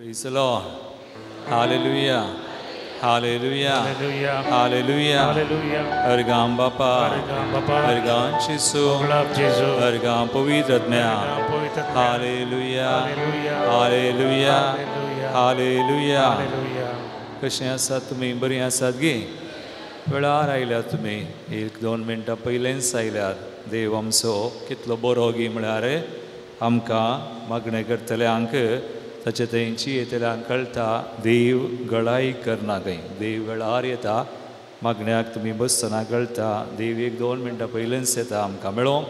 Praise the Lord. Hallelujah. Hallelujah. Hallelujah. अर्गां बापा, अर्गां जेजू, अर्गां पवित्र आत्म्या. हालेलुया. हालेलुया. हालेलुया. कशें आसात तुमी? बरीं आसात गे? वेळार आयल्यात तुमी, एक दोन मिनटां पयलेंच आयल्यात. देव आमचो कितलो बरो गी म्हळ्यार आमकां मागणें करतल्यांक ताचे थंयची येतल्यांक कळटा देव गळाय करना खंय. देव वेळार येता मागण्याक तुमी बसतना कळटा देव एक दोन मिनटां पयलेंच येता आमकां मेळोवंक.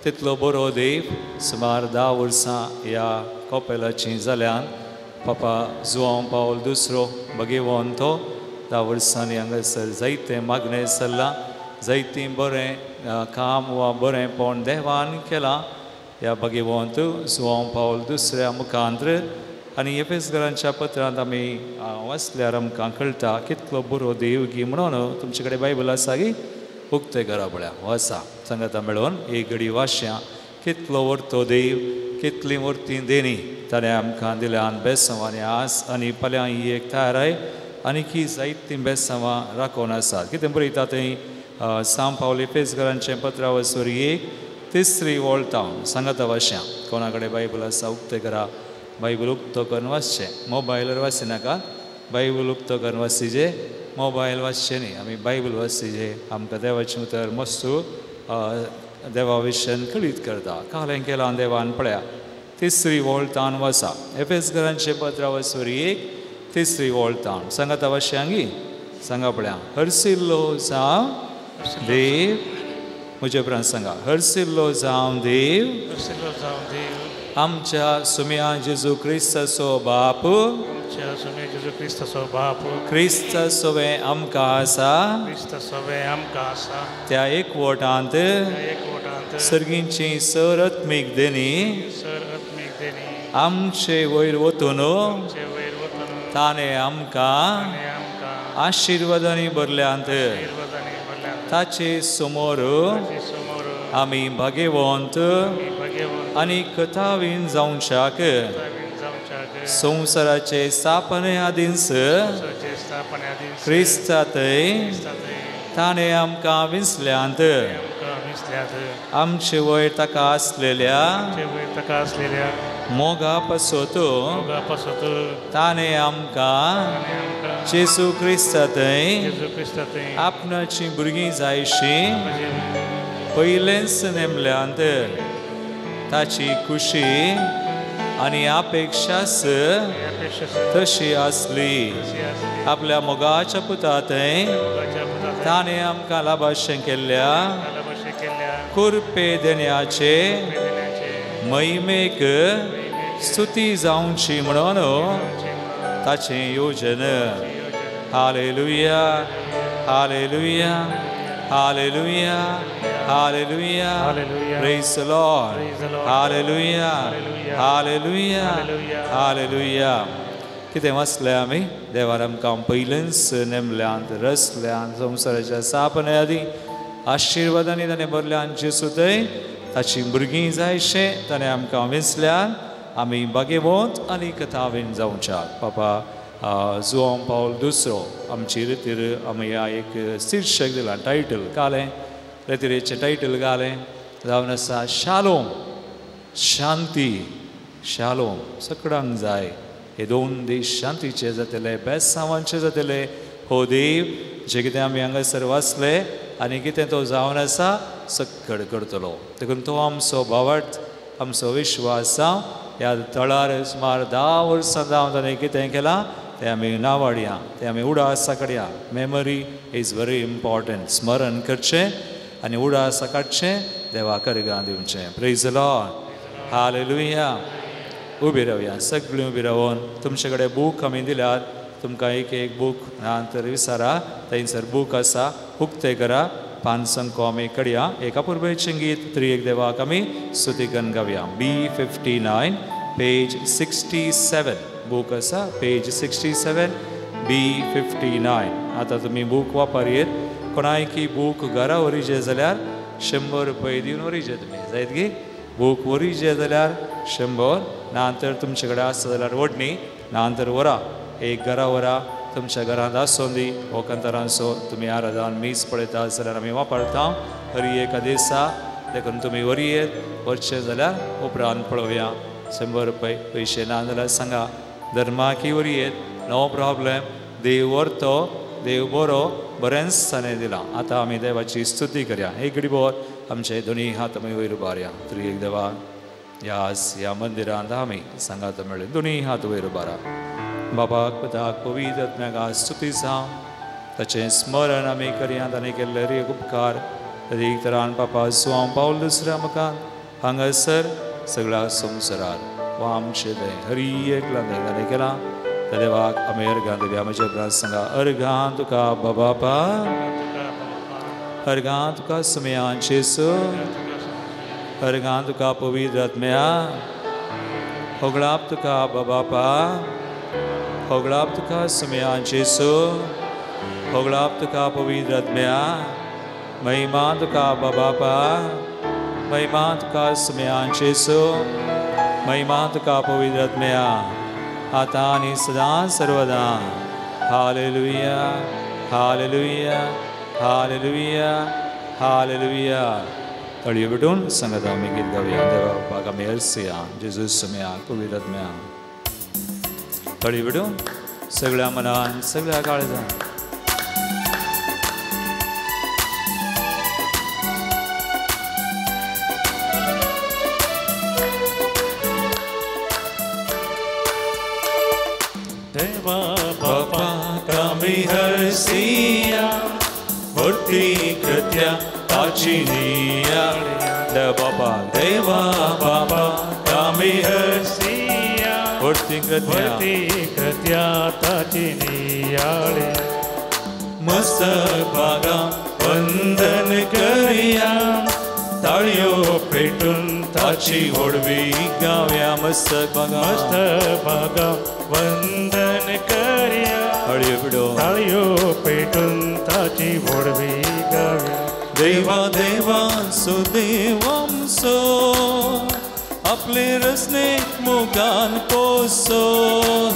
तितलो बरो देव. सुमार 10 वर्सां ह्या कपेलाचीं जाल्यान पापा जुआंव पावल दुसरो बगेवन तो 10 वर्सांनी हांगासर जायतें मागणें चल्लां, जायतीं बरें काम वा बरेंपण देवान केलां ह्या भगवंत जुआंव पावल दुसऱ्या मुखांत्र. आनी एफेसकरांच्या पत्रांत आमी वाचल्यार आमकां कळटा कितलो बरो देव गी म्हणून. तुमचे कडेन बायबल आसा गी? उक्तें करा पळया, वाचा सांगाता मेळोवन एक घडी वाचया. कितलो व्हरतो देव, कितली व्हरती देणी ताणें आमकां दिल्यान बेसांव. आनी आज आनी फाल्यां ही एक तयाराय आनी की जायतीं बेसांवां राखून आसात. कितें बरयता थंय सांव पावल एफेसकरांचें पत्रा वसर 1 तिसरी वळटावन सांगाता वाचया. कोणा कडेन बायबल आसा उक्तें करा, बायबल उक्तो करून वाचचें. मोबायलार वाचिनाका, बायबल उक्तो करून वाचिजे, मोबायल वाचचें न्ही. आमी बायबल वाचिजे, आमकां देवाचें उतर मस्त देवा विशयान कळीत करता. कालें केलां देवान पळया. तिसरी वळटावन वाचा एफेसकरांचें पत्रा वसर 1 तिसरी वळटावन सांगाता वाचयांगी. सांगा पळया. हरसिल्लो जावं देव, म्हजे उपरांत सांगा, हरसिल्लो जावं देव आमच्या सुम्या जेजू क्रिस्ताचो बाप, क्रिस्ता सवें आमकां आसा त्या एकवटांत सर्गींची सर आत्मीक देणी आमचे वयर वतून ताणें आमकां आशिर्वादांनी भरल्यांत. ताचे समोर आमी भाग्यवंत आनी कथावीन जावच्याक संवसाराचे स्थापने आदींच क्रिस्तांतय ताणें आमकां विंचल्यांत. आमचे वयर ताका आसलेल्या मोगा पासत ताणें आमकां जेजू क्रिस्तांतय आपणाचीं भुरगीं जायशीं पयलेंच नेमल्यांत. ताची खुशी आनी अपेक्षास तशी आसली. आपल्या मोगाच्या पुतांतय ताणें आमकां लाभाशें केल्ल्या कुरपे देण्याचे महिमेक स्तुती जावची म्हणून ताचें योजन. Hallelujah. Hallelujah. Hallelujah. Hallelujah. Praise the Lord. Hallelujah. Hallelujah. Hallelujah. कितें वाचलें आमी? देवान आमकां पयलेंच नेमल्यांत, रचल्यांत संवसाराच्या स्थापने आदीं आशिर्वादांनी ताणें भरल्यान जेजू ताचीं भुरगीं जायशें ताणें आमकां विंचल्यान. आमी भाग्यवंत आनी कथावीन जावच्याक. पापा जुआंव पावल दुसरो आमची रितीर आमी ह्या एक शीर्शक दिलां, टायटल घालें, रेतिरेचें टायटल घालें जावन आसा शालोम, शांती. शालोम सगळ्यांक जाय. हे 2 दीस शांतीचे जातले, बेसांवांचे जातले. हो देव जे कितें आमी हांगासर वाचले आनी कितें तो जावन आसा सक्कड करतलो. देखून तो आमचो भावार्थ, आमचो विश्वास जावं. ह्या तळार सुमार 10 वर्सां जावन ताणें कितें केलां तें आमी नावाडया, तें आमी उडासा काडया. Memory is very important. स्मरण करचें आनी उडासा काडचें, देवा करगां दिवचें. Praise the Lord. हालेलुया. उबी रावया, सगळीं उबी रावन. तुमचे कडेन बूक आमी दिल्यात, तुमकां एक एक बूक ना तर विचारा, थंयसर बूक आसा, उक्तें करा. पानसंको आमी कडया. एका पुर्वेचें गीत त्रिएक देवाक आमी स्तुतीगण गावया. B59 page 67 book आसा, पेज 67 B59. आतां तुमी बूक वापरयेत. कोणायकी बूक घरा व्हरीचे जाल्यार 100 रुपये दिवन व्हरीचे तुमी जायत गी? बूक व्हरीचे जाल्यार 100, ना तर तुमचे कडेन आसा जाल्यार व्हडनी. ना तर व्हरा एक घरा व्हरा तुमच्या घरांत आसूं दी हो कांतारांचो तुमी आराधन मीस पळयता जाल्यार आमी वापरता हरी एका दिसा देखून तुमी वरयेत व्हरचें जाल्यार उपरांत पळोवया 100 रुपये पयशे ना जाल्यार सांगा धर्माकी वरयेत नो प्रॉब्लेम देव व्हरतो देव बरो बरेंच ताणें दिलां. आतां आमी देवाची स्तुती करया. एक घडीभर आमचे दोनी हात आमी वयर उबारया. त्रिएक देवा ह्या ह्या मंदिरांत आमी सांगात मेळ्ळे दोनी हात वयर उबारा. बाबाक पुताक पवित्र आत्म्याक आज स्तुती जावं. ताचें स्मरण आमी करया. ताणें केल्ले एक उपकार एक तरान पापा सुवां पावल दुसऱ्या मुखार हांगासर सगळ्या संवसारार वा आमचें तें हरी एकला ताणें केलां त्या देवाक आमी अर्घां दिवया. म्हज्या उपरांत सांगा अर्घां तुका बाबा अर्घां तुका सुमयान जेजू अर्घां तुका पवित्र आत्म्या होगळाप तुका बाबा होगळाप तुका सुमयान जेजू होगळाप तुका पवित्र आत्म्या महिमा तुका बाबा महिमा तुका सुमयान जेजू महिमा तुका पवित्र आत्म्या आतां आनी सदां सर्वदा. Hallelujah hallelujah hallelujah hallelujah. तळयो भेटून सांगत आमी गीत गावया. देवा बापाक आमी हरसया जेजू सुमया पवित्र आत्म्या. तळयो भेटून सगळ्या मनान सगळ्या काळजान. देवा बापा आमी हरसिया व्हडली कृत्या ताची निया. देवा बापा देवा बापा आमी हरसिया व्हडली कृत्या ताची नियाळे. मस्तक बागा वंदन करया ताळयो पेटून ताची व्हडवी गावया. मस्तक बागा मस्तक बागा वंदन करया ताळयो पेटून ताळयो पेटून ताची व्हडवी गावया. देवा देवा सुदेवांसो आपले रसने मोगान पोसो.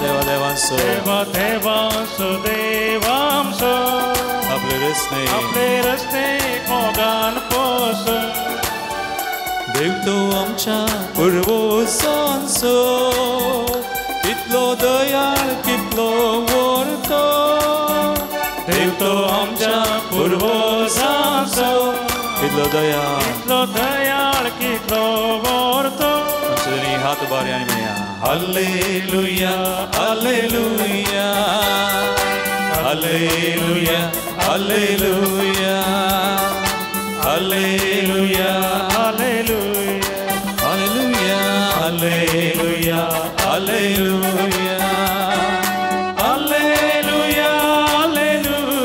देवा देवांसो देवा देवा सुदेवांसो आपले रसने मोगान पोसो. देव तो आमच्या पुर्वजांचो कितलो दयाळ कितलो व्हरतो. देव तो आमच्या पुर्वजांचो कितलो दयाळ कितलो दयाळ कितलो व्हरतो. आमचे दोनी हात उबारया आनी म्हणया hallelujah hallelujah hallelujah hallelujah hallelujah hallelujah hallelujah hallelujah hallelujah hallelujah hallelujah hallelujah hallelujah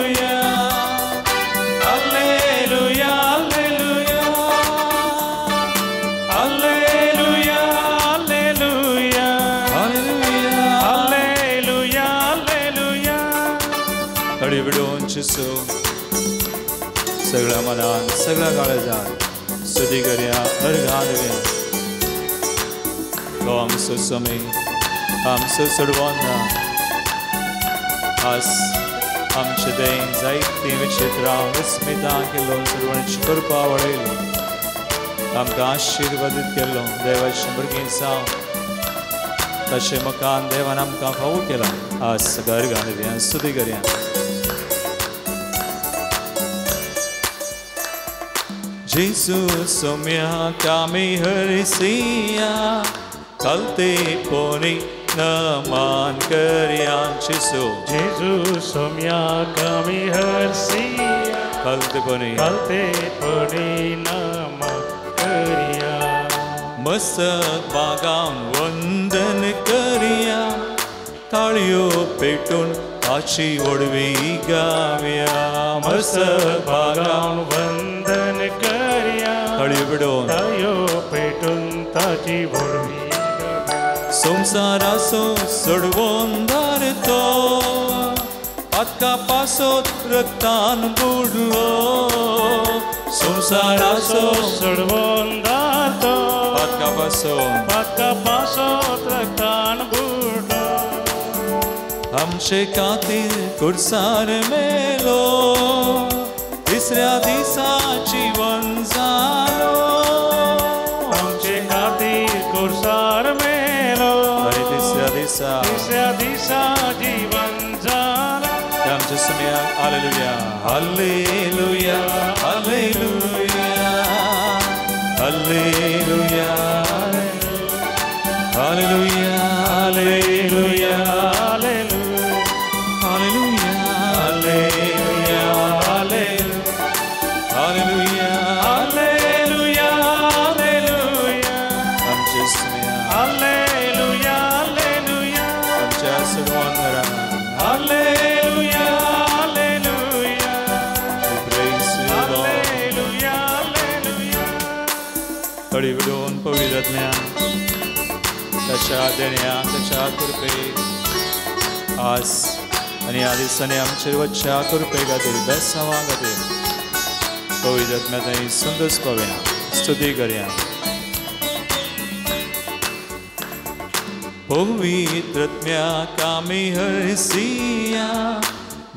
hallelujah hallelujah hallelujah. तळी बिडोवन चिसू सगळ्या मनान सगळ्या काळजान स्तुती करया अर्घां दिवया. तो आमचो स्वामी आमचो सोडवोन ना. आज आमचे तें जायतीं विचित्रां विस्मितां केलो सोडवण्याची कृपा वाडयलो आमकां आशिर्वादीत केल्लो देवाच्या भुरगीं जावं ताचे मुखान देवान आमकां फावो केला. आज सगळ्या अर्घां दिवया स्तुती करया. जेजू सोम्याक आमी हरसिया कलते पोनी नमान करया. जेजू जेजू सोम्याक आमी हरसिया कलते पोनी नमान करया. मस्तक बागान वंदन करया ताळयो पेटून ताची व्हडवी गावया. मस्तक बागान वंदन करया ताळयो पेटून ताळयो पेटून ताची व्हडवी. संवसाराचो सोडवोन धारतो पातका पासत रक्तान बुडलो. संवसाराचो सोडवोन धारतो पातका पासत पातका पासत रक्तान बुडलो. आमचे खातीर कुर्सार मेलो तिसऱ्या दिसा जिवन जालो आमचे खातीर कुर्सार मेलो आनी तिसऱ्या दिसा जीवन जालो आमच्या Somaiya hallelujah hallelujah hallelujah hallelujah hallelujah hallelujah hallelujah hallelujah hallelujah hallelujah hallelujah आमचे सुमया हालेलुया हालेलुया आमच्या सर्वांगरा hallelujah hallelujah We praise you, Lord. Hallelujah hallelujah थोडी विडोवन पवित्र ज्ञान ताच्या देण्या ताच्या कृपेक आज आनी ह्या दिसांनी आमचेर वचच्या कृपे खातीर बेसांवा खातीर पवित्र आत्म्या थंय सुंदस पावया स्तुती करया. पवित्र आत्म्याक आमी हरसिया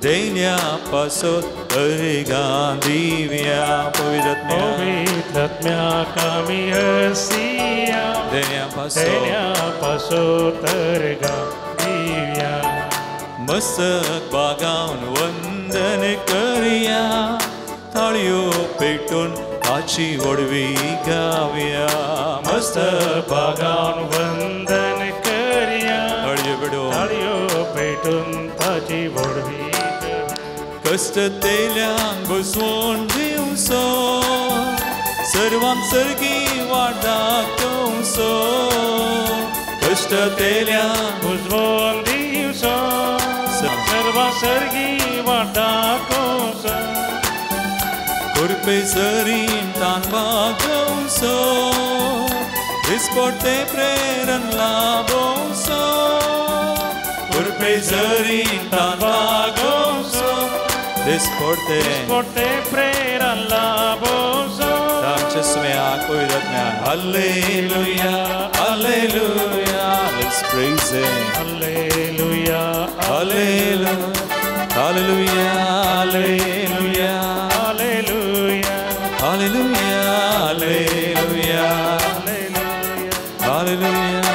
देण्या पासत अर्घां दिवया. पवित्र आत्म्या पवित्र आत्म्याक आमी हरसिया देण्या पासत देण्या पासत अर्घां दिवया. मस्तक बागावन वंदन करया ताळयो पेटून ताची व्हडवी गावया. मस्तक बागावन वंदन करया ताळयो पेटून ताळयो पेटून ताची व्हडवी. कश्ट तेल्यांक बसवण दिवचो सर्वांक सर्गी वाट दाखोवचो. कश्ट तेल्यांक बुजवण दिवचो सर्वां सर्गी वाट दाखोवचो. कृपे सरीन तान वागोवचो दिसपडटे प्रेरण लाभोवचो. कृपे सरीन तान वागोवचो दिसपडटे दिसपडटे प्रेरण लाभोवचो. आमच्या सुमयाक पवित्र ज्ञान hallelujah hallelujah. Let's praise him. Hallelujah hallelujah hallelujah hallelujah hallelujah hallelujah hallelujah hallelujah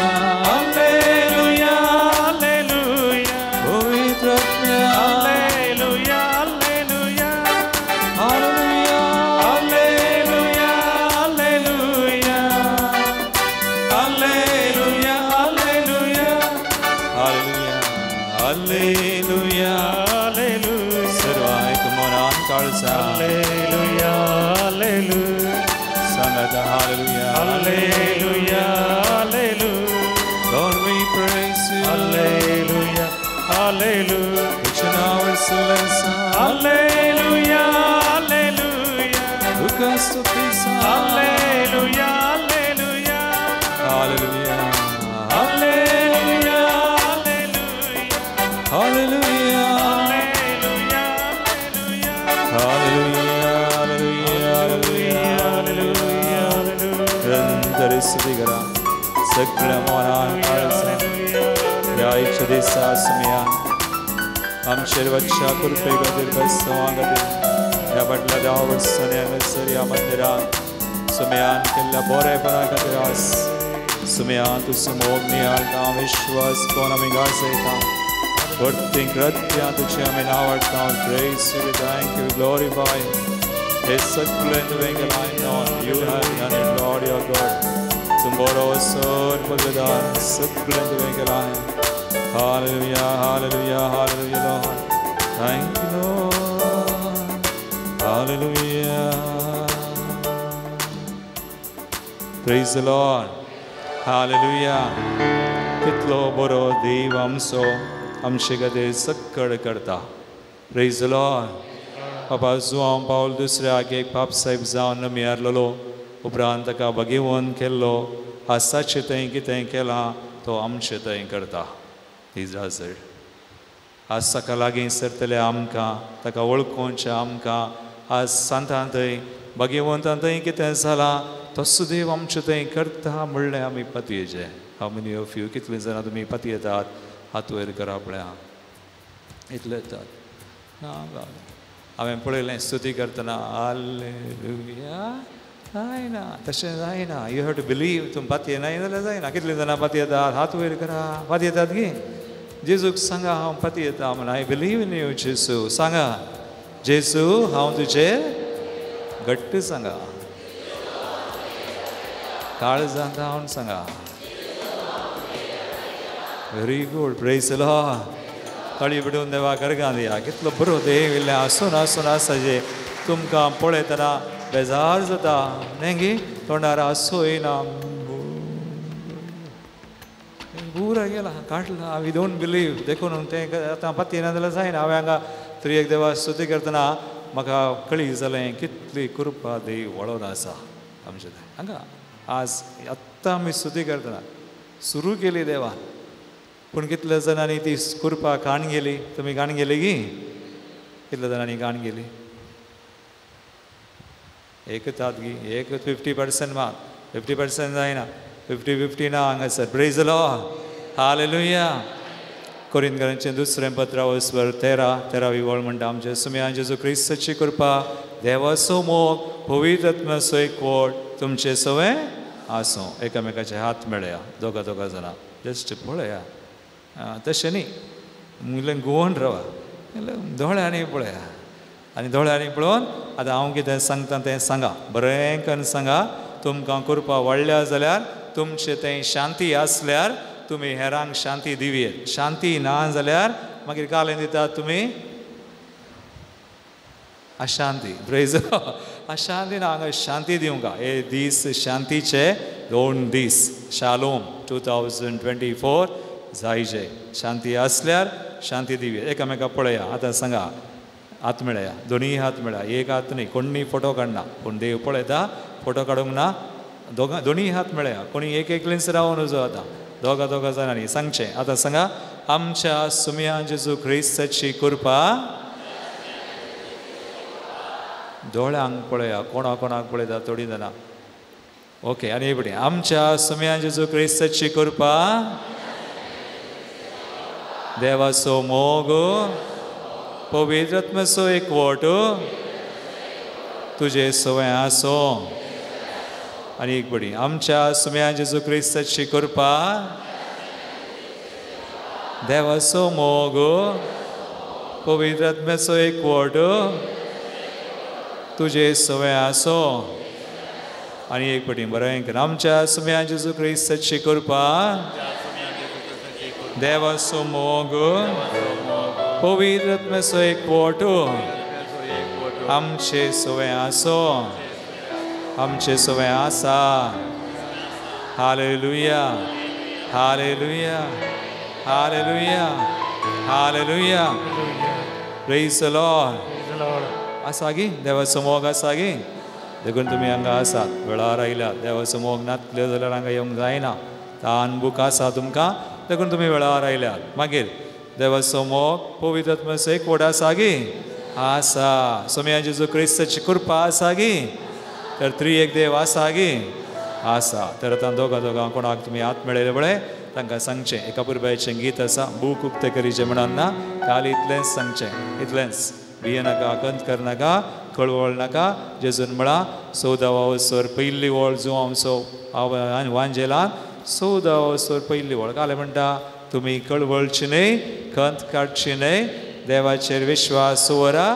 hallelujah hallelujah पवित्र आत्म्या hallelujah hallelujah hallelujah hallelujah hallelujah hallelujah hallelujah hallelujah hallelujah hallelujah. सर्वांक मनान काळजा हालेलुया हालेलुया सांगाता hallelujah hallelujah hallelujah. Lord, we praise you. Hallelujah hallelujah तुझ्या नांवार सुलेसा hallelujah hallelujah तुका स्तुतीसा hallelujah hallelujah hallelujah hallelujah hallelujah hallelujah hallelujah hallelujah hallelujah hallelujah निरंतर स्तुती करा सगळ्या मनान काळजा. ह्या इच्छा दिसा सुमया आमचेर वचच्या कृपे खातीर बेसांवा खातीर ह्या फाटल्या 10 वर्सांनी हांगासर ह्या मंदिरांत सुमयान केल्ल्या बरेपणा खातीर आज सुमया तुजो मोग नियाळटा विश्वास कोण आमी गाजयता वर्तीं कृत्यां तुजी आमी नांव हाडटा. Praise you, we thank you, we glorify. हे सगळें तुवें केलां known. You have done it, Lord, your God. तूं बरो सर पगदार सगळें तुवें केलां. Hallelujah, hallelujah, hallelujah, Lord. Thank you, Lord. Hallelujah. Praise the Lord. Hallelujah. कितलो बरो देव आमचो आमचे खातीर सक्कड करता. Praise the Lord. बाबा जुआंव पावल दुसऱ्याक एक पाप साहेब जावन नमियारलेलो उपरांत ताका भगेवन केल्लो आज ताचे थंय कितें केलां तो आमचे थंय करता. इज्रायल आज ताका लागीं सरतले आमकां ताका वळखोवचें आमकां आज सांतां थंय भगेवंतां थंय कितें जालां तसो देव आमचे थंय करता म्हणलें आमी पतयेचें. How many of you कितलीं जाणां तुमी पतयेतात हात वयर करा पळया. इतले येतात ना. हांवें पळयलें स्तुती करतना हालेलुया जायना, तशें जायना. You have to believe. तुमी पातयेनाय जाल्यार जायना. कितलीं जाणां पातयेतात? हात वयर करा. पातयेतात गी? जेजूक सांगा हांव पातयेता म्हण. I believe in you जेजू. सांगा जेजू हांव तुजेर घट्ट सांगा, काळजांत हांव सांगा. Very good. Praise the Lord. ताळी बिडून देवा करगां दिया. कितलो बरो देव इल्लें आसून आसून आसा जे तुमकां पळयतना बेजार जाता न्ही गी, तोंडार आसो येयना, पुरा गेला काडला. We don't believe. देखून तें आतां पातयेना जाल्यार जायना. हांवें हांगा तरी एक देवा स्तुती करतना म्हाका कळी जालें कितली कृपा देव वळोन आसा आमचे हांगा. आज आत्तां आमी स्तुती करतना सुरू केली देवा, पूण कितल्या जाणांनी ती कृपा काण गेली? तुमी काण गेली गी? कितल्या जाणांनी काण गेली? एकतात गी, एक 50% मात, 50% जायना, 50-50 ना हांगासर. Praise the Lord. Hallelujah. कोरिंथकरांचें दुसरें पत्र वस्वर 13 वळ म्हणटा, आमचे सुम्या जेजू क्रिस्ताची कृपा, देवाचो मोग, पवित्र आत्म्याचो एकवट तुमचे सवें आसूं. एकामेकाचे हात मेळया, दोगा दोगा जाणां जस्ट पळया. तशें न्ही, इल्लें गुवोन रावा, इल्लें दोळ्यांनी पळया. आनी दोळ्यांनी पळोवन आतां हांव कितें सांगता तें सांगा, बरें करून सांगा. तुमकां कृपा वाडल्या जाल्यार, तुमचें तें शांती आसल्यार तुमी हेरांक शांती दिवयेत. शांती ना जाल्यार मागीर कालें दितात तुमी अशांती. प्रेज. अशांती ना, हांगा शांती दिवंक. हे दीस शांतीचे 2 दीस. शालोम 2024 जायचे. शांती आसल्यार शांती दिवया. एकामेका पळया. आतां सांगा, हात मेळया, दोनूय हात मेळया, एक हात न्ही. कोणी फोटो काडना, पूण देव पळयता, फोटो काडूंक ना. दोगां दोनूय हात मेळया, कोणी एक एकलेंच रावून वचो. आतां दोगा दोगा जाणांनी सांगचें. आतां सांगा, आमच्या सुम्या जेजू क्रिस्ताची कृपा. दोळ्यांक पळया, कोणा कोणाक पळयता थोडीं जाणां. ओके. आनी एक आमच्या सुम्या जेजू क्रिस्ताची कृपा, देवाचो मोग, पवित्र आत्म्याचो एकवट तुजे सवंय आसूं. आनी एक बडी, आमच्या सुम्या जेजू क्रिस्ताची कृपा, देवाचो मोग, पवित्र आत्म्याचो एकवट तुजे सवंय आसूं. आनी एक पटी बरें, आमच्या सुम्या जेजू क्रिस्ताची कृपा, देवाचो मोग, पवित्र आत्म्याचो एकवट आमचे सवंय आसूं, आमचे सवंय आसा. Hallelujah, hallelujah, hallelujah, hallelujah. Praise the Lord. आसा गी देवाचो मोग? आसा गी? देखून तुमी हांगा आसात, वेळार आयल्यात. देवाचो मोग नातले जाल्यार हांगा येवंक जायना. तान बूक आसा तुमकां, देखून तुमी वेळार आयल्यात. मागीर देवाचो मोग, पवित्र आत्म्याचो एकवट आसा गी? आसा. सोम्या जेजू क्रिस्ताची कृपा आसा गी? तर त्रिएक देव आसा गी? आसा. तर आतां दोगां दोगां कोणाक तुमी हात मेळयले पळय तांकां सांगचें. एका पुरबायचें गीत आसा, बूक उक्तें करीचें म्हणून ना, खाली इतलेंच सांगचें, इतलेंच. भिये नाका, कंत करनाका, कळवळ नाका. जेजून म्हळां 14 वसर पयली वळ जुवांचो वांजेलान 14 वसर पयली वळ. कालें म्हणटा तुमी कळवळची न्हय, खंत काडची न्हय, देवाचेर विश्वास दवरा,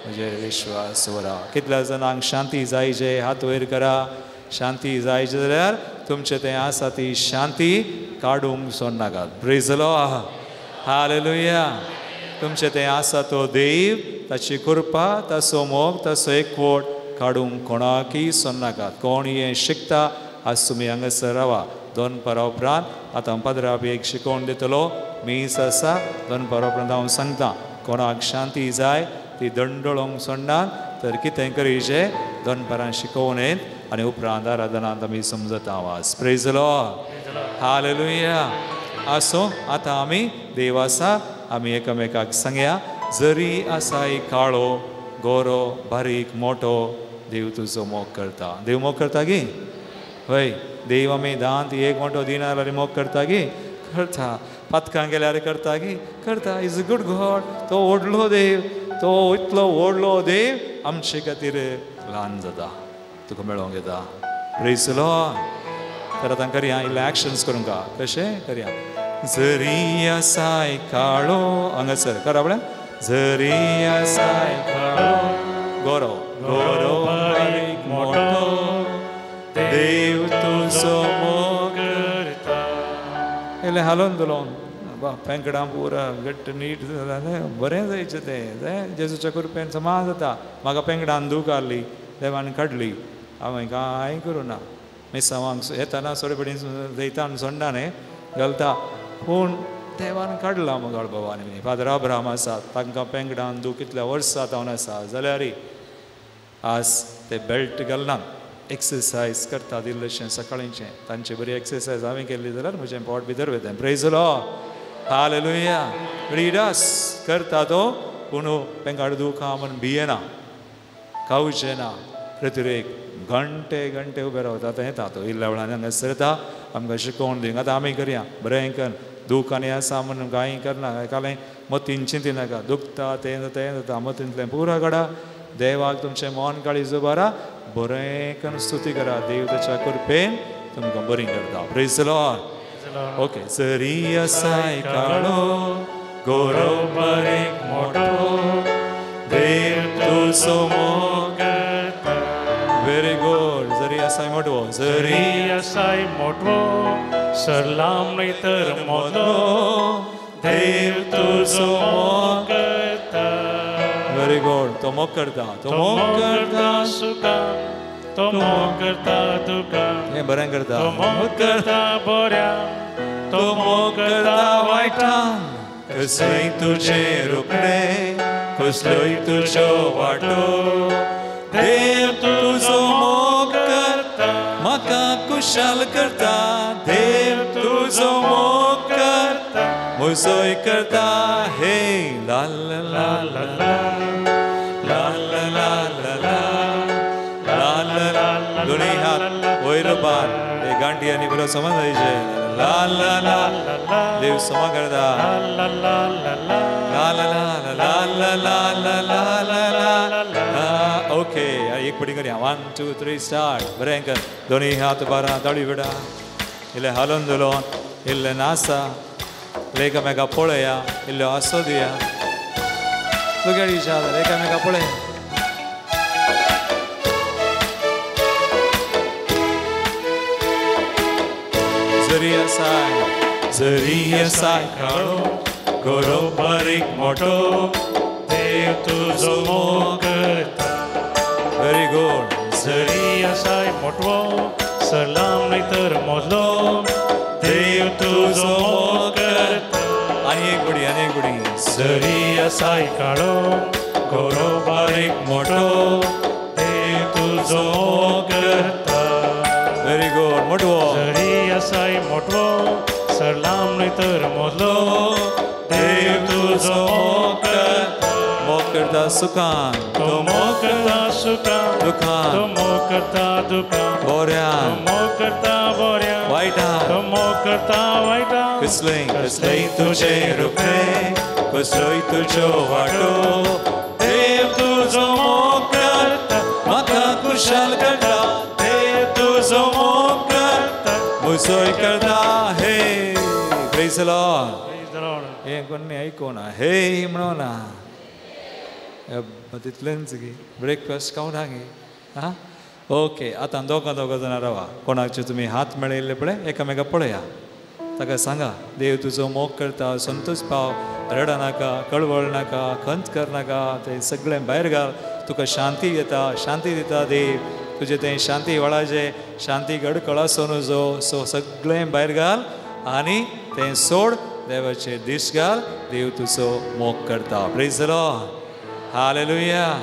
म्हजेर विश्वास दवरा. कितल्या जाणांक शांती जायचे? हात वयर करा. शांती जायचे जाल्यार तुमचें तें आसा ती शांती काडूंक सोडनाकात. Praise the Lord. Hallelujah. तुमचें तें आसा तो देव, ताची कृपा, ताचो मोग, ताचो एकवट काडूंक कोणाकय सोडनाकात. कोण हें शिकता आज तुमी हांगासर रावा. दनपारा उपरांत आतां पाद्रा एक शिकोवन दितलो. मीस आसा दनपारा उपरांत. हांव सांगता कोणाक शांती जाय ती दंडळोंक सोडनात तर कितें करीचें दनपारां शिकोवन येत आनी उपरांत आराधनांत आमी समजता आवाज. Praise the Lord. Hallelujah. आसूं. आतां आमी देव आसा, आमी एकामेकाक सांगया. जरी आसा एक काळो गोरो बारीक मोटो, देव तुजो मोग करता. देव मोग करता गी? हय. देव आमी दांत एक मोटो दिना जाल्यार मोग करता गी? करता. पातकां गेल्यार करता की करता. Is a good God. तो व्हडलो देव, तो इतलो व्हडलो देव आमचे खातीर ल्हान जाता, तुका मेळोंक येता. Praise the Lord. तर आतां करया इल्लें एक्शन्स करूंक कशें करया. जरी आसाय काळो हांगासर करा पळय. जरी आसाय काळो गोरो गोरो बारीक मोटो देव तुजो मोग करता. इल्लें हालोवन धोलोवन पेंकडां पुरा घट्ट नीट जालें बरें जायचें तें. जेजूच्या कृपेन समा जाता. म्हाका पेंकडान दूख आहली, देवान काडली, हांवें कांय करूं ना. मिसांवांक येताना सोडे पडी जैतान सोंडा न्ही घालता, पूण देवान काडला मोगाळ बाबांनी. फादर अब्राहम आसा, तांकां पेंकडान दूख कितल्या वर्सां जावन आसा जाल्यार आज ते बेल्ट घालना, एक्सरसायज करतात इल्लेशें सकाळींचें. तांची बरी एक्सरसायज हांवें केल्ली जाल्यार म्हजें पोट भितर वयता. Praise the Lord. Hallelujah. रिडास करता तो, पूण पेंकाड दूख आहा म्हूण भियेना, खावचें ना. प्रतिरेक घंटे घंटे उबे रावता. आतां येता तो इल्ल्या वेळान हांगासर येता आमकां शिकोवन दिवंक. आतां आमी करया बरें कर. दूख आनी आसा म्हूण कांय करना, कालें मतीन चिंती नाका. दुखता तें जाता तें जाता, मतींतलें पुरा काडा. देवाक तुमचें मन काळीज उबारा, बरें करून स्तुती करा. देव ताच्या कृपेन तुमकां बरी करता. Praise the Lord. Okay. जरी आसाय काळो गोरो बारीक मोटो देव तुजो मोग करता. Very good. जरी आसाय मोटवो, जरी आसाय मोटवो सरलाम न्हय तर मोदलो देव तुजो मोग करता. Very good. तो मोग करता, तो मोग करता सुखा, तो मोग करता दुखा, हें बरें करता, तो मोग करता बऱ्या, तो मोग करता वायटान. कसलेंय तुजें रुपणें, कसलोय तुजो वांटो देव तुजो मोग करता, म्हाका कुशाल करता. देव तुजो मोग करता, म्हजोय करता. हे ला ला ला ला ला ला ला ला ला ला ला. दोन्ही हात वयर बार हे गांठी आनी बरो समज जायचे. ला ला ला देव समा करता. ला ला ला ला ला ला ला ला ला. ओके, एक पटी करया. 1 2 3 स्टार्ट. बरें कर. दोन्ही हात बारा ताळी बिडा, इल्लें हालोवन धोलोवन, इल्लें नासा, एकामेका पळया, इल्लो हांसो दिया. Look at each other. एकामेका पळया. जरी आसाय, जरी आसाय काळो गोरो बारीक मोटो देव तुजो मोग करता. Very good. जरी आसाय मोटवो सरलाम न्हय तर मोदलो देव तुजो मोग करता. आनी एक गुडी, आनी एक गुडी. जरी आसाय काळो गोरो बारीक मोटो देव तुजो मोग करता. Very good. मोटवो, जरी आसाय मोटवो सरलाम न्हय तर मोदलो देव तुजो मोग करता. मोग करता सुखान, तो मोग करता सुखान, दुखान, तो मोग करता दुखान, बोऱ्यान, तो मोग करता बोऱ्यान, वायटान, तो मोग करता वायटान. कसलेंय कसलेंय तुजें रुपणें, कसलोय तुजो वांटो देव तुजो मोग करता, म्हाका कुशाल करता. देव तुजो मोग करता, म्हजोय करता. हे Praise the Lord. हें कोणी आयकोना हे म्हणोना तितलेंच गी ब्रेकफास्ट खावना गी. आं ओके. आतां दोगां दोगां जाणां रावा. कोणाचे तुमी हात मेळयल्ले पळय, एकामेका पळया. ताका सांगा देव तुजो मोग करता, संतोष पाव, रडनाका, कळवळ नाका, खंत करनाका, तें सगळें भायर घाल. तुका शांती येता, शांती दिता देव. तुजें तें शांती वळाचें शांती गडकळ आसूं नजो. सो सगळें भायर घाल आनी तें सोड, देवाचेर दीस घाल. देव तुजो मोग करता. Praise the Lord. Hallelujah.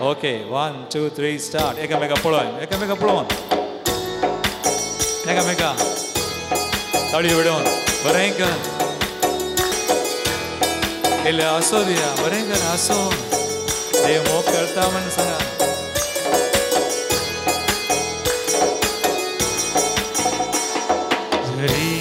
Okay. 1 2 3 start. एकामेका पळोवन, एकामेका पळोवन, एकामेका ताळी विडोवन बरें कर. इल्लें हांसो दिया, बरें कर, हांसो. देव मोग करता म्हण सांगा. जरी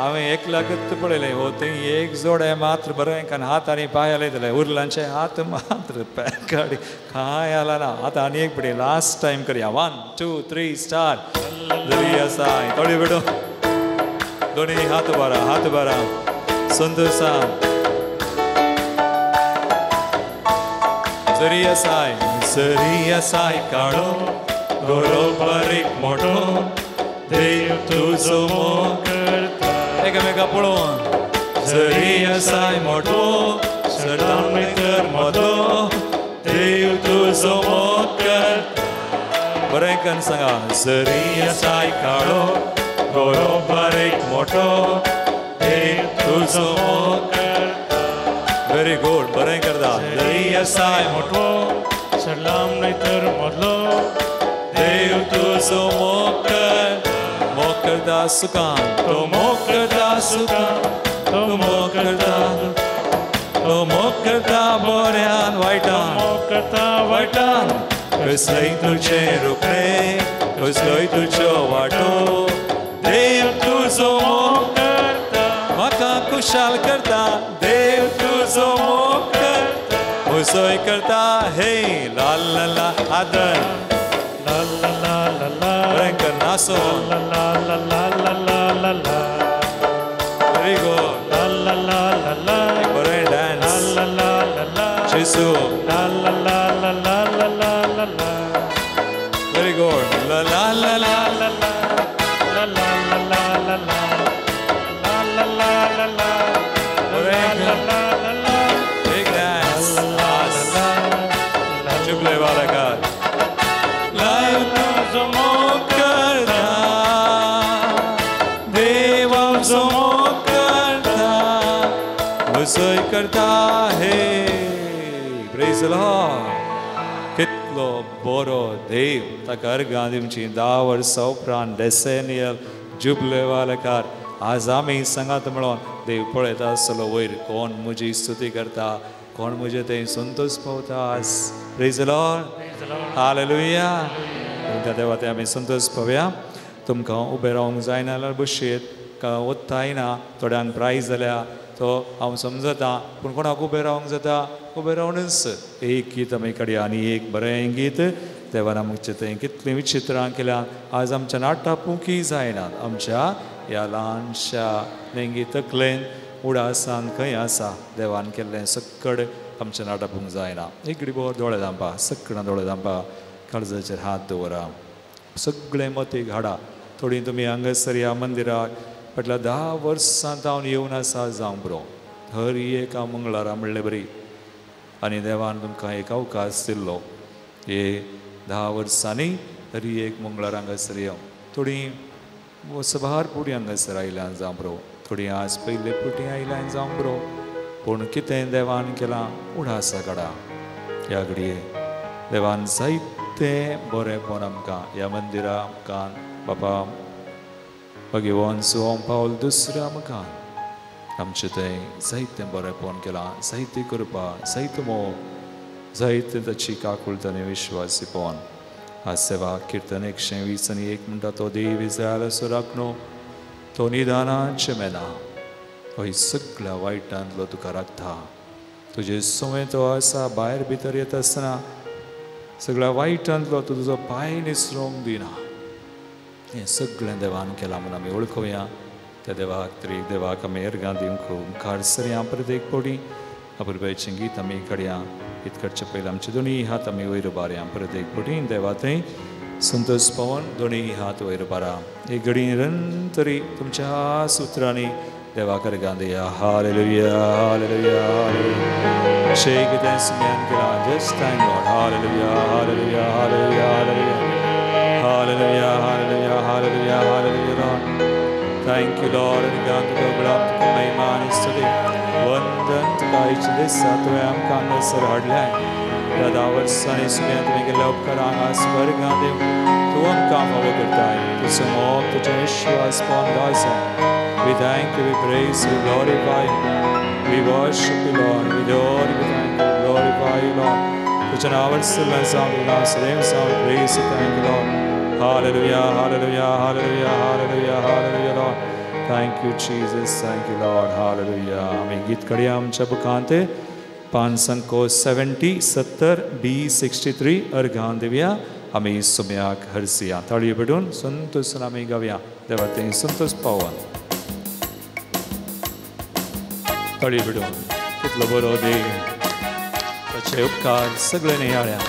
हांवें एकल्याकच पळयलें हो थंय एक जोडे मात्र बरें कारण हात आनी पांय हालयतले उरलांचे हात मात्र पॅकाडी कांय हालना. आतां आनी एक पळय लास्ट टायम करया. 1 2 3 स्टार्ट. जरी आसा थोडी बेडो दोनी हात बारा हात बारा संतोषान. जरी आसाय जरी आसाय काळो गोरो बारीक मोठो देव तुजो मोग करता. एकामेका पळोवन जरी आसाय मोठो सदां भितर मोठो देव तुजो मोग करता. बरें करून सांगा. जरी आसाय काळो गोरो बारीक मोठो देव तुजो मोग करता. व्हेरी गुड बरें करता. जरी आसाय मोठो सलाम न्हय तर मदलो देव तुजो मोग करता. मोग करता सुखान तो मोग करता सुखान तो मोग करता तो मोग करता बऱ्यान वायटान मोग करता वायटान. कसलोय तुजें रुपणें कसलोय तुजो वांटो देव तुजो मोग करता. म्हाका खुशाल करता देव तुजो मोग करता. म्हजोय करता हे ला ला ला आदर ला ला ला ला ला बरें कर नासो ला ला ला ला ला ला ला ला. व्हेरी गुड ला ला ला ला ला बरें डान्स ला ला ला ला जेसू ला ला ला ला ला ला ला ला ला. व्हेरी गुड ला ला ला ला ला ला ला ला ला ला ला ला ला ला ला ला ला ला. एक डान्स चुपले वाला का तुजो मोग करता देव आमचो मोग करता म्हजोय करता. हे प्रेज लॉर्ड. कितलो बरो देव. ताका अर्गां दिवची 10 वर्सां उपरांत डेसेनियल जुबले वालेकार आज आमी सांगात म्हणून देव पळयता आसतलो वयर कोण म्हजी स्तुती करता कोण म्हजे थंय संतोष पावता आज. Praise Lord. हालेलुया. त्या देवा ते आमी संतोष पावया. तुमकां उबें रावंक जायना जाल्यार बशयेत वत्ताय ना थोड्यांक प्रायज जाल्या तो हांव समजता पूण कोणाक उबें रावंक जाता उबें रावनच एक गीत आमी काडया आनी एक बरें गीत देवान आमचें थंय कितलीं विचित्रां केल्या आज आमच्या नाटापूंकय जायना. आमच्या ह्या ल्हानशा नेंगी तकलेन उडासान खंय आसा देवान केल्लें सक्कड आमच्या नाटापूंक जायना. एक घडी दोळे धांपा सक्कडां दोळे धांपा काळजाचेर हात दवरा सगळें मतीक हाडा. थोडीं तुमी हांगासर ह्या मंदिराक फाटल्या 10 वर्सां जावन येवन आसा जावं बरो हर एका मंगळारा म्हणले बरी आनी देवान तुमकां एक अवकाश दिल्लो हे 10 वर्सांनी हर एक मंगळार हांगासर येवं. थोडीं सभार पुडी हांगासर आयल्यान जावं बरो थोडीं आज पयले पुटी आयल्यान जावं बरो पूण कितें देवान केलां उडासा काडा. ह्या घडये देवान जायते बरेंपण आमकां ह्या मंदिरा आमकां बाबा भगवान सुओम पावल दुसऱ्या मुखान आमचें थंय जायतें बरेंपण केलां जायती कृपा जायतो मोग जायते ताची काकुळट आनी विश्वासीपण. आज सेवा किर्तन 120 म्हणटा तो देव इस्रायलाचो राखणो तो निदानाचे मेना हय सगळ्या वायटांतलो तुका राखता. तुजे सुवें तो आसा भायर भितर येता आसतना सगळ्या वायटांतलो तो तुजो पांय निसरोंक दिना. हें सगळें देवान केलां म्हूण आमी वळखुया. त्या देवाक तरी देवाक आमी अर्गां दिवंक मुखार सरया. प्रत्येक पवटी अपुरबायचें गीत आमी काडया. इतकडचे पयलीं आमचे दोनूय हात आमी वयर उबारया. प्रत्येक पवटी देवा थंय संतोष पावन दोनूय हात वयर उबारा. एक घडी निरंतरी तुमच्या सुत्रांनी देवाक अर्गां दिया. Hallelujah hallelujah hallelujah. शेक कितें सुम्यान केलां just thank God. Hallelujah hallelujah hallelujah hallelujah hallelujah hallelujah hallelujah hallelujah Lord. Thank you Lord. अर्गां तुका गुलाम तुका महिमा आनी स्तुती वंदन तुका आयच्या दिसा तुवें आमकां हांगासर हाडल्याय. ह्या 10 वर्सांनी सुम्या तुवें केल्ल्या उपकारांक आज वर्गां देव तूं आमकां फावो करताय. तुजो मोग तुजें विश्वास पळोवन गाजय. We thank you, we praise you, glorify you. We worship you, Lord. We adore you, we thank you, glorify you, Lord. तुझ्या नावावर praise you, thank you, Lord. Hallelujah, hallelujah, hallelujah, hallelujah, hallelujah, Lord. Thank you Jesus, thank you Lord. Hallelujah. आमी गीत कडया आमच्या बुकांत 5 70 70 B 63 अर्घान दिवया. आमी सुम्याक हरसिया ताळयो पेटून संतोषान आमी गावया. देवा तें संतोष पावन ताळयो पेटून. कितलो बरो देव, ताचे उपकार सगळे नियाळ्या.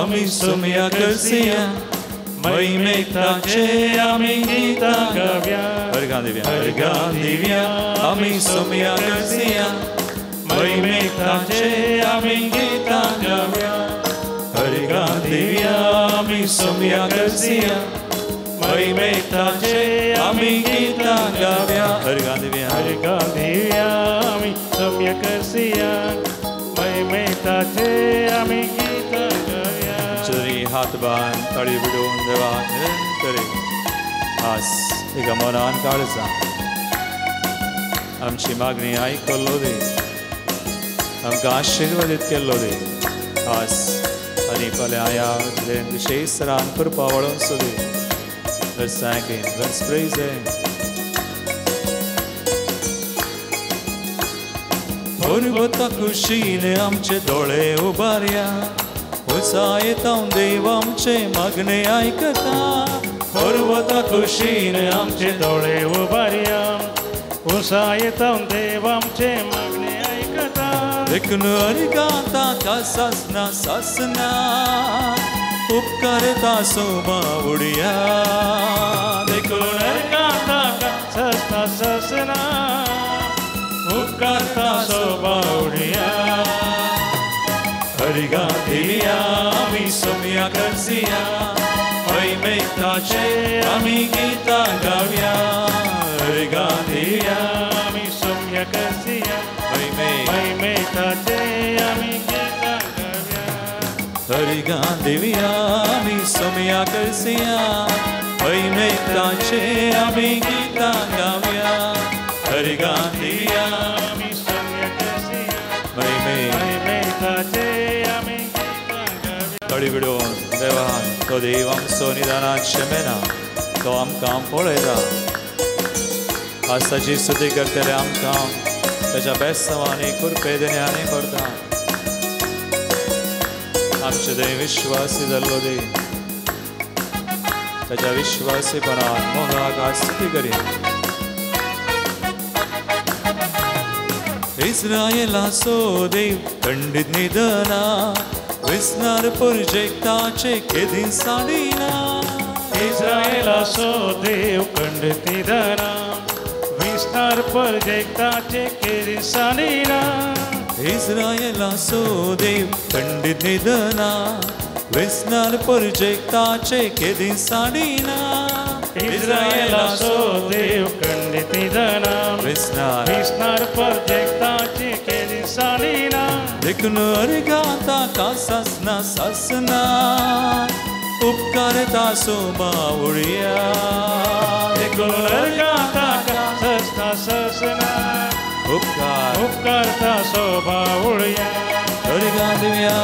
आमी सुम्या करसिया महिमेताचे आमी गीतां गावया. अर्घां दिवया, अर्घां दिवया. आमी सुम्या करसिया महिमेताचे आमी गीतां गावया. अर्घां दिवया आमी सुम्या करसिया महिमेताचे आमी गीतां गावया. अर्घां दिवया, अर्घां दिवया. आमी सुम्या करसिया महिमेताचे आमी गीतां गावया. चरी हात बांद ताळी बिडोवन देवा निरंतरे आस एका मनान काळजा आमची मागणी आयकल्लो दे, आमकां आशिर्वादीत केल्लो दे. आस आनी फाल्यां ह्या विशेष रान करपा वळोवन सोदे. Let's thank Him. Let's praise Him. पर्वता कुशीन आमचे दोळे उबारया, उंचायेतावन देव आमचे मागणे आयकता. पर्वता कुशीन आमचे दोळे उबारया, उंचायेतावन देव आमचे मागणे आयकता. देखून अर्घां ताका सासना सासना उपकारता सोबा उडया. देखून अर्घां ताका सासना सासना उपकारता सोबा उडया. अर्घां दिवया आमी सुम्या करसिया महिमेताचे आमी गीतां गावया. अर्घां दिवया आमी सुम्या करसिया महिमेताचे आमी गीतां गावया. अर्घां दिवया आमी सुम्या करसिया महिमेताचे आमी गीतां गावया. अर्घां दिवया आमी सुम्या करसिया महिमेताचे आमी गीतां गावया. ताळी बिडोवन देवा तो देव आमचो निदानात क्षमेना, तो आमकां पळयता. आज ताची स्तुती करतले आमकां ताच्या बेस्तांवांनी कृपे देण्यानी करता. आमचे देव विश्वासी जाल्लो देव, ताच्या विश्वासीपणान मोगाक आज स्तुती करया. इस्रायेलाचो देव खंडीत निदना, विसनार पुरजेकताचे केदीं साडिना. इस्रायेलाचो देव खंडीत निदना, विसनार पुरजेकताचे केदीं साडिना. इस्रायेलाचो देव खंडीत निदना, विसनार पुरजेकताचे केदीं साडिना. इस्रायेलाचो देव खंडीत निदना, विसनार पुरजेकताचे केदीं साडिना. देखून अर्घां ताका सासना सासना उपकारता सोबा उडया. देखून अर्घां ताका सासना सासना उपकारता सोबा उडया. अर्घां दिवया,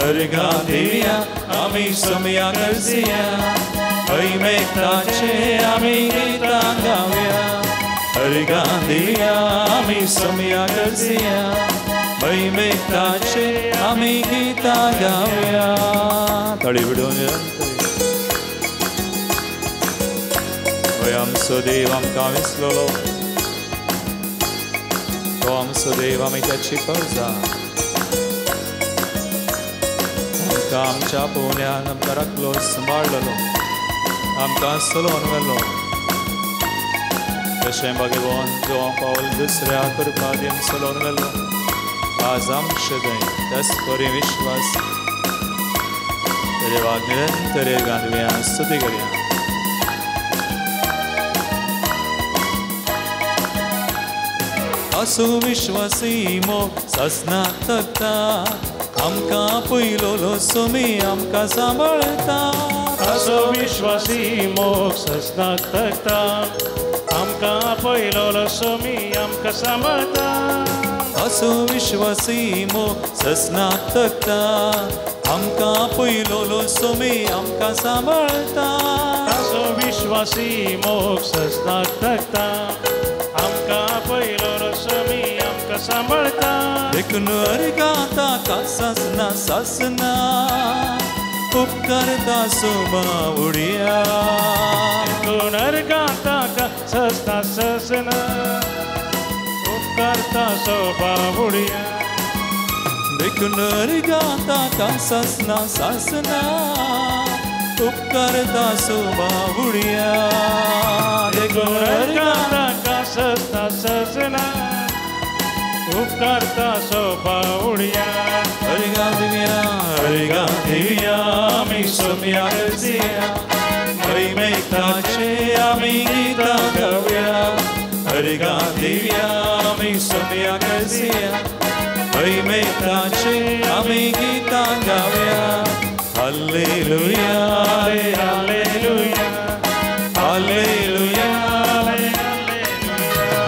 अर्घां दिवया आमी सुम्या करसिया महिमेताचे आमी गीतां गावया. अर्घां दिवया आमी सुम्या करसिया महिमेताचे आमी गीतां गावया. ताळी बिडोवन होय आमचो देव आमकां विसरलो, तो आमचो देव आमी ताची परजा. आमकां आमच्या पोवण्यान आमकां राखलो, सांबाळलो, आमकां सलोवन व्हेलो. तशें भगवान जो पावल दुसऱ्या कृपा दिवन सलोवन व्हेलो, आज आमचे थंय त्याच परी विश्वास देवाक निरंतर गांधव्या स्तुती करया. आसूं विश्वासी मोग सासनाक तगता, आमकां पयलोलो सुमी आमकां सांबाळता. आसूं विश्वासी मोग सासनाक तगता, आमकां पयलोलो सुमी आमकां सांबाळता. ताचो विश्वासी मोग ससनाक तकता आमकां पयलोलो सोमी आमकां सांबाळता ताचो विश्वासी मोग ससनाक तकता आमकां पयलोलो सोमी आमकां सांबाळता देखून अर्गां ताका सासना सासना उपकारता सोबावुडया देखून अर्गां ताका ससना ससना उपकारता सोबावुडया देखून अर्गां ताका सासना सासना उपकारता सोबावुडया देखून अर्गां ताका ससना ससना उपकारता सोबावुडया अर्गां दिव्या अर्गां दिव्या आमी सोम्या करसिया महिमेताचे आमी गीतां गावया अर्गां दिव्या आमी सोम्या करसिया महिमेताचे आमी गीतां गावया hallelujah hallelujah hallelujah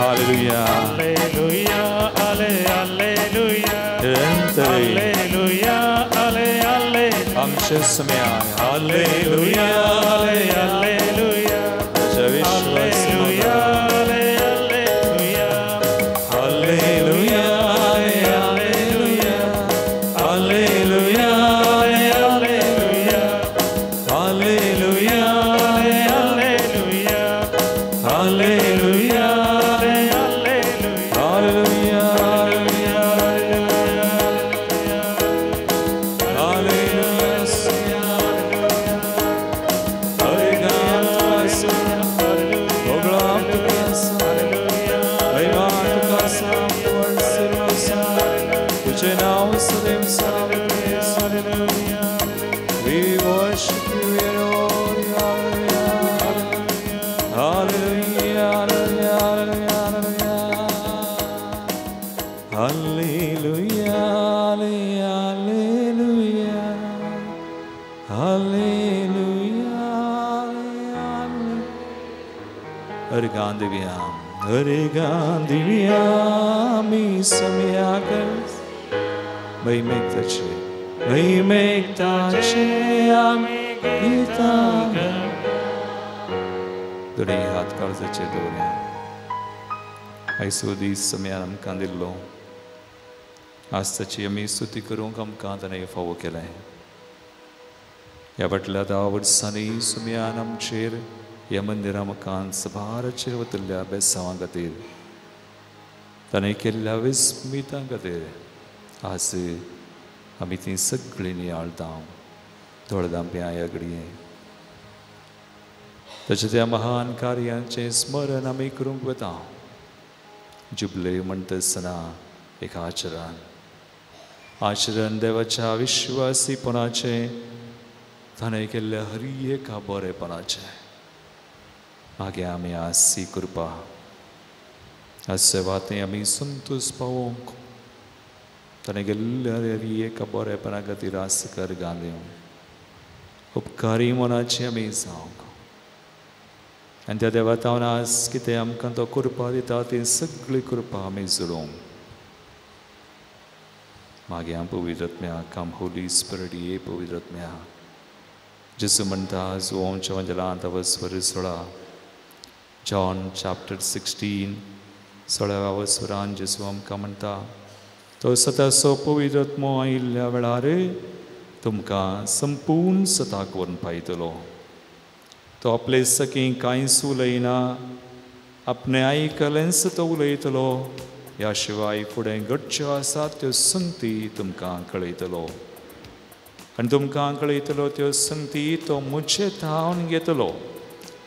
hallelujah hallelujah hallelujah hallelujah आमचे सम्या hallelujah hallelujah hallelujah hallelujah hallelujah hallelujah hallelujah hallelujah hallelujah We worship you, Lord. Hallelujah, hallelujah, hallelujah, hallelujah, hallelujah, hallelujah. अर्गां दिव्यां, अर्गां दिव्यां, मी सम्याकर, महिमेताचे, महिमेताचे आमी गीतां दोनूय हात काळजाचेर दवरया. आयचो दीस सम्यान आमकां दिल्लो आज ताची आमी स्तुती करूंक आमकां ताणें फावो केलें. ह्या फाटल्या 10 वर्सांनी सम्यान आमचेर ह्या मंदिरा मुखान सभाराचेर वतल्या बेसांवां खातीर ताणें केल्ल्या विस्मितां खातीर आज आमी तीं सगळीं नियाळता. थोडे दांप्या ह्या घडये ताच्या त्या महान कार्यांचें स्मरण आमी करूंक वता. जुबले म्हणटा आसतना एक आचरण आचरण देवाच्या विश्वासीपणाचें ताणें केल्ल्या हर एका बरेपणाचें. मागीर आमी आज सी कृपा आज सेवातें आमी संतोश पावोवंक ताणें केल्ल्या हर एका बरेपणा खातीर आस कर घालूं उपकारी मनाचें आमी जावंक आनी त्या देवा तावन आज कितें आमकां तो कृपा दिता ती सगळी कृपा आमी जोडूंक. मागीर आम पवित्र आत्म्या काम होली स्पिरिट ये पवित्र आत्म्या जेजू म्हणटा जुवांच्या वंजलांत वस्वर 16 जॉन चॅप्टर 16 16व्या वस्वरान जेजू आमकां म्हणटा तो सताचो पवित्र आत्मो आयिल्ल्या वेळार तुमकां संपूर्ण सताक व्हरून पायतलो. तो आपले सखी कांयच उलयना आपणे आयकलेंच तो उलयतलो ह्या शिवाय फुडें घडच्यो आसात त्यो संगती तुमकां कळयतलो आनी तुमकां कळयतलो त्यो संगती तो म्हजे थावन घेतलो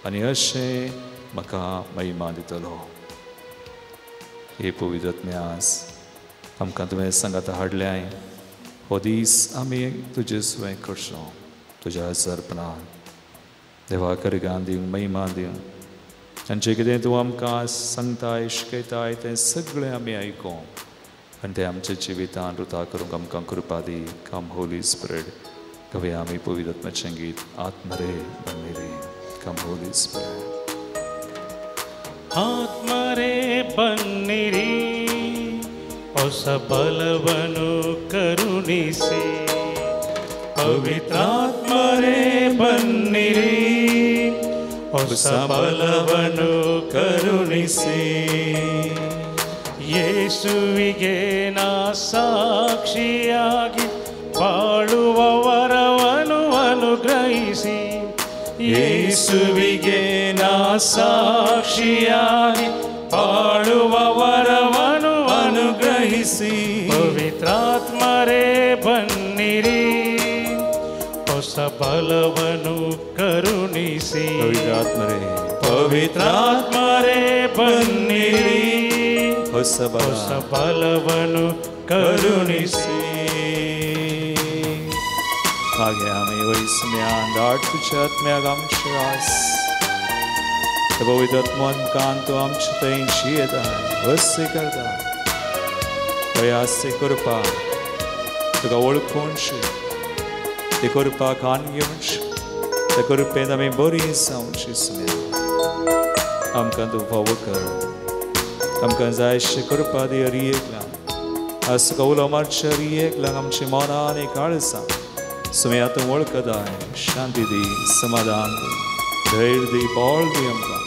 आनी अशें म्हाका महिमा दितलो. हे पवित्र आत्म्या आज आमकां तुवें सांगाता हाडल्याय हो दीस आमी तुजे सुवें करचो तुज्या हजारपणान देवा करगां दिवंक महिमा दिवंक आनी जें कितें तूं आमकां सांगताय शिकयताय तें सगळें आमी आयकोंक आनी तें आमच्या जिवितान रुता करूंक आमकां कृपा दी. काम होली स्पिरिट गवया आमी पवित्र आत्म्याचें गीत आत्मरे बन्निरे. काम होली स्पिरिट. आत्मरे बन्निरी ಹೊಸ ಬಲವನ್ನು ಕರುಣಿಸಿ. ಪವಿತ್ರಾತ್ಮರೇ ಬನ್ನಿರಿ, ಹೊಸ ಬಲವನ್ನು ಕರುಣಿಸಿ. ಯೇಸುವಿಗೆ ನಾ ಸಾಕ್ಷಿಯಾಗಿ ಬಾಳುವ ವರವನ್ನು ಅನುಗ್ರಹಿಸಿ. ಯೇಸುವಿಗೆ ನಾ ಸಾಕ್ಷಿಯಾಗಿ ಬಾಳುವ ವರವನ್ನು ಅನುಗ್ರಹಿಸಿ. ಪವಿತ್ರಾತ್ಮರೇ ಬನ್ನಿರಿ, ಹೊಸ ಬಲವನ್ನು ಕರುಣಿಸಿ. ಪವಿತ್ರಾತ್ಮರೇ, ಪವಿತ್ರಾತ್ಮರೇ ಬನ್ನಿರಿ, ಹೊಸ ಬಲವನ್ನು ಕರುಣಿಸಿ. ಹಾಗೆ आम्ही वैस्म्यान दाट तुझ्या आत्म्याक आमचे आस पवित्र आत्मकान तो आमचे थंयशी येता वस्य करता प्रयास करपा तुका वळखूनशी ते करपा कान घेवची ते करपेंत आमी बरी जावची सुम्या. आमकां तूं फावो कर, आमकां जायशें करपा दी हरी एक लांग आज तुका उलो मारचे हरी एक लांग आमची मनां आनी काळजां सुम्या तूं वळखताय. शांती दी, समाधान दी, धैर्य दी, बळ दी आमकां.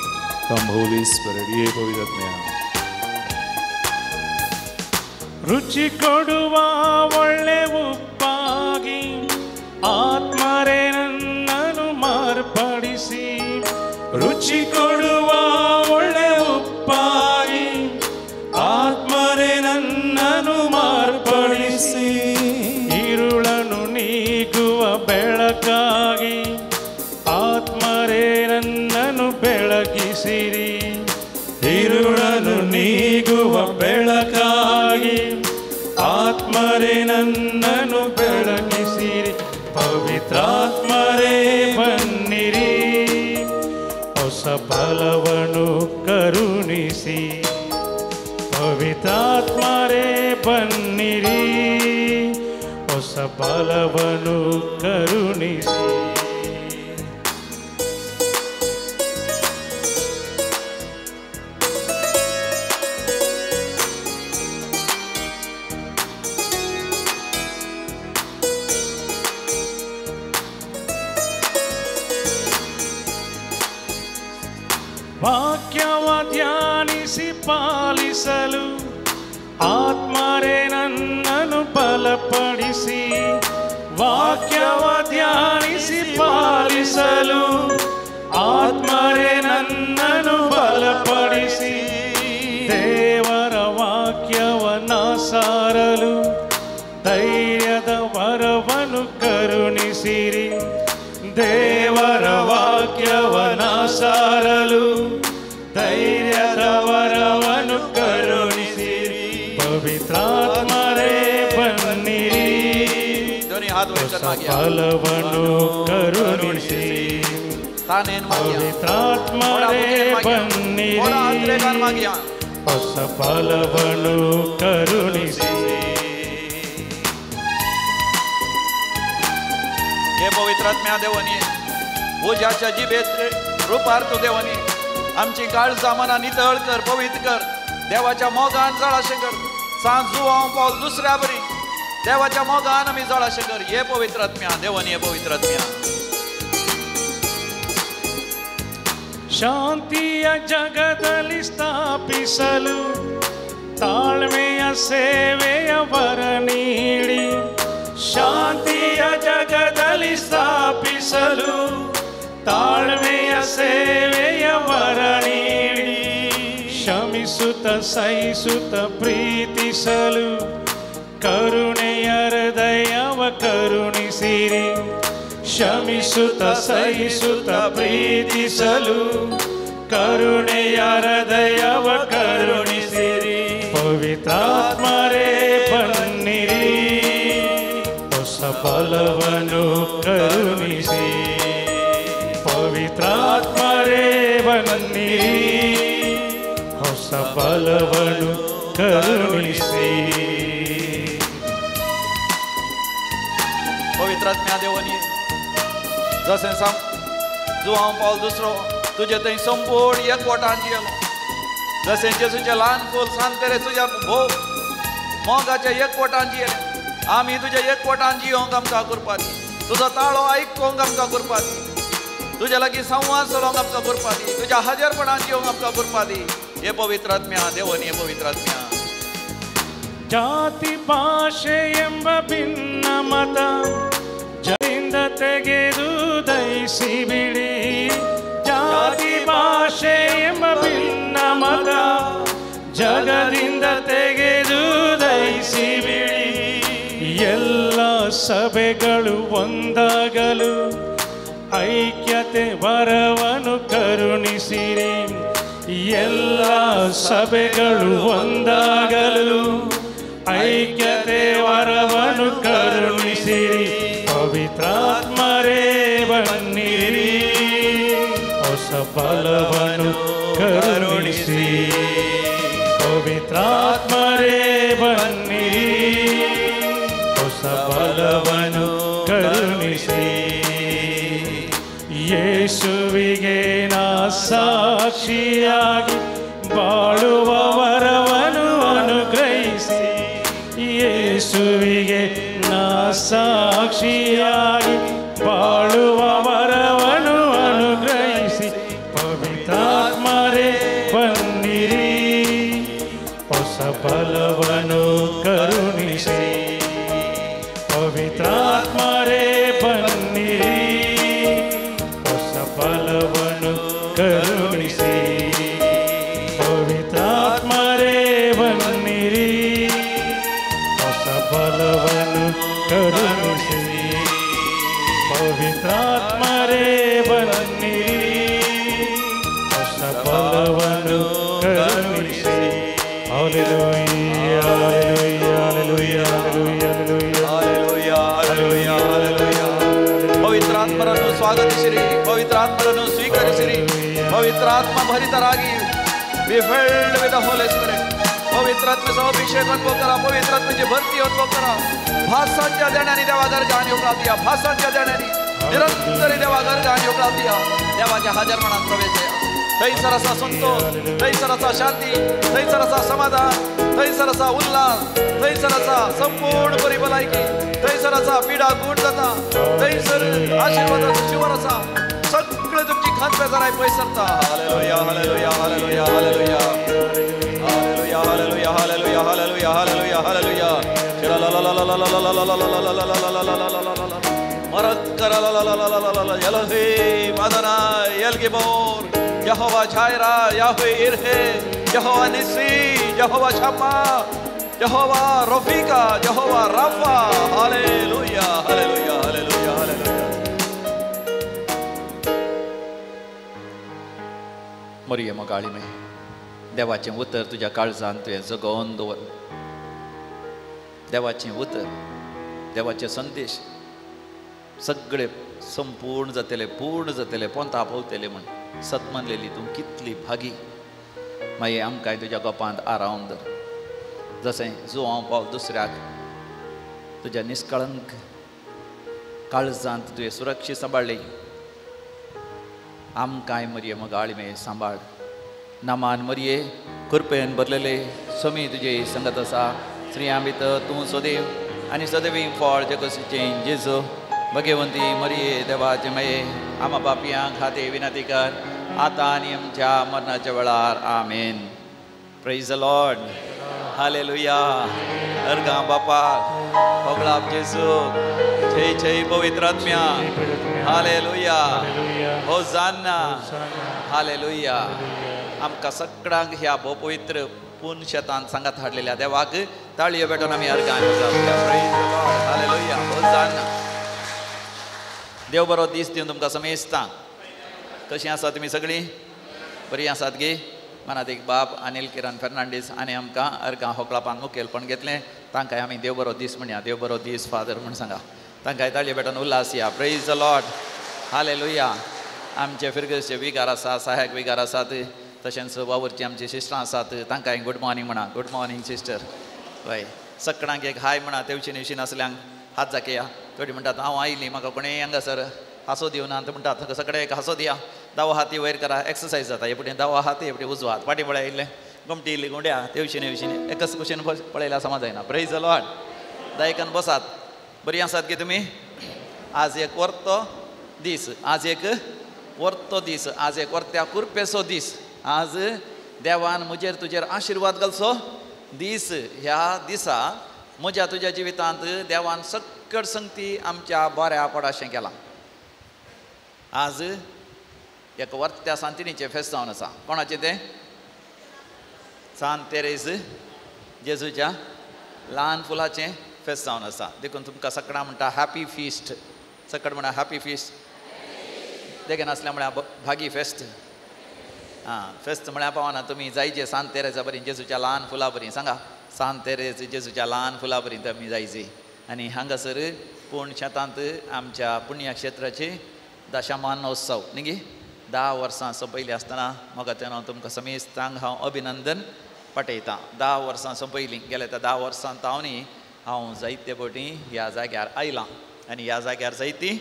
कम होली स्पिरिट, ये पवित्र आत्म्या. ರುಚಿ ಕೊಡುವ ಒಳ್ಳೆ ಉಪ್ಪಾಗಿ ಆತ್ಮರೇ ನನ್ನನ್ನು ಮಾರ್ಪಡಿಸಿ. ರುಚಿ ಕೊಡುವ ಒಳ್ಳೆ ಉಪ್ಪಾಗಿ ಆತ್ಮರೇ ನನ್ನನ್ನು ಮಾರ್ಪಡಿಸಿ. ಇರುಳನ್ನು ನೀಗುವ ಬೆಳಕಾಗಿ ಆತ್ಮರೇ ನನ್ನನ್ನು ಬೆಳಗಿಸಿರಿ. ಇರುಳನ್ನು ನೀಗುವ ಬೆಳಕಾಗಿ ಆತ್ಮರೇ ನನ್ನನ್ನು ಬೆಳಗಿಸಿರಿ. ಪವಿತ್ರಾತ್ಮರೇ ಬನ್ನಿರಿ, ಹೊಸ ಬಲವನ್ನು ಕರುಣಿಸಿ. ಪವಿತ್ರಾತ್ಮರೇ ಬನ್ನಿರಿ, ಹೊಸ ಬಲವನ್ನು ಕರುಣಿಸಿ. ವಾಕ್ಯವ ಧ್ಯಾನಿಸಿ ಪಾಲಿಸಲು ಆತ್ಮರೇ ನನ್ನನ್ನು ಬಲಪಡಿಸಿ. ವಾಕ್ಯವ ಧ್ಯಾನಿಸಿ ಪಾಲಿಸಲು ಆತ್ಮರೇ ನನ್ನನ್ನು ಬಲಪಡಿಸಿ. ದೇವರ ವಾಕ್ಯವನ್ನ ಸಾರಲು ಧೈರ್ಯದ ವರವನ್ನು ಕರುಣಿಸಿರಿ. ದೇವರ ವಾಕ್ಯವನ ಸಾರಲು ಧೈರ್ಯದ ವರವನ್ನು ಕರುಣಿಸಿರಿ. ಪವಿತ್ರಾತ್ಮರೇ ಬನ್ನಿರಿ, ಹೊಸ ಬಲವನ್ನು ಕರುಣಿಸಿ. ಪವಿತ್ರಾತ್ಮರೇ ಬನ್ನಿರಿ, ಹೊಸ ಬಲವನ್ನು ಕರುಣಿಸಿ. हे पवित्रात्म्या देवानी, उज्याच्या जिबेत रुपार तूं देवानी आमची काळजां मनां नितळ कर, पवित्र कर. देवाच्या मोगान जळाशें कर. सांज जुवांव पावल दुसऱ्या बरी देवाच्या मोगान आमी जळाशें कर. हे पवित्रात्म्या देवानी, हे पवित्रात्म्या. ಶಾಂತಿಯ ಜಗದಲ್ಲಿ ಸ್ಥಾಪಿಸಲು ತಾಳ್ಮೆಯ ಸೇವೆಯ ವರ ನೀಡಿ. ಶಾಂತಿಯ ಜಗದಲ್ಲಿ ಸ್ಥಾಪಿಸಲು ತಾಳ್ಮೆಯ ಸೇವೆಯ ವರ ನೀಡಿ. ಕ್ಷಮಿಸುತ್ತ ಸಹಿಸುತ್ತ ಪ್ರೀತಿಸಲು ಕರುಣೆಯ ಹೃದಯವ ಕರುಣಿಸಿರಿ. ಕ್ಷಮಿಸುತ್ತ ಸಹಿಸುತ್ತ ಪ್ರೀತಿಸಲು ಕರುಣೆಯ ಹೃದಯವ ಕರುಣಿಸಿರಿ. ಪವಿತ್ರಾತ್ಮರೇ ಬನ್ನಿರಿ, ಹೊಸ ಬಲವನ್ನು ಕರುಣಿಸಿ. ಪವಿತ್ರಾತ್ಮರೇ ಬನ್ನಿರಿ, ಹೊಸ ಬಲವನ್ನು ಕರುಣಿಸಿ. पवित्रात्म्या देवानी, जशें साम जुवांव पावल दुसरो तुजे थंय संपूर्ण एकवटान जियेलो. जशें जेजूचें ल्हान फूल सांत तेरेज तुज्या भोव मोगाच्या एकवटान जियेले. आमी तुज्या एकवटान जियोंक आमकां कृपा दी. तुजो ताळो आयकोंक आमकां कृपा दी. तुज्या लागीं संवाद चलोवंक आमकां कृपा दी. तुज्या हाजरपणान जियोंक आमकां कृपा दी. हे पवित्र आत्म्या देवनी, हे पवित्र आत्म्या. ಜಾತಿ ಭಾಷೆ ಎಂಬ ಭಿನ್ನ ಮತ ಜರಿಂದ ತೆಗೆದು ದಯಿಸಿ ಬಿಡಿ. ಜಾತಿ ಭಾಷೆ ಎಂಬ ಭಿನ್ನ ಮತ ಜಗದಿಂದ ತೆಗೆದು ದಯಿಸಿ ಬಿಡಿ. ಎಲ್ಲ ಸಭೆಗಳು ಒಂದಾಗಲು ಐಕ್ಯತೆ ವರವನ್ನು ಕರುಣಿಸಿರಿ. ಎಲ್ಲ ಸಭೆಗಳು ಒಂದಾಗಲು ಐಕ್ಯತೆ ವರವನ್ನು ಕರುಣಿಸಿರಿ. ಪವಿತ್ರಾತ್ಮರೇ ಬನ್ನಿರಿ, ಹೊಸ ಬಲವನ್ನು ಕರುಣಿಸಿ. ಪವಿತ್ರಾತ್ಮರೇ ಬನ್ನಿರಿ, ಹೊಸ ಬಲವನ್ನು ಕರುಣಿಸಿ. ಯೇಸುವಿಗೆ ನಾ ಸಾಕ್ಷಿಯಾಗಿ ಬಾಳುವ ವರವನ್ನು ಅನುಗ್ರಹಿಸಿ. ಯೇಸುವಿಗೆ ನಾ ಸಾಕ್ಷಿಯಾಗಿ ಬಾಳುವ ವರವನ್ನು ಅನುಗ್ರಹಿಸಿ. ಪವಿತ್ರಾತ್ಮರೇ ಬನ್ನಿರಿ, ಹೊಸ ಬಲವನ್ನು ಕರುಣಿಸಿ. ಪವಿತ್ರಾತ್ಮರೇ ಬನ್ನಿರಿ, ಹೊಸ ಬಲವನ್ನು ಕರುಣಿಸಿ. ಪವಿತ್ರಾತ್ಮರೇ ಬನ್ನಿರಿ, ಹೊಸ ಬಲವನ್ನು ಕರುಣಿಸಿ. ಪವಿತ್ರಾತ್ಮರೇ ಬನ್ನಿರಿ, ಹೊಸ ಬಲವನ್ನು ಕರುಣಿಸಿ. Hallelujah, hallelujah, hallelujah, hallelujah, hallelujah, hallelujah, hallelujah. ಪವಿತ್ರಾತ್ಮರನ್ನು ಸ್ವಾಗತಿಸಿರಿ, ಪವಿತ್ರಾತ್ಮರನ್ನು ಸ್ವೀಕರಿಸಿರಿ. ಪವಿತ್ರಾತ್ಮ ಭರಿತರಾಗಿ, be filled with the Holy Spirit. पवित्रात्म्याचा अभिषेक अनुभव करा, पवित्रात्म्याची भरती अनुभव करा. भासांच्या देण्याने देवाघर गाणी उकळा, भासांच्या देण्याने निरंतर देवाघर गाणी उकळा. देवाच्या हजारपणात प्रवेश आहे. थंयसर असा संतोष, थंयसर असा शांती, थंयसर असा समाधान, थंयसर असा उल्हास, थंयसर असा संपूर्ण बरी भलायकी, थंयसर असा पिडा गुण जाता, थंयसर आशीर्वादाचो शिवर आसा. सगळे तुमची खान बेजाराय पयस सरता. Hallelujah, hallelujah, hallelujah, hallelujah, hallelujah, hallelujah, hallelujah, hallelujah, hallelujah, hallelujah. Elohim Adonai El Gibor Jehovah Jireh Yahweh Jireh Jehovah Nissi Jehovah Shammah Jehovah Rofika Jehovah Rapha. Hallelujah, hallelujah, hallelujah, hallelujah. Mariam गाळीमे देवाचें उतर तुज्या काळजान तुवें जगोवन दवर. देवाचें उतर, देवाचे संदेश सगळे संपूर्ण जातले, पूर्ण जातले, पोंता पावतले म्हण सतमानलेली तूं कितली भागी. मागीर आमकां तुज्या गोपांत आरावन धर. जशें जुवांव पावल दुसऱ्याक तुज्या निष्कळंक काळजांत तुवें सुरक्षीत सांबाळ्ळी. आमकांय मरये मगाळी सांबाळ. नामान मरये कृपेन भरलेले समी तुजे संगत आसा. स्त्रियां भितर तूं सदैव आनी सदैवी फळ जगसीचें जेजू. भगवंती मरये देवाचे मये आमा बापयां खाते विनंती कर आतां आनी आमच्या मरणाच्या वेळार. आमेन. Praise the Lord. Hallelujah. अर्गां बापाक, होगळाप जेजू, जय जय पवित्र आत्म्या. हालेलुया. होजान्ना. हालेलुया. आमकां सगळ्यांक ह्या भोव पवित्र पूर्ण शेतान सांगात हाडलेल्या देवाक ताळयो भेटून आमी अर्गां. Praise the Lord. Hallelujah. Hosanna. देव बरो दीस दिवन तुमकां समेस्तां. कशीं आसा तुमी सगळीं? बरीं आसात गे? मनात एक बाब अनिल किरण फेर्नांडीस आनी आमकां अर्गां होकळापान मुखेलपण घेतलें. तांकां आमी देव बरो दीस म्हणया. देव बरो दीस फादर म्हूण सांगा. तांकां ताळयो भेटून उल्हास या. Praise the Lord. Hallelujah. आमचे फिरगसचे विगार आसा, सहायक विगार आसात, तशेंच वावुरची आमची सिस्टरां आसात, तांकां गुड मॉर्निंग म्हणा. Good morning sister. हय, सगळ्यांक एक हाय म्हणा. तेवशीन विशीन आसल्यांक हात जाकया. थोडी म्हणटात हांव आयली म्हाका कोणें हांगासर हांसो दिवना, म्हणटात सगळे एक हांसो दिया. दावो हाती वयर करा, एक्सरसायज जाता. हे फुडें दावो हात, हे फुडें उजवो हात, फाटीं पळय आयिल्लें गोमटी इल्ली गुंड्या तेवशीन हेवशीन एकच कुशीन पळयल्या समज जायना. प्रेज the Lord. दायकान बसात. बरी आसात की तुमी? आज एक वर्तो दीस, आज एक वर्तो दीस, आज एक वर्त्या कुरपेचो दीस. आज देवान म्हजेर तुजेर आशिर्वाद घालचो दीस. ह्या दिसा म्हज्या तुज्या जिवितांत देवान सक्कड संगती आमच्या बऱ्या पडाशें केलां. आज एक वर्त्या सांतिणीचें फेस्त जावन आसा. कोणाचें तें? सांत तेरेज जेजूच्या ल्हान फुलाचें फेस्त जावन आसा. देखून तुमकां सकडां म्हणटा हॅपी फिस्ट. सकड म्हणटा हॅपी फिस्ट. देखीन आसल्या म्हळ्यार भागी फेस्त. आं, फेस्त म्हळ्यार पावना तुमी जायचे सांत तेरेजा बरी, जेजूच्या ल्हान फुलां बरी. सांगा, सांत तेरेज जेजूच्या ल्हान फुलां बरी तुमी जायची. आनी हांगासर पूण शेतांत आमच्या पुण्यक्षेत्राची दशमानोत्सव न्ही 10 वर्सां सोंपयली आसतना म्हाका तेन्ना तुमकां समेस्तांक हांव अभिनंदन पाठयतां. 10 वर्सां सोंपयलीं. गेल्या त्या 10 वर्सां तावनी हांव जायते फावटी ह्या जाग्यार आयलां आनी ह्या जाग्यार जायतीं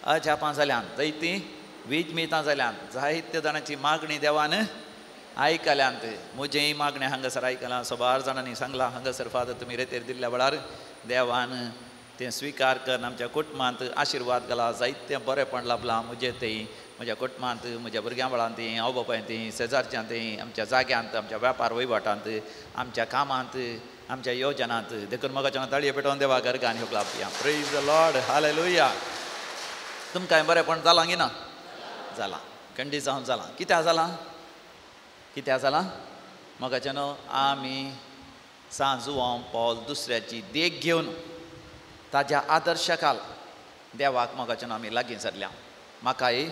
अजापां जाल्यान, जायतीं वीज मितां जाल्यान, जायते जाणांची मागणी देवान आयकल्यांत. म्हजेंय मागणें हांगासर आयकलां. सबार जाणांनी सांगलां हांगासर फादर तुमी रेतेर दिल्ल्या वेळार देवान तें स्विकार करून आमच्या कुटुंबांत आशिर्वाद घाला. जायतें बरेंपण लाभलां म्हजें तें, म्हज्या कुटुंबांत, म्हज्या भुरग्यां बाळांत, आवय बापायंत, शेजारच्यांत, आमच्या जाग्यांत, आमच्या वेपार वहिवाटांत, आमच्या कामांत, आमच्या योजनांत. देखून म्हाका ताळये पेटोवन देवा गरगान ह्यो लाभया. Praise the Lord. हालेलुया. तुमकां बरेंपण जालां गी ना? जालां, खंडीत जावन जालां. कित्याक जालां? कित्याक जालां? म्हाका न्हू आमी सांत जुवांव पावल दुसऱ्याची देख घेवन ताज्या आदर्शकाल देवाक मोगाच्यान आमी लागीं सरल्या. म्हाकाय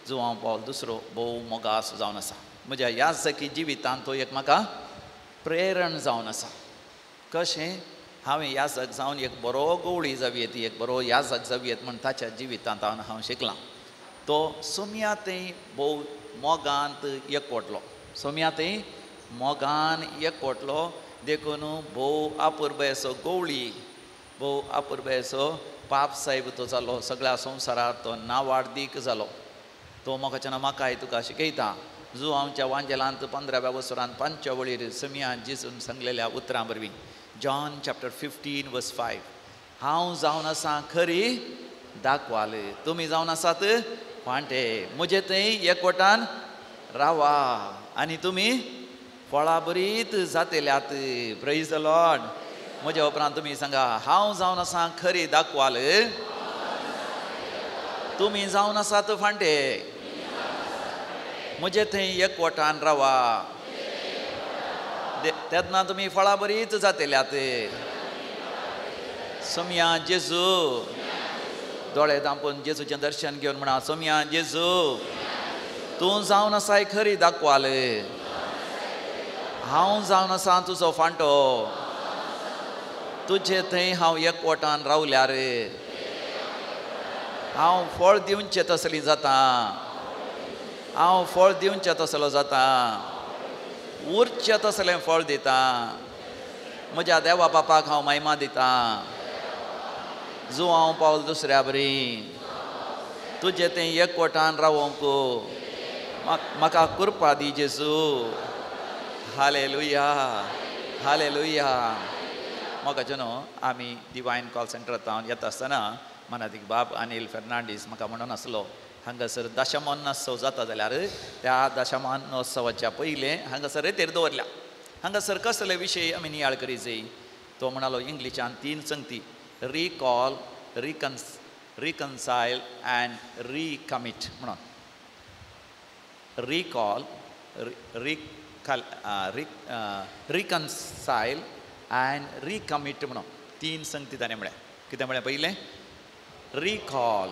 जुवांव पावल दुसरो भोव मोगास जावन आसा. म्हज्या ह्या सखी जिवितांत तो एक म्हाका प्रेरण जावन आसा. कशें हांवें याजक जावन एक बरो गवळी जावयेत, एक बरो याजक जावयेत म्हूण ताच्या जिवितांत हांव शिकलां. तो सोम्या थंय भोव मोगांत एकवटलो, सोम्या थंय मोगान एकवटलो. देखून भोव आपुरबायेचो गवळी, भोव आपुरबायेचो पाप साहेब तो जालो. सगळ्या संवसारार तो नावाडदीक जालो. तो मोगाच्यान म्हाकाय तुका शिकयता. जुवांवच्या वांजेलांत 15व्या वसरांत 5व्या वळीर समिया जेजून सांगलेल्या उतरां वरवीं, जॉन चॅप्टर 15 वर्स 5, हांव जावन आसा खरी दाखवाल, तुमी जावन आसात फांटे. म्हजे थंय एकवटान रावा आनी तुमी फळां बरीत जातेल्यात. Praise the Lord. म्हज्या उपरांत तुमी सांगा, हांव जावन आसा खरी दाखवाल, तुमी जावन आसात फांटे. म्हजे थंय एकवटान रावा, तेन्ना तुमी फळां बरीच जातेल्यात. सोम्या जेजू. दोळे धांपून जेजूचें दर्शन घेवन म्हणा, सोम्या जेजू, तूं जावन आसाय खरी दाखवाल, हांव जावन आसा तुजो फांटो. तुजे थंय हांव एकवटान रावल्यार हांव फळ दिवचें तसली जाता, हांव फळ दिवचें तसलो जाता, उरचें तसलें फळ दिता. म्हज्या देवा बापाक हांव महिमा दिता. जुवांव पावल दुसऱ्या बरी, तुजें तें एकवटान रावोंक म्हाका कृपा दी जेजू. Hallelujah, hallelujah. म्हाका न्हू आमी डिवायन कॉल सेंटरांत येता आसतना मनातीक बाब अनिल फेर्नांडीस म्हाका म्हणून आसलो, हांगासर दशमानोत्सव जाता जाल्यार त्या दशमानोत्सवाच्या पयलें हांगासर रेतेर दवरल्या. हांगासर कसले विशय आमी नियाळ करी जाय? तो म्हणालो इंग्लिशान 3 संगती, रिकॉल, रिकन्सायल अँड रिकमीट म्हणून. रिकॉल, रिकन्सायल अँड रिकमीट म्हणून 3 संगती ताणें म्हळ्या. कितें म्हळ्यां? पयलें recall,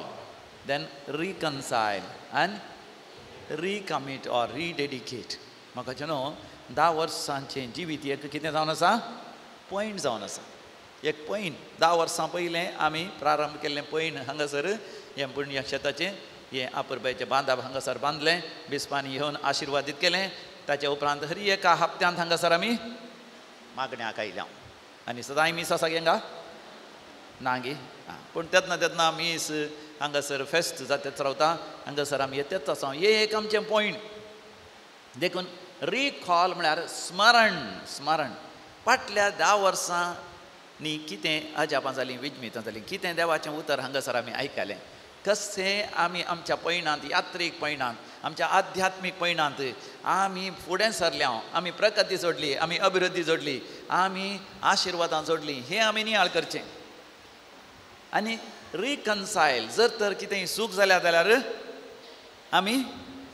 then reconcile and recommit or rededicate. म्हाका न्हू 10 वर्सांचें जिवीत एक कितें जावन आसा? पॉयंट जावन आसा. एक पॉयंट. 10 वर्सां पयलें आमी प्रारंभ केल्लें पॉयंट हांगासर हें पुण्यक्षेत्राचें हें आपुरबायेचें बांदाप हांगासर बांदलें, बिस्पांनी येवन आशिर्वादीत केलें. ताच्या उपरांत हर एका हप्त्यांत हांगासर आमी मागण्याक आयल्या आनी सदांय मीस आसा हांगा ना गी? पूण तेन्ना तेन्ना मीस हांगासर फेस्त जातेच रावता. हांगासर आमी येतेच आसा. हें एक आमचें पॉयंट. देखून रिकॉल म्हळ्यार स्मरण. स्मरण फाटल्या 10 वर्सांनी कितें अजापां जालीं, विजमितां जालीं, कितें देवाचें उतर हांगासर आमी आयकलें, कशें आमी आमच्या पयणांत, यात्रीक पयणांत, आमच्या आध्यात्मीक पयणांत आमी फुडें सरल्या, आमी प्रगती जोडली, आमी अभिवृद्धी जोडली, आमी आशिर्वादां जोडली, हें आमी नियाळ करचें. आनी रिकन्सायल, जर तर कितेंय चूक जाल्या जाल्यार आमी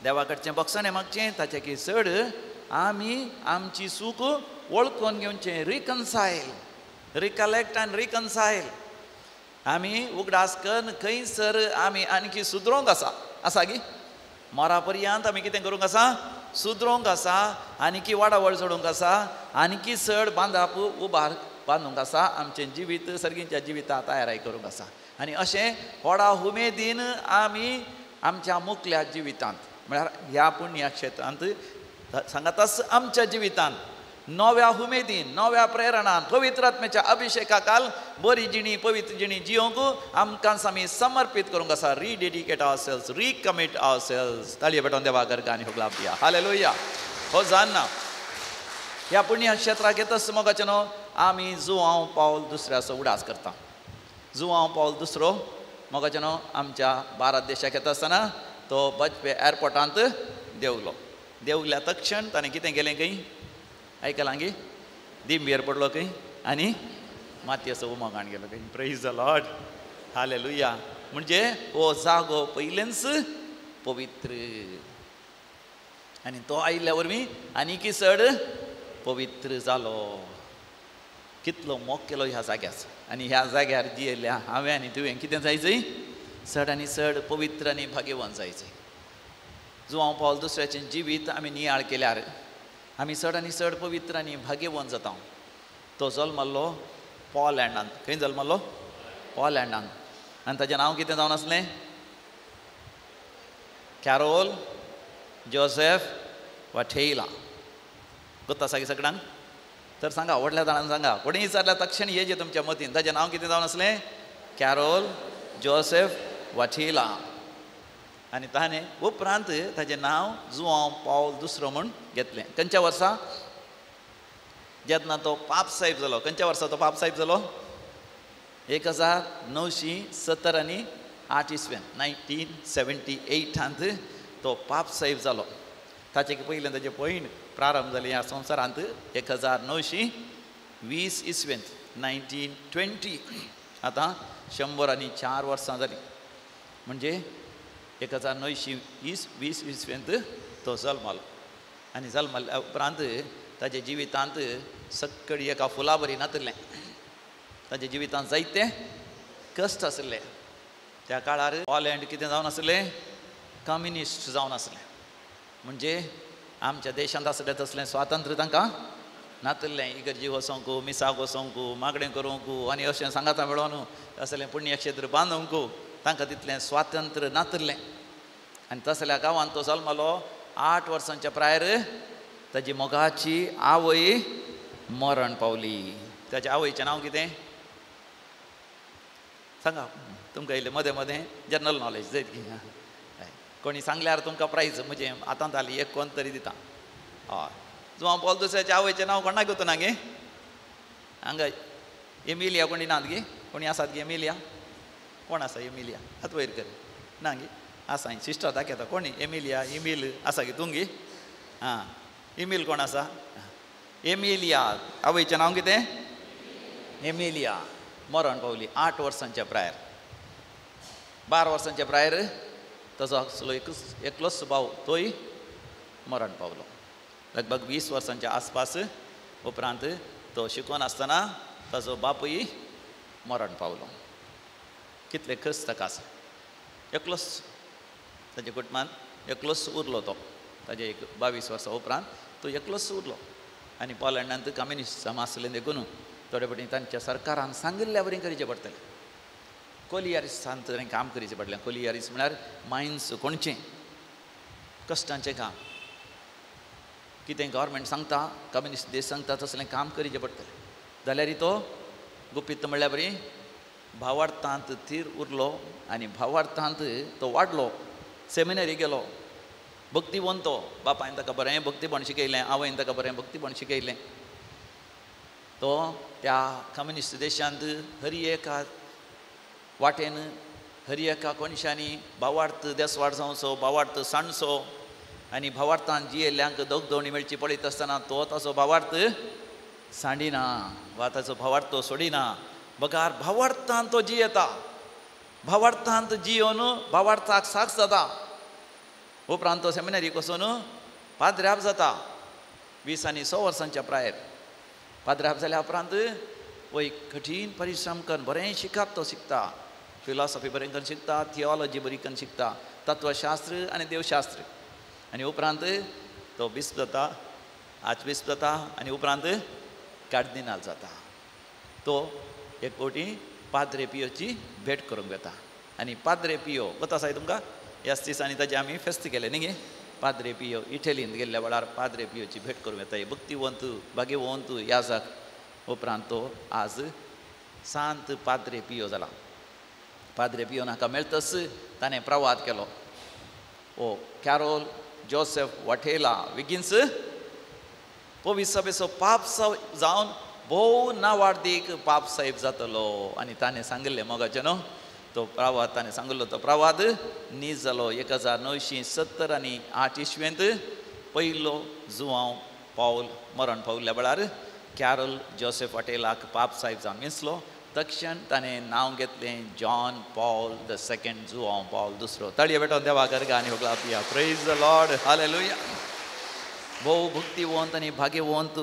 देवा कडचें बक्षणें मागचें, ताचे की चड आमी आमची चूक वळखून घेवचें. रिकन्सायल, रिकलेक्ट आनी रिकन्सायल. आमी उगडास करून खंयसर आमी आणखी सुदरोंक आसा, आसा गी मरा पर्यंत आमी कितें करूंक आसा, सुदरोंक आसा, आनीकी वाडावळ चडोवंक आसा, आनीकी चड बांदाप उबार बांदूंक आसा, आमचें जिवीत सर्गींच्या जिविता तयाराय करूंक आसा. आनी अशें व्हडा उमेदीन आमी आमच्या मुखल्या जिवितांत म्हळ्यार ह्या पुण्य क्षेत्रांत सांगाताच आमच्या जिवितांत नव्या उमेदीन, नव्या प्रेरणान, पवित्र आत्म्याच्या अभिषेका काल बरी जिणी, पवित्र जिणी जियोंक आमकां आमी समर्पीत करूंक आसा. Rededicate ourselves, recommit ourselves. ताळये पेटोवन देवा गरगा आनी हुगलाप दिया. हालेलुया. हो जाणना ह्या पुण्य क्षेत्राक येतच मोगाचें न्हू आमी जुआंव पावल दुसऱ्याचो उडास करता. जुआंव पावल दुसरो मोगाचें न्हू आमच्या भारत देशाक येता आसतना तो बजपे एअरपोर्टांत देंवलो. देंवल्या तक्षण ताणें कितें केलें खंय आयकलां गी, दिंबेर पडलो खंय आनी मातयेचो उमगाण गेलो खंय. Praise the Lord, hallelujah. म्हणजे हो जागो पयलेंच पवित्र आनी तो आयिल्ल्या वरवीं आनीकी चड पवित्र जालो. कितलो मोग केलो ह्या जाग्याचो. आनी ह्या जाग्यार जियेल्या हांवें आनी तुवें कितें जायचें, चड आनी चड पवित्र आनी भाग्यवान जायचें. जुआंव पावल दुसऱ्याचें जिवीत आमी नियाळ केल्यार आमी चड आनी चड पवित्र आनी भाग्यवान जाता. तो जल्मल्लो पोलँडांत. खंय जल्मल्लो? पोलँडांत. आनी ताजें नांव कितें जावन आसलें? Carol Joseph वाठेला. गोत्ता आसा की सगळ्यांक? तर सांगा, व्हडल्या जाणांक सांगा, कोणीय विचारल्यार तक्षण ये जे तुमच्या मतीन. ताजें नांव कितें जावन आसलें? कॅरोल जोसेफ वाठेला. आनी ताणें उपरांत ताजें नांव जुआंव पावल दुसरो म्हूण घेतलें. खंयच्या वर्सा? जेन्ना तो पाप साहेब जालो. खंयच्या वर्सा तो पाप साहेब जालो? 1970 आनी 8 इसवेन, 1978 तो पाप साहेब जालो. ताचे पयलें ताजें पयण प्रारंभ जालें ह्या संवसारांत 1920 इसवेंत, 1920. आतां 104 वर्सां जालीं. म्हणजे 1920 इसवेंत तो जल्मलो. आनी जल्मल्या उपरांत ताच्या जिवितांत सक्कडी एका फुला बरी नातिल्लें. ताच्या जिवितांत जायते कश्ट आशिल्ले. त्या काळार पोलँड कितें जावन आसलें, कम्युनिस्ट जावन आसलें. म्हणजे आमच्या देशांत आसलें तसलें स्वातंत्र्य तांकां नातिल्लें. इगर्जी वचोंक, मिसाक वचोंक, मागणें करूंक आनी अशें सांगाता मेळोन असलें पुण्यक्षेत्र बांदूंक तांकां तितलें स्वातंत्र्य नातिल्लें. आनी तसल्या गांवांत तो जल्मलो. 8 वर्सांच्या प्रायर ताजी मोगाची आवय मरण पावली. ताच्या आवयचें नांव कितें सांगा? तुमकां येयलें मदें मदें जनरल नॉलेज जायत की कोणी सांगल्यार तुमकां प्रायज म्हजें हातांत हाली एक कोण तरी दिता. हय, जुआंव पावल दुसऱ्याच्या आवयचें नांव कोणाक घेवता ना गे? हांगा एमिलिया कोणी नात गे? कोणी आसात गे एमिलिया? कोण आसा एमिलिया? हात वयर कर. ना गे? आसा सिस्टर दाखयता. कोणी एमिलिया? इमील आसा गे तूं गे? आं, इमील कोण आसा? एमिलिया. आवयचें नांव कितें? एमिलिया. मरण पावली 8 वर्सांच्या प्रायर. 12 वर्सांच्या प्रायर ताजो आसलो एकलोच भाव, तोय मरण पावलो. लगभग 20 वर्सांच्या आसपास उपरांत तो शिकोन आसतना ताजो बापूय मरण पावलो. कितले कश्ट ताका आसा. एकलोच ताच्या कुटुंबान एकलोच उरलो तो. ताजे एक 22 वर्सां उपरांत तो एकलोच उरलो. आनी पोलंडांत कम्युनिस्ट आसलें देखून थोडे फावटी तांच्या सरकारान सांगिल्ल्या वरी करचें पडटलें. कोलियारिसांत ताणें काम करचें पडलें. कोलियारीस म्हळ्यार मायन्स, कोणचें कश्टांचें काम. कितें गव्हर्मेंट सांगता, कम्युनिस्ट देश सांगता तसलें काम करचें पडटलें. जाल्यार तो गुपीत म्हणल्यार बरी भावार्थांत थीर उरलो आनी भावार्थांत तो वाडलो. सेमिनरी गेलो. भक्तिवंत तो, बापायन ताका बरें भक्तीपण शिकयलें, आवयन ताका बरें भक्तीपण शिकयलें. तो त्या कम्युनिस्ट देशांत हरी एका वाटेन हरी एका कोनशांनी भावार्थ देसवाड जावचो, भावार्थ सांडचो आनी भावार्थान जियेल्ल्यांक दगदोणी मेळची पळयत आसतना तो ताचो भावार्थ सांडिना वा ताचो भावार्थ तो सोडिना, बगार भावार्थान तो जियेता, भावार्थांत जियोन भावार्थाक साक्ष जाता. उपरांत तो सेमिनारीक वचून पाद्र्याब जाता 20 आनी 100 वर्सांच्या प्रायेर. पाद्र्याब जाल्या उपरांत वय कठीण परिश्रम करून बरें शिकप तो शिकता, फिलॉसॉफी बरें करून शिकता, थियोलॉजी बरी करून शिकता, तत्वशास्त्र आनी देवशास्त्र. आनी उपरांत तो बिस्प जाता, आर्चबिस्प जाता आनी उपरांत कार्दिनाल जाता. तो एक फावटी पाद्रे पियोची भेट करूंक वता आनी पाद्रे पियो वता आसा तुमकां ह्याच दिसांनी ताजें आमी फेस्त केलें न्ही गे. पाद्रे पियो इटलींत गेल्ल्या वेळार पाद्रे पियोची भेट करूंक येता, भक्तिवंत भाग्यवंत याजक. उपरांत तो आज सांत पाद्रे पियो जाला. पाद्रे पियो नाका मेळतच ताणें प्रवाद केलो, ओ कॅरोल जोसेफ वाटेला विगिन्स पवित्र सभेचो पाप जावन भोव नावार्दीक पाप साहेब जातलो. आनी ताणें सांगिल्लें मोगाचें न्हू तो प्रवाद, ताणें सांगिल्लो तो प्रवाद नीज जालो. 1970 आनी 8 इस्वेंत पयलो जुवांव पावल मरण पावल्ल्या वेळार कॅरोल जोसेफ वाटेलाक पाप साहेब जावन विंचलो. तक्षण ताणें नांव घेतलें John Paul the second, Joao Paul दुसरो. ताळये भेटोवन देवा गर्गा आनी होगला पिया. Praise the Lord, hallelujah. भोव भक्तिवंत आनी भाग्यवंत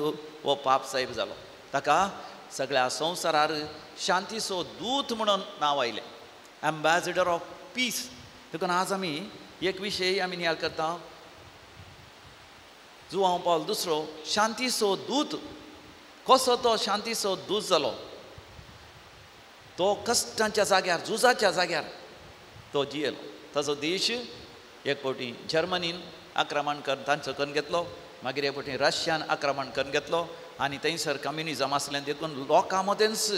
हो पाप साहेब जालो. ताका सगळ्या संवसारार शांतीचो दूत म्हणून नांव आयलें, एम्बॅसिडर ऑफ पीस. देखून आज आमी एक विशय आमी नियाळ करता, जुवांव पावल दुसरो शांतीचो दूत. कसो तो शांतीचो दूत जालो? तो कश्टांच्या जाग्यार, झुजाच्या जाग्यार तो जियेलो. ताचो देश एक फावटी जर्मनीन आक्रमण करून तांचो करून घेतलो, मागीर एक फावटी रशियान आक्रमण करून घेतलो आनी थंयसर कम्युनिजम आसलें देखून लोकां मदेंच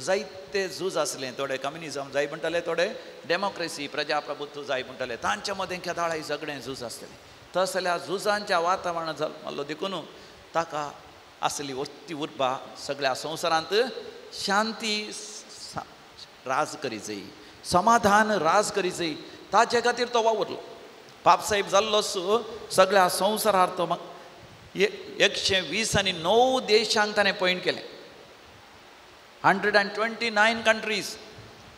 जायते झूज आसलें. थोडे कम्युनिजम जाय म्हणटाले, थोडे डेमोक्रेसी प्रजाप्रभुत्व जाय म्हणटाले. तांच्या मदें केदाळाय झगडें झूज आसलें. तसल्या झुजांच्या वातावरणांत जाल्लो देखून ताका आसली वस्ती उर्बा सगळ्या संवसारांत शांती राज करी जाय, समाधान राज करी जाय, ताचे खातीर तो वावुरलो. पापसाहेब जाल्लोच सगळ्या संवसारार तो 120 आनी 9 देशांक ताणें पॉयंट केलें, 129 कंट्रीज.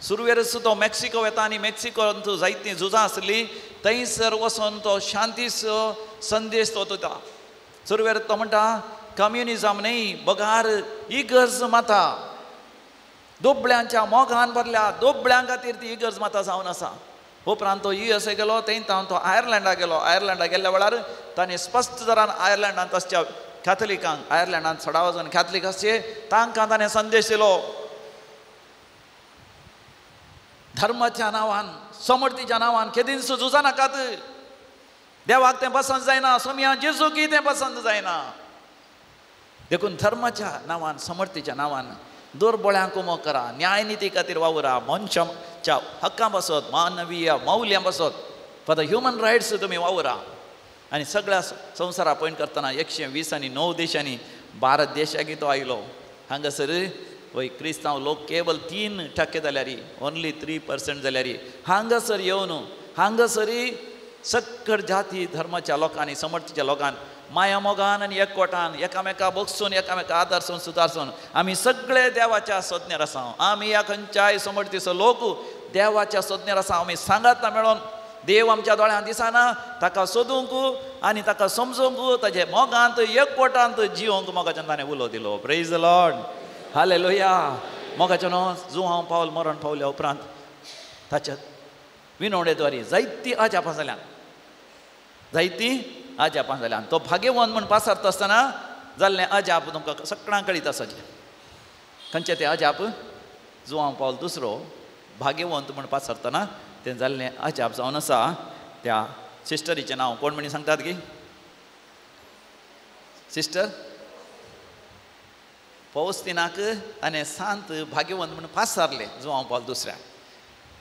सुरवेरच तो मेक्सिको वता आनी मेक्सिकोंत जायतीं झुजां आसलीं, थंयसर वचून तो शांतीचो संदेश तो दिता. सुरवेर तो म्हणटा कम्युनिजम न्हय बगार इगर्ज माता दुबळ्यांच्या मोगान भरल्या, दुबळ्यां खातीर ती इगर्ज माता जावन आसा. उपरांत तो यू एस ए गेलो, थंय तावन तो आयर्लंडा गेलो. आयर्लंडा गेल्ल्या वेळार ताणें स्पश्ट जरान आयर्लंडांत आसच्या कॅथलिकांक, आयर्लंडांत सडाव जावन कॅथलीक आसचे तांकां ताणें संदेश दिलो, धर्माच्या नांवान समर्थीच्या नांवान केदींच झुजां नाकात, देवाक तें पसंत जायना, सोमया जेजूकी तें पसंत जायना. देखून धर्माच्या नांवान समर्थीच्या नांवान दुर्बळ्यांक उमो करा, न्यायनिती खातीर वावुरा, मनशाच्या हक्कां पासत, मानवीय मौल्यां पासत, फॉर the human rights तुमी वावुरा. आनी सगळ्या संवसारा पॉयंट करतना 120 आनी 9 देशांनी भारत देशाक तो आयलो. हांगासर वय क्रिस्तांव लोक केवल 3% जाल्यार, ओन्ली 3% जाल्यार हांगासर येवन हांगासरी सक्कड जाती धर्माच्या लोकांनी समर्थीच्या लोकांनी माया मोगान आनी एकवटान एकामेका बगसून एकामेका आदर्सून सुदारसून आमी सगळे देवाच्या सोदनेर आसा. आमी ह्या खंयच्याय समर्थीचो लोक देवाच्या सोदनेर आसा. आमी सांगात मेळोन देव आमच्या दोळ्यांत दिसना, ताका सोदूंक आनी ताका समजूंक ताजे मोगांत एकवटांत जिवंक मोगाच्यान ताणें उलो दिलो. प्रेज the Lord, hallelujah. मोगाच्यान जुवांव पावल मरण पावल्या उपरांत ताच्या विनवणेद्वारी जायतीं अजापां जाल्यान, जायतीं अजापां जाल्यान. तो भाग्यवंत म्हूण पासारता आसतना जाल्लें अजाप तुमकां सगळ्यांक कळीत आसाचें. खंयचें तें अजाप? जुवांव पावल दुसरो भाग्यवंत म्हूण पासारतना तें जाल्लें अजाप जावन आसा. त्या सिस्टरीचें नांव कोण म्हणी सांगतात की? सिस्टर पौस्तिनाक ताणें सांत भाग्यवंत म्हूण पासारलें जुवांव पावल दुसऱ्याक.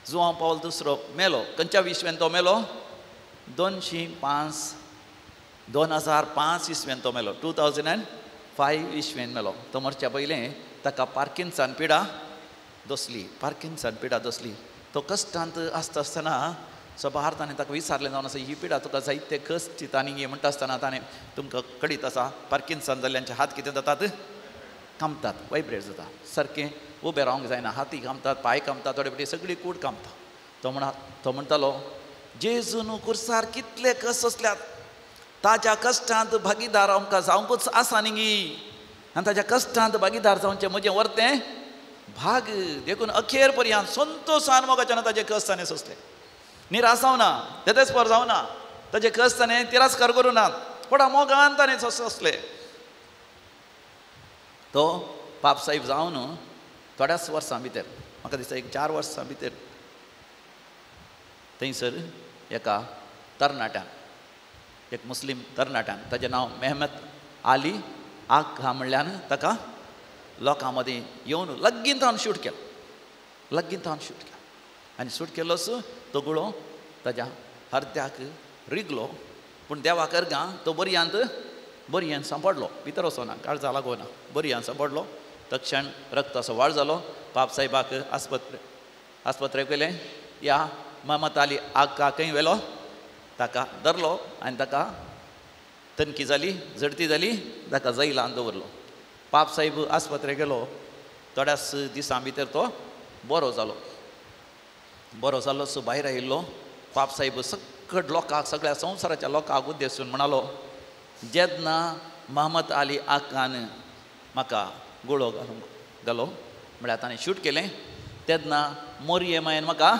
जुवांव पावल दुसरो मेलो. खंयच्या विश्वेन तो मेलो? 205 2005 इसवेन तो मेलो, 2005 इसवेन मेलो. तो मरच्या पयलें ताका पार्किन्सन पिडा दोसली, पार्किन्सन पिडा दोसली. तो कश्टांत आसता आसतना सभार ताणें ताका विचारलें जावन आसा, ही पिडा तुका जायते कश्ट दिता आनी म्हणटा आसतना ताणें तुमकां कळीत आसा पार्किन्सन जाल्ल्यांचे हात कितें जातात, कामतात, वायब्रेट जाता, सारकें उबें रावंक जायना, हाती कामतात, पांय कामतात, थोडे फावटी सगळी कूड कामता. तो म्हणटालो जेजून कुर्सार कितले कश्ट सोंसल्यात, ताज्या कश्टांत भागीदार आमकां जावंकूच आसा न्ही, आनी ताज्या कश्टांत भागीदार जावचें म्हजें वर्तें भाग. देखून अखेर पर्यंत संतोशान मोगाच्यान ताजे कश्ट ताणें सोंसले, निराश जावना, देदेस्पर जावना, ताजे कश्ट ताणें तिरस्कार करूं ना, व्हडा मोगान ताणें सोंसले. तो पापसाहेब जावन थोड्याच वर्सां भितर, म्हाका दिसता एक 4 वर्सां भितर थंयसर एका तरणाट्यान, एक मुस्लीम तरणाट्यान, ताजें नांव मेहमत आली आका म्हणल्यान ताका लोकां मदीं येवन लगीन तावन शूट केलो, लगीन तावन शूट केलो. आनी शूट केलोच तो गुळो ताज्या हर्द्याक रिगलो, पूण देवाक अर्गां तो बरयांत बरयान सांपडलो, भितर वचना, काळजा लागोना, बरयान सांपडलो. तक्षण रक्ताचो वाळ जालो. पापसाहेबाक आस्पत्रेक व्हेलें. ह्या महमद अली आका खंय व्हेलो, ताका धरलो आनी ताका तनकी जाली, झडती जाली, ताका जैलान दवरलो. पापसाहेब आस्पत्रेक गेलो, थोड्याच दिसां भितर तो बरो जालो. बरो जालो सो भायर आयिल्लो. पापसाहेब सगळ्या लोकांक, सगळ्या संवसाराच्या लोकांक उद्देशून म्हणालो, जेन्ना महमद अली आकान म्हाका गुळो घालूंक घालो म्हळ्यार ताणें शूट केलें, तेन्ना मोरये मायन म्हाका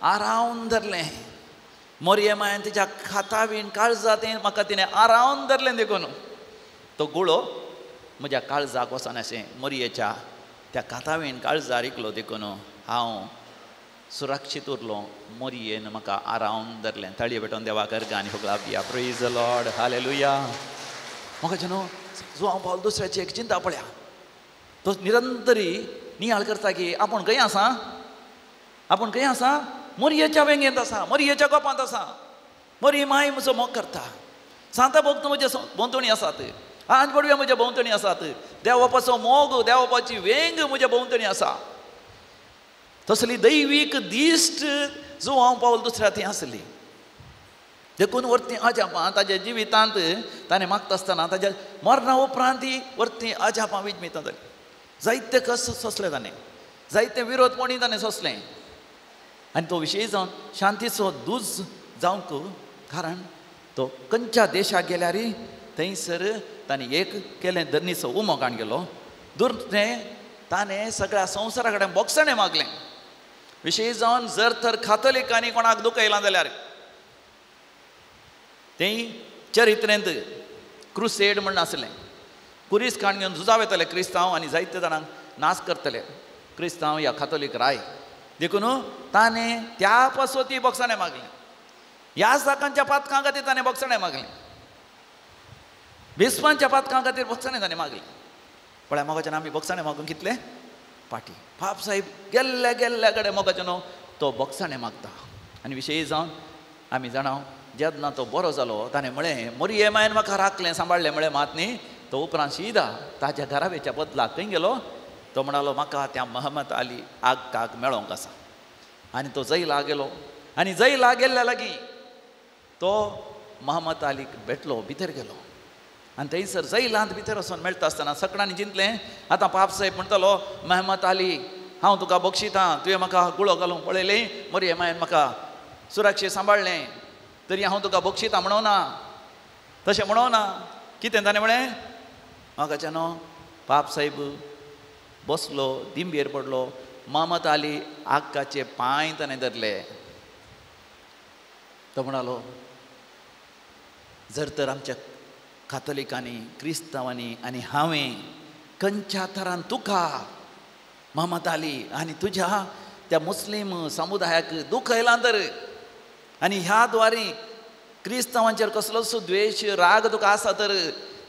आरावन धरलें, मोरये मायन तिच्या खातावीन काळजातीन म्हाका तिणें आरावन धरलें, देखून तो गुळो म्हज्या काळजाक वचना अशें मोरयेच्या त्या खातावीन काळजार इकलो, देखून हांव सुरक्षीत उरलो, मोरयेन म्हाका आरावन धरलें. ताळये भेटोवन देवाक अर्गां आनी होगळाप दिया. Praise the Lord, hallelujah. म्हाका जेन्ना जुआंव पावल दुसऱ्याची एक चिंता पळया, तो निरंतरी नियाळ करता की आपूण खंय आसा, आपूण खंय आसा, मोरयेच्या वेंगेंत आसा, मोरयेच्या गोपांत आसा, मोरये माय म्हजो मोग करता, सांता भक्त म्हज्या भोंवतणी आसात, आज पडव्या म्हज्या भोंवतणी आसात, देवबापाचो मोग, देवबापाची वेंग म्हज्या भोंवतणी आसा. तसली दैवीक दिश्ट जुआंव पावल दुसऱ्या थंय आसली. देखून वरती अजापां ताज्या जिवितांत ताणें मागता आसतना ताज्या मरणा उपरांत वरती अजापां विजमितां जाली. जायते कश्ट सोंसले ताणें, जायते विरोधपणी ताणें सोंसलें, आनी तो विशय जावन शांतीचो दूज जावंक, कारण तो खंयच्या देशाक गेल्यार थंयसर ताणें एक केलें धरणीचो उमो काण गेलो. दुसरें ताणें सगळ्या संवसारा कडेन बोगसणें मागलें, विशय जावन जर तर कातोलिकांनी कोणाक दुखयलां जाल्यार तें चरित्रेंत क्रुसेड म्हण आसलें, कुरीस काण घेवन झुजाव येताले क्रिस्तांव आनी जायते जाणांक नाश करतले क्रिस्तांव या कातोलीक राय. देखून ताणें त्या पासून ती बोगसणें मागलें, ह्या जाकांच्या पातकां खातीर ताणें बोगसणें मागलें, बिस्पांच्या पातकां खातीर बोगसणें ताणें मागलें. पळय मोगाच्यान आमी बोगसणें मागूंक कितलें पाटी. पापसाहेब गेल्ल्या गेल्ल्या कडेन मोगाच्यान तो बोगसणें मागता. आनी विशय जावन आमी जाणा जेन्ना तो बरो जालो ताणें म्हळें मोरये मायन म्हाका राखलें सांबाळ्ळें म्हळें मात न्ही. तो उपरांत शिदा ताज्या घराब्याच्या बदलाक खंय गेलो, तो म्हणालो म्हाका त्या महमद अली आक्काक मेळोंक आसा. आनी तो जैला गेलो, आनी जैला गेल्ल्या लागीं तो महमद अलीक भेटलो, भितर गेलो. आनी थंयसर जैलांत भितर वचून मेळटा आसतना सगळ्यांनी जिंतलें आतां पापसाहेब म्हणटालो, महमद अली हांव तुका बक्षितां, तुवें म्हाका गुळो घालूंक पळयलें, मोरये मायन म्हाका सुरक्षीत सांबाळ्ळें, तरी हांव तुका बक्षितां म्हणोना, तशें म्हणोना. कितें ताणें म्हळें, म्हाकाच्यान पापसाहेब बसलो, दिंबेर पडलो, महमद अली आक्काचे पांय ताणें धरले. तो म्हणालो, जर तर आमच्या कातोलिकांनी, क्रिस्तांवांनी आनी हांवें खंयच्या थरान तुका महमद अली आनी तुज्या त्या मुस्लीम समुदायाक दुखयलां तर, आनी ह्या द्वारी क्रिस्तांवांचेर कसलोच द्वेश राग तुका आसा तर,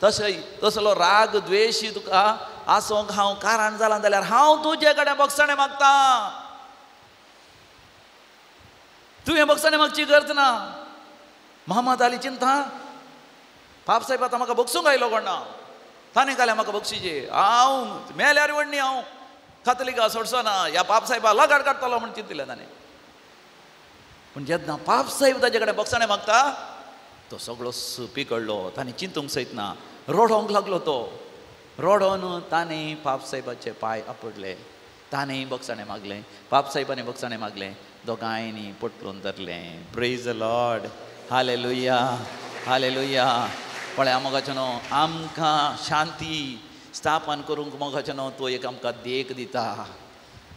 तशें तसलो राग द्वेश तुका आसूंक हांव कारण जालां जाल्यार हांव तुजे कडेन बोगसणें मागतां, तुवें बोगसणें मागची गरज ना. महम्मद अली चिंता पाप साहेब आतां म्हाका बक्षूंक आयलो कोण ना ताणें घालें म्हाका बक्षिचे हांव मेल्यार व्हडणी हांव कातलिका सोडचो ना ह्या पाप साहेबा लगाड काडटलो म्हूण चिंतिल्लें ताणें. पूण जेन्ना पाप साहेब ताजे कडेन बक्षाणें मागता तो सगळो पिकडलो. ताणें चिंतूंक सयत ना रडोंक लागलो. तो रडोन ताणें पाप साहेबाचे पांय आपडले. ताणें बक्षाणें मागलें, पाप साहेबांनी बक्षाणें मागलें, दोगांयनी पोटलून धरलें. Praise the Lord, hallelujah, hallelujah. पळय मोगाचें न्हू आमकां शांती स्थापन करूंक मोगाचें न्हू तो एक आमकां देख दिता.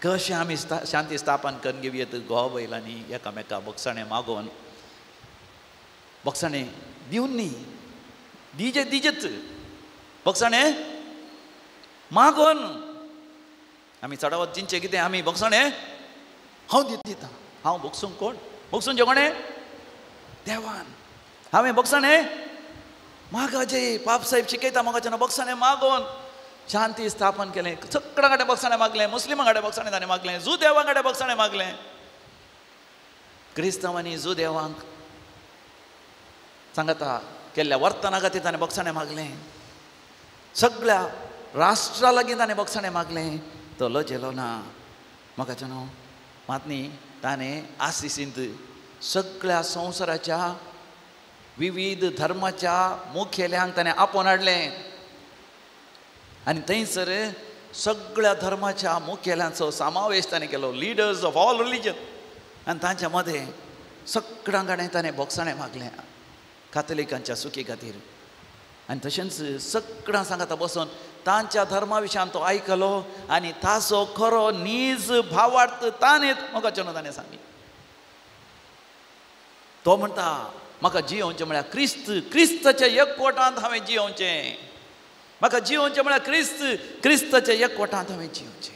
कशें आमी शांती स्थापन करून घेवयेत घोव बैलांनी एकामेका बक्षाणें मागोवन बक्षाणें दिवन न्ही दिजे दिजेच बक्षाणें मागोवन आमी चडावत चिंतचें कितें आमी बक्षाणें हांव दिता हांव बक्षूंक कोण बक्षूंचें कोणें देवान. हांवें बक्षाणें मागाचे पाप साहेब शिकयता मोगाचें न्हू बक्षाणें मागोवन शांती स्थापन केलें. सगळ्यां कडेन बक्षाणें मागलें, मुस्लिमां कडेन बक्षाणें ताणें मागलें, जुदेवां कडेन बक्षाणें मागलें. क्रिस्तांवांनी जुदेवांक सांगता केल्ल्या वर्तना खातीर ताणें बक्षाणें मागलें. सगळ्या राष्ट्रा लागीं ताणें बक्षाणें मागलें. तो लजेलो ना मोगाचें न्हू. मात न्ही ताणें आसिसींत सगळ्या संवसाराच्या विविध धर्माच्या मुखेल्यांक ताणें आपोवन हाडलें आनी थंयसर सगळ्या धर्माच्या मुखेल्यांचो समावेश ताणें केलो, लिडर्स ऑफ ऑल रिलीजन. आनी तांच्या मदें सगळ्यां कडेन ताणें बक्षाणें मागलें कातलिकांच्या सुखी खातीर. आनी तशेंच सगळ्यां सांगाता बसून तांच्या धर्मा विशयान तो आयकलो आनी ताचो खरो नीज भावार्थ ताणें मोगाचें न्हू ताणें सांगलें. तो म्हणटा म्हाका जियोवचें म्हळ्यार क्रिस्त, क्रिस्ताच्या एकवटांत हांवें जियोवचें. म्हाका जियोवचें म्हळ्यार क्रिस्त, क्रिस्ताच्या एकवटांत हांवें जियोवचें.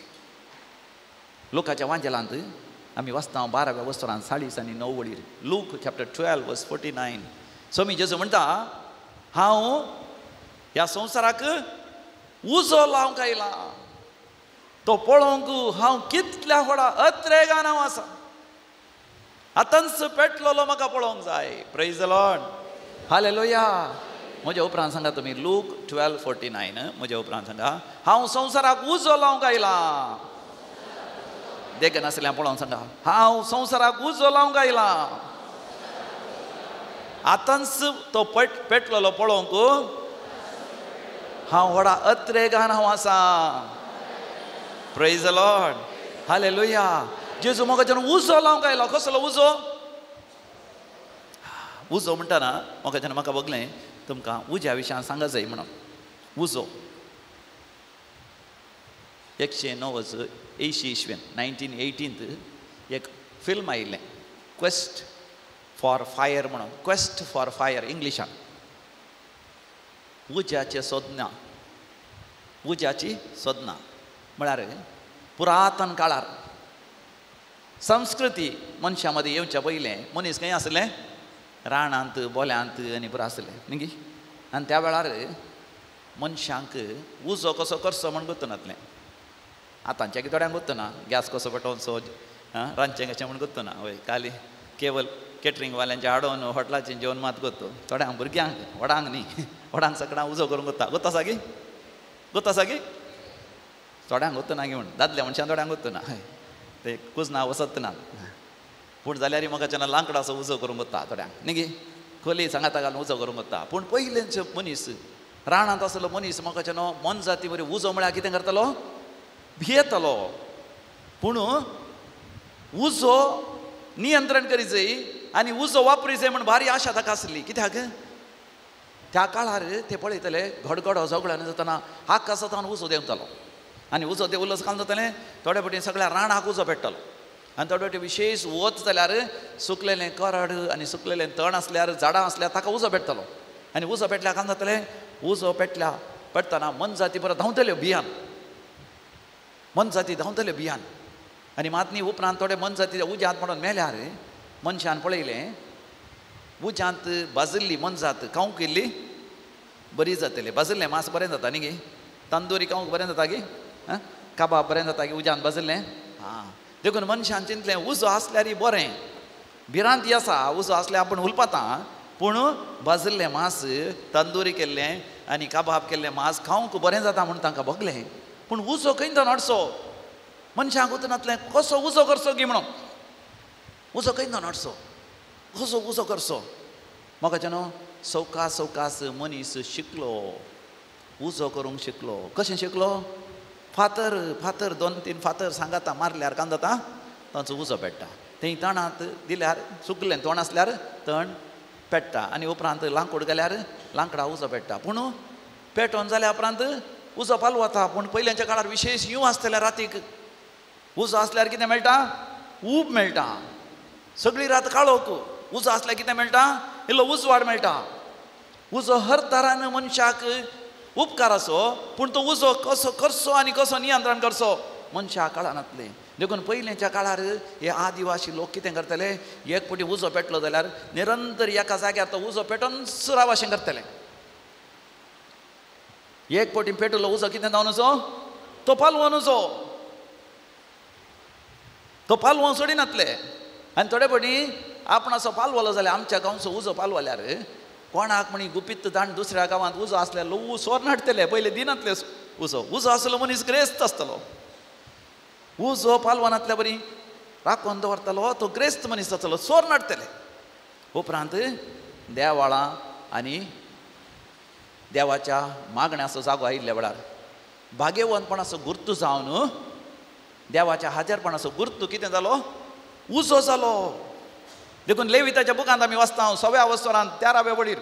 लोकाच्या वांजेलांत आमी वाचता 12व्या वस्तरान 40 आणि 9 वळीर, लूक चॅप्टर 12 वर्स 49. स्वामी जेजू म्हणटा हांव ह्या संवसाराक उजो लावंक आयला, तो पळोवंक हांव कितल्या व्हडा अत्रेगान हांव आसा. आतांच पेटलेलो म्हाका पळोवंक जाय. प्रेज the Lord, hallelujah. म्हज्या उपरांत सांगा तुमी लूक 12:49. म्हज्या उपरांत सांगा हांव संवसाराक उजो लावंक आयला. देख नासल्यार पळोवंक सांगा हांव संवसाराक उजो लावंक आयला. आतांच तो पेटलेलो पळोवंक हांव व्हडा अत्रेगान हांव आसा. Praise the Lord, hallelujah. जेजू मोगाच्यान उजो लावंक आयलो. कसलो उजो? उजो म्हणटा ना मोगाच्यान म्हाका बगलें तुमकां उज्या विशयान सांगा जाय म्हणून. उजो 189 इसवेन 1918 एक फिल्म आयिल्लें क्वेस्ट फॉर फायर म्हणून. क्वेस्ट फॉर फायर इंग्लिशान. उज्याचे सोदना, उज्याची सोदना म्हळ्यार पुरातन काळार संस्कृती मनशां मदीं येवच्या पयलें मनीस खंय आसलें? रानांत बोल्यांत आनी पुरो आसलें न्ही. आनी त्या वेळार मनशांक उजो कसो करचो म्हण गोत्तनातलें. आतांच्या थोड्यांक गोत्तना गॅस कसो पेटोवचो रांदचें कशें म्हण गोत्तना. हय काली केवल केटरींगवाल्यांचें हाडून हॉटलाचें जेवण मात गोत्तो. थोड्यांक भुरग्यांक व्हडांक न्ही, व्हडांक सगळ्यांक उजो करूंक गोत्ता. गोत्ता सागी गोत्ता सागी थोड्यांक गोत्तना गी म्हण दादल्या मनशान थोड्यांक गोत्तना ते कुजना वसत ना. पूण जाल्यार म्हाका जेन्ना लांकडाचो उजो करूंक वता थोड्यांक न्ही गी खोली सांगाता घालून उजो करूंक वता. पूण पयलेंच मनीस रानांत आसलो मनीस म्हाका न्हू मोनजाती बरी उजो म्हळ्यार कितें करतलो? भियेतलो. पूण उजो नियंत्रण करी जाय आनी उजो वापरी जाय म्हण भारी आशा ताका आसली. कित्याक त्या काळार ते पळयतले घडघडो झगड्यान जातना आकाशांत उजो देंवतालो आनी उजो देंवलो काल जातलें थोडे फावटी सगळ्या रानाक उजो पेट्टलो. आनी थोडे फावटी विशेश वत जाल्यार सुकलेलें करड आनी सुकलेलें तण आसल्यार झाडां आसल्यार ताका उजो पेट्टलो. आनी उजो पेटल्यार काल जातलें उजो पेटल्या पेटतना मोनजाती परत धांवतल्यो भियान, मोनजाती धांवतल्यो भियान. आनी मात न्ही उपरांत थोडे मोनजाती उज्यांत म्हणून मेल्यार मनशान पळयलें उज्यांत भाजिल्ली मोनजात खावंक इल्ली बरी जातली. भाजिल्लें मांस बरें जाता न्ही गे, तंदुरी खावंक बरें जाता गे, काबाब बरें जाता गे उज्यांत भाजिल्लें. आं देखून मनशान चिंतलें उजो आसल्यार बरें, भिरांती आसा उजो आसल्यार आपूण हुलपाता, पूण भाजिल्लें मांस, तंदुरी केल्लें आनी कबाब केल्लें मांस खावंक बरें जाता म्हूण तांकां भोगलें. पूण उजो खंय तो हाडचो, मनशांक उतनातलें कसो उजो करचो गी म्हणून, उजो खंय तो हाडचो, कसो उजो करचो. म्हाका न्हू सवकास सवकास मनीस शिकलो, उजो करूंक शिकलो. कशें शिकलो? फातर फातर 2-3 फातर सांगाता मारल्यार कांय जाता, तांचो उजो पेट्टा. थंय तणांत दिल्यार सुकलें तण आसल्यार तण पेट्टा आनी उपरांत लांकूड घाल्यार लांकडा उजो पेट्टा. पूण पेटोवन जाल्या उपरांत उजो पालवता. पूण पयल्याच्या काळार विशेश यूं आसतल्या रातीक उजो आसल्यार कितें मेळटा? ऊब मेळटा. सगळी रात काळोख, उजो आसल्यार कितें मेळटा? इल्लो उजवाड मेळटा. उजो हर तरान मनशाक उपकार आसो, पूण तो उजो कसो करचो आनी कसो नियंत्रण करचो मनशाक कळनातलें. देखून पयलींच्या काळार हे आदिवासी लोक कितें करतले, एक फावटी उजो पेटलो जाल्यार निरंतर एका जाग्यार तो उजो पेटोवन राव अशें करतले. एक फावटी पेटलो उजो कितें जावन असो तो पालवोन उजो, तो पालवोन सोडिनातले. आनी थोडे फावटी आपणाचो पालवलो जाल्यार आमच्या गांवचो उजो पालवल्यार कोणाक म्हणी गुपीत दाण दुसऱ्या गांवांत उजो आसल्यार ल्हवू सोर नाडटले, पयले दिनातले उजो. उजो आसलो मनीस ग्रेस्त आसतलो, उजो पालवनातल्या बरी राखून दवरतलो तो ग्रेस्त मनीस आसतलो, सोर नाडटले. उपरांत देवाळां आनी देवाच्या मागण्याचो जागो आयिल्ल्या वेळार भाग्यवंतपणाचो गुर्तू जावन देवाच्या हाजेरपणाचो गुर्तू कितें जालो? उजो जालो. देखून लेविताच्या बुकांत आमी वाचता 6व्या वस्तरांत 13व्या वळीर,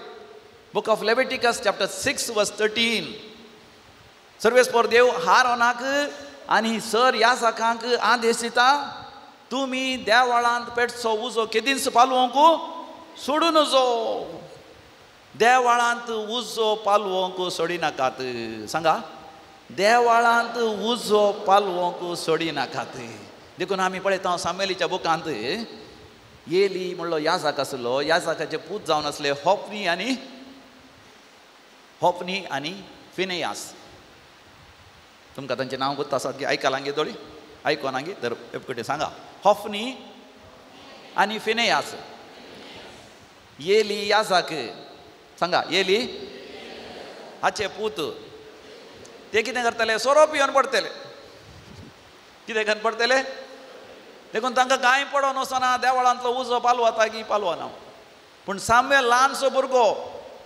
book of Leviticus chapter 6 verse 13, सर्वेस्पोर देव हारोनाक आनी सर याजकांक आदेश दिता, तुमी देवळांत पेटचो उजो केदींच पालवंक सोडूं नजो. देवळांत उजो पालवंक सोडिनाकात. सांगा, देवळांत उजो पालवंक सोडिनाकात. देखून आमी पळयता सामेलीच्या बुकांत येली म्हणलो याजक आसलो, याजकाचे पूत जावन आसले होपनी आनी फिनेयास. तुमकां तांचें नांव गुत्त आसात की आयकलां गे दोळी, आयकोना गे तर एकटे सांगा. होफनी आनी फिनेयास, येली याजक, सांगा येली हाचे पूत, ते कितें करतले? सोरो पिवन पडटले. कितें करून पडटले? देखून तांकां कांय पडोन वचना, देवळांतलो उजो पालवता की पालवना. पूण साम्य ल्हानसो भुरगो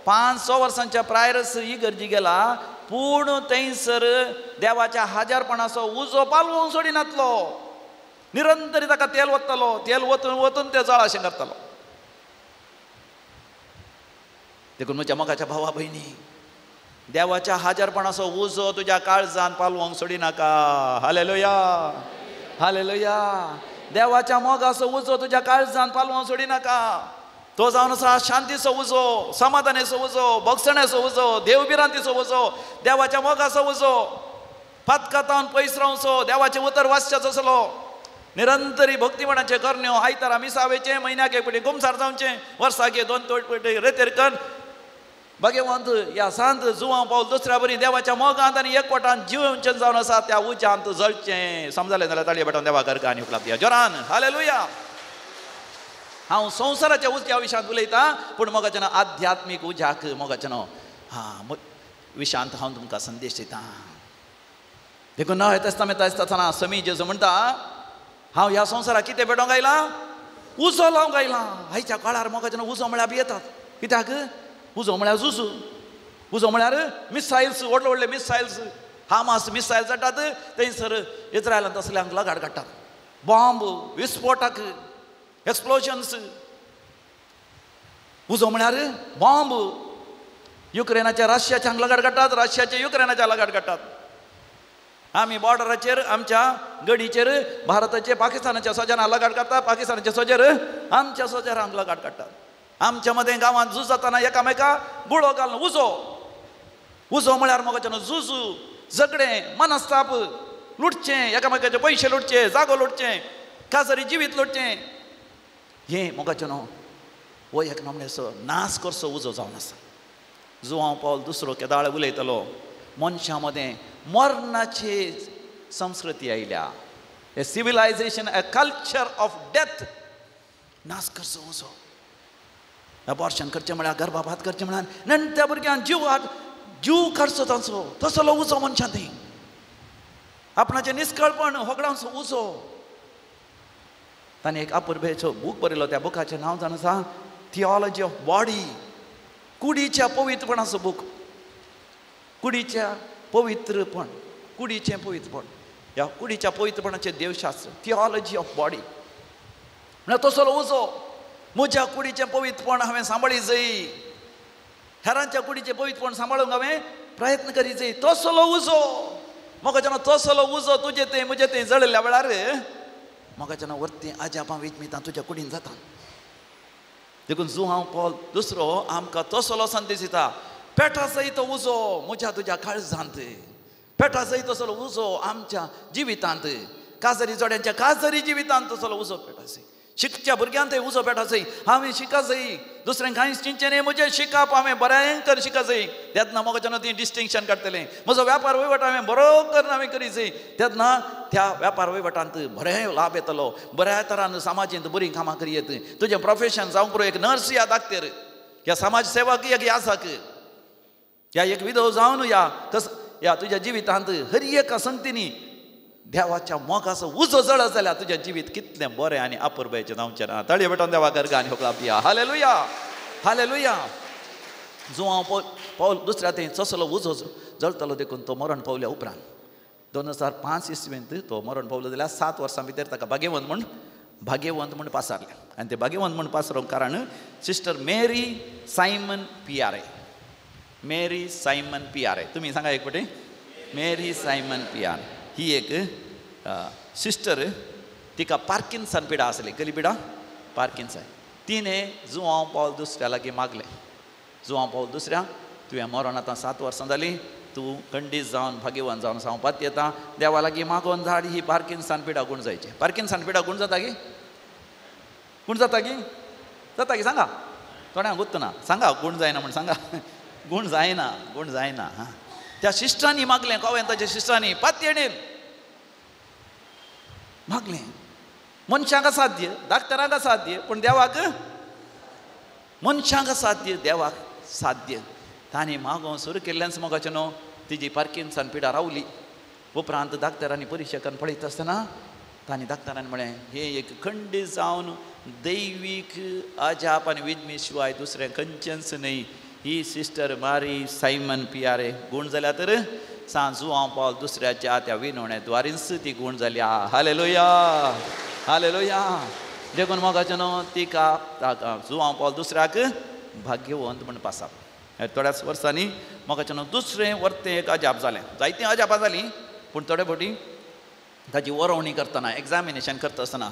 5-6 वर्सांच्या प्रायरस इगर्जी गेला, पूण थंयसर देवाच्या हाजेरपणाचो उजो पालवूंक सोडिनातलो. निरंतर ताका तेल वतलो, तेल वतून वतून ते जळ अशें करतलो. देखून म्हज्या मोगाच्या भावा भयणी, देवाच्या हाजेरपणाचो उजो तुज्या काळजान पालवंक सोडिनाका. Hallelujah, hallelujah. देवाच्या मोगाचो उजो तुज्या काळजान पालवंक सोडिनाका. तो जावन आसा शांतीचो उजो, समाधानाचो उजो, भोगसण्याचो उजो, देवभिरांतीचो उजो, देवाच्या मोगाचो उजो. पातकातावन पयस रावचो, देवाचें उतर वाचचें आसलो, निरंतरी भक्तीपणाचें करण्यो, आयतारा मिसावेचें, म्हयन्याक एक फावटी गुमसार जावचें, वर्साक 2 फावटी रेतेर कर. भाग्यवंत ह्या सांत जुवां पावल दुसऱ्या बरी देवाच्या मोगांत आनी एकवटान जिवचें जावन आसा त्या उज्यांत जळचें. समजलें जाल्यार ताळये पेटोवन देवा करका आनी उपलब्ध जोरान हालेलुया. हांव संवसाराच्या उज्या विशांत उलयतां, पूण मोगाचें आध्यात्मीक उज्याक मोगाचें हां विशांत हांव तुमकां संदेश दितां. देखून नव्या तेस्तामेंत आसतना समी जेजू म्हणटा, हांव ह्या संवसाराक कितें पेटोवंक आयलां? उजो लावंक आयलां. आयच्या काळार मोगाचें उजो म्हळ्यार भियेतात. कित्याक? उजो म्हळ्यार झुजू, उजो म्हळ्यार मिसायल्स, व्हडले व्हडले मिसायल्स, हामास मिसायल चडटात थंयसर इस्रायलांत तसल्यांक लगाड काडटात, बॉम्ब, विस्फोटक, एक्सप्लोजन्स. उजो म्हळ्यार बॉम्ब. युक्रेनाच्या रशियाच्या हांगा लगाड काडटात, रशियाच्या युक्रेनाच्या लगाड काडटात. आमी बॉर्डराचेर आमच्या गडीचेर भारताचे पाकिस्तानाच्या सोजारां लगाड काडटात, पाकिस्तानाच्या सोजेर आमच्या सोजारांक लगाड काडटात. आमच्या मदें गांवांत झूज जाताना एकामेका गुळो घालून उजो. उजो म्हळ्यार मोगाच्यान झुजू, झगडें, मनस्ताप, लुटचें, एकामेकाचे पयशे लुटचे, जागो लुटचें, काजरी जिवीत लुटचें. हें मोगाचें न्हू हो एक नमणेचो नाश करचो उजो जावन आसा. जुवांव पावल दुसरो केदाळ उलयतलो, मनशां मदें मरणाची संस्कृती आयल्या, a civilization, a culture of death. नाश करचो उजो. अबॉर्शन करचें म्हळ्यार गर्भपात करचें म्हळ्यार नेणट्या भुरग्यान जीव जीव काडचो तांचो तसलो उजो मनशां थंय आपणाचें निस्कळपण होगडावचो उजो. ताणें एक अपुरबेचो बूक बरयलो, त्या बुकाचें नांव जाण आसा थियोलॉजी ऑफ बॉडी, कुडीच्या पवित्रपणाचो बूक, कुडीच्या पवित्रपण, कुडीचें पवित्रपण, ह्या कुडीच्या पवित्रपणाचें देवशास्त्र, थियोलॉजी ऑफ बॉडी. म्हळ्यार तसलो उजो म्हज्या कुडीचें पवित्रपण हांवें सांबाळी जाय, हेरांच्या कुडीचें पवित्रपण सांबाळूंक हांवें प्रयत्न करी जाय. तसलो उजो म्हाका जेन्ना तसलो उजो तुजे थंय म्हजे थंय जळिल्ल्या वेळार म्हाका जेन्ना वरती आजापां विजमितां तुज्या कुडीन जाता. देखून जुआंव पॉल दुसरो आमकां तसलो संदेश दिता, पेटा सयत उजो म्हज्या तुज्या काळजांत, पेटा सयत तसलो उजो आमच्या जिवितांत, काजरी जोड्यांच्या काजरी जिवितांत तसलो उजो पेटा सय, शिकच्या भुरग्यांत थंय उजो पेटा सय, हांवें शिका जाय, दुसऱ्यांक कांयच चिंतचें न्हय, म्हजें शिकप हांवें बरें शिका जाय. तेन्ना म्हाका जेन्ना ती डिस्टिंक्शन काडटलें, म्हजो व्यापार वहिवट हांवें बरो करून हांवें करी जाय, तेन्ना त्या व्यापार वहिवटांत बरें लाभ येतलो, बऱ्या तरान समाजींत बरीं कामां करी येत. तुजें प्रोफेशन जावंक पुरो एक नर्स या डाक्टर या समाज सेवक एक याजक या एक विधव जावन या कस या तुज्या जिवितांत हर एका संगतीनी देवाच्या मोगाचो उजो जळत जाल्यार तुजें जिवीत कितलें बरें आनी अपुरबायेचें जावचें ना. ताळये पेटोवन देवा गर्गा आनी होकळाप दिया. Hallelujah, hallelujah. जुआंव पावल दुसऱ्या थंय तसलो उजो जळटलो देखून तो मरण पावल्या उपरांत 2005 इसवेंत तो मरण पावलो जाल्यार 7 वर्सां भितर ताका भाग्यवंत म्हूण पासारलें. आनी ते भाग्यवंत म्हूण पासारूंक कारण sister Mary Simon Pierre, Mary Simon Pierre, तुमी सांगा एक पटी, मेरी सायमन पियारे ही एक सिस्टर, तिका पार्किन्सन पिडा आसली. कसली पिडा? पार्किन्सन. तिणें जुआंव पावल दुसऱ्या लागीं मागलें, जुआंव पावल दुसऱ्या तुवें मरण आतां 7 वर्सां जालीं, तूं खंडीत जावन भाग्यवान जावन सांवपात येता, देवा लागीं मागोन झाड ही पार्किन्सन पिडा गूण जायची. पार्किन्सन पिडा गूण जाता गी? गूण जाता गी? जाता गी? सांगा, थोड्यांक गुत्तना सांगा, गूण जायना म्हूण सांगा. गूण जायना, गूण जायना. हां, त्या सिस्टरांनी मागलें, कोवेंताच्या सिस्टरांनी पातयेणेन मागलें. मनशांक असाध्य, डाक्टरांक असाध्य, पूण देवाक, मनशांक असाध्य देवाक साध्य. तांणी मागोवंक सुरू केल्ल्यान मोगाचें न्हू तिजी पार्किन्सन पिडा रावली. उपरांत डाक्टरांनी परिक्षा करून पळयता आसतना तांणी डाक्टरान म्हळें हें एक खंडीत जावन दैवीक अजाप आनी विज्ञ शिवाय दुसरें खंयचेंच न्हय. ही सिस्टर मारी सायमन पियारे गूण जाल्या तर सांज जुआंव पावल दुसऱ्याच्या त्या विनवणे द्वारींच ती गूण जाल्या. Hallelujah, hallelujah. देखून मोगाचें न्हू तिका जुआंव पावल दुसऱ्याक भाग्यवंत म्हूण पासाप. थोड्याच वर्सांनी मोगाचें न्हू दुसरें वर्तें एक अजाप जालें. जायतीं अजापां जालीं, पूण थोडे फावटी ताची वरोवणी करतना, एग्जामिनेशन करता आसतना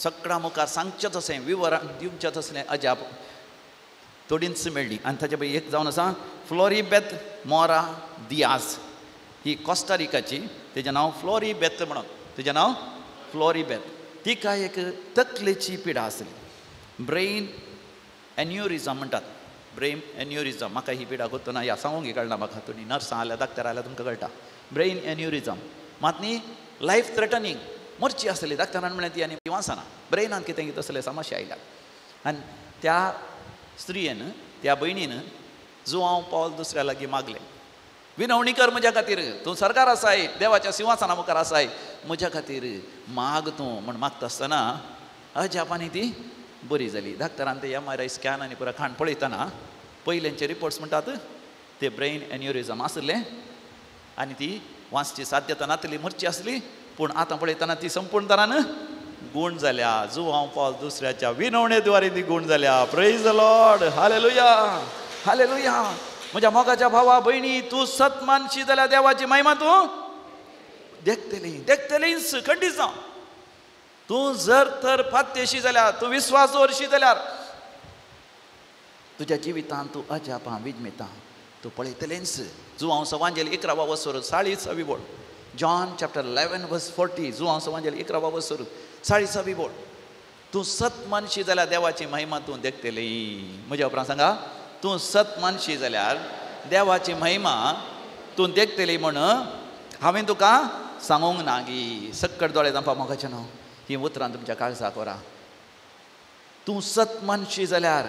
सगळ्या मुखार सांगचें तशें विवरण दिवचें तसलें अजाप थोडींच मेळ्ळी. आनी ताचे पळय एक जावन आसा फ्लोरीबेथ मोरा दियाज, ही कोस्टारिकाची, तेजें नांव फ्लोरीबेथ म्हणून, तेजें नांव फ्लोरीबेथ. तिका एक तकलेची पिडा आसली, ब्रेन एन्युरिजम म्हणटात, ब्रेन एन्युरिजम. म्हाका ही पिडा गोत्तना ह्या सांगूंक कळना म्हाका, तुमी नर्सां आल्या डाक्टर आल्या तुमकां कळटा. ब्रेन एन्युरिजम मात न्ही लायफ थ्रेटनींग, मरची आसली. डाक्टरान म्हणलें ती आनी वाचना, ब्रेनान कितें कितें तसले समस्या आयल्या. आनी त्या स्त्रियेन, त्या भयणीन जुआंव पावल दुसऱ्या लागीं मागलें, विनवणी कर म्हज्या खातीर, तूं सरकार आसाय, देवाच्या सिंहासना मुखार आसाय, म्हज्या खातीर माग तूं म्हण मागता आसतना अजापांनी ती बरी जाली. डाक्टरान ते MRI scan आनी पुरा खाण पळयतना पयल्यांचे रिपोर्ट्स म्हणटात ते ब्रेन एन्युरिजम आसलें आनी ती वाचची साध्यता नातली, मरची आसली, पूण आतां पळयतना ती संपूर्ण तरान गूण जाल्या. जुआंव पावल दुसऱ्याच्या विनवणे द्वारे ती गूण जाल्या. Praise the lord, hallelujah, hallelujah. म्हज्या मोगाच्या भावा भयणी, तूं सत मानशी जाल्यार देवाची महिमा तूं देखतली, देखतलीच खंडीत जावं. तूं जर तर पात्यशी जाल्यार, तूं विस्वास दवरशी जाल्यार तुज्या जिवितांत तूं अजापां विजमितां तूं पळयतलेंच. जुआंव सवांजेल 11 वसर 40 बोल, जॉन चॅप्टर 11 वर्स 40, जुआंव सवांजेल 11 वसर 40 बोल. तूं सत मानशी जाल्यार देवाची महिमा तूं देखतली. म्हज्या उपरांत सांगा, तूं सत मानशी जाल्यार देवाची महिमा तूं देखतली म्हण हांवें तुका सांगूंक ना गी. सक्कड दोळे दामपा मोगाचें न्हू ही उतरां तुमच्या काळजाक वरा. तूं सत मानशी जाल्यार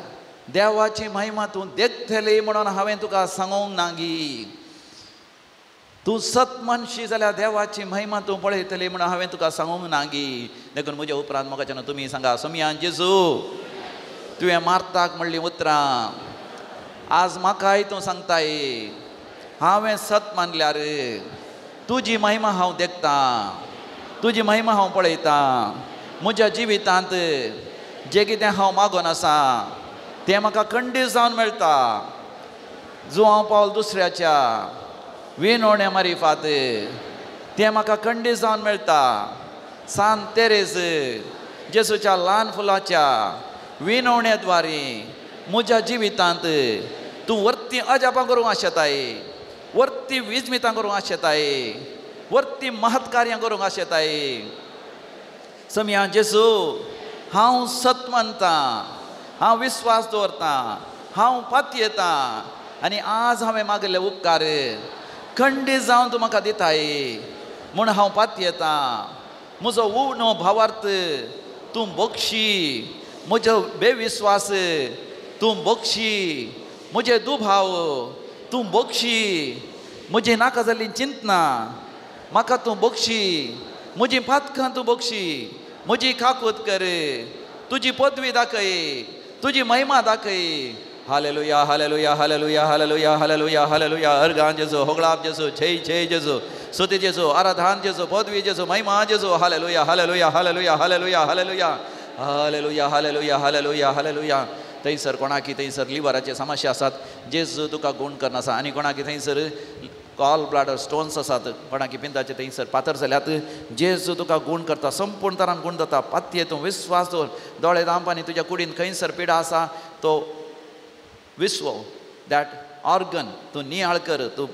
देवाची महिमा तूं देखतली म्हणून हांवें तुका सांगूंक नागी. तूं सत मानशी जाल्यार देवाची महिमा तूं पळयतली म्हणून हांवें तुका सांगूंक नागी. देखून म्हज्या उपरांत मोगाच्यान तुमी सांगा, सोमयान जेजू तुवें मार्ताक म्हणलीं उतरां आज म्हाकाय तूं सांगताय. हांवें सत मानल्यार तुजी महिमा हांव देखतां, तुजी महिमा हांव पळयतां. म्हज्या जिवितांत जें कितें हांव मागून आसा तें म्हाका खंडीत जावन मेळटा. जुवांव पावल दुसऱ्याच्या विनोण्या मारिफात तें म्हाका खंडीत जावन मेळटा. सांत तेरेज जेजूच्या ल्हान फुलाच्या विनवण्या द्वारे म्हज्या जिवितांत तूं वर्ती अजापां करूंक आशेताय, वर्ती विजमितां करूंक आशेताय, वर्ती महत्कार्यां करूंक आशेताय. समया जेजू हांव सत मानतां, हांव विस्वास दवरतां, हांव पातयेतां आनी आज हांवें मागिल्ले उपकार खंडीत जावन तूं म्हाका दिताय म्हूण हांव पातयेतां. म्हजो उणो भावार्थ तूं बक्षी, म्हजो बेविस्वास तूं बक्षी, म्हजे दुभाव तूं बक्षी, म्हजी नाका जाल्ली चिंतना म्हाका तूं बक्षी, म्हजी पातकां तूं बक्षी, म्हजी काकूत कर, तुजी पदवी दाखय, तुजी महिमा दाखय. Hallelujah hallelujah hallelujah hallelujah hallelujah hallelujah. Organ जेजू, होगळाप जेजू, जय जय जेजू, स्तुती जेजू, आराधान जेजू, पदवी जेजू, महिमा जेजू. Hallelujah hallelujah hallelujah hallelujah hallelujah hallelujah hallelujah hallelujah hallelujah. थंयसर कोणाकी थंयसर लिवराचे समस्या आसात, जेजू तुका गूण करना आसा. आनी कोणाकी थंयसर गॉल ब्लाडर स्टोन्स आसात, कोणाकी पिंदाचे थंयसर पातर जाल्यात, जेजू तुका गूण करता, संपूर्ण तरान गूण जाता. पातये तूं विस्वास दवर, दोळे धांप आनी तुज्या कुडीन खंयसर पिडा आसा तो विस्व that organ तूं नियाळ कर. तूं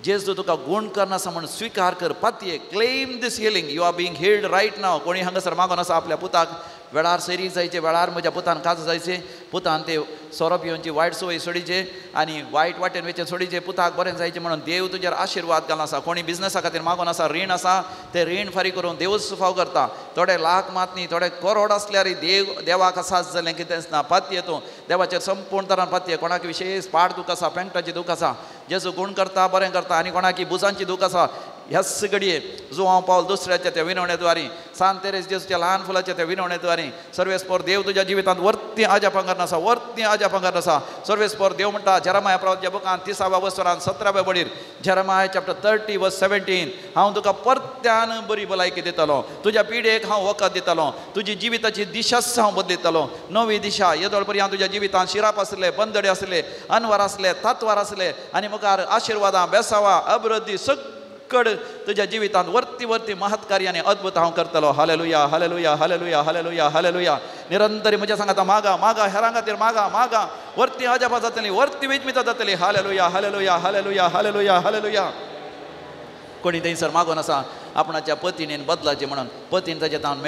जेजू तुका गूण करना आसा म्हूण स्विकार कर. पातये, claim this healing, you are being healed right now. कोणी हांगासर मागून आसा आपल्या पुताक वेळार सैरीक जायचे, वेळार म्हज्या पुतान काज जायचे, पुतान ते सोरो पिवनची वायट संवय सोडीचे आनी वायट वाटेन वयचें सोडीचे, पुताक बरें जायचें म्हणून देव तुजेर आशिर्वाद घालून आसा. कोणी बिजनसा खातीर मागून आसा, रीण आसा, तें रीण फारीक करून देवच फाव करता. थोडे लाख मात न्ही, थोडे करोड आसल्यार देव देवाक आसाच जालें कितेंच ना. पातये तूं देवाचेर संपूर्ण तरान पातये. कोणाक विशेष पाड दूख आसा, पेंटाची दूख आसा, जेजू गूण करता, बरें करता. आनी कोणाकी बुजांची दूख आसा, ह्याच घडये जुवांव पावल दुसऱ्याच्या त्या विनवणेद्वारी, सांत तेरेज जेजूच्या ल्हान फुलाच्या त्या विनवणेद्वारी सर्वेस्पोर देव तुज्या जिवितांत वर्ती अजापां करना आसा, वर्ती अजापां करना आसा. सर्वेस्पोर देव म्हणटा जेरमाया प्रवाच्या बुकान 30व्या वसरान 17व्या बडीर, जेरमाया चॅप्टर 30 वर्स 17, हांव तुका परत्यान बरी भलायकी दितलो, तुज्या पिडेक हांव वखद दितलो, तुजी जिविताची दिशाच हांव बदलितलो, नवी दिशा. येदोळ पर्यंत तुज्या जिवितांत शिराप आसले, बंदडे आसले, अनवार आसले, तातवार आसले आनी मुखार आशिर्वादां, बेसावां, अभिवृद्धी सगळ तुज्या जिवितांत वर्ती वर्ती महत्कार्य आनी अद्भुत हांव करतलो. Hallelujah hallelujah hallelujah hallelujah hallelujah. निरंतर म्हज्या सांगाता मागा मागा, हेरां खातीर मागा मागा, वर्ती अजापां जातली, वर्ती विजमितां जातली. Hallelujah hallelujah hallelujah hallelujah hallelujah. कोणी थंयसर मागून आसा आपणाच्या पतीणेन बदलाचें म्हणून, पतीन ताच्या तावन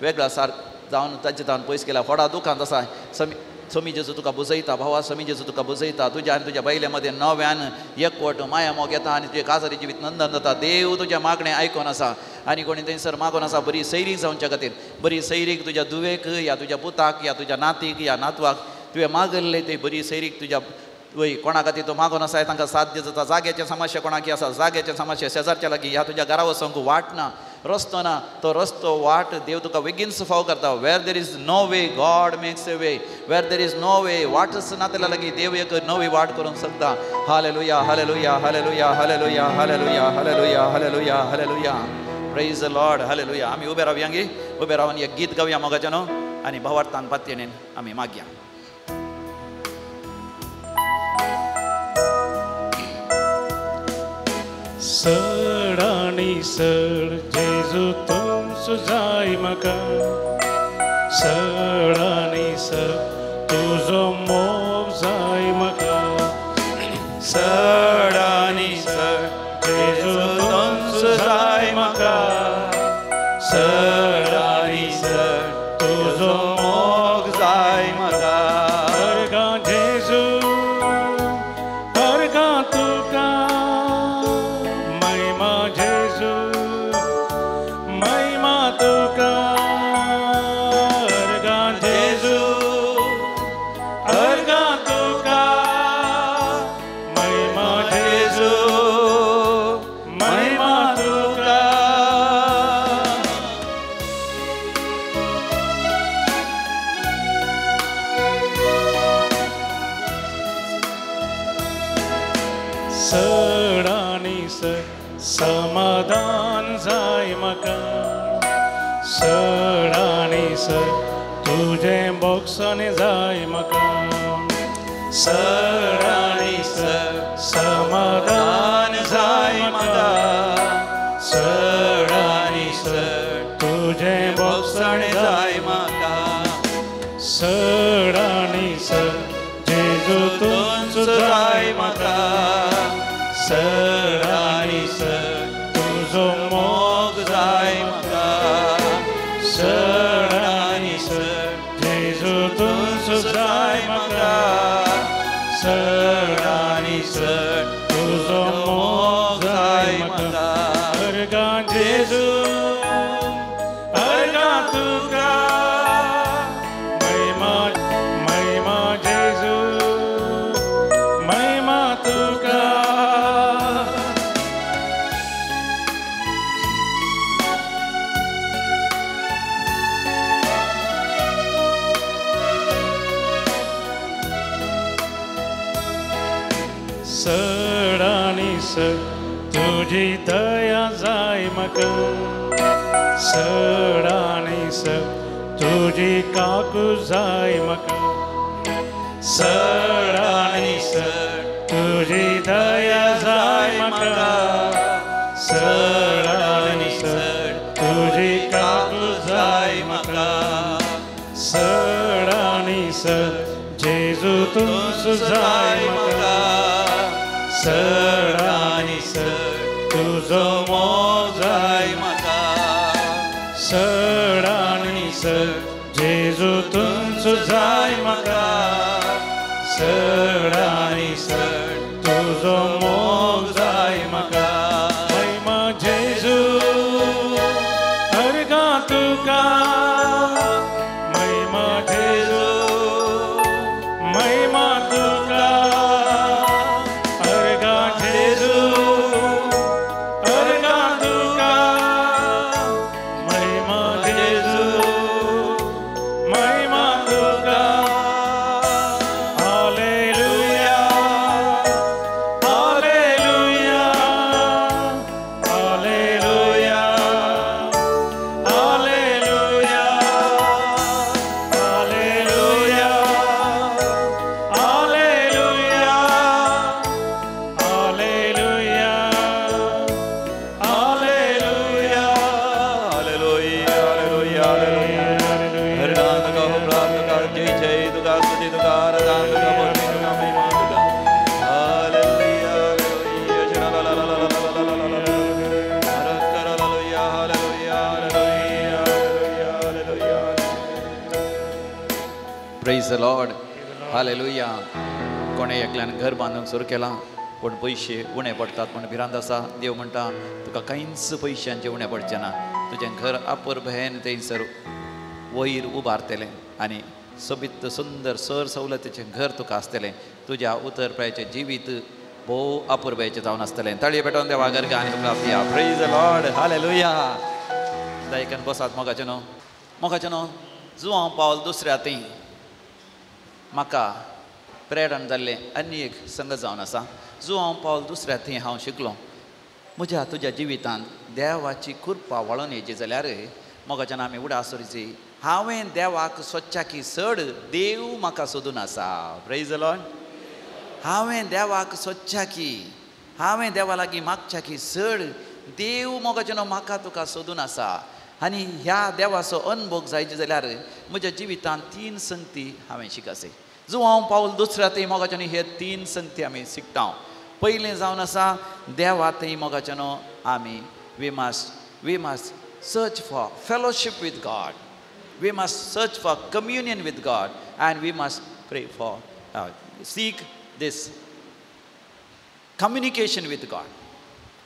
वेगळा सार जावन ताचे तावन पयस केला, फोडा दुखांत आसा. समी जेजू तुका बुजयता भावा, समी जेजू तुका बुजयता. तुज्या आनी तुज्या बायले मदें नव्यान एकवट माया मोग येता आनी तुजें काजारी जिवीत नंदन जाता. देव तुज्या मागणें आयकोन आसा. आनी कोणी थंयसर मागून आसा बरी सैरीक जावच्या खातीर, बरी सैरीक तुज्या धुवेक या तुज्या पुताक या तुज्या नातीक या नातवाक तुवें मागल्लें ती बरी सैरीक तुज्या वय कोणा खातीर तूं मागून आसा तांकां साध्य जाता. जाग्याचें समस्या कोणाकी आसा, जाग्याचें समस्या शेजारच्या लागीं ह्या तुज्या घरा वचोंक वाट ना, रस्तो ना, तो रस्तो वाट देव तुका बेगीन फाव करता. Where there is no way God makes a way, where there is no way वाटच ना जाल्यार लागीं देव एक नवी वाट करूंक शकता. Hallelujah hallelujah hallelujah hallelujah hallelujah hallelujah hallelujah hallelujah. Praise the Lord. Hallelujah. आमी उबे रावया गे, उबे रावन एक गीत गावया मोगाच्यान न्हू आनी भावार्थान पातयेन आमी मागया. सड आनी सड जेजू तुमचो जाय म्हाका, सड आनी सड तुजो मोग जाय म्हाका, सड आनी सड जेजू तुमचो जाय म्हाका, सड आनी सड तुजो मोग जाय म्हाका. अर्गां जेजू अर्गां तुका, महिमा जेजू महिमा तुका, अर्गां जेजू अर्गां सड आनी सड समाधान जाय म्हाका सड आनी सड तुजें बोगसणें जाय म्हाका सड आनी सड समाधान जाय म्हाका सड आनी सड तुजें बोगसणें जाय म्हाका सड आनी सड जेजू तूंच जाय म्हाका सड आनी सड तुजो मोग जाय म्हाका सड आनी सड जेजू तूंच जाय म्हाका सड आनी सड तुजो मोग जाय म्हाका अर्गां जेजू अर्गां तुका महिमा महिमा जेजू महिमा तुका सड आनी सड तुजी दया जाय म्हाका सड आनी सड तुजी काकू जाय म्हाका सड आनी सड तुजी दया जाय म्हाका सड आनी सड तुजी काकू जाय म्हाका सड आनी सड जेजू तूंच जाय म्हाका सड आनी सड तुजो मोग जाय म्हाका सड आनी सड जेजू तूंच जाय म्हाका सड आनी सड तुजो मोग जाय म्हाका महिमा जेजू अर्गां तुका महिमा जेजू महिमा तुका अर्गां जेजू अर्गां तुका महिमा जेजू महिमा तुका hallelujah hallelujah hallelujah hallelujah hallelujah hallelujah hallelujah hallelujah hallelujah hallelujah hallelujah Hardan तुका उपरांत तुका जय जय तुका स्तुती तुका आराधना तुका भक्ती तुका महिमा तुका हालेलुया हालेलुया ला ला ला ला ला ला ला ला ला hallelujah hallelujah hallelujah hallelujah praise the Lord hallelujah. कोणें एकल्यान घर बांदूंक सुरू केलां पूण पयशे उणे पडटात म्हूण भिरांत आसा. देव म्हणटा तुका कांयच पयशांचे उणें पडचें ना. तुजें घर अपुरबायेन थंयसर वयर उबारतलें आनी सोबीत सुंदर सर सवलतीचें घर तुका आसतलें. तुज्या उतरप्याचें जिवीत भोव अपुरबायेचें जावन आसतलें. ताळये पेटोवन देवा घर आनी तुका प्रेज the Lord hallelujah. दायकान बसात मोगाचें न्हू मोगाचें न्हू जुवांव पावल दुसऱ्या थंय म्हाका प्रेरण जाल्लें आनी एक संग जावन आसा. जुवांव पावल दुसऱ्या थंय हांव शिकलो म्हज्या तुज्या जिवितांत देवाची कृपा वळोन येयची जाल्यार मोगाच्यान आमी उडास दवरची. हांवें देवाक सोदच्या की चड देव म्हाका सोदून आसा. Praise the Lord. हांवें देवाक सोदच्या की हांवें देवा लागीं मागच्या की चड देव मोगाचें न्हू म्हाका तुका सोदून आसा. आनी ह्या देवाचो अनभोग जायचे जाल्यार म्हज्या जिवितांत तीन संगती हांवें शिकासे. जुवांव पावल दुसऱ्या थंय मोगाच्या न्हू हे तीन संगती आमी शिकता. पयलें जावन आसा देवा थंय मोगाच्या न्हू आमी we must search for fellowship with God. We must search for communion with God and we must pray for seek this communication with God.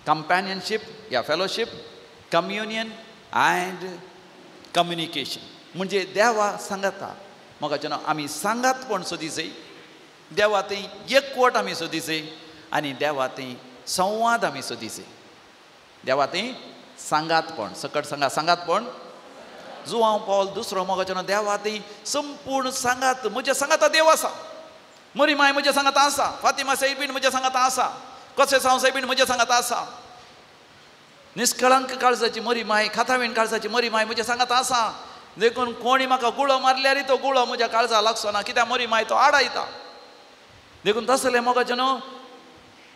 Companionship या फेलोशीप, कम्युनियन अँड कम्युनिकेशन. म्हणजे देवा सांगाता मोगाचें न्हू आमी सांगातपण सोदीचय, देवा थंय एकवट आमी सोदीचय आनी देवा थंय संवाद आमी सोदीचय. देवा थंय सांगातपण सकट सांगा सांगातपण. जुवांव पावल दुसरो मोगाचें न्हू देवा थंय संपूर्ण सांगात. म्हज्या सांगाता देव आसा, मरी माय म्हज्या सांगाता आसा, फातिमा सैबीन म्हज्या सांगाता आसा, कशें हांव सायबीण म्हज्या सांगात आसा. निस्कळंक काळजाची मरी माय, खातावीण काळजाची मरी माय म्हज्या सांगात आसा. देखून कोणी म्हाका गुळो मारल्यार तो गुळो म्हज्या काळजा लागचो ना, कित्याक मरी माय तो आडायता. देखून तसलें मोगाचें न्हू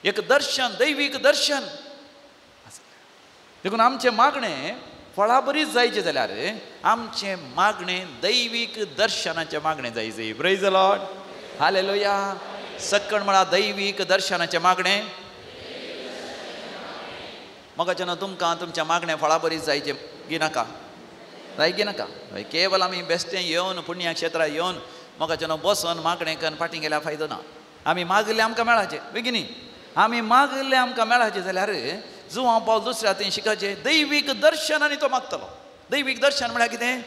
एक दर्शन, दैवीक दर्शन. देखून आमचें मागणें फळाबरीच जायचें जाल्यार आमचें मागणें दैवीक दर्शनाचें मागणें जायचें. Praise the Lord, hallelujah. सक्कण म्हळ्यार दैवीक दर्शनाचें मागणें. मोगाचें न्हू तुमकां तुमच्या मागणें फळाबरीच जायचें गी नाका, जाय गी नाका. केवल आमी बेश्टें येवन पुण्यक्षेत्रां येवन मोगाचें न्हू बसून मागणें करून फाटीं गेल्यार फायदो ना. आमी मागिल्लें आमकां मेळाचें बेगिनी, आमी मागिल्लें आमकां मेळाचें जाल्यार जुवांव पावल दुसऱ्या थंय शिकाचें दैवीक दर्शन आनी तो मागतलो. दैवीक दर्शन म्हळ्यार कितें?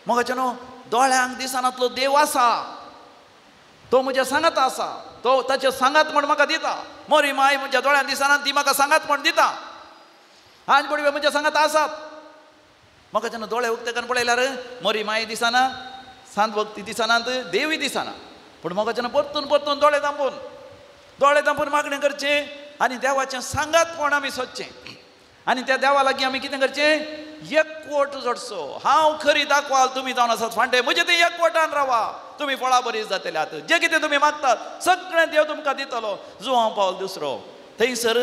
मोगाचें न्हू दोळ्यांक दिसनातलो देव आसा, तो म्हज्या सांगात आसा, तो ताचे सांगात म्हण म्हाका दिता. मोरी माय म्हज्या दोळ्यांक दिसना ती म्हाका सांगात म्हण दिता. आनी पडवे म्हज्या सांगात आसात. म्हाका जेन्ना दोळे उक्ते करून पळयल्यार मोरी माय दिसना, सांत भक्ती दिसनात, देवूय दिसना. पूण म्हाका जेन्ना परतून परतून दोळे धांपून, दोळे धांपून मागणें करचें आनी देवाचें सांगातपण आमी सोदचें. आनी त्या देवा लागीं आमी कितें करचें? एकवट जोडचो. हांव खरी दाखवाल, तुमी जावन आसात फांटे, म्हजे ते एकवटान रावा, तुमी फळां बरी जातले. आतां जें कितें तुमी मागतात सगळें देव तुमकां दितलो. जुवांव पावल दुसरो थंयसर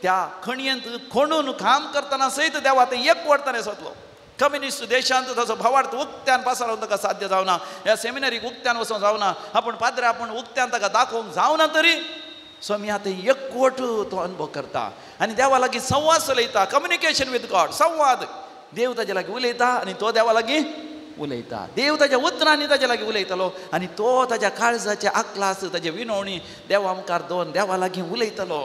त्या खणयेंत खणून काम करतना सयत देवा थंय एकवट ताणें सोदलो. कम्युनिस्ट देशांत ताचो भावार्थ उक्त्यान पासारोवन ताका साध्य जावना, ह्या सेमिनरीक उक्त्यान वचोंक जावना, आपूण पाद्रे आपूण उक्त्यान ताका दाखोवंक जावना, तरी स्वामी आतां एकवट तो अनुभव करता आनी देवा लागीं संवाद चलयता. कम्युनिकेशन विथ गॉड, संवाद. देव ताजे लागीं उलयता आनी तो देवा लागीं उलयता. देव ताज्या उतरांनी ताजे लागीं उलयतलो आनी तो ताज्या काळजाचे आकलास, ताजे विनवणी देवा मुखार दवरून देवा लागीं उलयतलो.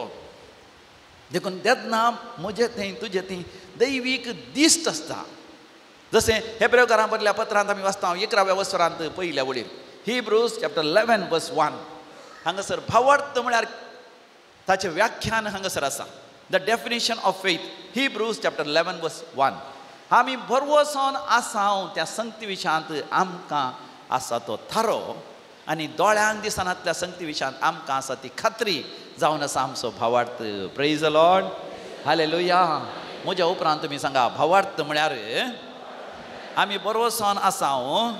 देखून तेन्ना म्हजे थंय तुजे थंय दैवीक दिश्ट आसता. जशें हेब्रेवकारां बरल्या पत्रांत आमी वाचता 11व्या वसरांत पयल्या वळीर, हिब्रूज चॅप्टर 11 वर्स 1, हांगासर भावार्थ म्हळ्यार ताचें व्याख्यान हांगासर आसा. The definition of faith, Hebrews chapter 11 verse 1. आमी भरवसोन आसाव त्या संगती विशयांत आमकां आसा तो थारो, आनी दोळ्यांक दिसनातल्या संगती विशयांत आमकां आसा ती खात्री जावन आसा आमचो भावार्थ. प्रेज the Lord, hallelujah. म्हज्या उपरांत तुमी सांगा, भावार्थ म्हळ्यार आमी भरवसोन आसाव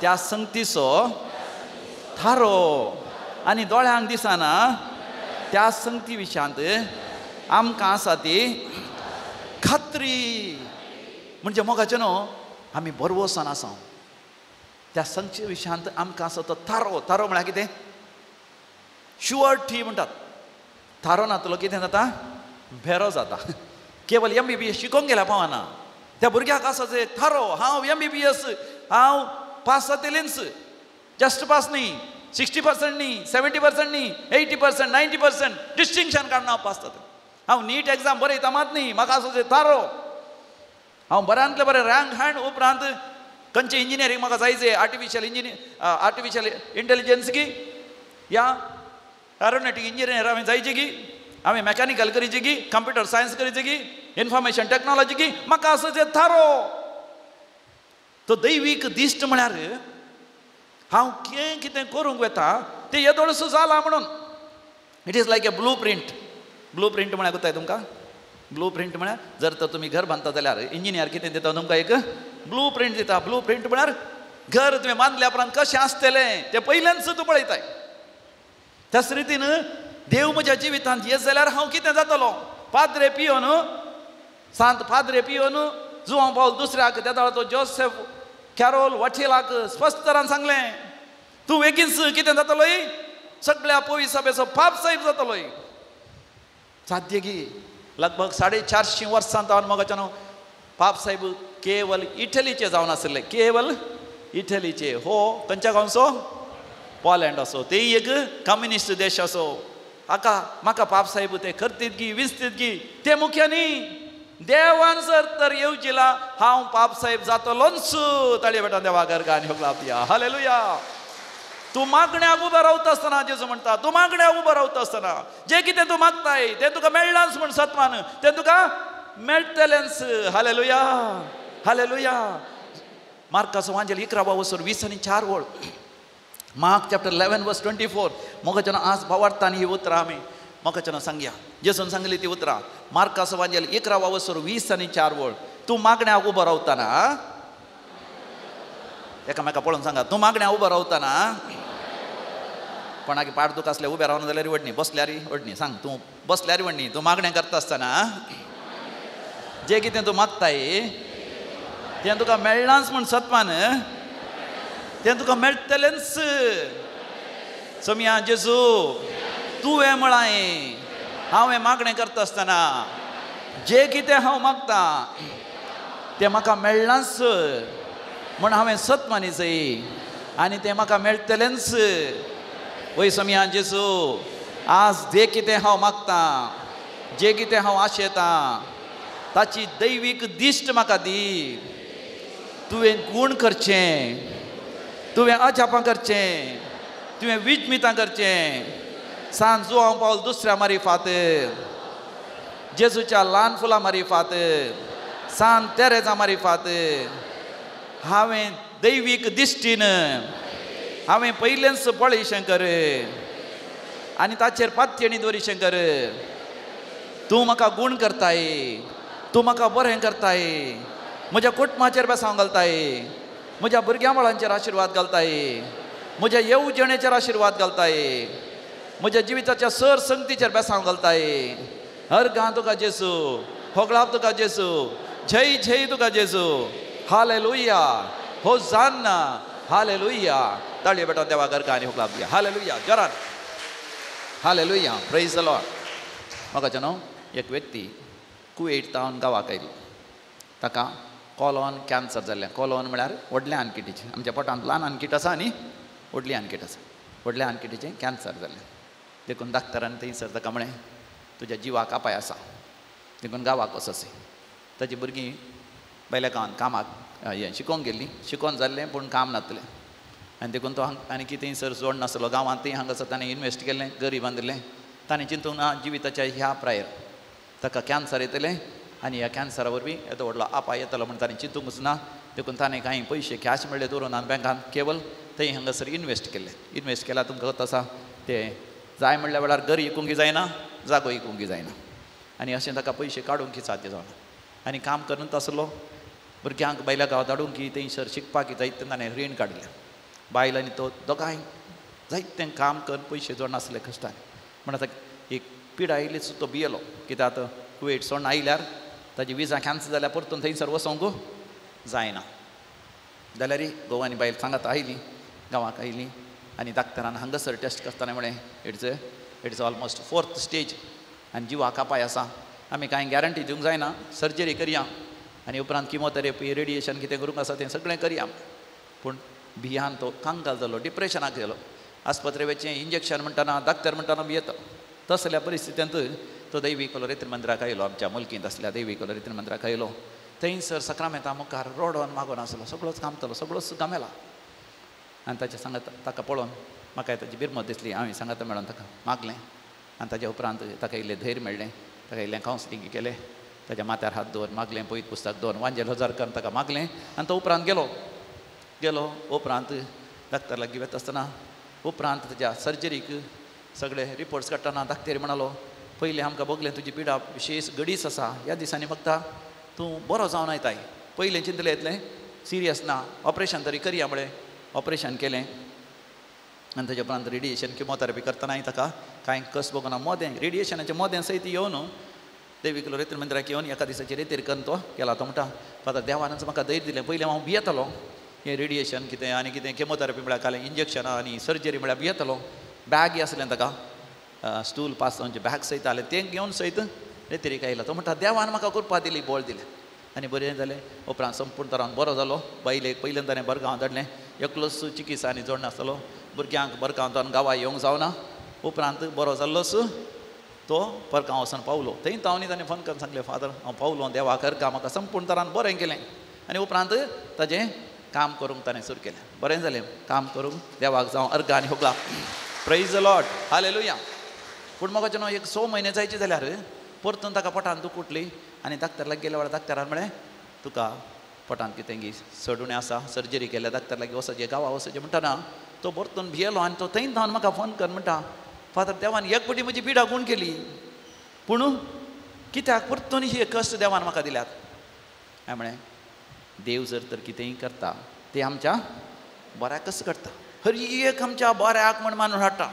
त्या संगतीचो थारो आनी दोळ्यांक दिसना त्या संगती विशयांत आमकां आसा ती खात्री. म्हणजे मोगाचें न्हू आमी भरवसान आसा त्या संगती विशयांत आमकां आसा तो थारो. थारो म्हळ्यार कितें? शुअर्टी म्हणटात. थारो नातलो कितें जाता? भेरो जाता. केवल MBBS शिकोवंक गेल्यार पावना. त्या भुरग्याक आसा जे थारो, हांव MBBS हांव पास जातलेंच, जस्ट पास न्ही, 60% न्ही, 70% न्ही, 80%, 90% डिस्टिंक्शन काडून हांव पास जाता. हांव नीट एग्जाम बरयता मात न्ही, म्हाका आसा जे थारो, हांव बऱ्यांतले बरें रँक हाड उपरांत खंयचें इंजिनियरींग म्हाका जायचें, आर्टिफिशियल आर्टिफिशियल इंटेलिजन्स की या एरोनॉटीक इंजिनियर हांवें जायचें की, हांवें मॅकॅनिकल करीचें की, कंप्युटर सायन्स करीचें की, इन्फॉर्मेशन टॅक्नॉलॉजी की, म्हाका आसा जे थारो. तो दैवीक दिश्ट म्हळ्यार हांव कितें कितें करूंक वता तें येदोळसो जालां म्हणून. It is like a blueprint. Blueprint म्हळ्यार कोत्ताय तुमकां? ब्लू प्रिंट म्हळ्यार जर तर तुमी घर बांदता जाल्यार इंजिनियर कितें दिता तुमकां? एक ब्लू प्रिंट दिता. ब्लू प्रिंट म्हळ्यार घर तुवें बांदल्या उपरांत कशें आसतलें तें पयल्यानच तूं पळयताय. त्याच रितीन देव म्हज्या जिवितांत येत जाल्यार हांव कितें जातलो? पाद्रे पियोन, सांत पाद्रे पियोन जुवांव पावल दुसऱ्याक तेदोळा तो जोसेफ कॅरोल वटिलाक स्पश्ट तरान सांगलें, तूं वेगींच कितें जातलोय? सगळ्या पविसाबेचो पाप साहेब जातलोय. साध्य की लगभग 450 वर्सां जावन मोगाच्यान पाप साहेब केवल इटलीचे जावन आशिल्ले. केवल इटलीचे. हो खंयच्या गांवचो? पोलँड असो. तेय एक कम्युनिस्ट देश असो. हाका म्हाका पाप साहेब ते करतीत की विजतीत की ते मुख्यांनी देवान सर तर येवजिला हांव पाप साहेब जातलोच. ताळये बेटा देवा गरगा आनी होगलापया. हालेलुया. तूं मागण्याक उबो रावता आसतना जेजू म्हणटा, तूं मागण्याक उबो रावता आसतना जें कितें तूं मागताय तें तुका मेळ्ळांच म्हण सत्वान तें तुका मेळटलेंच. Hallelujah, hallelujah. मार्काचो वांजेल 11 वसर 20 आनी 4 वळ, मार्क चॅप्टर 11 वर्स 24. मोगाच्यान आज भावार्थान ही उतरां आमी मोकाच्यान सांगया जेसून सांगली ती उतरां मार्कास वांजेल 11 वसर 20 आणि 4 वळ. तूं मागण्याक उबो रावतना, एकामेका पळोवन सांगा, तूं मागण्या उबो रावतना, कोणाक पाड दुख आसले उबे रावन जाल्यार वडणी, बसल्यार वडणी, सांग तूं बसल्यार वडणी. तूं मागणें करता आसतना जें कितें तूं मागताय तें तुका मेळनाच म्हूण सत्मान तें तुका मेळटलेंच. सोमया जेजू तुवें म्हळां हांव हें मागणें करता आसतना जें कितें हांव मागतां तें म्हाका मेळनाच म्हूण हांवें सत मानिजय आनी तें म्हाका मेळटलेंच. वय सोमया जेजू आज जें कितें हांव मागतां, जें कितें हांव आशेतां ताची दैवीक दिश्ट म्हाका दी. तुवें गूण करचें, तुवें अजापां करचें, तुवें विजमितां करचें. सांज जुआंव पावल दुसऱ्या मारिफात, जेजूच्या ल्हान फुलां मारिफात, सांत तेरेजा मारिफात हांवें दैवीक दिश्टीन हांवें पयलेंच पळय शंकर आनी ताचेर पातयेणी दवरी शंकर. तूं म्हाका गूण करताय, तूं म्हाका बरें करताय, म्हज्या कुटुंबाचेर बेसांव घालताय, म्हज्या भुरग्यां बाळांचेर आशिर्वाद घालताय, म्हज्या येवजणेचेर आशिर्वाद घालताय, म्हज्या जिविताच्या सर संगतीचेर बेसांव घालताय. हर गां तुका जेसू, होगळाप तुका जेसू, जय जय तुका जेसू. Hallelujah, होजान्ना, hallelujah. ताळयो बेटा देवा घर आनी होगळाप दिया. हालेलुया, जोरान हालेलुया, प्रेज the Lord. म्हाका न्हू एक व्यक्ती कुवेट तावन गांवाक आयली. ताका कॉलोन कॅन्सर जाल्लें. कॉलोन म्हळ्यार व्हडल्या आनकिटीचें, आमच्या पोटांत ल्हान आनकीट आसा आनी व्हडली आनकीट आसा. व्हडल्या आनकिटीचें कॅन्सर जाल्लें. देखून डाक्टरान थंयसर ताका म्हळें तुज्या जिवाक अपाय आसा, देखून गांवाक वचोसे. ताची भुरगीं भायल्या गांवांत कामाक हें शिकोवंक गेल्लीं, शिकोवन जाल्लें पूण काम नासलें आनी देखून तो हांगा आनी कितें सर जोड नासलो गांवांत. थंय हांगासर ताणें इनवेस्ट केलें, गरीब बांदिल्लें. ताणें चिंतूंक ना जिविताच्या ह्या प्रायर ताका कॅन्सर येतलें आनी ह्या कॅन्सरा वरवीं येदो व्हडलो अपाय येतलो म्हूण ताणें चिंतूंकच ना. देखून ताणें कांय पयशे कॅश मेळ्ळे दवरून आनी बँकान केवल थंय हांगासर इनवेस्ट केल्ले. इनवेस्ट केल्यार तुमकां खबर आसा तें जाय म्हणल्या वेळार घर इकूंक जायना, जागो इकूंक जायना आनी अशें ताका पयशे काडूंक साध्य जावना. आनी काम करून आसलो भुरग्यांक भायल्या गांवांत धाडूंक की थंयसर शिकपाक जायते ताणें रीण काडलें. बायल आनी तो दोगांय जायतें काम करून पयशे जोडनासले कश्टान. म्हण आतां एक पिडा आयलीच तो भियेलो कित्याक आतां कुवेट सोडून आयल्यार ताजी विजा कॅन्सल जाल्यार परतून थंयसर वचोंक जायना. जाल्यार घोव आनी बायल सांगात आयली, गांवाक आयली आनी डाक्टरान हांगासर टेस्ट करतना म्हळें it's almost 4th stage आनी जिवाक अपाय आसा, आमी कांय गॅरंटी दिवंक जायना, सर्जरी करया आनी उपरांत किमोथेरपी रेडिएशन कितें करूंक आसा तें सगळें करया. पूण भियान तो कांगाल जालो, डिप्रेशनाक गेलो. आस्पत्रे वचचें इंजेक्शन म्हणटना डाक्टर म्हणटना भियेता. तसल्या परिस्थितींत तो दैवी कोलोरेत्र मंदिराक आयलो, आमच्या मुलकींत आसल्या दैवी कोलोरेत्र मंदिराक आयलो. थंयसर सक्रामेंता मुखार रोडोन मागोन आसलो, सगळोच कामतलो, सगळोच गमेला. आनी ताच्या सांगात ताका पळोवन म्हाका ताची बिरमत दिसली. हांवें सांगात मेळोन ताका मागलें आनी ताच्या उपरांत ताका इल्लें धैर्य मेळ्ळें. ताका इल्लें कावन्सिलींग केलें, ताच्या माथ्यार हात दवर मागलें, पयत पुस्तक दवर वांजेल हजार करून ताका मागलें आनी तो उपरांत गेलो. गेलो उपरांत डाक्टर लागीं वता आसतना उपरांत ताच्या सर्जरीक सगळे रिपोर्ट्स काडटना डाक्टर म्हणालो पयलीं आमकां भोगलें तुजी पिडा विशेश गडीच आसा, ह्या दिसांनी फक्त तूं बरो जावन येताय. पयलें चिंतलें येतलें सिरियस ना, ऑपरेशन तरी करया म्हळें. ऑपरेशन केलें आनी ताच्या उपरांत रेडिएशन किमोथेरपी करतनाय ताका कांय कस भोगना. मोदें रेडिएशनाचें मोदें सयत येवन देवी रेतीर मंदिराक येवन एका दिसाची रेतीर करून तो गेला. तो म्हणटा फादर देवानच म्हाका धैर्य दिलें, पयलें हांव भियेतालो हें रेडिएशन कितें आनी कितें किमोथेरपी म्हळ्यार कालें इंजेक्शनां आनी सर्जरी म्हळ्यार भियेतालो. बॅग आसलें ताका स्टूल पास जावचें बॅग सयत आसलें तें घेवन सयत रेतीरीक आयलो. तो म्हणटा देवान म्हाका कृपा दिली, बळ दिलें आनी बरें जालें. उपरांत संपूर्ण तरान बरो जालो. बायलेक पयल्यान ताणें बरगांव धाडलें, एकलोच चिकित्सा आनी जोड नासतलो, भुरग्यांक बरगांव गांवा येवंक जावना. उपरांत बरो जाल्लोच तो परगांव वचून पावलो. थंय तावनी ताणें फोन करून सांगलें फादर हांव पावलो देवाक अर्गां म्हाका संपूर्ण तरान बरें केलें. आनी उपरांत ताजें काम करूंक ताणें सुरू केलें. बरें जालें काम करूंक देवाक जावं अर्गां आनी होगला. Praise the Lord, hallelujah. पूण म्हाका न्हू एक 6 म्हयने जायचे जाल्यार परतून ताका पोटान दूख उठली आनी डाक्टर लागीं गेल्या वेळार डाक्टरान म्हळें तुका पोटान कितें गी चड उणें आसा, सर्जरी केल्या, डाक्टर लागीं वचचें, गांवा वचचें म्हणटना तो परतून भियेलो आनी तो थंय धांवन म्हाका फोन कर म्हणटा फादर देवान एक पटी म्हजी पिडा गूण केली, पूण कित्याक परतून हे कश्ट देवान म्हाका दिल्यात? हांवें म्हळें देव जर तर कितेंय करता तें आमच्या बऱ्याकच करता, हर एक आमच्या बऱ्याक म्हण मानून हाडटा.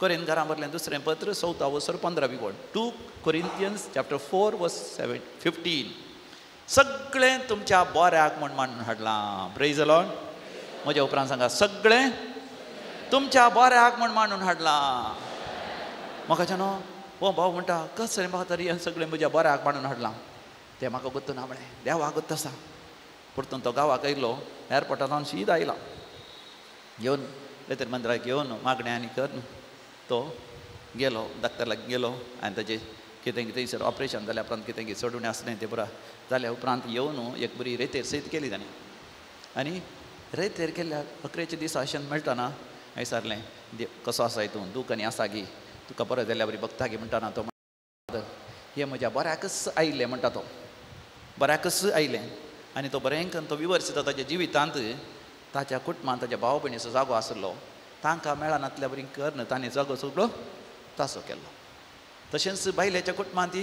कोरिंथ घरां भरलें दुसरें पत्र 4 वसर 15 वळ, 2 Corinthians chapter 4 verse 15. सगळें तुमच्या बऱ्याक म्हण मानून हाडलां. Praise the Lord. म्हज्या उपरांत सांगा, सगळें तुमच्या बऱ्याक म्हण मानून हाडलां. म्हाका न्हू हो भाव म्हणटा कसलें म्हाका तरी हें सगळें म्हज्या बऱ्याक मानून हाडलां, तें म्हाका गोत्त ना म्हळें, देवाक गोत्त आसा. परतून तो गांवाक आयलो, एअरपोर्टार हांव शीद आयला, घेवन लेतर मंदिराक घेवन मागणें आनी करून तो गेलो, डॉक्टर लागीं गेलो आनी ताजें कितें कितें सर ऑपरेशन जाल्या उपरांत कितें कितें सोडून आसलें तें पुरा जाल्या उपरांत येवन एक बरी रेतेर सयत केली ताणें. आनी रेतेर केल्या अकरेच्या दिसा अशें मेळटना हांवें विचारलें, कसो आसा तूं, दूख आनी आसा गी, तुका बरो जाल्या बरी बगता गी म्हणटा ना तो म्हणटा हें म्हज्या बऱ्याकच आयिल्लें म्हणटा, तो बऱ्याकच आयलें. आनी तो बरें करून तो विवर्सिता ताच्या जिवितांत ताच्या कुटुंबांत ताच्या भाव भयणीचो जागो आसलो, तांकां मेळनातल्या बरी करून ताणें जागो सगळो तासो केलो. तशेंच बायलेच्या कुटुंबांत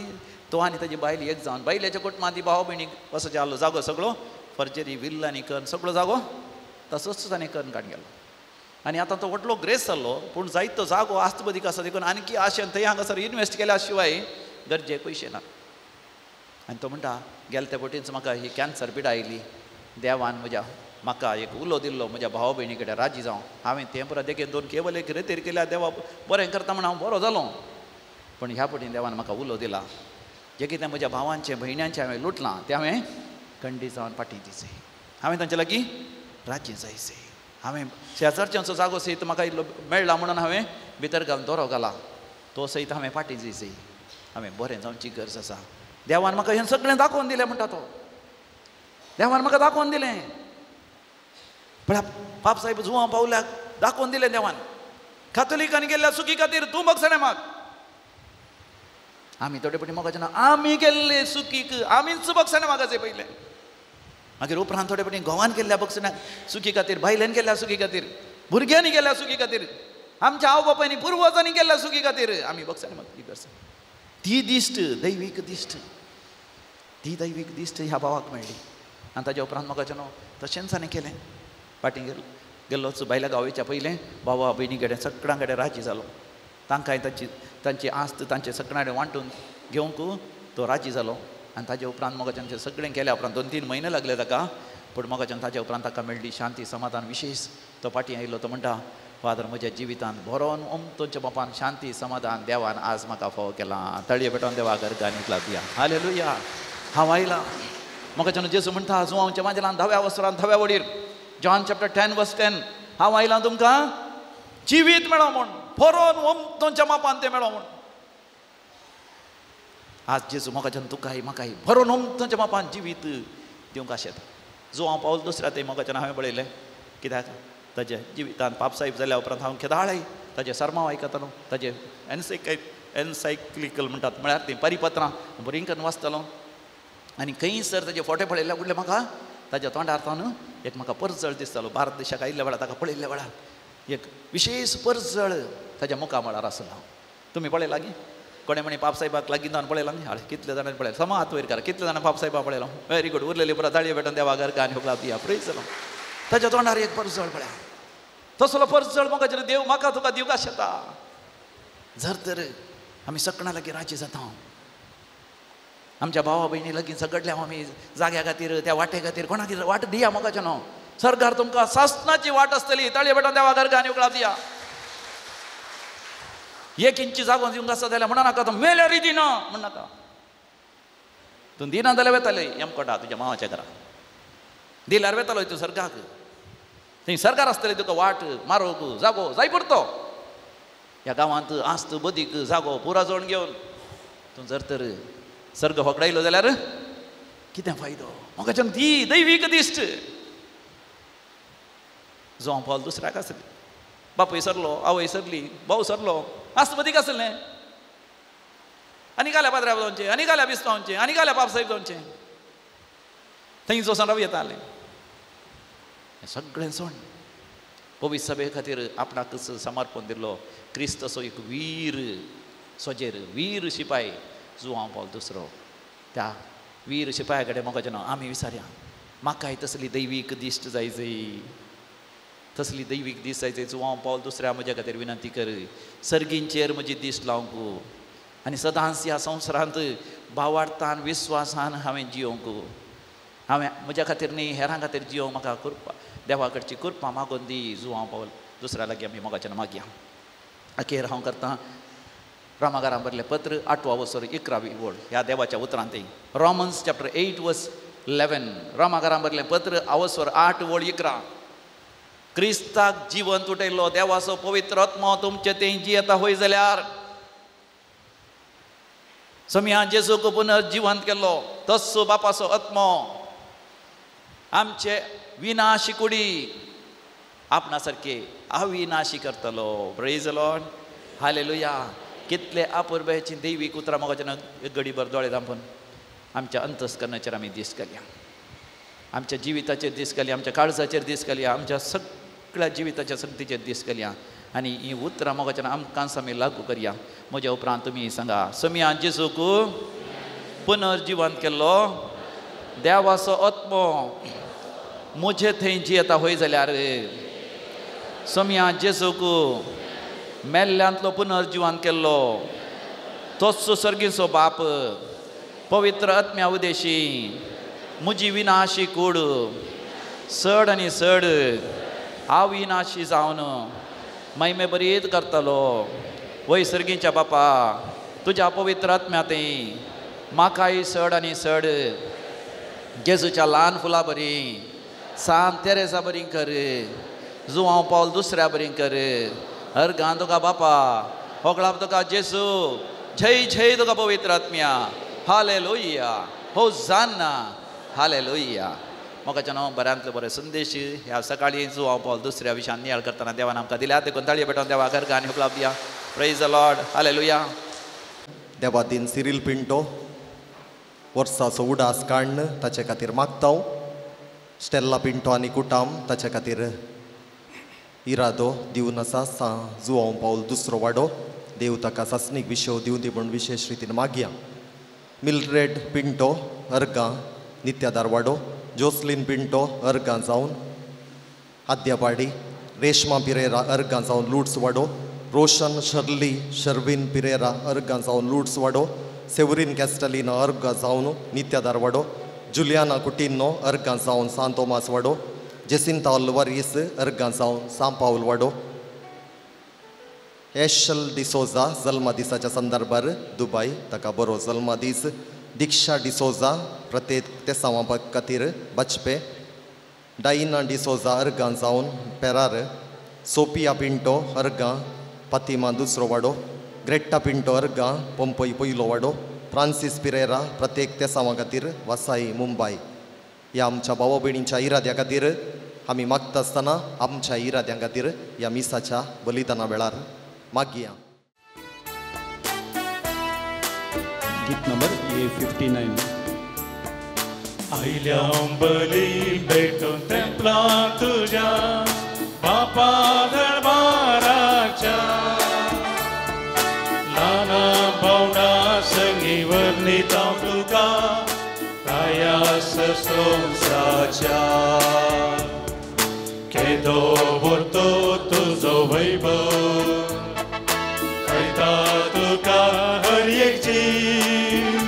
तो आनी ताजी बायल एक जावन बायलेच्या कुटुंबांत भाव भयणीक वचचें आहलो जागो सगळो फर्जरी विल्लांनी करून सगळो जागो तसोच ताणें करून काडून गेलो. आनी आतां तो व्हडलो ग्रेस जाल्लो, पूण जायत तो जागो आस्तबदीक आसा देखून आणकी आशेन थंय हांगासर इनवेस्ट केल्या शिवाय गरजेक पयशे ना. आनी तो म्हणटा गेले ते पटींच म्हाका ही कॅन्सर पिडा आयली, देवान म्हज्या म्हाका एक उलो दिल्लो म्हज्या भाव भयणी कडेन राजी जावं, हांवें तें पुरा देखून 2 केबल एक रेतेर केल्या, देवा बरें करता म्हण हांव बरो जालो, पूण ह्या पटीन देवान म्हाका उलो दिला, जें कितें म्हज्या भावांचें भयण्यांचें हांवें लुटलां तें हांवें खंडी जावन फाटीं दिचें, हांवें तांचे लागीं राजी जायचें, हांवें शेजारच्यांचो जागो सयत म्हाका इल्लो मेळ्ळा म्हणून हांवें भितर घालून दोरो घाला, तो सयत हांवें फाटीं दिचें, हांवें बरें जावची गरज आसा. देवान म्हाका हें सगळें दाखोवन दिलें म्हणटा तो, देवान म्हाका दाखोवन दिलें. पळया पाप साहेब जुवां पावल्याक दाखोवन दिलें देवान, कातोलिकांनी गेल्ल्या सुखी खातीर तूं बगसणें माग. आमी थोडे पटी मोगाचे ना, आमी गेल्ले सुखीक आमीच बगसणें मागाचें पयलें, मागीर उपरांत थोडे पटी घोवान केल्ल्या बगसण्याक सुखी खातीर, बायलेन केल्ल्या सुखी खातीर, भुरग्यांनी केल्ल्या सुखी खातीर, आमच्या आवय बापायनी पुर्वजांनी केल्ल्या सुखी खातीर आमी बगसणें मागची गरज. ती दिश्ट दैवीक दिश्ट, ती दैवीक दिश्ट ह्या भावाक मेळ्ळी. आनी ताज्या उपरांत मोगाचें न्हू तशेंच हाणें केलें, फाटीं गेलो गेल्लोच बायल्या गांवेच्या पयलें भावा भयणी कडेन सगळ्यां कडेन राजी जालो, तांकांय तांची तांची आस्त तांचे सगळ्यां कडेन वांटून घेवंक तो राजी जालो. आनी ताज्या उपरांत मोगाच्यान तें सगळें केल्या उपरांत 2-3 म्हयने लागले ताका, पूण मोगाच्यान ताज्या उपरांत ताका मेळ्ळी शांती समाधान विशेश. तो फाटीं आयलो, तो म्हणटा फादर म्हज्या जिवितांत भरोन ओमतोच्या बापान शांती समाधान देवान आज म्हाका फावो केलां. तळये पेटोवन देवा घरकान्नीक लावया. हालेलुया. हांव आयलां मोगाच्यान जेजू म्हणटा जुवांच्या माजेलान धव्या वस्त्रान धव्या वडीर, जॉन चॅप्टर 10 वर्स 10, हांव आयलां तुमकां जिवीत मेळो म्हूण, भरोन ओमतोच्या मापान तें मेळो म्हूण. आज जेजू मोगाच्यान तुकाय म्हाकाय भरोन ओमतोच्या मापान जिवीत दिवंक आशेता. जुवांव पावल दुसऱ्या थंय मोगाच्यान हांवें पळयलें, कित्याक ताज्या जिवितान पापसाहेब जाल्या उपरांत हांव केदाळय ताजें सर्मांव आयकतालो, ताजें एनसायक्लिकल म्हणटात म्हळ्यार तीं परिपत्रां बरीं करून वाचतालो. आनी खंय सर ताजे फोटे पळयल्ल्या उडले म्हाका ताज्या तोंडार तावन एक म्हाका परजळ दिसतालो. भारत देशाक आयिल्ल्या वेळार ताका पळयल्ल्या वेळार एक विशेश परजळ ताज्या मुखामळार आसलो. तुमी पळयला गी कोणें म्हणी पापसाहेबाक लागीं जावन पळयला न्ही? हाडे कितले जाणांनी पळयला, समा हात वयर करा, कितले जाणां पापसाहेबाक पळयलो? Very good. उरलेली पुरा ताळये भेटून देवा घरकान्नी हुकला दिया. प्रेज जालो. ताज्या तोंडार एक परजळ पळया, तसलो परजळ मोगाचेर देव म्हाका तुका दिवंक आशेता. जर तर आमी सगळ्यां लागीं राजी जाता, आमच्या भावा भयणी लागीं सगळ्या आमी जाग्या खातीर त्या वाटे खातीर कोणाक वाट दिया मोगाचें न्हू, सरकार तुमकां सासनाची वाट आसतली. ताळये भेटून देवा घरकान्नी हुकला दिया. 1 इंची जागो दिवंक आसा जाल्यार म्हणा नाका तूं मेल्यार दिना म्हण नाका, तूं दिना जाल्यार वेताले यमकोटा तुज्या मावाच्या घरा, दिल्यार वेतालो तूं सरकाराक, थंय सरकार आसतलें तुका वाट मारोक जागो जाय पुरतो. ह्या गांवांत आस्त बदीक जागो पुरा जोड घेवन तूं जर तर सर्ग होगडायलो जाल्यार कितें फायदो? म्हाका ती दैवीक दिश्ट. जो हांव पावल दुसऱ्याक आसली, बापूय सरलो, आवय सरली, भाव सरलो, आस्त बदीक आसलें, आनी गाल्या पाद्र्या जावचें, आनी गाल्या बिस्तांवचें, आनी गाल्या बापसाहेब जावचें, थंय वचून राव येतालें. हें सगळें सोड पवित्र सभे खातीर आपणाकच समर्पण दिल्लो क्रिस्त असो एक वीर सोजेर, वीर शिपाय जुवांव पावल दुसरो. त्या वीर शिपाया कडेन मोगाचें नांव आमी विचारया, म्हाकाय तसली दैवीक दिश्ट जाय जय, तसली दैवीक दीस जाय जय. जुवांव पावल दुसऱ्या म्हज्या खातीर विनंती कर, सर्गींचेर म्हजी दिश्ट लावंक आनी सदांच ह्या संवसारांत भावार्थान विस्वासान हांवें जियोंक, हांवें म्हज्या खातीर न्ही हेरां खातीर जियोंक म्हाका कृपा, देवा कडची कृपा मागून दी. जुवांव पावल दुसऱ्या लागीं आमी मोगाच्यान मागया. अखेर हांव करतां रोमागारां बरलें पत्र 8वो वसर 11वी ओळ ह्या देवाच्या उतरांत, रोमन्स चॅप्टर 8 वर्स 11. रोमागारां बरलें पत्र आवसर 8 ओळ 11. क्रिस्ताक जिवंत उठयलो देवाचो पवित्र आत्मो तुमचे थंय जियेता होय जाल्यार, सम्या जेजूक पुनर्जिवंत केल्लो तस्सो बापाचो आत्मो आमचे विनाशी कुडी आपणा सारके अविनाशी करतलो. Praise the Lord, hallelujah. कितले अपुरबायेची दैवीक उतरां मोगाच्यान घडीभर दोळे धांपून आमच्या अंतस्करणाचेर आमी दीस घालया, आमच्या जिविताचेर दीस घालया, आमच्या काळजाचेर दीस घालया, आमच्या सगळ्या जिविताच्या सक्तीचेर दीस घालया आनी ही उतरां मोगाच्यान आमकांच आमी लागू करया. म्हज्या उपरांत तुमी सांगा, सम्या जेजूक पुनर्जिवंत केल्लो देवाचो आत्मो म्हजे थंय जियेता होय जाल्यार, सम्या जेजूक मेल्ल्यांतलो पुनर्जिवंत केल्लो तोच सर्गीचो बाप पवित्र आत्म्या उदेशी म्हजी विनाशी कूड चड आनी चड अविनाशी जावन महिमे बरीच करतलो. वय सर्गीच्या बापा, तुज्या पवित्र आत्म्या थंय म्हाकाय चड आनी चड जेजूच्या ल्हान फुलां बरी, सांत तेरेसा बरी कर, जुवांव पावल दुसऱ्या बरी कर. अर्गां तुका बापा, होगळाप तुका जेजू, जय जय तुका पवित्र आत्म्या. Hallelujah, होजान्ना, hallelujah. मोगाच्या नांव बऱ्यांतले बरे संदेश ह्या सकाळी जुवांव पावल दुसऱ्या विशयान नियाळ करतना देवान आमकां दिल्या, देखून ताळये पेटोवन देवा अर्गां आनी होगळाप दिया. Praise the Lord, hallelujah. Devadin Cyril Pinto वर्साचो उडास काडून ताचे खातीर मागता. स्टेल्ला पिंटो आनी कुटाम ताचे खातीर इरादो दिवन आसा. जुवांव पावल दुसरो वाडो देव ताका सासणीक विशय दिवन दी म्हूण विशेश रितीन मागया. मिल्ड्रेड पिंटो अर्गां नित्यादार वाडो, जोसलीन पिंटो अर्गां जावन आद्यापाडी, रेशमा पिरेरा अर्गां जावन लुट्स वाडो, रोशन शर्ली शर्विन पिरेरा अर्गां जावन लुट्स वाडो, सेवरीन कॅस्टलिना अर्गां जावन नित्यादार वाडो, जुलियाना कुटिन्नो अर्गां जावन सांत तोमास वाडो, जेसिंता अल्वारीस अर्गां जावन सांपावल वाडो, एशल डिसोजा जल्मा दिसाच्या संदर्भार दुबाय ताका बरो जल्मा दीस, दीक्षा डिसोजा प्रत्येक तेसांवा खातीर बाजपे, डायना डिसोजा अर्गां जावन पेरार, सोपिया पिंटो अर्गां पातिमा दुसरो वाडो, ग्रेट्टा पिंटो अर्गां पंपय पयलो वाडो, फ्रांसीस पिरेरा प्रत्येक तेसांवा खातीर वासाई मुंबय. ह्या आमच्या भावा भयणींच्या इराद्या खातीर आमी मागता आसतना आमच्या इराद्यां खातीर ह्या मिसाच्या बलिदाना वेळार मागया. गीत नंबर A59. आयल्या बली भेटून तेंपला तुज्या बापा दरबाराच्या, ल्हाना भावना संगी वर्णिता तुका प्रयास संवसाराच्या, केदो व्हरतो तुजो वैभव कळटा तुका हर एक जीव,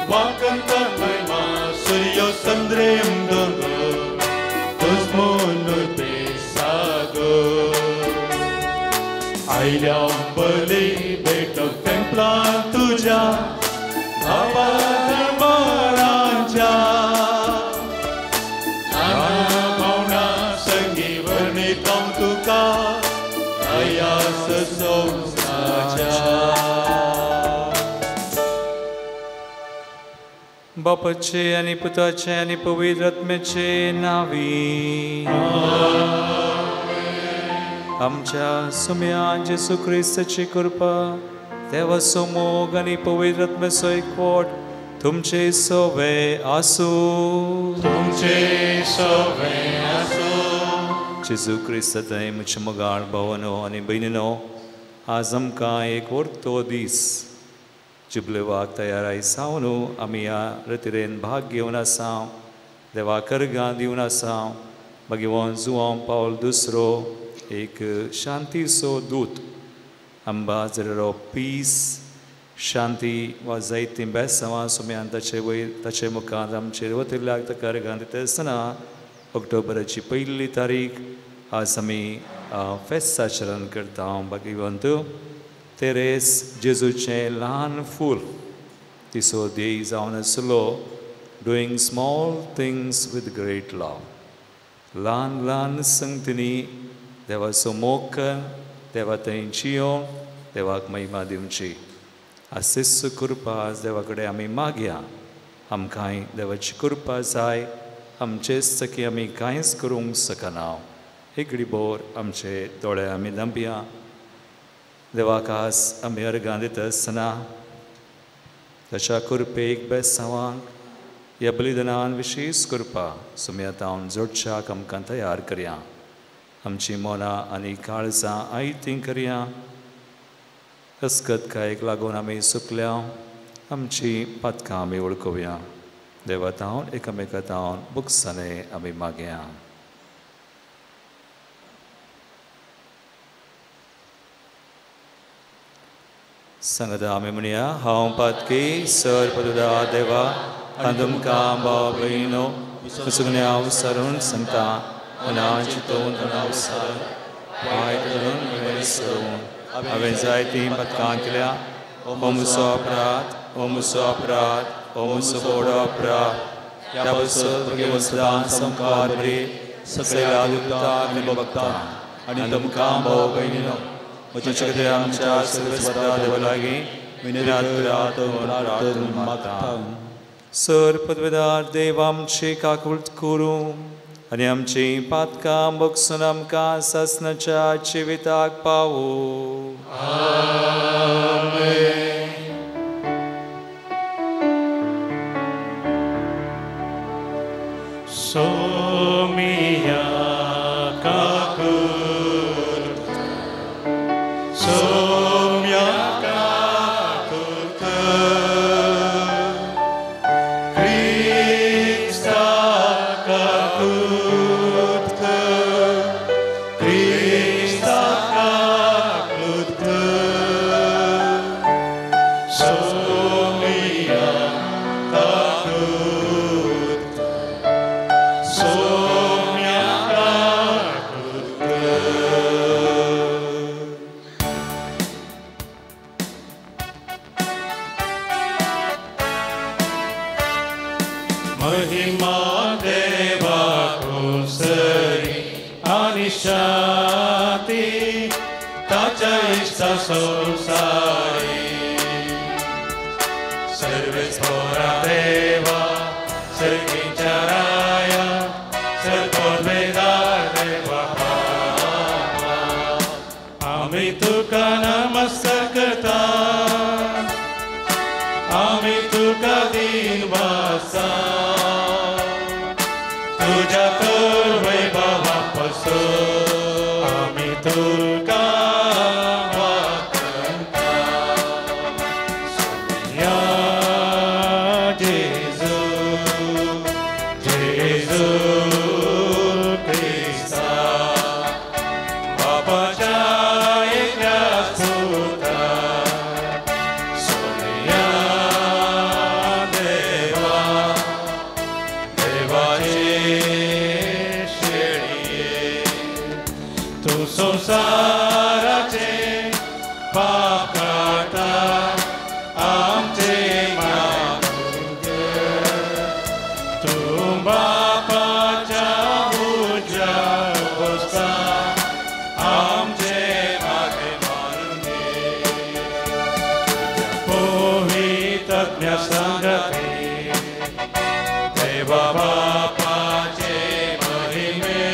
वाकंता महिमा सूर्य चंद्रेम दोंगर तुज म्हूण सागर. आयल्या बली भेटक तेंपला तुज्या बाबा दरबाराच्या, ल्हाना भावना संगी वर्णिता तुका प्रयास संवसाराच्या. बापाचे आनी पुताचे आनी पवित्र आत्म्याचे नावी आमच्या सुम्या जेजू क्रिस्ताची कृपा, देवाचो मोग आनी पवित्र आत्म्याचो एकवट तुमचे सवे आसूं, तुमचे सवे आसूं. जेजू क्रिस्त थंय म्हज्या मोगाळ भावनो आनी भयणीनो, आज आमकां एक वर्तो दीस जुबलेवाक तयार जावन आमी ह्या रतिरेन भाग घेवन आसा, देवा करगां दिवन आसा. भगवान जुवांव पावल दुसरो एक शांतीचो दूत, आंबाजरो पीस शांती वा जायतीं बेसांवां सुम्यान ताचे वयर ताचे मुखार आमचेर वतिल्ल्याक ताका करगां दिता आसतना ऑक्टोबराची 1 तारीख आज आमी फेस्त आचरण करता. भगवंत तेरेस जेजूचें ल्हान फूल तिचो ध्येय जावन आसलो doing small things with great love. ल्हान ल्हान संगतींनी देवाचो मोग कर, देवा थंय जियोन देवाक महिमा दिवची. आशिस कृपा आज देवा कडेन आमी मागया. आमकांय देवाची कृपा जाय, आमचेच सखी आमी कांयच करूंक शकना. हेगडी बोर आमचे दोळे आमी धांपया. देवाक आज आमी अर्गां दिता आसतना ताच्या कृपेक बेसांवांक ह्या बलिदानान विशेश कृपा सुमयातावन जोडच्याक आमकां तयार करया. आमची मनां आनी काळजां आयतीं करया. अस्कतकायेक लागून आमी सुकल्या, आमची पातकां आमी वळखुया. देवा तावन एकामेका तावन बुकसाने आमी मागया. सांगता आमी म्हणया, हांव पातकी सर पदुदा देवा आनी तुमकां भाव भयणीनो सगळें हांव सरून सांगता, मनान चिंतून तणाव सारून वायट धरून बरें सरून हांवें जायतीं पदकां केल्या. हो म्हजो अपराध, हो म्हजो अपराध, हो म्हजो व्हडलो अपराध. ह्या पासत भगवंत सदां संवकार बरी सगळ्या दुतांक आनी भक्तांक आनी तुमकां भाव भयणीनो म्हज्या खातीर आमच्या सर्वेस्परा देवा लागीं विनंती करात म्हूण मागता. सर पदवेदार देव आमची काकूळट करूं आनी आमची पातकां बगसून आमकां सासणाच्या जिविताक पावो. आमेन. सोमिया काकुर, सोम्या काकुर, क्रिस्ता काकुर, क्रिस्ता काकुर, सोमिया काकुर, सोम्या काकुर. महिमा देवा कुसरी आनी शांती ताच्या इश्टा संवसारी. सर्वेच पोरा देवा सर्गीच्या राया सर्वोद्वेदार देवा बापा, आमी तुका नमस्कार करता, आमी तुका दीन वासा, तुज्या तर वैभवा पासून आमी तुका वाकता. सोम्या जेजू, जेजू क्रिस्ता, बापाच्या एकल्या पुता, सोम्या देवा, देवाचे शेळये, तूं संवसाराचे पाप काडटा, आमचे मागून घे. तूं बापाच्या उज्यार बसता, आमचे मागे मारून घे. पवित्र संगती देवा बापाचे महिमे,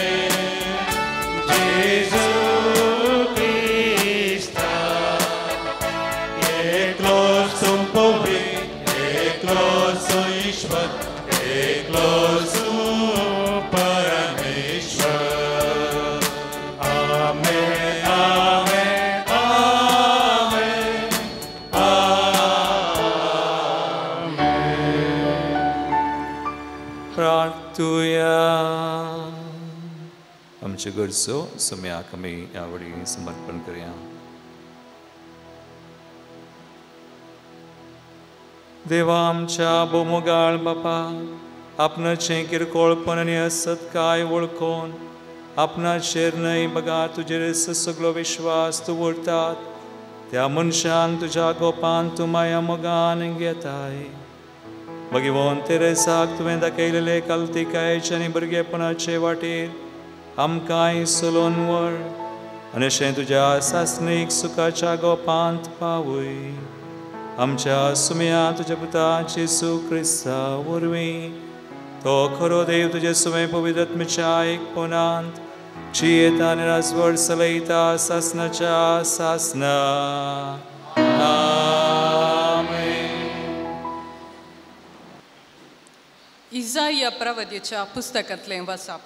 जेजू क्रिस्ता, एकलोच तूं पवित्र, एकलोच तूं ईश्वर, एकलोच तूं परमेश्वर. मागतुया. आमच्यो गरजो सुम्याक आमी ह्या वडी समर्पण करया. देवा आमच्या बोमोगाळ बापा, आपणाचें किरकोळपण आनी असत्काय वळखून आपणाचेर न्हय बगा तुजेर सगलो विश्वास तूं व्हरतात त्या मनशांक तुज्या गोपान तूं माया मोगान घेताय. भगवंत तेरेसाक तुवें दाखयलेले कालतिकायचे आनी भुरगेपणाचे वाटेर आमकांय चलोवन व्हर आनी अशें तुज्या सासणीक सुखाच्या गोपांत पावय. आमच्या सुम्या तुज्या पुता जेजू क्रिस्ता वरवीं, तो खरो देव तुजे सुवें पवित्र आत्म्याच्या एकपणांत जियेता आनी राजवट चलयता सासनाच्या सासना. आमेन. इजाया प्रवदेच्या पुस्तकांतलें वाचप.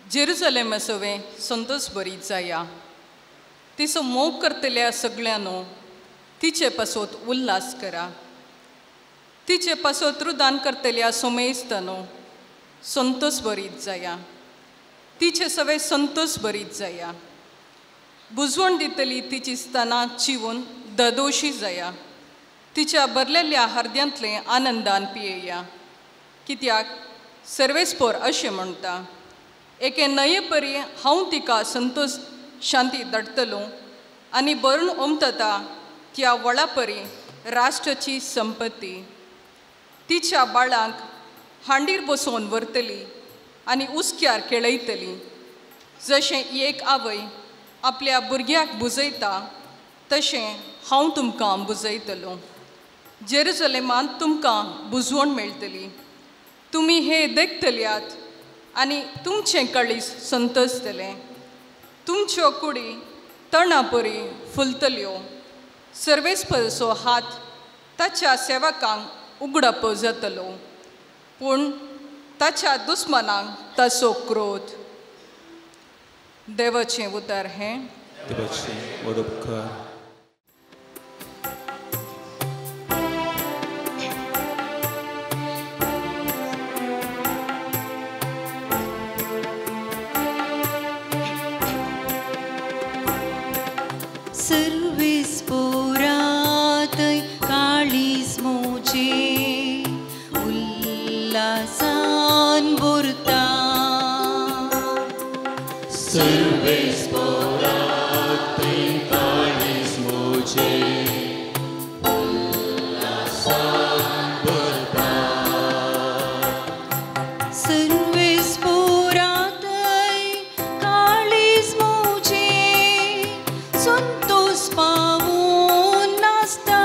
जेरुजलेम सवें संतोष बरी जाया, तिचो मोग करतल्या सगळ्यांनो तिचे पासत उल्हास करा. तिचे पासत रुदान करतल्या सोमेस्तानो संतोष बरीत जाया, तिचे सवे संतोष बरीत जाया. बुजवण दितली तिची स्थानां चिवून ददोशी जाया, तिच्या भरलेल्या हर्द्यांतलें आनंदान पियेया. कित्याक सर्वेस्पोर अशें म्हणटा, एके नये परी हांव तिका संतोष शांती धाडटलो आनी भरून ओमतता त्या वळा परी राष्ट्राची संपत्ती. तिच्या बाळांक हांडीर बसोवन व्हरतली आनी उस्क्यार खेळयतली. जशें एक आवय आपल्या भुरग्याक बुजयता तशें हांव तुमकां बुजयतलो. जेरुजलेमांत तुमकां बुजवण मेळटली. तुमी हे देखतल्यात आनी तुमचें कळीस संतोसतलें. तुमच्यो कुडी तणा परी फुलतल्यो. सर्वेस्परचो हात ताच्या सेवकांक उगडप जातलो, पूण ताच्या दुस्मनांक ताचो क्रोध. देवाचें उतर हें. देवाचें व्हड उपकार. सर्वेस्पोरातय काळीज मोजे उल्हासान भरता. सर्वेस्पोरातय काळीज मोजे उल्हासान भरता. सर्वेस्पोरातय काळीज मोजे संतोष पावून नासता.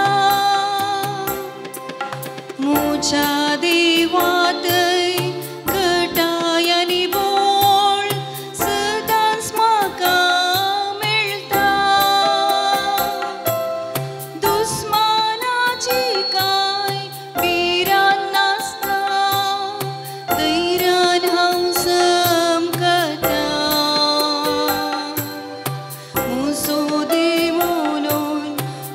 म्हज्या देवातय घटाय आनी बोळ सदांच म्हाका मेळटा. दुस्मानाची कांय भिरांत नासता, धैर्यान हांव समकता. म्हजो देव म्हणून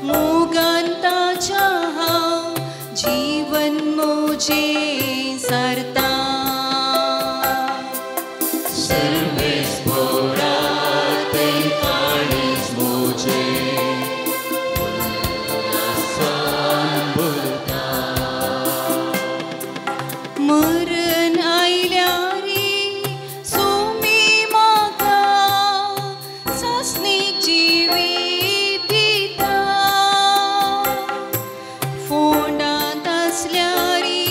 मोगान ताच्या हांव जीवन म्हजें सारता. सर्वेस्पोरातय काळीज मोजे उल्हासान भरता. मरण आयल्यारी सोमी म्हाका सासणीक जिवीत दिता. फोंडांत आसल्यारी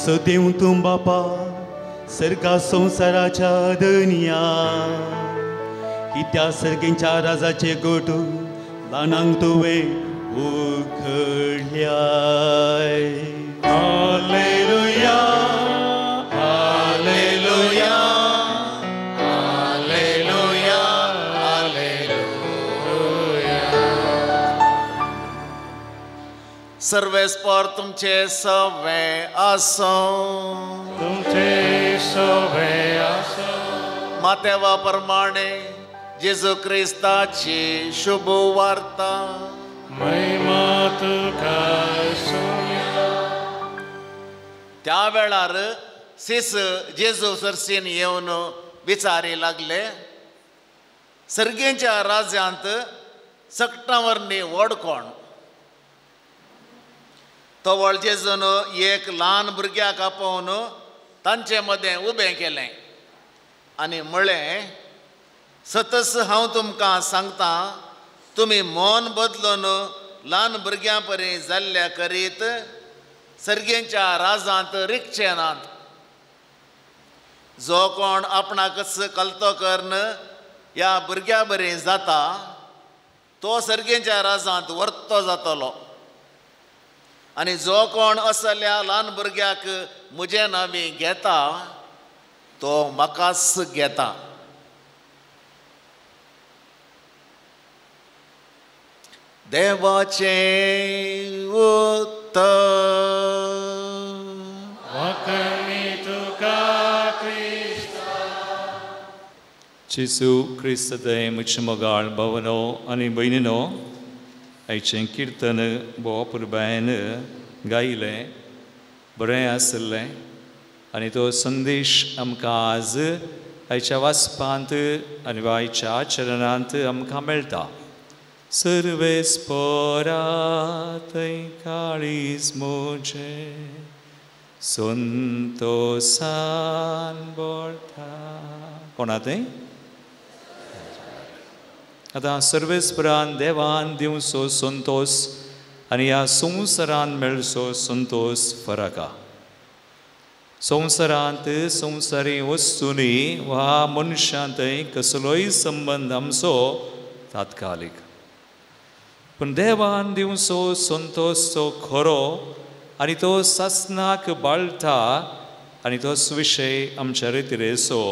आमचो देव तूं बापा सर्गा संवसाराच्या दनया कित्या सर्गेंच्या राजाचे गोट ल्हानांक तुवें उखडल्याय. Hallelujah hallelujah hallelujah hallelujah. सर्वेस्पर तुमचे सवे आसो, तुमचे सवे आसो. मातेवा प्रमाणे जेजू क्रिस्ताची शुभ वार्ता. महिमा तुका सोम्या. त्या वेळार सीस जेजू सरसीन येवन विचारी लागले, सर्गेच्या राज्यांत सकटां वरवीं व्हड कोण? तवळ जेजून एक ल्हान भुरग्याक आपोवन तांचे मदें उबें केलें आनी म्हळें, सतस हांव तुमकां सांगता, तुमी मन बदलून ल्हान भुरग्यां परी जाल्ल्या करीत सर्गेच्या राजांत रिगचे नात. जो कोण आपणाकच कलतो करून ह्या भुरग्या बरी जाता तो सर्गेच्या राजांत वर्तो जातलो. आनी जो कोण असल्या ल्हान भुरग्याक म्हजें नांवी घेता तो म्हाकाच घेता. देवाचें उतर. वखणी तुका क्रिस्ता. जेजू क्रिस्त थंय म्हज्या मोगाळ भावनो आनी भयणीनो, आयचें किर्तन भोव पुरबायेन गायलें, बरें आसलें आनी तो संदेश आमकां आज आयच्या वाचपांत आनी आयच्या आचरणांत आमकां मेळटा. सर्वेस्परा थंय काळीज म्हजें संतोसान भरता. कोणा थंय आतां सर्वेस्परान देवान दिवचो संतोस आनी ह्या संवसारान मेळचो संतोस फरक. संवसारांत संवसारी वस्तूंनी वा मनशां थंय कसलोय संबंद आमचो तात्कालीक, पूण देवान दिवचो संतोस तो खरो आनी तो सासनाक बाळटा आनी तोच विशय आमच्या रितीरेचो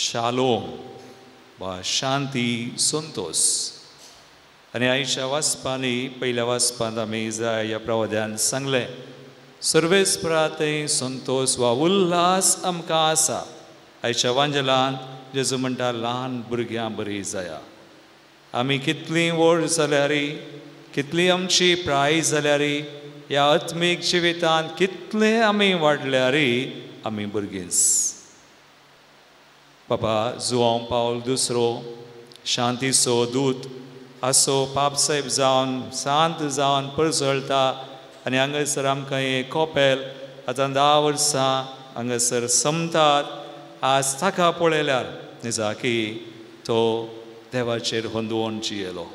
शालोम वा शांती संतोस. आनी आयच्या वाचपांनी पयल्या वाचपांत आमी जाय ह्या प्रवाद्यान सांगलें, सर्वेस्परा थंय संतोस वा उल्हास आमकां आसा. आयच्या वांजेलांत जेजू म्हणटा ल्हान भुरग्यां बरी जाया. आमी कितलीं व्हड जाल्यार, कितली आमची प्राय जाल्यार, ह्या आत्मीक जिवितांत कितले आमी वाडल्यार आमी भुरगींच. बाबा जुआंव पावल दुसरो शांतीचो दूत आसो पापसाहेब जावन शांत जावन परजळटा आनी हांगासर आमकां हें कोपेल आतां 10 वर्सां हांगासर समतात. आज ताका पळयल्यार निजाकी तो देवाचेर होंदवण जियेलो.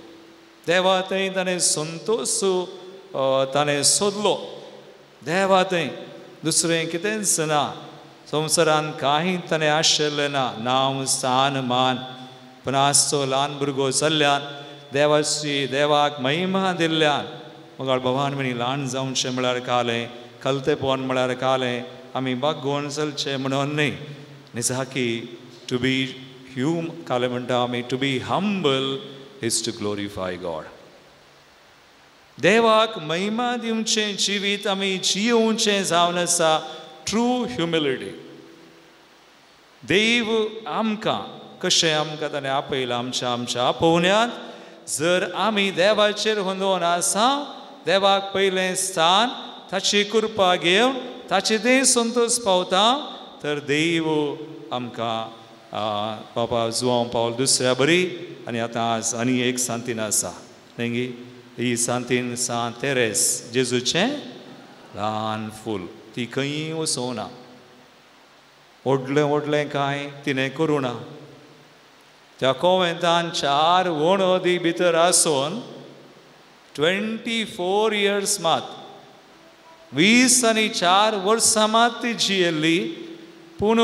देवा थंय ताणें संतोस ताणें सोदलो. देवा थंय दुसरें कितेंच ना, संवसारान कांय ताणें आशिल्लें ना, नांव स्थान मान. पूण आज तो ल्हान भुरगो जाल्ल्यान देवाची देवाक महिमा दिल्ल्यान मगाळ भवान म्हणी ल्हान जावचें म्हळ्यार कालें, कलतेपण म्हळ्यार कालें, आमी बागोवन चलचें म्हणून न्हय. निजाकी टू बी ह्यूम कालें म्हणटा आमी, to be humble is to glorify God. देवाक महिमा दिवचें जिवीत आमी जियोवचें जावन आसा ट्रू ह्युमिलिटी. देव आमकां कशें आमकां ताणें आपयलां आमच्या आमच्या आपोवण्यांत जर आमी देवाचेर होंदोवन आसा, देवाक पयलें स्थान ताची कृपा घेवन ताचे तें संतोस पावता तर देव आमकां बाबा जुआंव पावल दुसऱ्या बरी. आनी आतां आज आनी एक सांतीन आसा न्ही, ही सांतीन सांत तेरेस जेजूचें ल्हान फूल. ती खंयी वचोना, व्हडलें व्हडलें कांय तिणें करूं ना. त्या कोवेंतान 4 वणदी भितर आसून 24 इयर्स मात 24 वर्सां मात ती जियेल्ली. पूण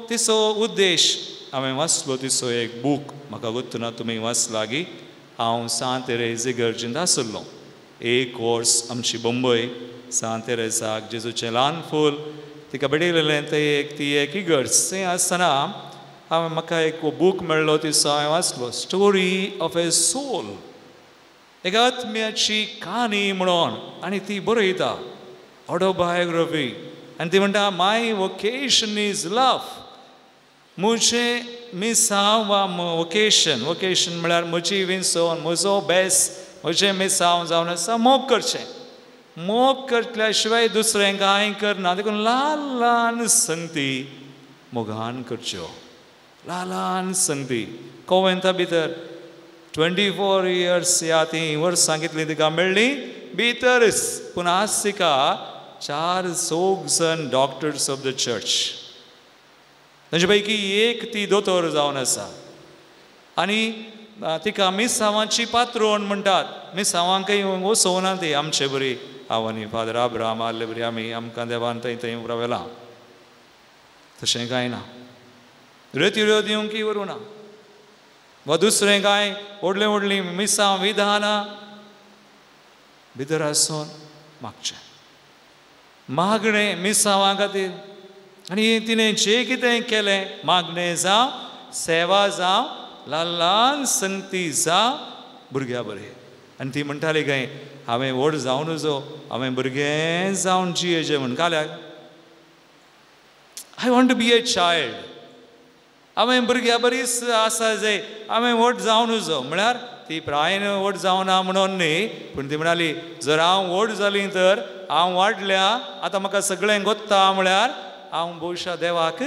तिचो उद्देश हांवें वाचलो तिचो एक बूक, म्हाका गोत्तना तुमी वाचलागी. हांव सांत तेरेज इगर्जींत आसलो एक वर्स. आमची बंबय सांत तेरेजाक जेजूचें ल्हान फूल तिका भेटयलेलें तें एक ती एक इगर्ज. थंय आसतना हांवें म्हाका एक बूक मेळ्ळो, तिचो हांवें वाचलो, स्टोरी ऑफ ए सोल, एका आत्म्याची काणी म्हणून. आनी ती बरयता ऑटोबायोग्राफी. आनी ती म्हणटा, माय वोकेशन is love. म्हजें मिसांव वा वोकेशन, वोकेशन म्हळ्यार म्हजी विंसोन, म्हजो बेस, म्हजें मिसांव जावन आसा मोग करचें. मोग करतल्या शिवाय दुसरें कांय करना. देखून ल्हान ल्हान संगती मोगान करच्यो, ल्हान ल्हान संगती. कोवेंता भितर 24 इयर्स ह्या ती वर्सां कितलीं तिका मेळ्ळीं भितरच. पूण आज तिका 4 चौग जण डॉक्टर्स ऑफ the church, तांचे पैकी एक ती दोतोर जावन आसा. आनी तिका मिसांवाची पात्रोण म्हणटात. मिसांवांकय वसोवना ती आमचे बरी. हांव आनी फादर आब्राम आहले बरी आमी आमकां देवान थंय थंय रावला. तशें कांय ना, रेतिऱ्यो दिवंक व्हरूं ना वा दुसरें कांय व्हडलीं व्हडलीं मिसां विधानां भितर आसून मागचें मागणें मिसांवां खातीर. आनी तिणें जें कितें केलें, मागणें जावं, सेवा जावं, ल्हान ल्हान संगती जावं, भुरग्या बरें. आनी ती म्हणटाली काय हांवें व्हड जावं नजो, हांवें भुरगें जावन जियेचें म्हण. काल्याक I want to be a child, हांवें भुरग्या बरीच आसा जाय, हांवें व्हड जावं नजो. म्हळ्यार ती प्रायेन व्हड जावना म्हणून न्ही, पूण ती म्हणाली जर हांव व्हड जाली तर हांव वाडल्या, आतां म्हाका सगळें गोत्ता, म्हळ्यार हांव भोवशा देवाक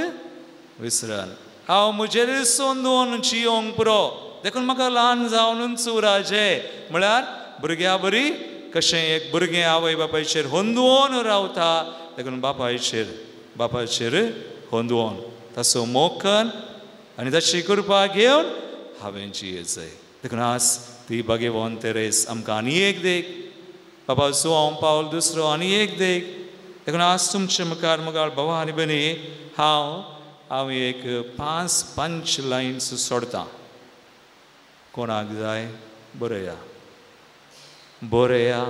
विसरन, हांव म्हजेर सोंदून जियोंक पुरो, देखून म्हाका ल्हान जावनूच उराजें. म्हळ्यार भुरग्या बरी कशें एक भुरगें आवय बापायचेर होंदवोन रावता, देखून बापायचेर बापाचेर होंदवोन ताचो मोग आनी ताची कृपा घेवन हांवें जियेचें. देखून आज ती भाग्यवंत तेरेस आमकां आनी एक देख, बाबा जुआंव पावल दुसरो आनी एक देख. देखून आज तुमचे मुखार मुखार बाबा आनी भयणी हांव हांव एक 5 पंच लायन्स सोडतां. कोणाक जाय बरया, बरया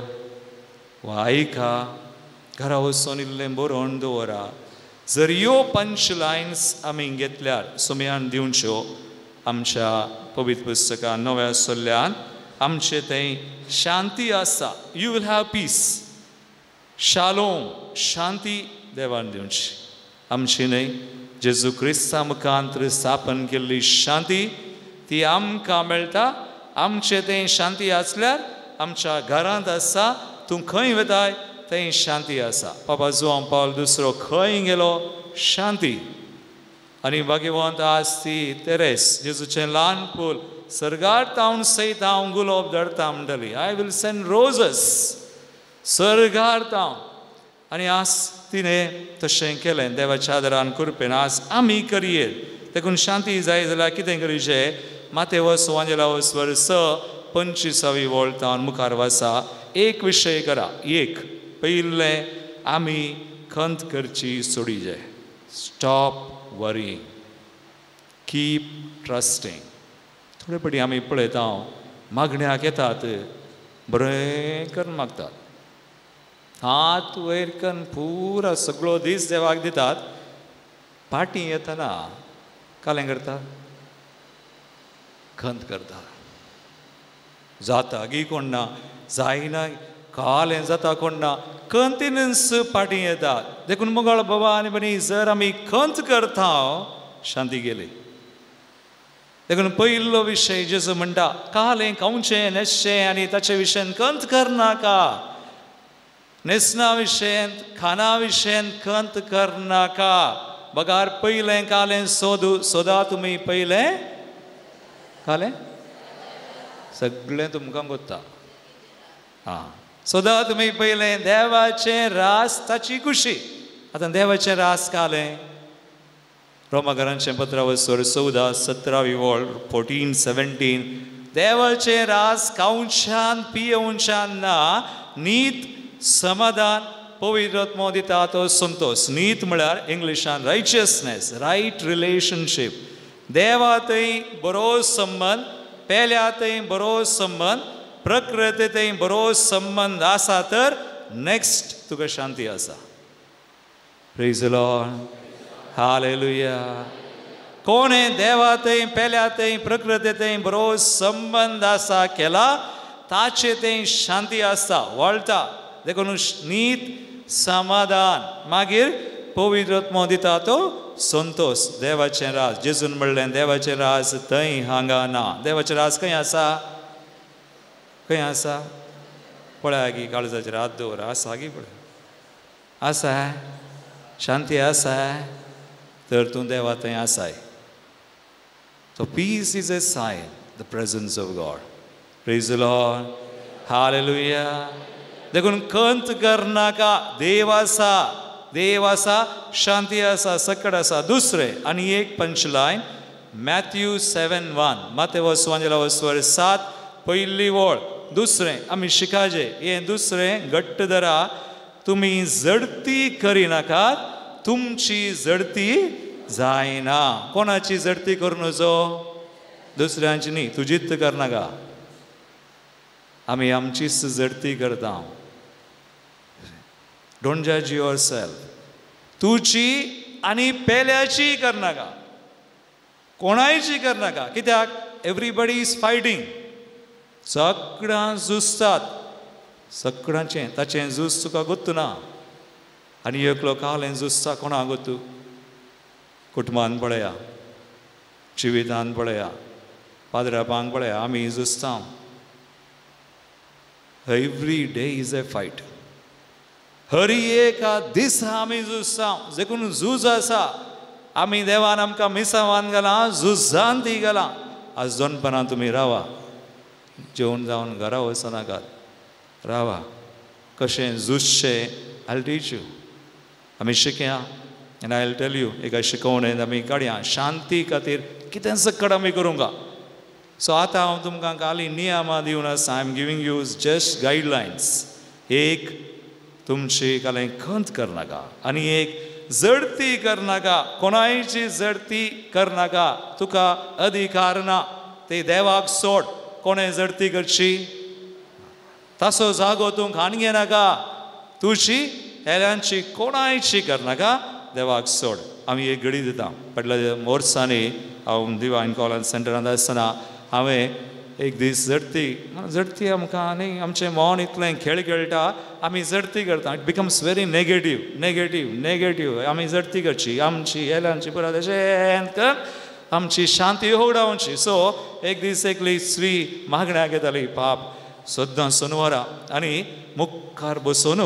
वा आयका, घरा वचून इल्लें बरोवन दवरा. जर ह्यो पंच लायन्स आमी घेतल्यार सुमयान दिवच्यो आमच्या पवित्र पुस्तकान नव्या सल्ल्यान आमचे थंय शांती आसा. You will have peace, shalom, शांती देवान दिवची आमची न्हय. जेजू क्रिस्ता मुखांत स्थापन केल्ली शांती ती आमकां मेळटा. आमचे थंय शांती आसल्यार आमच्या घरांत आसा, तूं खंय वताय थंय शांती आसा. बाबा जुआंव पावल दुसरो खंय गेलो, शांती. आनी भाग्यवंत आज ती तेरेस जेजूचें ल्हान फूल सर्गार तावन सयत हांव गुलोब धरता म्हणटाली, I will send roses सर्गार तावन. आनी आज तिणें तशें केलें देवाच्या आदारान कृपेन. आज आमी करयेत. देखून शांती जाय जाल्यार कितें करीचें, मातेवस वांजेलावस वर्स 25वी वळतावन मुखार वासा. एक विशय करा, एक पयलें आमी खंत करची सोडीजे. Stop worrying, keep trusting. थोडे पटी आमी पळयता मागण्याक येतात, बरें करून मागतात, हात वयर करून पुरा सगळो दीस देवाक दितात. पाटी येतना कालें करता, खंत करता, जाता गी कोण ना, जायना कालें जाता कोण ना, खंतीनच पाटी येता. देखून मुगाळ बाबा आनी भयणी जर आमी खंत करता शांती गेली. देखून पयलो विशय जेजू म्हणटा कालें खावचें न्हेसचें आनी ताचे विशयान खंत करनाका, न्हेसणा विशयन खाणा विशयन खंत करनाका. बगार पयलें कालें सोदू सोदा तुमी पयलें कालें सगळें तुमकां कोत्ता. आं, सोदा तुमी पयलें देवाचें रास ताची खुशी. आतां देवाचें रास कालें, रोमाघरांचें पत्रावसर 14 17वी वळ 14 17, देवाचें रास खावच्यान पियोवच्यान ना, नीत समाधान पवित्र आत्मो दिता तो संतोश. नीत म्हळ्यार इंग्लिशान रायचियसनेस, रायट रिलेशनशीप. देवा थंय बरो संबंद, पेल्या थंय बरो संबंद, प्रकृती थंय बरो संबंद आसा तर नेक्स्ट तुका शांती आसा. Praise the Lord, hallelujah. कोणें देवा थंय, पेल्या थंय, प्रकृती थंय बरो संबंद आसा केला ताचे थंय शांती आसता, वळटा. देखून नीत, समाधान, मागीर पवित्र आत्मो दिता तो संतोश. देवाचें राज, जेजून म्हणलें देवाचें राज थंय हांगा ना. देवाचें राज खंय आसा? खंय आसा? पळया गी काळजाचेर हात दवर, आसा गी पळय, आसा शांती आसा तर तूं देवा थंय आसाय. So peace is a sign, the presence of God. Praise the Lord, hallelujah. देखून खंत करनाका, देव आसा, देव आसा, शांती आसा, सकट आसा. दुसरें आनी एक पंचलायन, मॅथ्यू 7:1, मातेवस वांजेला 7 पयली वळ. दुसरें आमी शिकाजे हें दुसरें घट्ट धरा, तुमी जडती करिनाकात, तुमची जडती जायना. कोणाची जडती करूं नजो? दुसऱ्यांची न्ही, तुजीच करनाका. आमी आमचीच जडती करता. Don't जज your self. तुजी आनी पेल्याची करनाका, कोणायची करनाका. कित्याक? एवरीबडी is fighting, सगळ्यां झुजतात, सगळ्यांचें ताचें झूज तुका गोत्तू ना. आनी एकलो कालें झुजता कोणा गोत्तू? कुटुंबान पळया, जिवितान पळया, पाद्रापांक पळया, आमी झुजता. Every day is a fight. हर एका दिसा आमी झुजता. देखून झूज आसा. आमी देवान आमकां मिसावान घालां, झुजान ती घालां. आज दोनपणां तुमी रावा, जेवण जावन घरा वचनाकात, रावा. कशें झुजचें I will teach you. आमी शिकया आनी I will tell you. एका शिकवणेंत आमी काडया शांती खातीर कितें सकट आमी करूंक. सो आतां हांव तुमकां खाली नियमां दिवन आसा. I am giving you just guidelines. एक, तुमची कालें खंत करनाका, आनी एक जडती करनाका, कोणायची जडती करनाका. तुका अधिकार ना, ते देवाक सोड. कोणें जडती करची तासो जागो तूं खाण घेनाका. तुजी हेरांची कोणायची करनाका, देवाक सोड. आमी एक घडी दिता. फाटल्या वर्सांनी हांव दिवायन कॉलेज सेंटरांत आसतना हांवें एक दीस जडती जडती आमकां आनी आमचें मन इतलें खेळ खेळटा, आमी जडती करता. It becomes very negative, negative, negative. आमी जडती करची, आमची हेरांची पुरा तशें कर, आमची शांती होगडावची. सो एक दीस एकली स्त्री मागण्याक येताली पाप सद्दां सोनवारा, आनी मुखार बसून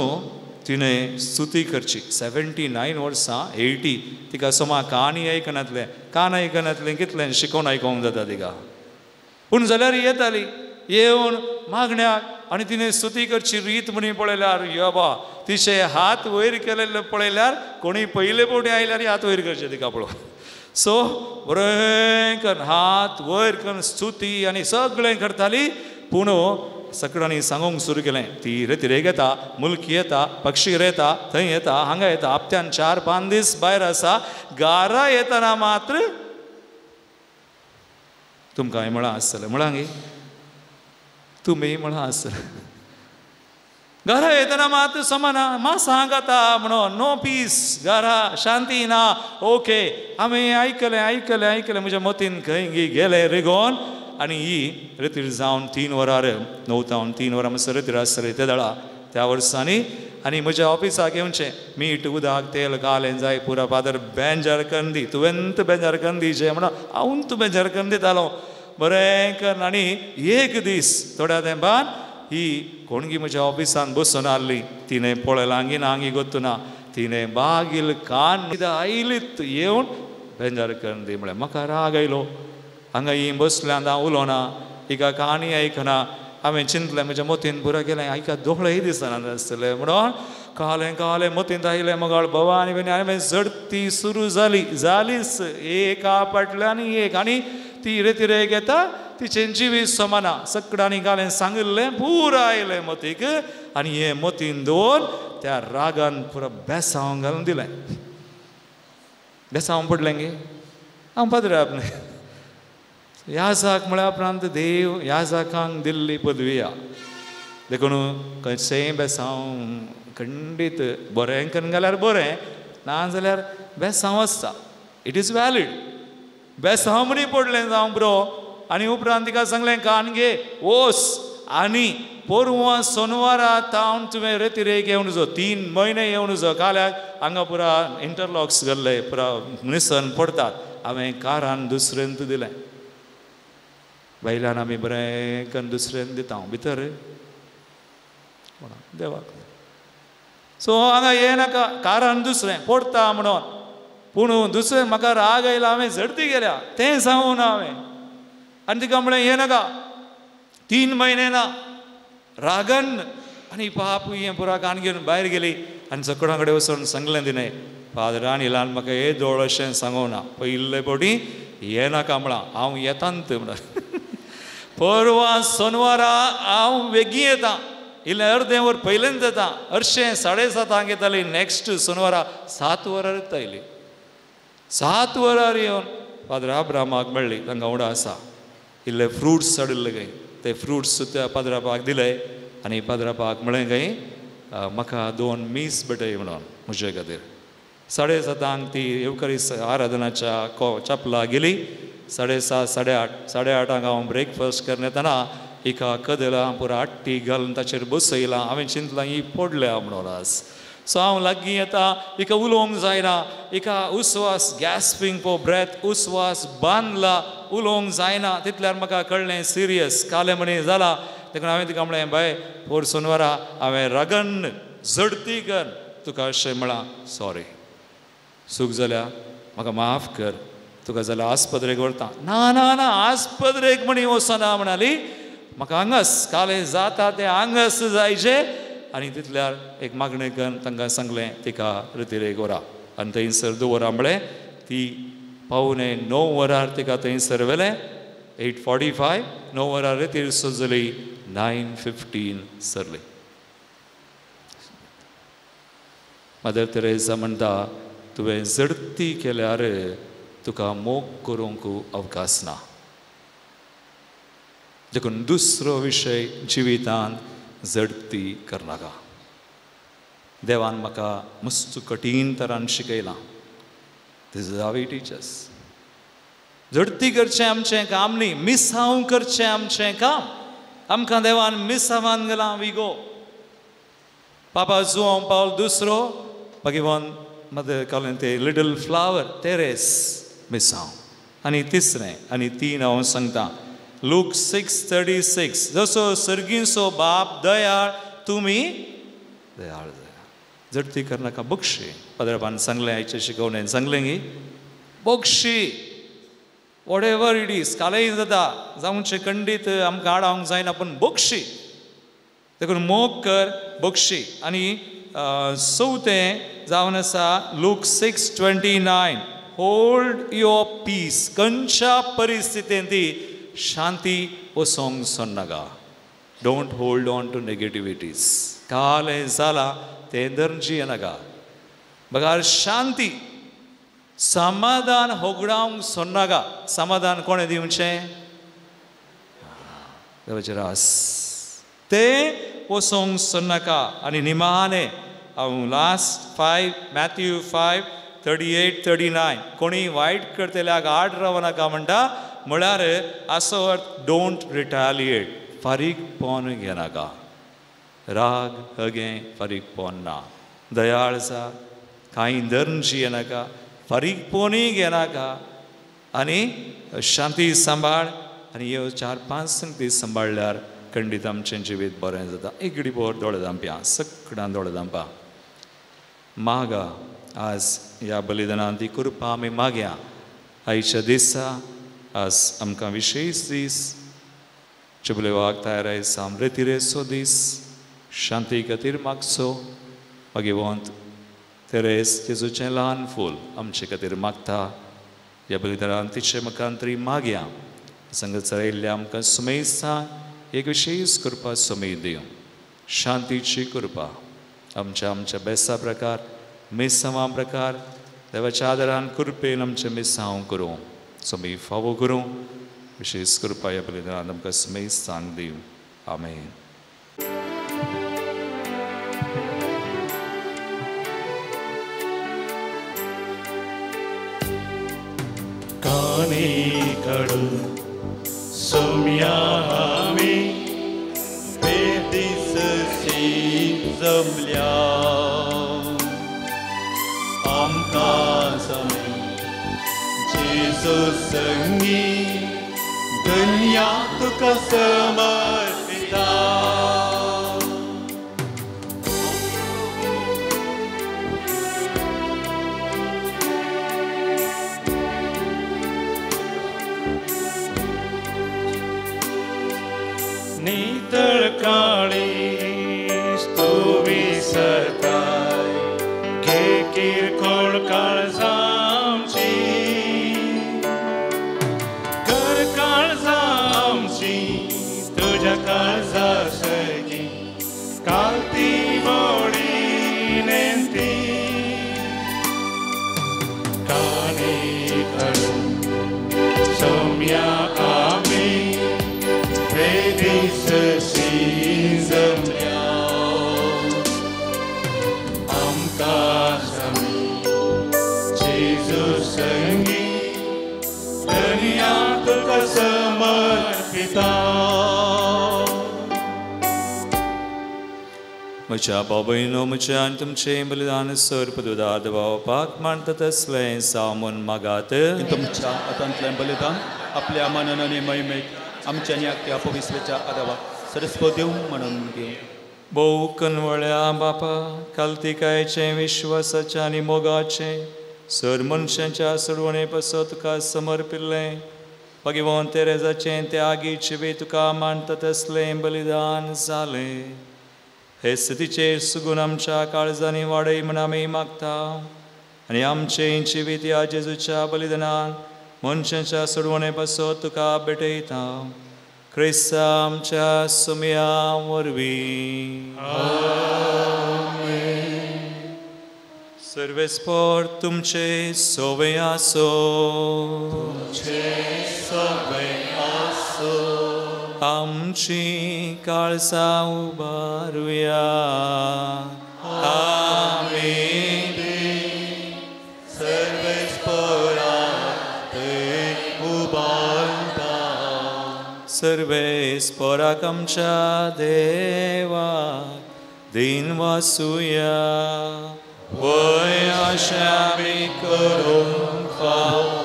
तिणें स्तुती करची. 79 वर्सां, 80, तिका समा काणी आयकनातलें, कान आयकनातलें, कितलें शिकोवन आयकोंक जाता तिका. पूण जाल्यार येताली येवन मागण्याक आनी तिणें स्तुती करची रीत म्हणी पळयल्यार यबा, तिचे हात वयर केलेले पळयल्यार कोणी पयले फावटी आयल्यार हात वयर करचे तिका पळोवन. सो बरें करून हात वयर करून स्तुती आनी सगळें करताली. पूण सगळ्यांनी सांगूंक सुरू केलें, ती रेतिरेक येता, मुलकी येता, पक्षी येता, थंय येता, हांगा येता, हप्त्यान 4-5 दीस भायर आसा. गारा येतना मात्र तुमकां हांवें म्हळां आसतलें, म्हळां गे तुमी म्हळां आसतलें, घरा येतना मात समाना मास हांगाता म्हणून नो पीस, घरा शांती ना. ओके, आमी आयकलें आयकलें आयकलें, म्हज्या मतीन खंय गेलें रिगोन. आनी ही रेतीर जावन 3 वरां, 9 तावन 3 वरां म्हणसर रेतीर आसतलें ते दळा त्या वर्सांनी. आनी म्हज्या ऑफिसाक येवचें मीठ उदक तेल घालें जाय पुरा फादर बेंजार करून दी, तुवेंत बेंजार करून दिचें म्हणून हांव तूं बेंजार करून दितालो बरें करून. आनी एक दीस थोड्या तेंपान ही कोणगी म्हज्या ऑफिसान बसून आहली, तिणें पळयलां आंगी ना आंगी गोत्तू ना, तिणें बागील कान आयलीत येवन बेंजार करून दी म्हळें. म्हाका राग आयलो, हांगा ही बसल्यान हांव उलोवना, हिका काणी आयकना. हांवें चिंतलें म्हज्या मतीन पुरो केलें, हाका दोळेय दिसना आसतले म्हणून कालें कालें मतींत आयलें मगाळ भवानी आनी हांवें झडती सुरू जाली, जालीच एका फाटल्यान एक. आनी ती रेतिरेक येता, तिचें जिवीत समाना सकडांनी घालें सांगिल्लें पुरा आयलें मतीक आनी हें मतीन दवर त्या रागान पुरा बेसांव घालून दिलें. बेसांव पडलें गे हांव पाद्राप न्हय. याजाक म्हळ्या उपरांत देव याजाकांक दिल्ली पदवी देखून खंयचेंय बेसांव खंडीत बरें करून घाल्यार बरें, ना जाल्यार बेसांव आसता. It is valid. बेसांव म्हणी पडलें जावं बरो. आनी उपरांत तिका सांगलें कान घे वोस आनी पोरवां सोनवारा तावन तुवें रेतिरेक येवन जो 3 म्हयने येवन जो काल्याक हांगा पुरा इंटरलॉक्स घाल्ले पुरा निसन पडतात. हांवें कारान दुसऱ्यांत दिलें, वयल्यान आमी बरें करून दुसऱ्यान दिता भितर देवाक. सो हांगा ये नाका कारान दुसरें पडटा म्हणून, पूण दुसरें म्हाका राग आयला हांवें झडती गेल्या तें सांगूं ना हांवें. आनी तिका म्हणलें ये नाका 3 म्हयने ना रागन. आनी पाप हें पुरा कान घेवन भायर गेली आनी सकडां कडेन वचून सांगलें तिणें, पाद्रान इलान म्हाका हे दोळ अशें सांगूं ना, पयले फावटी ये नाका म्हळां हांव येतांत म्हणा. परवां सोनवारा हांव बेगीन येता, इल्लें अर्दें वर पयलेंच येता, हरशें 7:30 येताली, नॅक्स्ट सोनवारा 7 वरार येता आयली. 7 वरार येवन फादर आब्रामाक मेळ्ळी, तांकां उडा आसा इल्ले फ्रुट्स हाडिल्ले खंय, ते फ्रुट्स त्या पाद्रापाक दिले आनी पाद्रापाक म्हळें खंय म्हाका 2 मीस भेटय म्हणून म्हजे खातीर. 7:30 ती येवकरी आराधनाच्या चपला गेली. 7:30 8:30 8:30 हांव ब्रेकफास्ट करून येतना एका कदेला पुरा आट्टी घालून ताचेर बसयलां. हांवें चिंतलां ही पडल्या म्हणून आज. सो हांव लागीं येता, हिका उलोवंक जायना, हिका उस्वास गॅस्पिंग फॉर ब्रेथ उस्वास बांदला, उलोवंक जायना. तितल्यार म्हाका कळ्ळें सिरियस कालें म्हणी जाला. देखून हांवें तिका म्हणलें बाय पोर सोनवारा हांवें रगन झडती कर तुका अशें म्हळां, सॉरी चूक जाल्या म्हाका माफ कर, तुका जाल्यार आस्पत्रेक व्हरता. ना ना ना आस्पत्रेक म्हणी वचना म्हणाली, म्हाका हांगास कालें जाता तें हांगास जायचें. आनी तितल्यार एक मागणें करून तांकां सांगलें तिका रितिरेक व्हरा आनी थंयसर दवरा म्हळें. ती 8:45 वरार तिका थंयसर व्हेलें, 8:45 9 वरार रितीर सजली, 9:15 सरली. मदर तेरेजा म्हणटा तुवें झडती केल्यार तुका मोग करूंक अवकाश ना. देखून दुसरो विशय जिवितांत झडती करनाका. देवान म्हाका मस्त कठीण तरान शिकयलां. This is how he teaches. झडती करचें आमचें काम न्ही, मिसांव करचें आमचें काम. आमकां देवान मिसावान गेलां we go. पापा जुआंव पावल दुसरो मागीर मदर कालें ते लिटल फ्लावर तेरेस मिसांव. आनी तिसरें आनी 3 हांव सांगता, लूक 6:36 जसो सर्गींचो बाप दयाळ तुमी दयाळ जाया. झडती करनाका बक्षी. पाद्रापान सांगलें आयचे शिकवणेन सांगलें की Bakshi what ever it is कालय जाता जावचें खंडीत आमकां आडावंक जायना, पूण बक्षी. देखून मोग कर बक्षी. आनी चवथें जावन आसा लूक 6:29 होल्ड your piece. खंयच्या परिस्थितींत ती शांती वचोंक सोडनाका. Don't hold on to negativities. काल हें जालां तें धरून जियेनाका, बगार शांती समाधान होगडावंक सोडनाका. समाधान कोणें दिवचें? देवाचें रास तें वचोंक सोडनाका. आनी निमाणें हांव लास्ट 5 मॅथ्यू 5:38 39 कोणी वायट करतल्याक आड रावनाका म्हणटा, म्हळ्यार असो अर्थ don't retaliate, फारीक पोन घेनाका, राग हगें फारीक पोन ना, दयाळ जा कांय धरून जियेनाका, फारीक पोनूय घेनाका आनी शांती सांबाळ. आनी ह्यो 4-5 संगती सांबाळल्यार खंडीत आमचें जिवीत बरें जाता. एक घडी भर दोळे धांपया, सगळ्यां दोळे धांपा. मागा आज ह्या बलिदानान ती कृपा आमी मागया. आयच्या दिसा आज आमकां विशेश दीस, चबलेवाक तयार सामरेतिरेचो दीस, शांती खातीर मागचो. मागीर तेरेस जेजूचें ल्हान फूल आमचे खातीर मागता. ह्या बलिदानान तिचे मुखार तरी मागया. संग चलयल्ल्या आमकां सुमेस्तांक एक विशेश कृपा सुमेद दिवं, शांतीची कृपा आमच्या आमच्या बेसा प्रकार मिसांवा प्रकार देवाच्या आदारान कृपेन आमचें मिसांव करूं, सुमी फावो करूं. विशेश कृपा ह्या बलिदानान आमकां सुमेस्तांक दिवं. आमेन. कानी सोम्यामी बेदिसशी जमल्या आमकां समी जेजू संगी दुनिया तुका समर्पिता. नितळ काळीज तूं विसरताय, घे किरकोळ काळजांची, कर काळजांची तुज्या काळजा सगी कालती मोडी नेमती. कानी करू सोम्या आमी बेदिसशी जमल्या आमकां समी जेजू संगी दर्या तुका समर्पिता. म्हज्या बाबयनो म्हज्या आनी तुमचें बलिदान सर पदुदार बावपाक मानता तसलें सामून मागात. तुमच्या हातांतलें बलिदान आपल्या मानान आनी महिमेक आमच्या न्या पविस्वेच्या आदावा सरस्वत देव म्हणून घेवं. भोव कनवळ्या बापा, कालतिकायचें विश्वासाचें आनी मोगाचें सर मनशांच्या सोडवणे पासत तुका समर्पिल्लें भगवंत तेरेजाचें त्यागी जिवे तुका मानता तसलें बलिदान जालें. हे स्थितीचेर सुगून आमच्या काळजांनी वाडय म्हण आमी मागता आनी आमचें जिवीत ह्या जेजूच्या बलिदानान मनशांच्या सोडवणे पासत तुका भेटयता. क्रिस्ता आमच्या सुमया वरवीं. सर्वेस्पोर तुमचे सोवे आसो, तुमचे सोवे आसो. आमची काळसां उबारुया. आमेन. सर्वेस्पोरा उबारता. सर्वेस्पोराक आमच्या देवा दिन वासुया. वय आशा आमी करूंक फावो.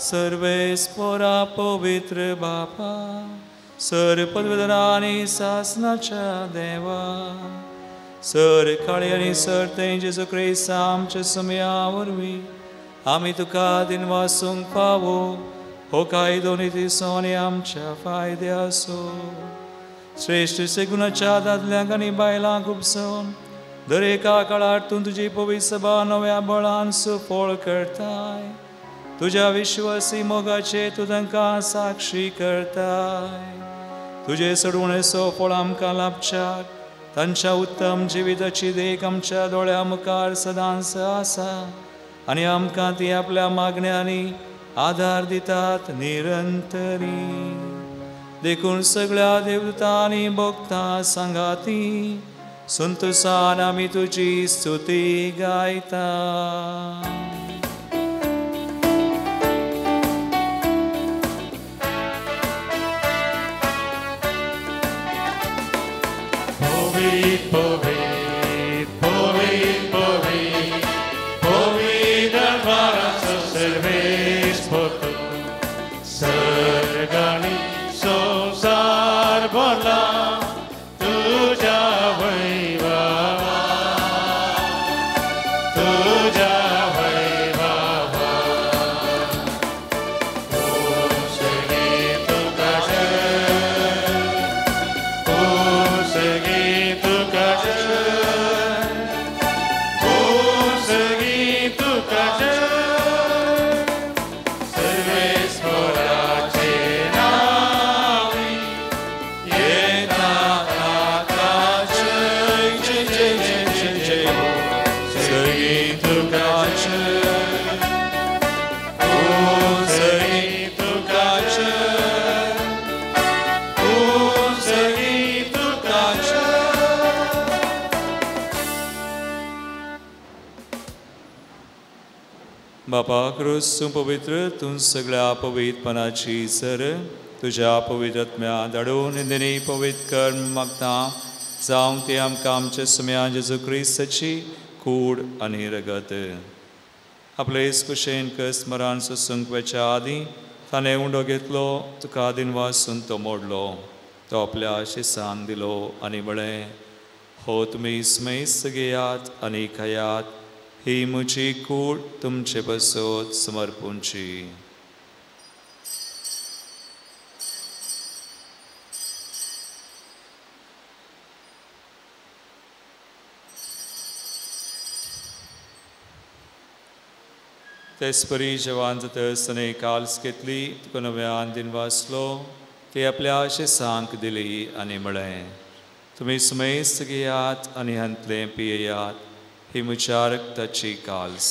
सर्वेस्पोरा पवित्र बापा, सर पदवीधरा आनी सासनाच्या देवा, सर काळी आनी सर थंय जेजू क्रिस्त आमच्या सुमया वरवीं आमी तुका दिन वासूंक फावो. हो कायदो नितीचो आनी आमच्या फायद्याचो. श्रेश्ठ सेगुणाच्या दादल्यांक आनी बायलांक उपसोन दरेका काळार तूं तुजी पवित्र सभा नव्या बळान सुफळ करताय. तुज्या विश्वासी मोगाचे तूं तांकां साक्षी करताय. तुजे सोडवणेचो फळ आमकां लाभच्याक तांच्या उत्तम जिविताची देख आमच्या दोळ्या मुखार सदांच आसा आनी आमकां ती आपल्या मागण्यांनी आधार दितात निरंतरी. देखून सगळ्या देवतांनी भोगता सांगाती संतोसान आमी तुजी स्तुती गायता. पवित्र पवित्र पवित्र पवित्र पवित्र द्वाराचो सर्वेस्पोर सर्गांनी संवसार भरला तुज्या वैभवा, तुज्या वैभवा. कोसगी तुका जय, कोसगी तुका जय, कोसगी तुका जय. सर्वेस्पोराचे बापा क्रूस तूं पवित्र, तूं सगळ्या पवित्रपणाची सर, तुज्या पवित्र आत्म्या धाडून निंदनी पवित्र कर मागता, जावं ते आमकां आमच्या सुम्या जेजू क्रिस्ताची कूड आनी रगत. आपले कुशेन कस मरान सोसूंक वेच्या आदीं ताणें उंडो घेतलो, तुका दिनवासून तो मोडलो, तो आपल्या शिसांक दिलो आनी म्हळें, हो तुमी स्मेस्त घेयात आनी खायात, ही म्हजी कूड तुमचे पासत समर्पूंची. तेचपरी जेवान जातच ताणें काल्स घेतली, तुका नव्यान दिनवासलो, ती आपल्या शिसांक दिली आनी म्हळें, तुमी सुमेस्त घेयात आनी हांतलें पियेयात, ही म्हज्या रक्ताची काल्स,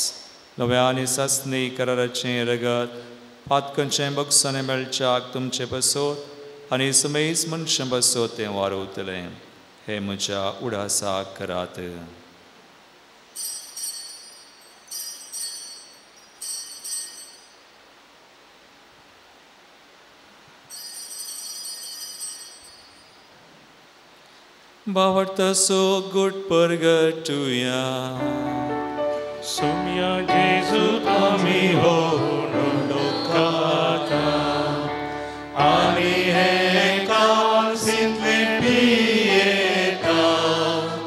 नव्या आनी सासणी कराराचें रगत, पातकांचें बक्षाणें मेळच्याक तुमचे पासत आनी सुमेस्त मनशां पासत तें वारवतलें. हें म्हज्या उडासाक करात. भावार्थाचो गुट परगटुया. सुम्या जेजू आमी हो नोंडोकाता आनी हे कालसींतले पियेता,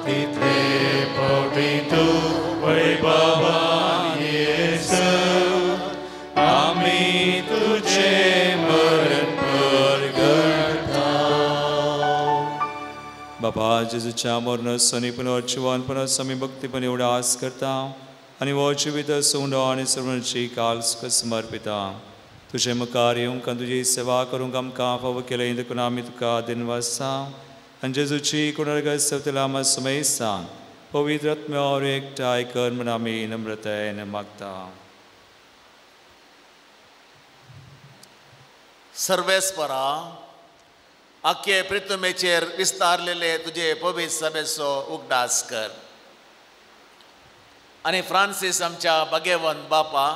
तितले पावटी तूं वैभवान येसर आमी तुजें मरण परगटा. बाबा जेजूच्या मरणाचो आनी पुनर्जिवनपणाचो आमी भक्तीपणी उडास करता आनी हो जिवीत उंडो आनी सर्वांची काल्स समर्पिता. तुजे मुखार येवंक आनी तुजी सेवा करूंक आमकां फावो केलें देखून आमी तुका दिनवासा आनी जेजूची कुणर्ग सेवतल्या आमकां सुमेस्तांक पवित्र आत्म्यावर एकठांय कर म्हूण आमी नम्रतायेन मागता. सर्वेस्परा, आख्खे प्रितुमेचेर विस्तारलेले तुजे पवित्र सभेचो उगडास कर आनी फ्रांसीस आमच्या भाग्यवंत बापा,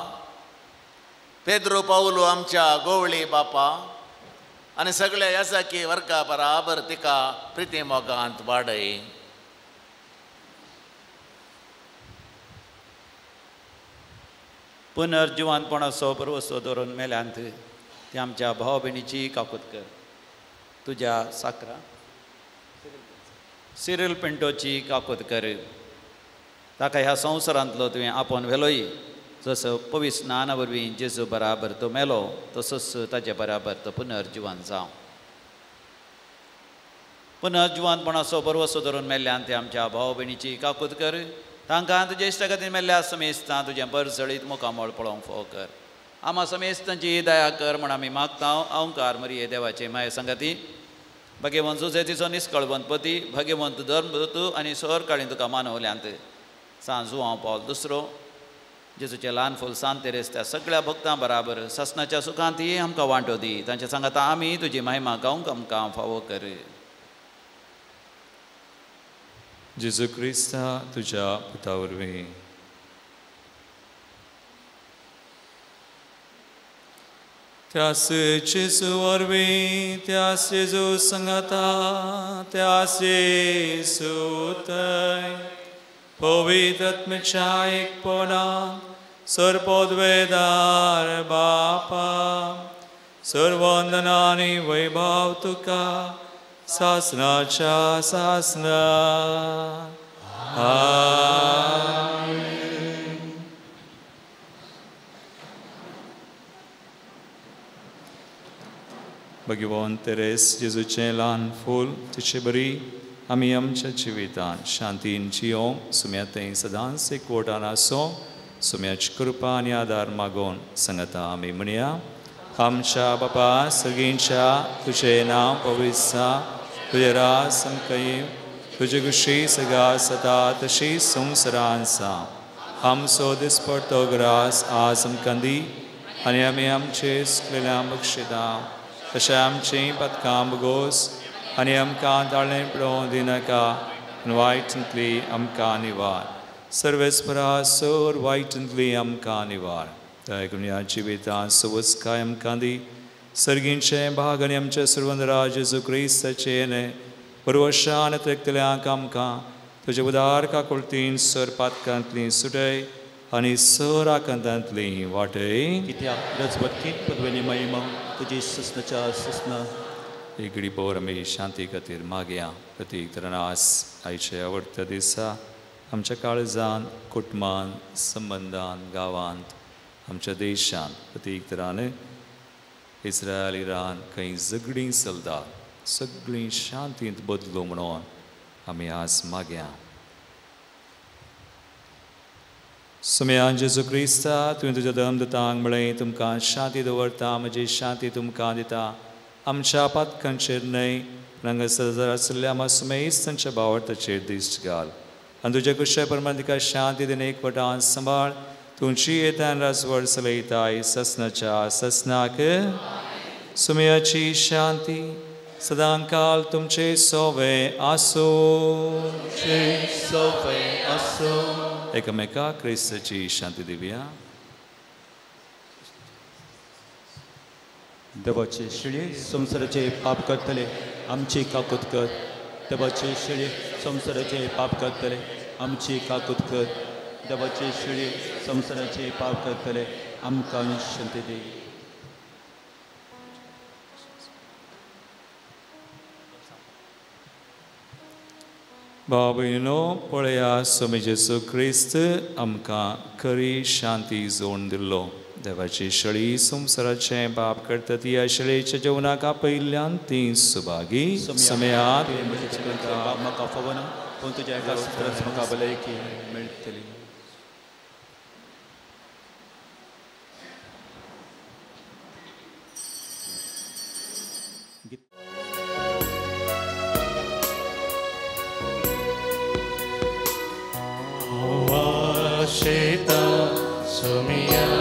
पेद्रो पावलो आमच्या गोवळी बापा आनी सगळ्या याजाकी वर्गा बराबर तिका प्रिती मोगांत वाडय. पुनर्जिवानपणाचो परवसो धरून मेल्यांत ते आमच्या भाव भयणीची काकूत कर. तुज्या साकरा सिरिल पिंटोची काकूत कर, ताका ह्या संवसारांतलो तुवें आपोवन व्हेलोय, जसो पवित्र स्नाना वरवीं जेजू बराबर तो मेलो तसोच ताजे बराबर तो पुनर्जिवन जावं. पुनर्जिवनपणाचो बरवसो धरून मेल्ल्यान ते आमच्या भाव भयणीची काकूत कर, तांकां तुज्या इश्टा खातीर मेल्ल्या समेस्तां तुजें बरजळीत मुखामळ पळोवंक फावो कर. आमा समेस्तांची दया कर म्हण आमी मागता. अहंकार मरिये देवाचे माये संगाती, भाग्यवंत जुझे तिचो निस्कळवंत पती, भाग्यवंत धर्मदूत आनी सरकाळीन तुका मानवल्यांत सांज जुआंव पावल दुसरो, जेजूचें ल्हान फूल सांत तेरेस त्या सगळ्या भक्तां बराबर सासणाच्या सुखांत ही आमकां वांटो दी. तांच्या सांगाता आमी तुजी महिमा गावंक आमकां फावो कर. जेजू क्रिस्ता तुज्या पुता वरवीं. त्यास जेजू वरवीं, त्यास जेजू संगाता, त्यास जेजू थंय पवित्र आत्म्याच्या एकपणान सर्वोद्वेदार बापा, सर्वंदना आनी वैभव तुका सासनाच्या सासना. आमेन. भगवान तेरेस जेजूचें ल्हान फूल तिचे बरी आमी आमच्या जिवितांत शांतीन जियोवंक सुम्या थंय सदांच एकवटान आसो. सुम्याची कृपा आनी आदार मागोवन सांगता आमी म्हणया. आमच्या बापा सगळींच्या तुजें नांव पवित्र जावं, तुजें राज आमकां येवं, तुजी खुशी सगळ्या सदा तशी संवसारांत जावं. आमचो दिसपडतो ग्रास आज आमकां दी आनी आमी आमचे सुकलेल्या बक्षिता तशें आमचीं पदकां बगोस आनी आमकां ताळें पळोवं दिनाका, वायटांतली आमकां निवार. सर्वेस्परा सर वायटांतली आमकां निवार. दया जिवितांत सवसकाय आमकां दी. सर्गींचे भाग आनी आमच्या सर्वंदराज जेजू क्रिस्ताचें परवशान त्रेकतल्यांक आमकां तुजे उदार काकुळतीन सर पातकांतली सुटय आनी सर आकांतांतली वाटय. कित्याक रजवटकी पदवेनी महिमा तुजी ससनाच्या ससना. एक घडी भर आमी शांती खातीर मागया. प्रतीक तरान आज आयचे आवडत्या दिसा आमच्या काळजान, कुटुंबान, संबंदान, गांवांत, आमच्या देशांत प्रतीक तरान इस्रायल इराण खंय झगडीं चलतात सगळीं शांतींत बदलू म्हणून आमी आज मागया. सुमयान जेजू क्रिस्ता, तुवें तुज्या धर्मदूतांक म्हळें, तुमकां शांती दवरता, म्हजी शांती तुमकां दिता. आमच्या पातकांचेर न्हय हांगासर आशिल्ल्या मासुमेस तांच्या भावार्थाचेर दिश्ट घाल आनी तुज्या कुशा प्रमाण तिका शांती दिवन एकवटान सांबाळ. तुमची येतान राजवड चलयताय ससनाच्या ससनाक. सुमयाची शांती सदांकाल तुमचे सोवे आसूं. सोवे आसूं. एकामेका क्रिस्ताची शांती दिवया. देवाचे शिळे संवसाराचे पाप करतले आमची काकूत कर. देवाचे शिळे संवसाराचे पाप करतले आमची काकूत कर. देवाचे शिळे संवसाराचे पाप करतले आमकां शांती दी. भाव भयणीनो, पळया स्वामी जेजू क्रिस्त आमकां खरी शांती जोडून दिल्लो. देवाची शळी संवसाराचें पाप करता ती ह्या शळेच्या जेवणाक आपयिल्ल्यान ती सुभागी. समयात म्हाका फावना पूण तुज्या एका सुत्रांत म्हाका भलायकी मेळटली. Sheta Sumia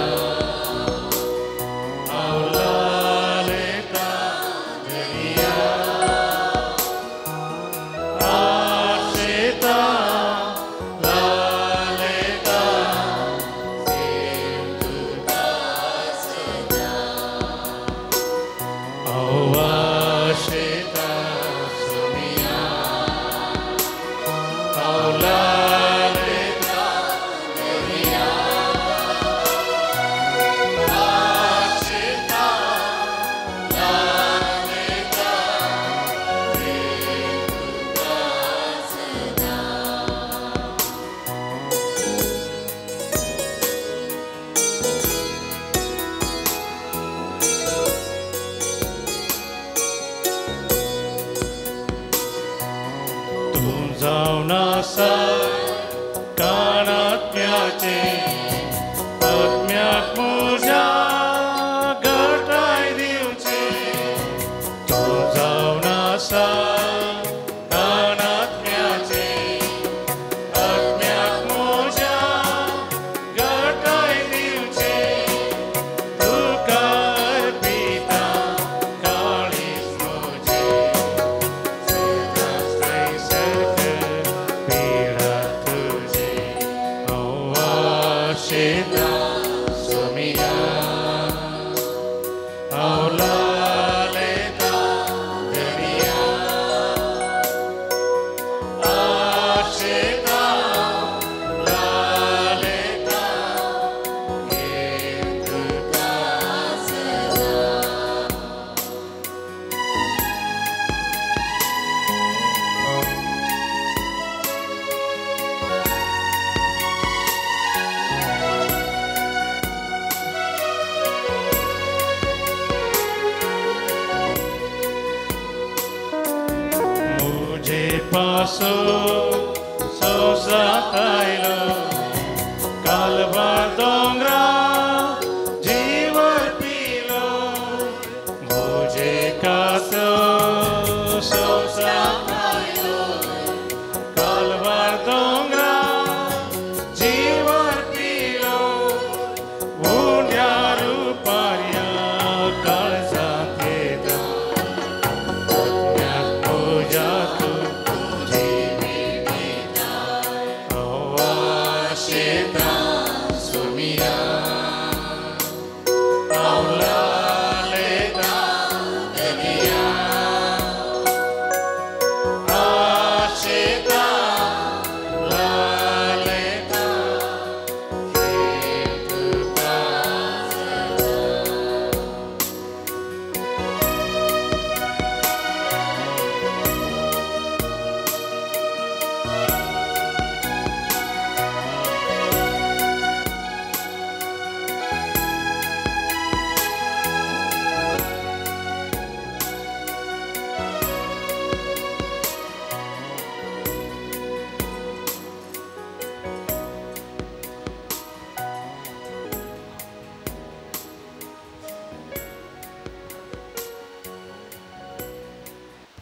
Aulaleta Denia Asheta Laleta Simtuka Sada Awasheta Sumia Aulaleta Oh,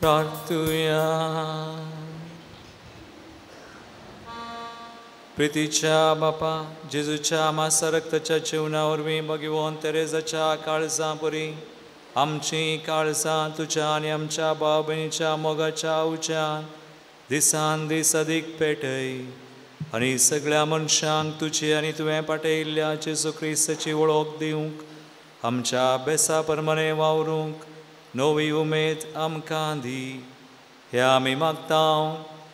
प्रार्थुया. प्रितीच्या बापा जेजूच्या मासा रक्ताच्या जेवणा वरवीं भगवंत तेरेजाच्या काळजां परी आमची काळजां तुज्या आनी आमच्या भाव भयणीच्या मोगाच्या उज्यान दिसान दीस अदीक पेटय आनी सगळ्या मनशांक तुजी आनी तुवें पाटयिल्ल्या जेजू क्रिस्ताची वळख दिवंक आमच्या बेसा प्रमाणें वावरूंक नवी उमेद आमकां दी. हे आमी मागता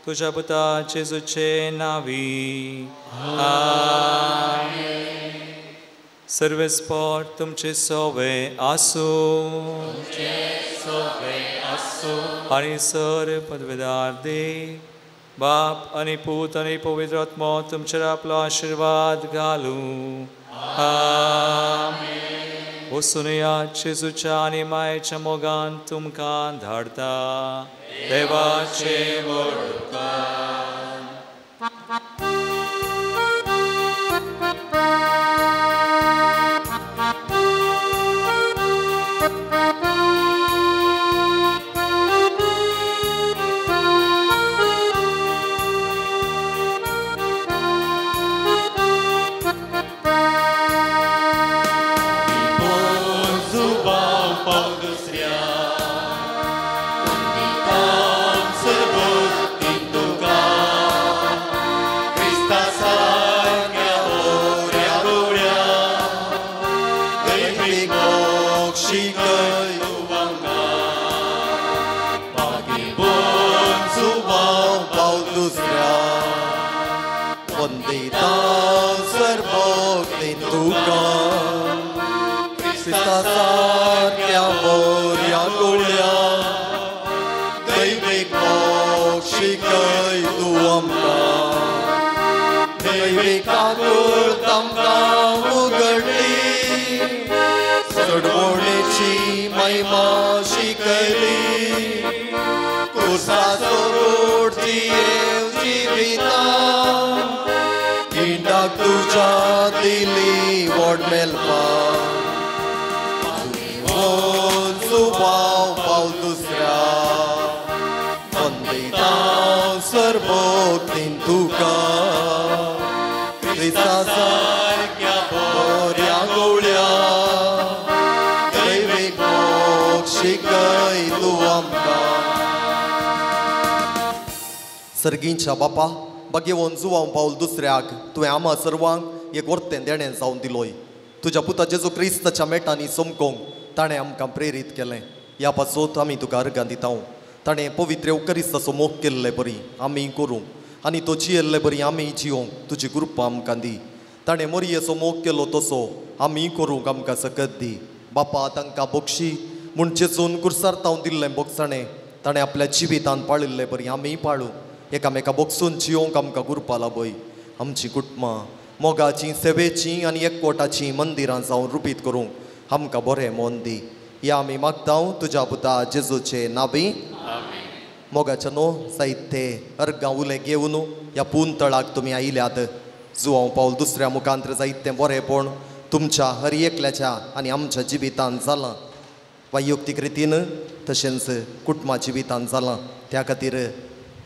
तुज्या पुता जेजूचे नांवी. आमेन. सर्वेस्पोर तुमचे सोवे आसूं आनी सर पदवेदार देव बाप आनी पूत आनी पवित्र आत्मो तुमचेर आपलो आशिर्वाद घालूं. आमेन. वचून जेजूच्या आनी मायेच्या मोगान तुमकां धाडता. देवाचे व्हड उपकार. सोडवणेची महिमा शिकयली कुर्साचो गोड जियेव जिविता किंडाक तुज्या दिली व्हड मेलपा सुवाव पावल दुसऱ्या वंदिता सर्वोक्तीन तुका क्रिस्ता सारक्या बऱ्या गोळ्या दैवीक मोग शिकय तूं आमकां. सर्गींच्या बापा बागेवन जुवांव पावल दुसऱ्याक तुवें आमा सर्वांक एक वर्तें देणें जावन दिलोय. तुज्या पुता जेजू क्रिस्ताच्या मेटांनी चमकोंक ताणें आमकां प्रेरीत केलें. ह्या पासत आमी तुका अर्गां दिता. ताणें पवित्र येवकरिस्ताचो मोग केल्ले बरी आमी करूंक आनी तो जियेल्ले बरी आमी जियोंक तुजी कृपा आमकां दी. ताणें मोरयेचो मोग केलो तसो आमी करूंक आमकां सकत दी. बापा तांकां बक्षी म्हूण जेजून कुर्सार तावन दिल्लें बोगसाणें ताणें आपल्या जिवितान पाळिल्ले बरी आमी पाळूं. एकामेका बोगसून जियोंक आमकां कृपा लाभय. आमची कुटुंबां मोगाचीं सेवेचीं आनी एकवटाचीं मंदिरां जावन रुपीत करूंक आमकां बरें मन दी. ह्या आमी मागता तुज्या पुता जेजूचे नांवी. मोगाच्या न्हू जायते अर्गां उले घेवन ह्या पून तळाक तुमी आयल्यात. जुवांव पावल दुसऱ्या मुखांत जायतें बरेंपण तुमच्या हर एकल्याच्या आनी आमच्या जिवितान जालां वैयक्तीक रितीन तशेंच कुटुंबा जिवितान जालां. त्या खातीर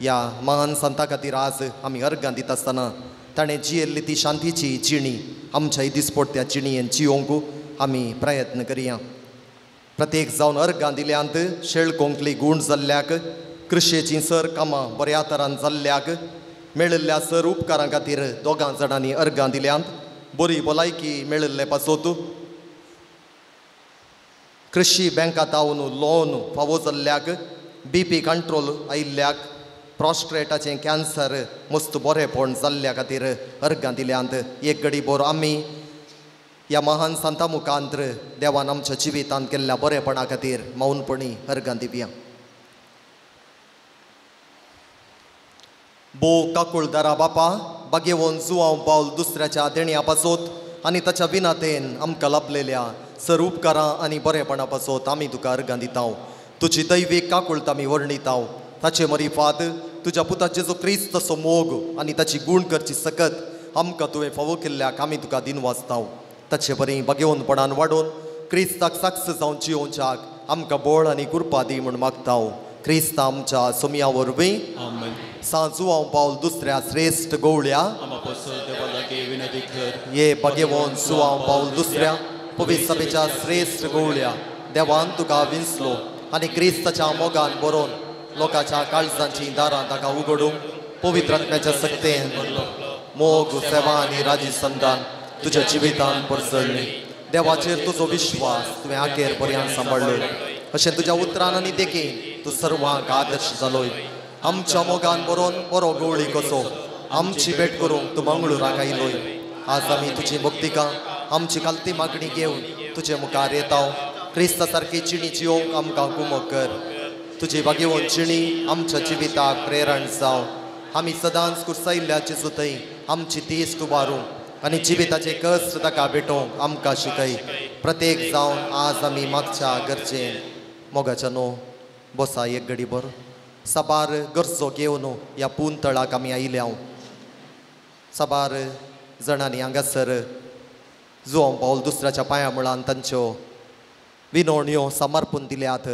ह्या महान संता खातीर आज आमी अर्गां दिता आसतना ताणें जियेल्ली ती शांतीची जिणी आमच्या दिसपडट्या जिणयेन जियोंक आमी प्रयत्न करया. प्रत्येक जावन अर्गां दिल्यांत शेळकोंकली गूण जाल्ल्याक कृशेचीं सर कामां बऱ्या तरान जाल्ल्याक मेळिल्ल्या सर उपकारां खातीर दोगां जाणांनी अर्गां दिल्यांत. बरी भलायकी मेळिल्ले पासत कृशी बँकांत तावन लोन फावो जाल्ल्याक बीपी कंट्रोल आयिल्ल्याक प्रॉस्ट्रेटाचें कॅन्सर मस्त बरेंपण जाल्ल्या खातीर अर्गां दिल्यांत. एक घडी बोर आमी ह्या महान संता मुखांत्र देवान आमच्या जिवितांत केल्ल्या बरेपणा खातीर मौनपणी अर्गां दिवया. बो काकुळदारा बापा बागेवन जुवांव पावल दुसऱ्याच्या देण्या पासत आनी ताच्या विनातेन आमकां लाभलेल्या सर उपकारां आनी बरेपणा पासत आमी तुका अर्गां दिता. तुजी दैवीक काकुळत आमी वर्णिता. ताचे मरिफात तुज्या पुता जेजू क्रिस्ताचो मोग आनी ताची गूण करची सकत आमकां तुवें फावो केल्ल्याक आमी तुका दिनवासता. ताचे बरी बागेवनपणान वाडोवन क्रिस्ताक साक्ष जावन जियोवच्याक आमकां बळ आनी कृपा दी म्हूण मागता. क्रिस्त आमच्या सोमया वरवीं. आमेन. सांत जुवांव पावल दुसऱ्या श्रेश्ठ गवळ्या ये भाग्यवंत जुवांव पावल दुसऱ्या पवित्र सभेच्या श्रेश्ठ गवळ्या देवान तुका विंचलो आनी क्रिस्ताच्या मोगान बरोवन लोकांच्या काळजांची दारां ताका उगडूंक पवित्र आत्म्याच्या सक्तेन भरलो. मोग सेवा आनी राजी संदान तुज्या जिवितान परसळ्ळी. देवाचेर तुजो विश्वास तुवें आखेर पर्यंत सांबाळ्ळो. अशें तुज्या उतरान आनी देखीन तूं सर्वांक आदर्श जालोय. आमच्या मोगान बरोवन बरो गवळी कसो आमची भेट करूंक तूं मंगळुराक आयलोय. आज आमी तुजी भक्तिका आमची खालती मागणी घेवन तुजे मुखार येता. क्रिस्ता सारकी चिणी जियोंक आमकां कुमक कर. तुजी भाग्यवंत चिणी आमच्या जिविताक प्रेरण जावं. आमी सदांच कुर्सायिल्ल्या जेजू थंय आमची तीस उबारूंक आनी जिविताचे कश्ट ताका भेटोवंक आमकां शिकय. प्रत्येक जावन आज आमी मागच्या गरजेन मोगाच्या न्हू बसा एक घडी भर साबार गरजो घेवन ह्या पून तळाक आमी आयिल्ले. हांव साबार जाणांनी हांगासर जुवांव पावल दुसऱ्याच्या पांया मुळान तांच्यो विनवण्यो समर्पून दिल्यात.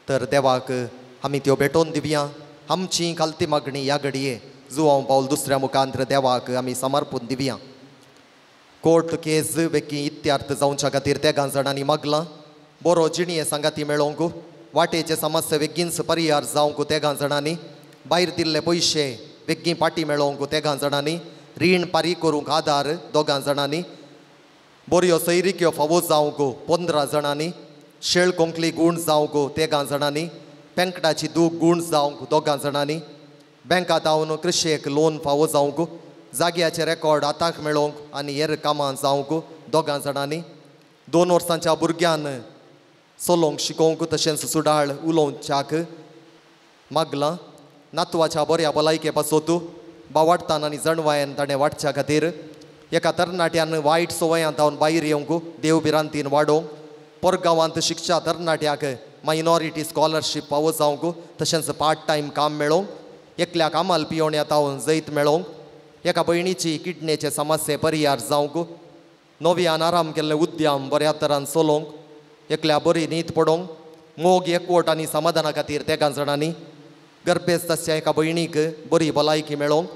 तर देवाक आमी त्यो भेटोवन दिवया. आमची खालती मागणी ह्या घडये जुवांव पावल दुसऱ्या मुखांतर देवाक आमी समर्पून दिवया. कोर्ट केस बेगी इत्यार्थ जावच्या खातीर तेगां जाणांनी मागलां. बरो जिणये सांगाती मेळोवंक वाटेचे समस्या बेगीनच परिहार जावंक तेगां जाणांनी भायर दिल्ले पयशे बेगीन पाटी मेळोवंक तेगां जाणांनी रीण पारी करूंक आदार दोगां जाणांनी बऱ्यो सैरिक्यो फावो जावंक 15 जाणांनी शेळ कोंकली गूण जावंक तेगां जाणांनी पेंकटाची दूख गूण जावंक दोगां जाणांनी बँकांत हांव कृशेक लोन फावो जावंक जाग्याचे रेकॉर्ड आतांक मेळोवंक आनी हेर कामां जावंक दोगां जाणांनी 2 वर्सांच्या भुरग्यान चलोवंक शिकोवंक तशेंच सुडाळ उलोवच्याक मागलां. नातवाच्या बऱ्या भलायके पासत बावाडतान आनी जणवायन ताणें वाडच्या खातीर एका तरणाट्यान वायट संवयांत जावन भायर येवंक देव भिरांतीन वाडोवंक परगांवांत शिकच्या तरणाट्याक मायनॉरिटी स्कॉलरशीप फावो जावंक तशेंच पार्ट टायम काम मेळोवंक एकल्या कामाल पियोण्या तावन जैत मेळोवंक एका भयणीची किडनेचे समस्ये परिहार जावंक नव्यान आराम केल्ले उद्यम बऱ्या तरान चलोवंक एकल्या बरी न्हीद पडोवंक मोग एकवट आनी समाधाना खातीर तेगां जाणांनी गर्भेस्त आसच्या एका भयणीक बरी भलायकी मेळोवंक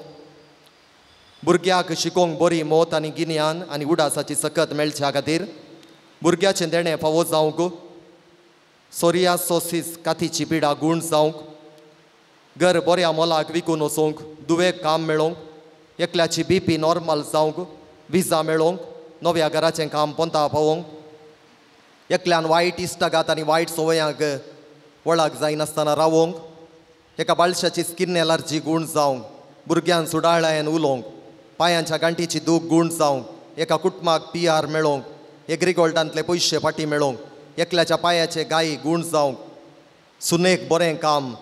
भुरग्याक शिकोवंक बरी मत आनी गिन्यान आनी उडासाची सकत मेळच्या खातीर भुरग्याचें देणें फावो जावंक सोरियासोसीस कातीची पिडा गूण जावंक घर बऱ्या मोलाक विकून वचूंक दुवेक काम मेळोवंक एकल्याची बी पी नॉर्मल जावंक विजा मेळोवंक नव्या घराचें काम पोंता पावोवंक एकल्यान वायट इश्टागात आनी वायट संवयांक वळख जायनासतना रावोवंक एका बाळशाची स्किन एलर्जी गूण जावंक भुरग्यान सुडाळायन उलोवंक पांयांच्या गांठीची दूख गूण जावंक एका कुटुंबाक पी आर मेळोवंक एग्रीगोल्डांतले पयशे फाटीं मेळोवंक एकल्याच्या पांयाचे गायी गूण जावंक सुनेक बरें काम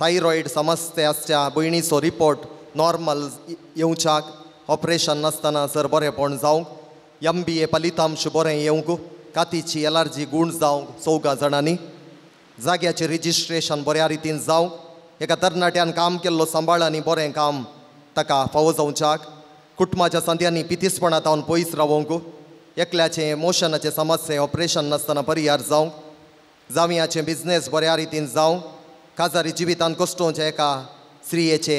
थायरॉयड समस्या आसच्या भयणीचो रिपोर्ट नॉर्मल येवच्याक ऑपरेशन नासतना सर बरेंपण जावंक एम बी ए फलितांश बरें येवंक कातीची एलर्जी गूण जावंक 4 जाणांनी जाग्याचें रजिस्ट्रेशन बऱ्या रितीन जावंक एका तरणाट्यान काम केल्लो सांबाळ आनी बरें काम ताका फावो जावच्याक कुटुंबाच्या सांद्यांनी पितीसपणा तावन पयस रावोवंक एकल्याचें मोशनाचें समस्या ऑपरेशन नासतना परिहार जावंक जावयाचें बिजनेस बऱ्या रितीन जावंक काजारी जिवितान कश्टोवच्या एका स्त्रियेचे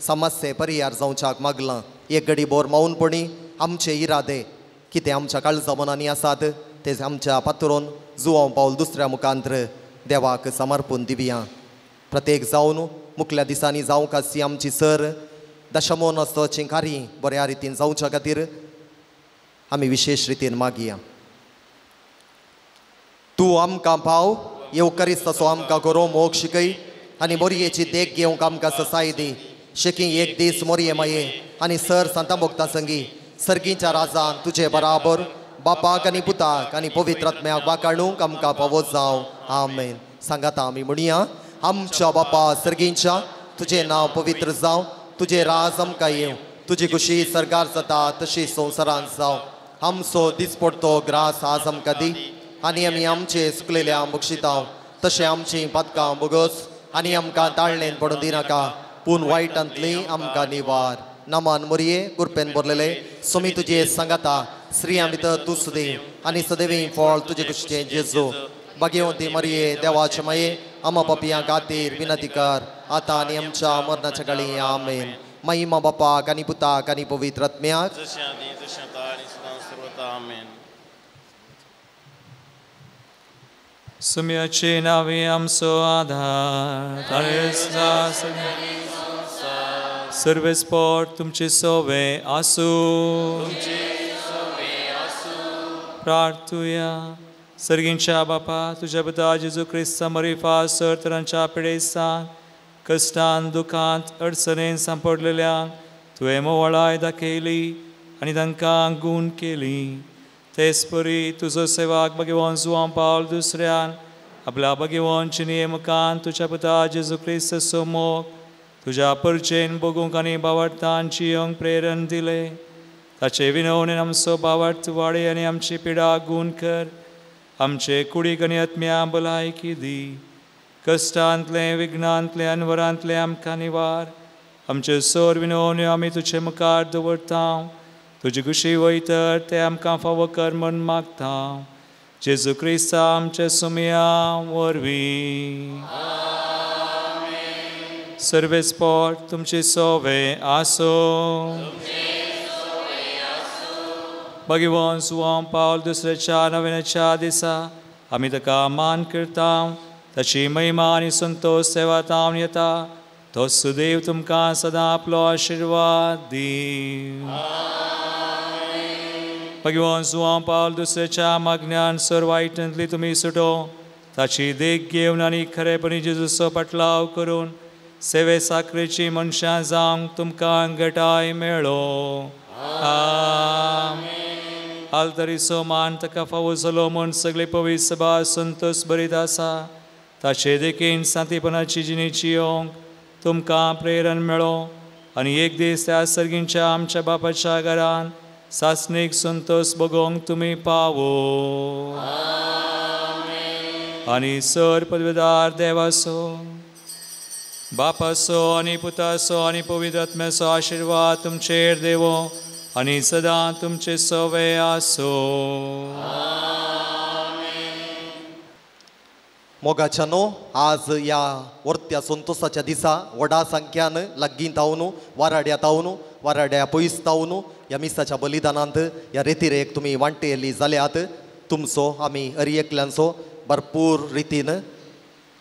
समस्ये परिहार जावच्याक मागलां. एक घडी बोर मौनपणी आमचे इरादे कितें आमच्या काळजा मनांनी आसात ते आमच्या पात्रोन जुवांव पावल दुसऱ्या मुखांतर देवाक समर्पून दिवया. प्रत्येक जावन मुखल्या दिसांनी जावंक आसची आमची सर दशमोन आसची कार्य बऱ्या रितीन जावच्या खातीर आमी विशेश रितीन मागया. तूं आमकां पाव येवकरीस्त तसो आमकां करो मोग शिकय आनी मोरयेची देख घेवंक आमकां ससाय दी. शेकी एक दीस मोरये माये आनी सर सांता भोगता संगी सर्गीच्या राजान तुजे बराबर बापाक आनी पुताक आनी पवित्र आत्म्याक वाकाणूंक आमकां पावो जावं. आमेन. सांगाता आमी म्हणया. आमच्या बापा सर्गींच्या तुजें नांव पवित्र जावं, तुजें राज आमकां येवं, तुजी खुशी सरकार जाता तशी संवसारांत जावं. आमचो दिसपडतो ग्रास आज आमकां दी आनी आमी आमचे सुकलेल्या बक्षितां तशें आमचीं पातकां बोगस आनी आमकां ताळणेन पडून दिनाका पूण वायटांतली आमकां निवार. नामान मोरये कुरपेन भरलेले सोमी तुजे सांगाता स्त्रियां भितर तूं सुदी आनी सदैवी फळ तुजे कुशीचें जेजू. भाग्यवंती मरये देवाचे माये आमा पापयां खातीर विनंती कर आतां आनी आमच्या मरणाच्या काळी. आमेन. महिमा बापाक आनी पुताक आनी पवित्र आत्म्याक. सुम्याचे नावे आमचो आधार सर्वेस पोट तुमचे सोवे आसूं. प्रार्थुया. सर्गींच्या बापा तुज्या पुता जेजू क्रिस्ता मरिफा सर तरांच्या पिडेस्तांक कश्टान दुखांत अडचणेन सांपडलेल्यांक तुवें मोवळाय दाखयली आनी तांकां गूण केली. तेच परी तुजो सेवाक भगवान जुवां पावल दुसऱ्यान आपल्या भगवानची नेमकान तुज्या पुता जेजू क्रिस्ताचो मोग तुज्या परचेन बगूंक आनी बावडतान जियोंक प्रेरण दिलें. ताचे विनवणेन आमचो बावडत वाडय आनी आमची पिडा गूण कर. आमचे कुडीक आनी आत्म्या भलायकी दी. कश्टांतलें विघ्नांतलें अनवरांतलें आमकां निवार. आमच्यो सोर विनवण्यो आमी तुजे मुखार दवरता. तुजी खुशी वयतर ते आमकां फावो कर म्हूण मागता. जेजू क्रिस्ता आमच्या सुमया वरवीं. सर्वेस पोट तुमचे सोवे आसूं. भगवान जुवां पावल दुसऱ्याच्या नव्याच्या दिसा आमी ताका मान करता. ताची महिमा आनी संतोश सेवा तावन येता. तो सुदैव तुमकां सदां आपलो आशिर्वाद दी. भगवान जुवां पावल दुसऱ्याच्या मागण्यान सर वायटांतली तुमी सुटो. ताची देख घेवन आनी खरेपणी जेजूचो पाटलाव करून सेवे साखरेची मनशां जावंक तुमकां घटाय मेळो. आल्तरीचो मान ताका फावो जालो म्हूण सगळे पवित्र सभा संतोष बरीत आसा. ताचे देखीन सांतीपणाची जिणेची येवंक तुमकां प्रेरण मेळो आनी एक दीस त्या सर्गींच्या आमच्या बापाच्या घरान सासणीक संतोष बगोवंक तुमी पावो. आनी सर पदवेदार देवाचो बापाचो आनी पुताचो आनी पवित्र आत्म्याचो आशिर्वाद तुमचेर देवो आनी सदां तुमचे सवे आसो. मोगाच्यानो आज ह्या वर्त्या संतोसाच्या दिसा व्हडा संख्यान लागीं तावन वाराड्या तावन वाराड्या पयस तावन ह्या मिसाच्या बलिदानांत ह्या रेतिरेक तुमी वांटेली जाल्यात. तुमचो आमी हर एकल्यांचो भरपूर रितीन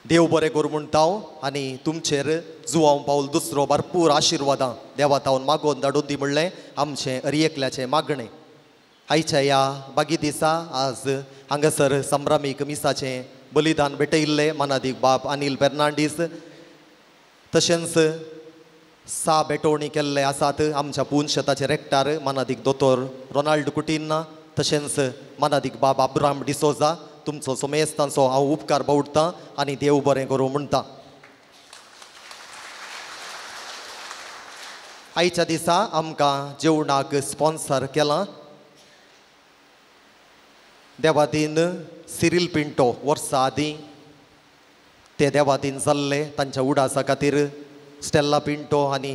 देव बरें करूं म्हणटा आनी तुमचेर जुवांव पावल दुसरो भरपूर आशिर्वादां देवा तावन मागोवन धाडून दी म्हणलें आमचें हर एकल्याचें मागणें. आयच्या ह्या बागी दिसा आज हांगासर संभ्रामीक मिसाचें बलिदान भेटयिल्लें मानादीक बाब अनिल फेर्नांडीस तशेंच सा भेटवणी केल्ले आसात आमच्या पून शेताचे रेक्टार मानादीक दोतोर रोनाल्ड कुटिन्हा तशेंच मानादीक बाब अब्राम डिसोजा. तुमचो सोमेस्तांचो हांव उपकार बावडटा आनी देव बरें करूं म्हणटा. आयच्या दिसा आमकां जेवणाक स्पॉन्सर केलां देवादीन सिरील पिंटो. वर्सां आदीं ते देवादीन जाल्ले. तांच्या उडासा खातीर स्टेल्ला पिंटो आनी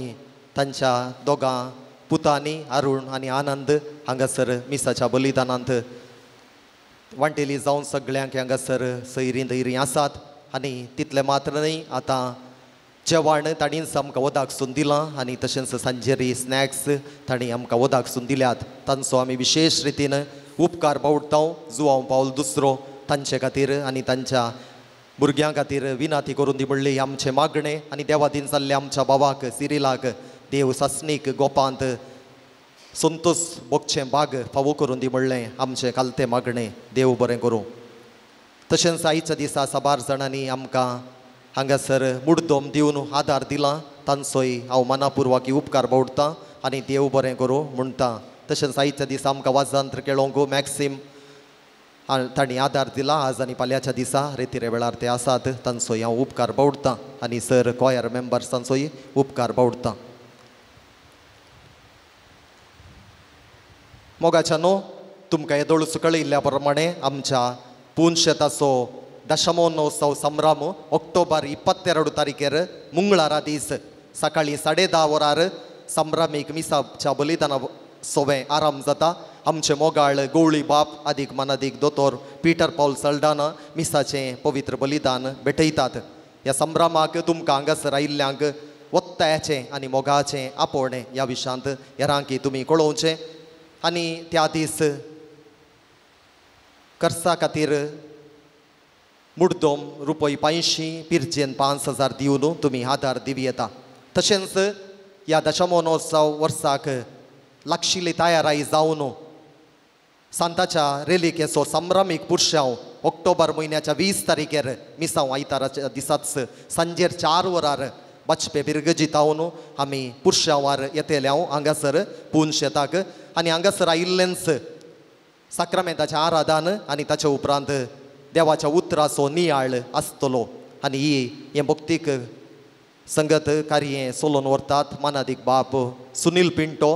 तांच्या दोगां पुतांनी अरुण आनी आनंद हांगासर मिसाच्या बलिदानांत वांटेली जावन सगळ्यांक हांगासर सैरीं दैरीं आसात. आनी तितलें मात्र न्हय आतां जेवण ताणींच आमकां वदाक सून दिलां आनी तशेंच सांजेरी स्नॅक्स तांणी आमकां वदाक सून दिल्यात. तांचो आमी विशेश रितीन उपकार बावडटा. जुवांव पावल दुसरो तांचे खातीर आनी तांच्या भुरग्यां खातीर विनाती करून दी म्हणली आमचें मागणें. आनी देवादीन जाल्ले आमच्या बाबाक सिरिलाक देव सासणीक गोपांत संतोष भोगचें बाग फावो करून दी म्हणलें आमचें कालतें मागणें. देव बरें करूं. तशेंच आयच्या दिसा साबार जाणांनी आमकां हांगासर मुडदोम दिवन आदार दिला. तांचोय हांव मनापुर्वाकी उपकार बावडटा आनी देव बरें करूं म्हणटा. तशेंच आयच्या दिसा आमकां वाजांत्र केळोंक मॅक्सिम तांणी आदार दिला. आज आनी फाल्यांच्या दिसा रेतिरे वेळार ते आसात. तांचोय हांव उपकार बावडटा आनी सर कॉयर मेंबर्सांचोय उपकार बावडटा. मोगाच्यानो तुमकां येदोळूच कळयिल्ल्या प्रमाणे आमच्या पून शेताचो दशमोत्सव संभ्रम ऑक्टोबर 22 तारखेर मंगळारा दीस सकाळीं 10:30 वरार संभ्रमीक मिसाच्या बलिदाना सोवें आराम जाता. आमचे मोगाळ गवळी बाप आदीक मानादीक दोतोर पीटर पावल सल्डाना मिसाचें पवित्र बलिदान भेटयतात. ह्या संभ्रमाक तुमकां हांगासर आयिल्ल्यांक वत्तायाचें आनी मोगाचें आपोवणें ह्या विशांत हेरांकी तुमी कळोवचें. आनी त्या दीस कर्सा खातीर मुड्डोम रुपय 500 पिरजेन 5000 दिवन तुमी आदार दिवं येता. तशेंच ह्या दशमोनोत्सव वर्साक लागशिल्ली तयाराय जावन सांताच्या रेलिकेचो संभ्रमीक पुरशांव ऑक्टोबर म्हयन्याच्या 20 तारखेर मिसांव आयताराच्या दिसाच सांजेर 4 वरार बाचपे बिरगजी तावन आमी पुरशांवार येतले हांव हांगासर पून शेताक. आनी हांगासर आयिल्लेंच साक्रामेंताचें आराधन आनी ताचे उपरांत देवाच्या उतराचो नियाळ आसतलो. आनी ही हें भक्तीक संगत कार्य सोलोन व्हरतात मानादीक बाप सुनील पिंटो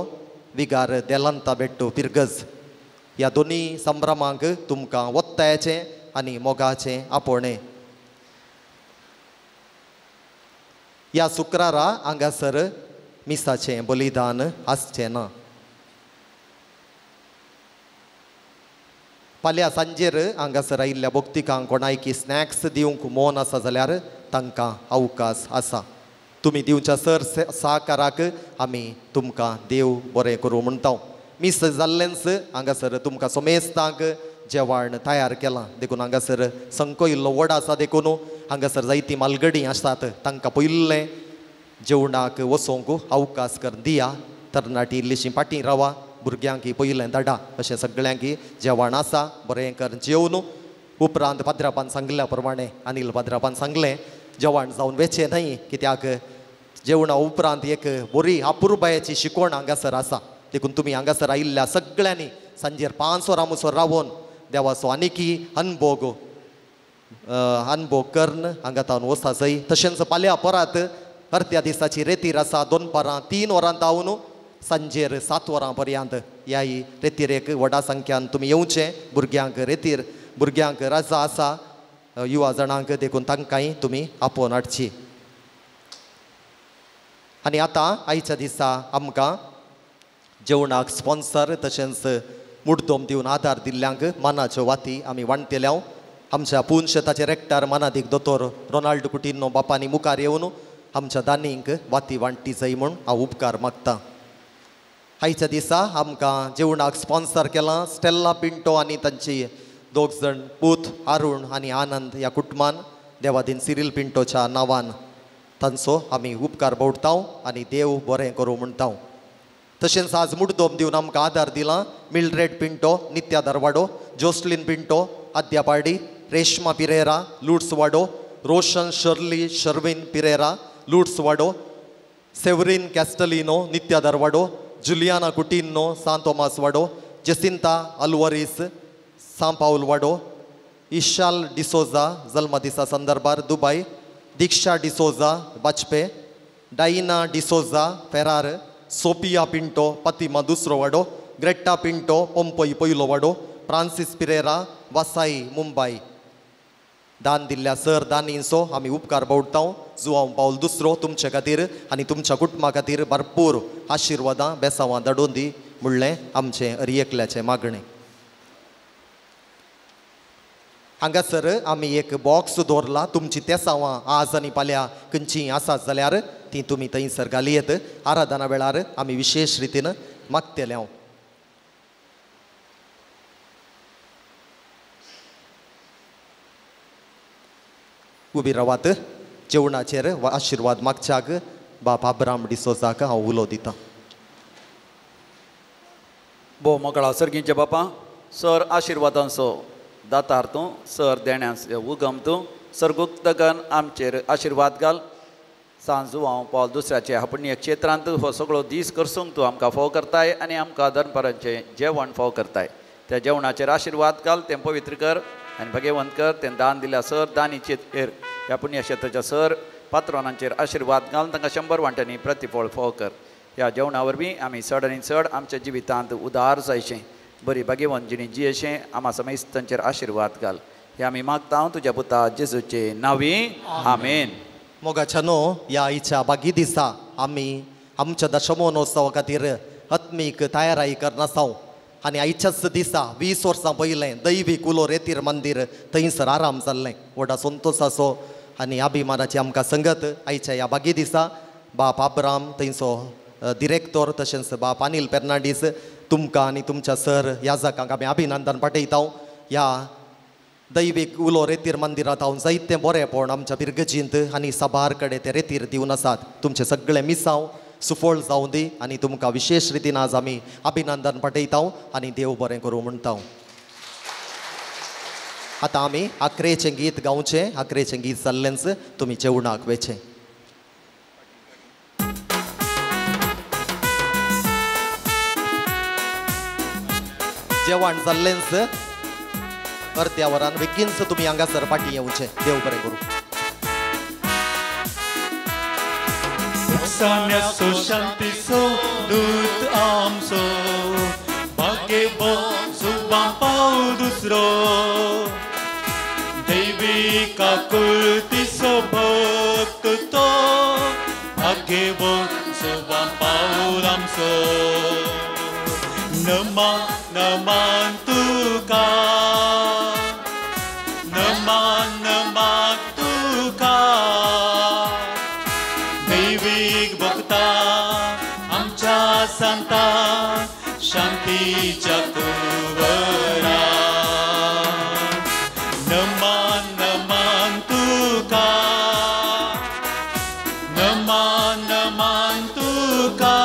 विगार देलांता बेट्टो पिरगज. ह्या दोनी संभ्रमांक तुमकां वत्तायाचें आनी मोगाचें आपोवणें. ह्या शुक्रारा हांगासर मिसाचें बलिदान आसचें ना. फाल्यां सांजेर हांगासर आयिल्ल्या भक्तिकांक कोणायकी स्नॅक्स दिवंक मोन आसा जाल्यार तांकां अवकाश आसा. तुमी दिवच्या सर साकाराक आमी तुमकां देव बरें करूं म्हणटा. मीस जाल्लेंच हांगासर तुमकां सोमेस्तांक जेवण तयार केलां देखून हांगासर संको इल्लो व्हड आसा देखून हांगासर जायतीं मालगडी आसात तांकां पयिल्लें जेवणाक वचोंक अवकाश कर दिया. तरणाटी इल्लीशी फाटीं रावा, भुरग्यांक पयलें धाडा अशें सगळ्यांक जेवण आसा बरें कर जेवन. उपरांत पाद्रापान सांगल्या प्रमाणे अनिल पाद्रापान सांगलें जेवण जावन वेचें न्हय कित्याक जेवणा उपरांत एक बरी अपुरबायेची शिकवण हांगासर आसा. देखून तुमी हांगासर आयिल्ल्या सगळ्यांनी सांजेर 5 वरां मुसर रावोन देवाचो आनीकी अनभोग अनभोग करून हांगा तावन वचा जाय. तशेंच फाल्यां परत अर्द्या दिसाची रेतीर आसा दनपारां 3 वरां तावन सांजेर 7 वरां पर्यंत. ह्या रेतीरेक व्हडा संख्यान तुमी येवचें. भुरग्यांक रेतीर भुरग्यांक रजा आसा युवा जाणांक देखून तांकांय तुमी आपोवन हाडची. आनी आतां आयच्या दिसा आमकां जेवणाक स्पॉन्सर तशेंच मुड्डोम दिवन आदार दिल्ल्यांक मानाच्यो वाती आमी वांटतले. आमच्या पून शेताचे रेक्टर मानादीक दोतोर रोनाल्ड कुटिन्हो बापांनी मुखार येवन आमच्या दानींक वाती वांटी जाय म्हूण हांव उपकार मागता. आयच्या दिसा आमकां जेवणाक स्पॉन्सर केलां स्टेल्ला पिंटो आनी तांची 2 जाण पूत अरुण आनी आनंद ह्या कुटुंबान देवादीन सिरील पिंटोच्या नांवान तांचो आमी उपकार बोडटा आनी देव बरें करूं म्हणटा. तशेंच आज मुड्डोम दिवन आमकां आदार दिला Mildred Pinto, Nitya Darwado, Jocelyn Pinto, Adya Pardi, Reshma Pereira, Lourdes Wado, Roshan Shirley Sherwin Pereira, Lourdes Wado, Severin Castelino, Nitya Darwado, Juliana Coutinho, San Tomas Wado, Jacinta Alvares, San Paul Wado, Ishal D'Souza जल्मदिसा संदर्भार Dubai, Diksha D'Souza Bajpe, Diana D'Souza Ferrer, Sophia Pinto Fatima दुसरो वाडो, Greta Pinto पंपई पयलो वाडो, Francis Pereira Vasai Mumbai. दान दिल्ल्या sir दानींचो आमी उपकार बावडटा. जुआंव पावल दुसरो तुमचे खातीर आनी तुमच्या कुटुंबा खातीर भरपूर आशिर्वादां बेसांवां धाडून दी म्हणलें आमचें अरी एकल्याचें मागणें. हांगासर आमी एक बॉक्स दवरला तुमची तेसांवां आज आनी फाल्यां खंयचीं आसात जाल्यार ती तुमी थंयसर घालयेत. आराधना वेळार आमी विशेश रितीन मागतले हांव. उबी रावात जेवणाचेर आशिर्वाद मागच्याक बाप आब्राम डिसोजाक हांव उलो दितां. भोव मोकळा सर्गींचे बापा सर आशिर्वादांचो दातार तूं सर देण्याचो उगम तूं सर्गुक्तगन आमचेर आशिर्वाद घाल. सांजू हांव पावल दुसऱ्याचे पुण्य क्षेत्रांत हो सगळो दीस करसूंक तूं आमकां फोव करताय आनी आमकां दनपारांचें जेवण फोव करताय. त्या जेवणाचेर आशिर्वाद घाल, तें पवित्र कर आनी भगेवंत कर. तें दान दिल्या सर दानीचेर ह्या पुण्यक्षेत्राच्या सर पात्रांचेर आशिर्वाद घाल, तांकां 100 वांट्यांनी प्रतिफळ फोव कर. ह्या जेवणा वरवीं आमी चड आनी चड आमच्या जिवितांत उदार जायचें, बरी भाग्यवंत जिणी जियेशें आमा समेस्तांचेर आशिर्वाद घाल. हे आमी मागता तुज्या पुता जेजूचे नांवी, आमेन. मोगाच्यानो ह्या आयच्या बागी दिसा आमी आमच्या दशमोनोत्सवा खातीर आत्मीक तयाराय करनासांव आनी आयच्याच दिसा 20 वर्सां पयलें दैवी कुलो रेतीर मंदीर थंयसर आराम जाल्लें. व्हडा संतोसाचो आनी अभिमानाची आमकां संगत आयच्या ह्या बागी दिसा बाप आब्राम थंयचो दिरेक्तोर तशेंच बाप अनिल फेर्नांडीस तुमकां आनी तुमच्या सर याजकांक आमी अभिनंदन पाठयता. ह्या दैवीक उलो रेतीर मंदिरांत हांव जायतें बरेंपण आमच्या बिरगजींत आनी साबार कडेन ते रेतीर दिवन आसात. तुमचें सगळें मिसांव सुफळ जावं दी आनी तुमकां विशेश रितीन आज आमी अभिनंदन पाठयता आनी देव बरें करूं म्हणटा. आतां आमी आक्रेचें गीत गावचें. आक्रेचें गीत जाल्लेंच तुमी जेवणाक वेचें. जेवण जाल्लेंच अर्द्या वरान बेगीनच तुमी हांगासर फाटीं येवचें. देव बरें करूं. साम्याचो शांतीचो दूत आमचो भाग्यवंत जुवां पाव दुसरो देवी काकुळतीचो भक्त तो भाग्यवंत जुवां पाव आमचो. नमा नमान तुका नमान नमान तुका दैवीक भक्ता आमच्या सांता शांतीच्या कुंवरा. नमान नमान तुका नमान नमान तुका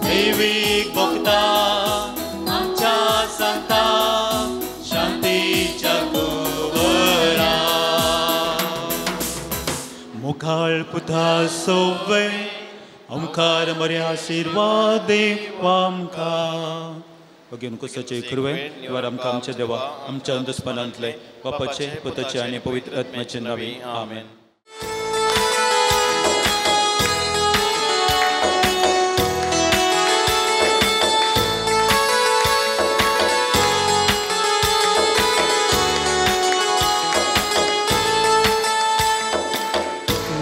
दैवीक भक्ता आमच्या सांता शांतीच्या कुंवरा. मुखाळ पुता सोवे ओंकार मरे आशिर्वाद देवा आमकां. भगीन कुसाचे कृवे द्वार आमकां आमच्या देवा आमच्या अंतस्मनांतले बापाचे पुताचे आनी पवित्र आत्म्याचे नांवी आमेन.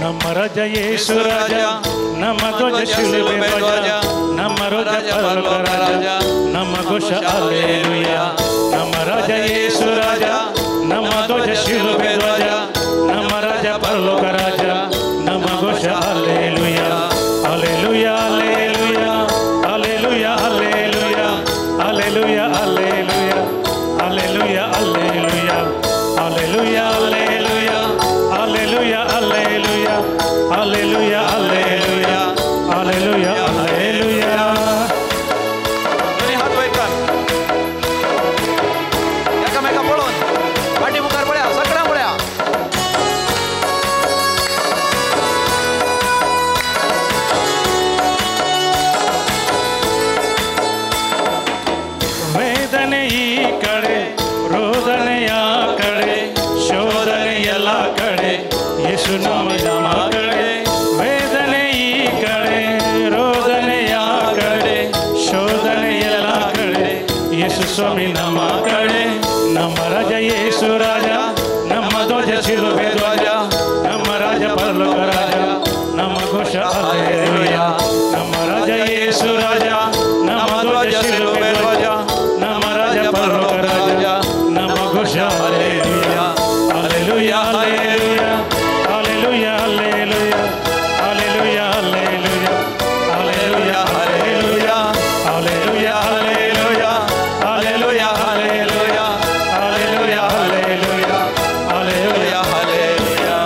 नम राजा येशू राजा नम ध्वज शिलुबे ध्वजा नम रोजा परलोक राजा नम घोष हालेलुया. नम राजा येशू राजा नम ध्वज शिलुबे ध्वजा नम राजा परलोक राजा नम घोष hallelujah. Hallelujah hallelujah hallelujah hallelujah hallelujah hallelujah hallelujah hallelujah hallelujah hallelujah hallelujah hallelujah hallelujah hallelujah hallelujah hallelujah. दोनी हात वयर कर एकामेका पळोवन फाटी मुखार पळया सगळ्यां पळया. वेदನೆ ಈ ಕಡೆ ರೋದನೆ ಆ ಕಡೆ ಶೋಧನೆ ಎಲ್ಲ ಕಡೆ ಯೇಸು ನಮ್ಮ ನಮ್ಮ ಕಡೆ. ವೇದನೆ ಈ ಕಡೆ ರೋದನೆ ಆ ಕಡೆ ಶೋಧನೆ ಎಲ್ಲ ಕಡೆ ಯೇಸು ಸ್ವಾಮಿ ನಮ್ಮ ಕಡೆ. ನಮ್ಮ ರಾಜ ಯೇಸು ರಾಜ ನಮ್ಮ ಧ್ವಜ ಶಿಲುಬೆ ಧ್ವಜ ನಮ್ಮ ರಾಜ ಪರಲೋಕ ರಾಜ ನಮ್ಮ ಘೋಷ ಹಾಲೆಲೂಯಾ. ನಮ್ಮ ರಾಜ ಯೇಸು ರಾಜ ನಮ್ಮ ಧ್ವಜ ಶಿಲುಬೆ ಧ್ವಜ ನಮ್ಮ ರಾಜ ಪರಲೋಕ ರಾಜ ನಮ್ಮ ಘೋಷ hallelujah. Hallelujah hallelujah hallelujah hallelujah hallelujah hallelujah hallelujah hallelujah hallelujah hallelujah hallelujah hallelujah hallelujah hallelujah hallelujah hallelujah.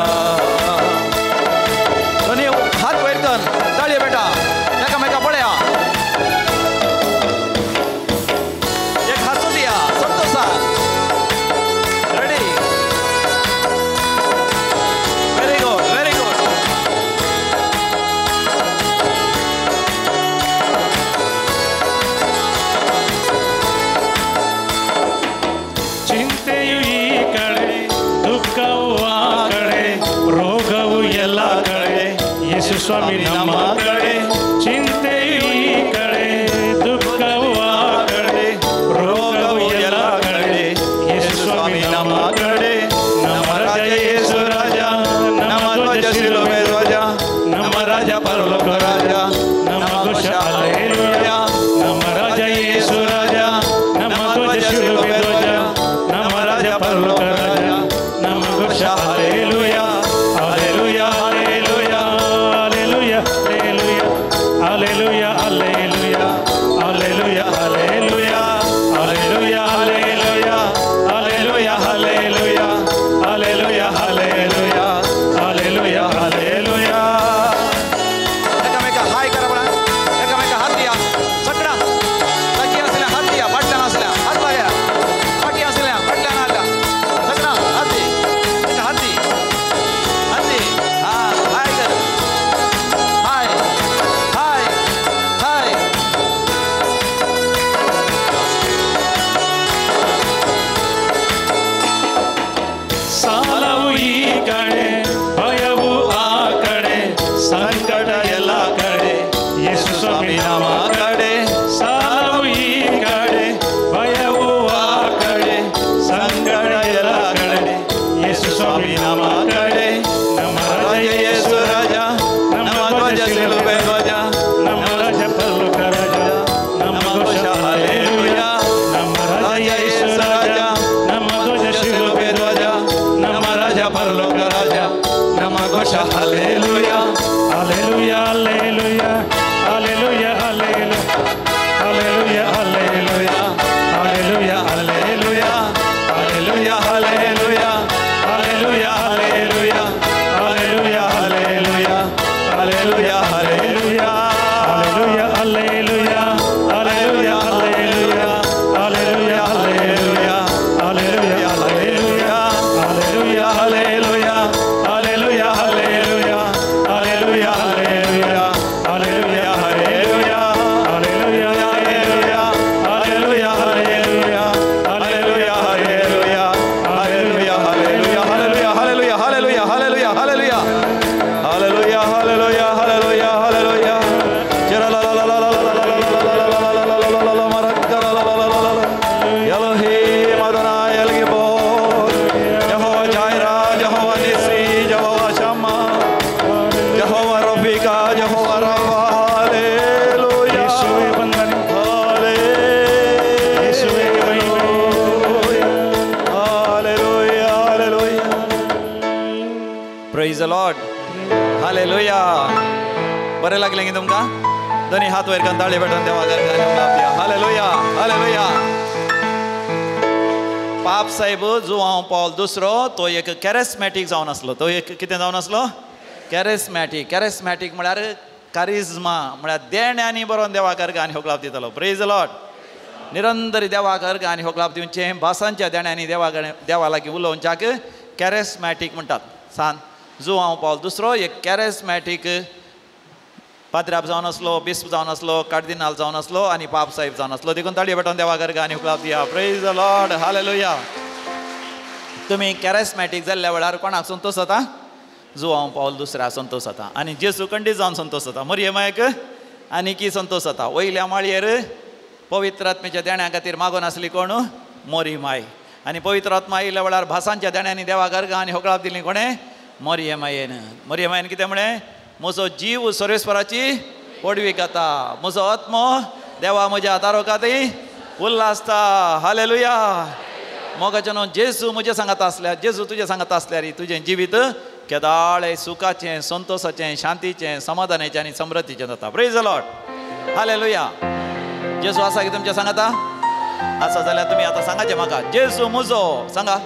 दोनी हात वयर कर ताळये बेटा एकामेका पळया एक हांसो दिया संतोषान. Ready very good very good. ಚಿಂತೆಯು ಈ ಕಡೆ ದುಃಖವು ಆ ಕಡೆ ರೋಗವು ಎಲ್ಲ ಕಡೆ ಯೇಸು ಸ್ವಾಮಿ ನಮ್ಮ ಕಡೆ. ಚಿಂತೆಯು ಈ ಕಡೆ ದುಃಖವು ಆ ಕಡೆ ರೋಗವು ಎಲ್ಲ ಕಡೆ ಯೇಸು ಸ್ವಾಮಿ ನಮ್ಮ ಕಡೆ. ನಮ್ಮ ರಾಜ ಯೇಸು ರಾಜ ನಮ್ಮ ಧ್ವಜ ಶಿಲುಬೆ ಧ್ವಜ ನಮ್ಮ ರಾಜ ಪರಲೋಕ ರಾಜ ನಮ್ಮ ಘೋಷ ಹಾಲೆಲೂಯಾ. ನಮ್ಮ ರಾಜ ಯೇಸು ರಾಜ ನಮ್ಮ ಧ್ವಜ ಶಿಲುಬೆ ಧ್ವಜ ನಮ್ಮ ರಾಜ ಪರಲೋಕ ರಾಜ ನಮ್ಮ ಘೋಷ Jehovah Rafika, Jehovah Rapha, hallelujah. ಯೇಸುವೇ ವಂದನೆ. ಯೇಸುವೇ ಮಹಿಮೆ. Hallelujah, hallelujah. Praise the Lord. Hallelujah. बरें लागलें की तुमकां? दोनी हात वयर करून ताळी पेटोवन देवाक हालेलुया, हालेलुया. पाप साहेब जुआंव पावल दुसरो तो एक कॅरेस्मॅटीक जावन आसलो. तो एक कितें जावन आसलो? कॅरेस्मॅटीक. कॅरेस्मॅटीक म्हळ्यार कारिज्मा, म्हळ्यार देण्यांनी बरोवन देवाक अर्घ आनी होगलाप दितालो. Praise the Lord. निरंतर देवाक अर्घ आनी होगलाप दिवचें, भासांच्या देण्यांनी देवा लागीं उलोवच्याक कॅरेस्मॅटीक म्हणटात. सान जुआंव पावल दुसरो एक कॅरेस्मॅटीक पाद्राब जावन आसलो, बिस्प जावन आसलो, कार्दिनाल जावन आसलो आनी पाप साहेब जावन आसलो. देखून ताळये पेटोवन देवाक अर्घ आनी होगलाप दिया. Praise the Lord. Hallelujah. तुमी कॅरेस्मॅटीक जाल्ल्या वेळार कोणाक संतोश जाता? जुआंव पावल दुसऱ्या संतोश जाता आनी जेजू कंडीत जावन संतोश जाता. मरियमायक आनी की संतोश जाता. वयल्या माळयेर पवित्र आत्म्याच्या देण्या खातीर मागून आसली कोण? मोरी माय. आनी पवित्र आत्मा आयिल्ल्या वेळार भासांच्या देण्यांनी देवाक अर्घ आनी होगळाप दिली कोणें? मोरियमायेन. मोरियमायेन कितें म्हळें? म्हजो जीव सर्वेस्पराची पडवी गाता, म्हजो आत्मो देवा म्हज्या तारोकाती उल्हासता. हालेलुया. मोगाचें न्हू जेजू म्हजें सांगात आसल्यार, जेजू तुजें सांगात आसल्यार तुजें जिवीत केदाळें सुखाचें, संतोशाचें, शांतीचें, समाधानाचें आनी समृद्धीचें जाता. Praise the Lord. Hallelujah. जेजू आसा की तुमच्या सांगाता? आसा जाल्यार तुमी आतां सांगाचें म्हाका, जेजू म्हजो. सांगा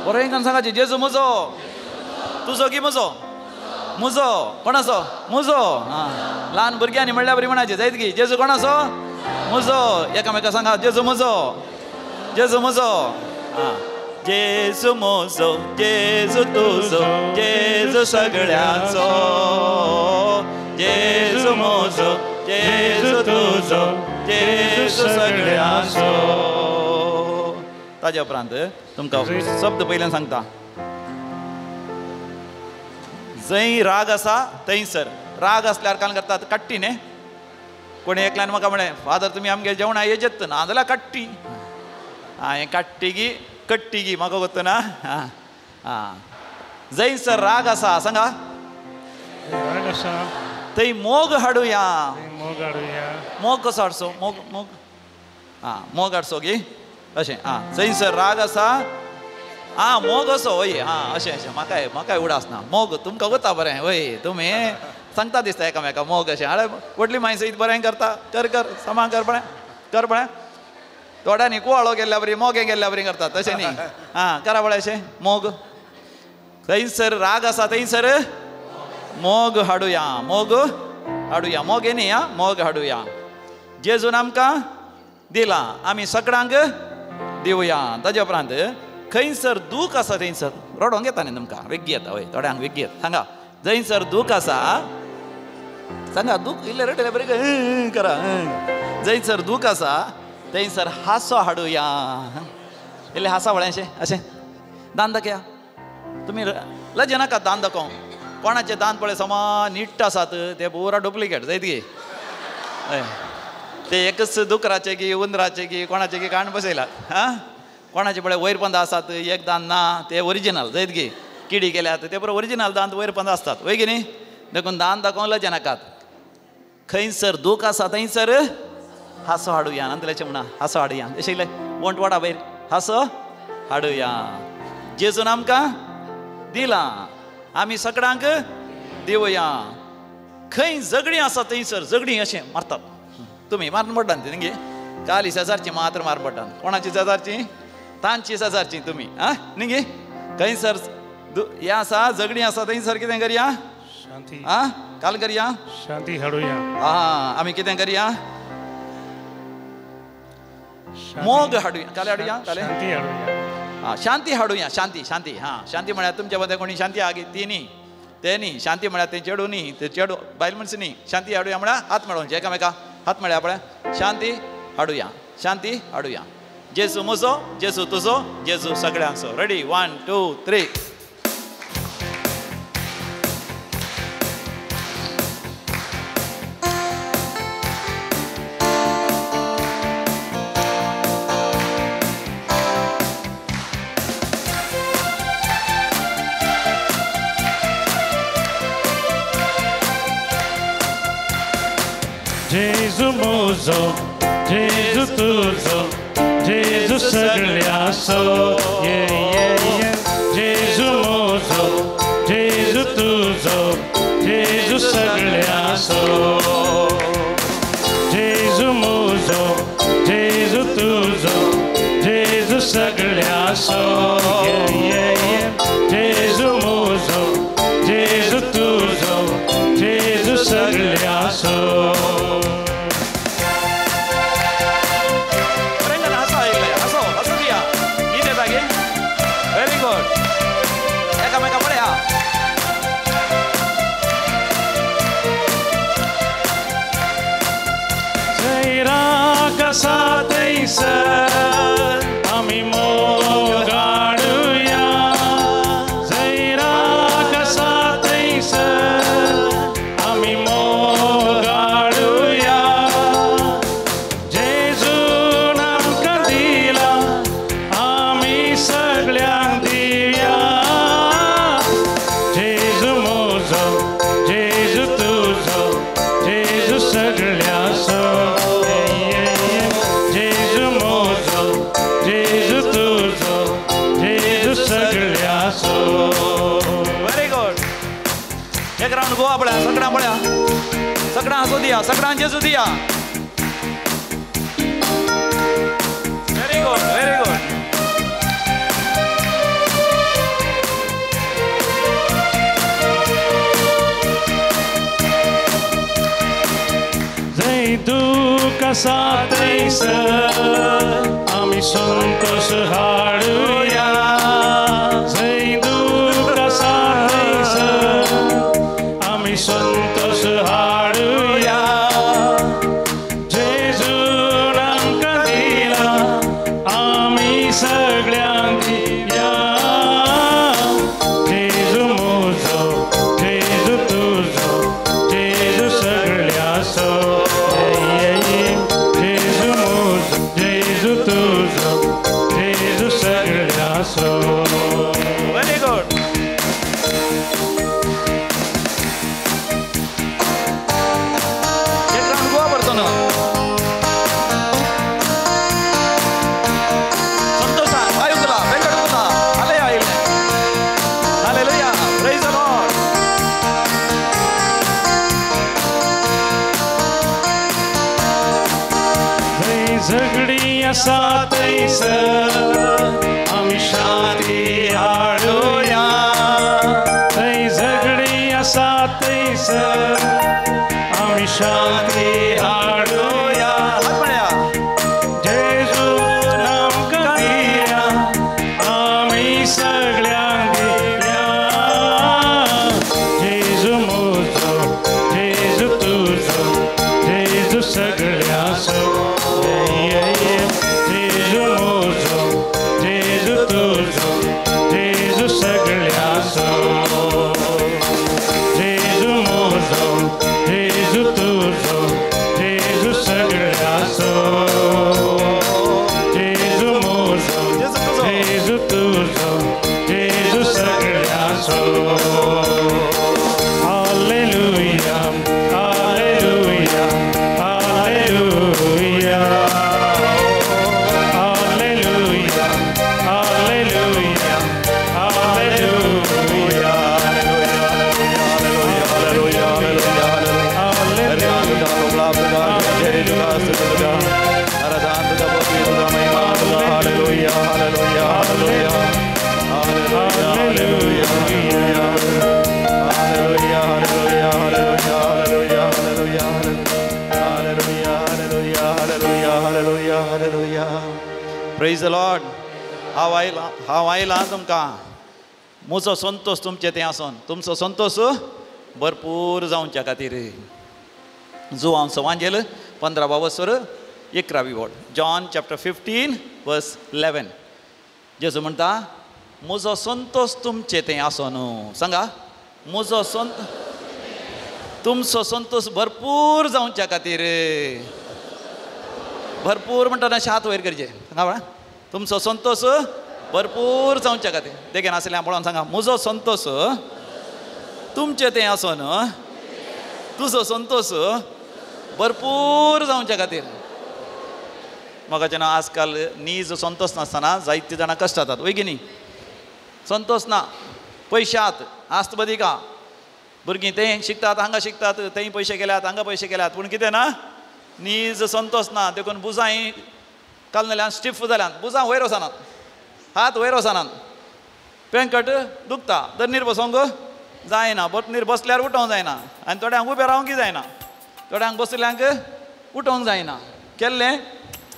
बरें करून सांगाचें, जेजू म्हजो. तुजो की म्हजो? म्हजो. कोणाचो? म्हजो. आं, ल्हान भुरग्यांनी म्हणल्यार बरी म्हणाचें जायत की जेजू कोणाचो? म्हजो. एकामेका सांगा, जेजू म्हजो, जेजू म्हजो. आं, जेजू म्हजो, जेजू तुजो, जेजू सगळ्यांचो, जेजू म्हजो, जेजू तुजो, जेजू सगळ्यांचो. ताज्या उपरांत तुमकां शब्द पयल्यान सांगता. जंय राग आसा थंयसर राग आसल्यार काल करतात काट्टी न्ही. कोणी एकल्यान म्हाका म्हळें, फादर तुमी आमगे जेवणां येजेत ना जाल्यार काट्टी. आं, हें काट्टी गी कट्टी गी म्हाका गोत्त ना. आं आं, जंयसर राग आसा सांगा राग आसा थंय मोग हाडुया. मोग हाडुया. मोग कसो हाडचो? मोग, मोग, आं, मोग हाडचो गी अशें. आं, जंयसर राग आसा, आं, मोग असो हय. आं, अशें अशें म्हाकाय म्हाकाय उडास ना. मोग तुमकां वता बरें हय, तुमी सांगता दिसता एकामेका मोग अशें. आरे व्हडली माय सयत बरें करता, कर कर समा कर बरें कर बरें. थोड्यांनी कुवाळो गेल्ल्या बरी मोगे गेल्ल्या बरी करतात तशें न्ही. आं, करा पळय अशें मोग. थंयसर राग आसा थंयसर मोग हाडुया, मोग हाडुया. मोग न्ही, आं, मोग हाडुया. जेजून आमकां दिला, आमी सगळ्यांक दिवया. ताजे उपरांत खंयसर दूख आसा थंयसर रडोंक येता न्ही तुमकां, वेग्गी येता हय, थोड्यांक वेग्गी येता. सांगा जंयसर दूख आसा, सांगा दूख इल्लें रडयलें बरें करा. जंयसर दूख आसा थंयसर हांसो हाडुया. इल्लें हांसा पळय अशें अशें दान दाखया. तुमी लजे नाका दान दाखोवंक. कोणाचे दान पळय समा नीट्ट आसात ते पुरा डुप्लिकेट जायत की. हय, ते एकच दुकराचे की उंदराचे की कोणाचे की काण बसयलात. आं, कोणाचे पळय वयर पंद आसात एक दान ना, ते ओरिजिनल जायत की. किडी केल्यात ते बरोबर ओरिजिनल दांत वयर पंद आसतात वय की न्ही. देखून दान दाखोवंक लजे नाकात. खंयसर दूख आसा थंयसर हांसो हाडुया. नंतल्याचें म्हणा हांसो हाडुया. अशें इल्लें वंट वाडा वयर हांसो हाडुया. जेजून आमकां दिलां, आमी सगळ्यांक दिवया. खंय झगडीं आसा थंयसर झगडीं अशें मारतात तुमी, मारून पडटा न्ही गे. काली शेजारची मात्र मार पडटा. कोणाची शेजारची? तांची शेजारची तुमी. आं न्ही गे. खंयसर हें आसा झगडीं आसा थंयसर कितें करया? शांती. आं, काल करया, शांती हाडुया. आं, आमी कितें करया? मोग हाडुया. काल हाडुया, काल शांती हाडुया. आं, शांती हाडुया. शांती, शांती. हां, शांती म्हळ्यार तुमच्या मदें कोणी शांती आहा ती न्ही, ते न्ही. शांती म्हळ्यार तें चेडूं न्ही, ते चेडूं बायल मनीस न्ही. शांती हाडुया म्हळ्यार हात मेळोवचें एकामेका, हात मेळया पळय. शांती हाडुया, शांती हाडुया. जेजू म्हजो, जेजू तुजो, जेजू सगळ्यांचो. रेडी, 1 2 3. जेजू म्हजो, जेजू तुजो, जेजू सगळ्याचो. ये ये ये जेजू म्हजो, जेजू तुजो, जेजू सगळ्याचो. जेजू म्हजो, जेजू तुजो, जेजू सगळ्याचो. ये ये ये जेजू म्हजो, जेजू तुजो, जेजू सगळ्याचो. Very good. एकामेका पळया. जैराक आसा थंयसर आमी मोग हाडुया. जैराक आसा थंयसर आमी मोग हाडुया. जेजून आमकां दिला आमी सगळ्यांक दिया. जेजू म्हजो, जेजू तुजो, जेजू सगळ्याचो. जेजू म्हजो, जेजू तुजो, जेजू सगळ्याचो. Very good. एक राउंड गोवा पळया, सगळ्यां पळया, सगळ्यां हांसो दिया, सगळ्यां जेजू दिया. Very good, very good. जंय दूख आसा थंयसर आमी संतोश हाडुया. जंय दूख आसा थंयसर आमी संतोश हाडुया. जेजून आमकां दिला आमी सगळ्यांक दिया. जेजू म्हजो, जेजू तुजो, जेजू सगळ्याचो. जेजू म्हजो, जेजू तुजो, जेजू सगळ्याचो. Very good. एक राउंड गोवा परतो न्हू. संतोषान वायुकुला वेंकटकुला आले आयले. Hallelujah, praise the lord. जंय झगडी आसा थंयसर आमी शांती हाडुया. जंय झगडी आसा थंयसर आमी शांती हाडुया. हात पळया. जेजून आमकां दिया आमी सगळ्यांक दिया. जेजू म्हजो, जेजू तुजो, जेजू सगळ्याचो. जेजू म्हजो, जेजू तुजो, जेजू सगळ्याचो. जेजू म्हजो, जेजू तुजो, जेजू सगळ्याचो. जेजू म्हजो, जेजू तुजो, जेजू सगळ्याचो. Hallelujah, hallelujah, hallelujah. Hallelujah, hallelujah, hallelujah. Praise the lord. हांव आयलां, हांव आयलां तुमकां. म्हजो संतोश तुमचे थंय आसोन तुमचो संतोश भरपूर जावच्या खातीर. जुवांव सवांजेल 15 वसर 11वी वोट. जॉन चॅप्टर 15 वर्स 11. जेजू म्हणटा म्हजो संतोश तुमचे थंय आसोन. सांगा, म्हजो संत तुमचो संतोश भरपूर जावच्या खातीर. भरपूर म्हणटा हात वयर करचे. सांगा बा, तुमचो संतोश भरपूर जावच्या खातीर. देखेन आसलें पळोवन सांगा, म्हजो संतोश तुमचे थंय आसोन, तुजो संतोश भरपूर जावच्या खातीर. मोगाचें ना आजकाल नीज संतोष नासतना जायतीं जाणां कश्ट जातात वय की न्ही? संतोष ना, पयशात आस्त बदिका, भुरगीं तें शिकतात हांगा शिकतात, थंय पयशे केल्यात हांगा पयशे केल्यात, पूण कितें ना नीज संतोष ना. देखून बुजांय काल जाल्यान स्टिफ जाल्यान, बुजां वयर वचनात, हात वयर वचनात, पेंकट दुखता, दर्नीर बसोंक जायना, बतनीर बसल्यार उठोवंक जायना, आनी थोड्यांक उबें रावंकय जायना, थोड्यांक बसल्यांक उठोवंक जायना, केल्लें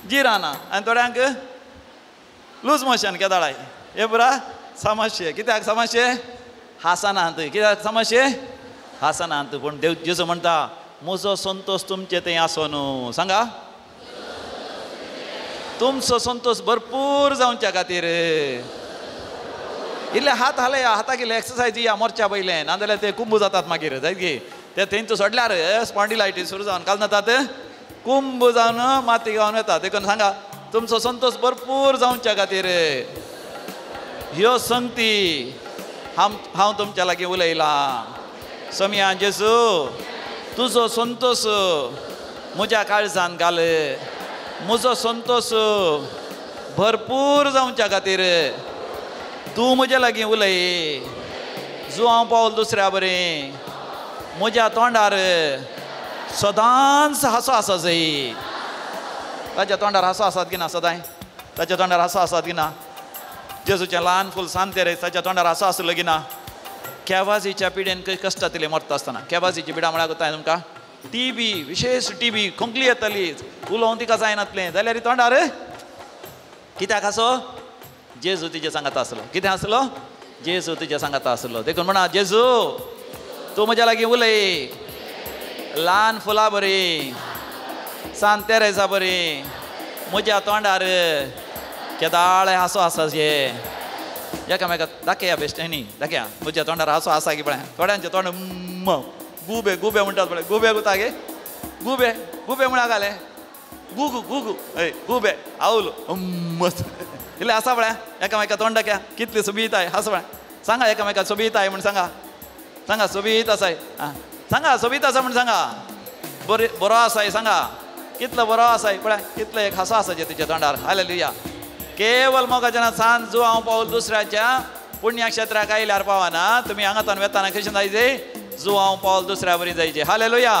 जिराना, आनी थोड्यांक लूज मोशन केदाळाय. हे पुरा समस्ये. कित्याक समस्ये? हासनांत. कित्याक समस्ये? हासनांत. पूण देव जेजू म्हणटा म्हजो संतोष तुमचे थंय आसो न्हू. सांगा, तुमचो संतोष भरपूर जावच्या खातीर. इल्ले हात हालया, हाताक इल्ले एक्सरसायज या मोर्च्या पयलें, नाजाल्यार ते कुंभ जातात मागीर जायत गे. ते थंयच सोडल्यार स्पॉन्डिलायटीस सुरू जावन काल जातात, कुंभ जावन माती गावन वता. देखून सांगा तुमचो संतोष भरपूर जावच्या खातीर ह्यो संगती हांव तुमच्या लागीं उलयलां. सोमया जेजू तुजो संतोष म्हज्या काळजान घाल, म्हजो संतोष भरपूर जावच्या खातीर तूं म्हज्या लागीं उलय. जुआंव पावल दुसऱ्या बरें म्हज्या तोंडार सदांच हांसो आसा जय. ताच्या तोंडार हांसो आसात की ना? सदांय ताच्या तोंडार हांसो आसात की ना? जेजूचें ल्हान फूल सांते रे ताच्या तोंडार हांसो आसलो की ना? केवाजीच्या पिडेन कश्ट जातले मरता आसतना. केवाजीची पिडा म्हळ्यार कोताय तुमकां? टीबी, विशेष टीबी, खोंकली येताली, उलोवंक तिका जायनातलें, जाल्यार तोंडार कित्याक हांसो? जेजू तिजे सांगाता आसलो. कितें आसलो? जेजू तिजे सांगाता आसलो. देखून म्हणा जेजू तूं म्हज्या लागीं उलय, ल्हान फुलां बरी सांत तेरेजा बरी म्हज्या तोंडार केदाळे हांसो आसा जे. एकामेका दाखया बेश्टें न्ही, दाखया म्हज्या तोंडार हांसो आसा की पळय. थोड्यांचें तोंड गुबे गुबे म्हणटात पळय, गुबे गुता गे, गुबे गुबे म्हळ्यार घाले गुगू गुगू हय गुबे आवलो मस्त इल्लें आसा पळय. एकामेका तोंड दाखया कितली सोबीताय आसा पळय. सांगा एकामेका सोबीताय म्हूण सांगा, सांगा सोबीत आसाय, आं सांगा सोबीत आसा म्हूण सांगा, बरे बरो आसाय सांगा, कितलो बरो आसाय पळय, कितलो एक हांसो आसा जे तुज्या तोंडार. हालेलुया. केवल मोगाच्या सांज जुआंव पावल दुसऱ्याच्या पुण्यक्षेत्राक आयल्यार पावना. तुमी हांगांतल्यान वेताना कशें जायचे? जुआंव पावल दुसऱ्या बरी जायचे. हालेलुया.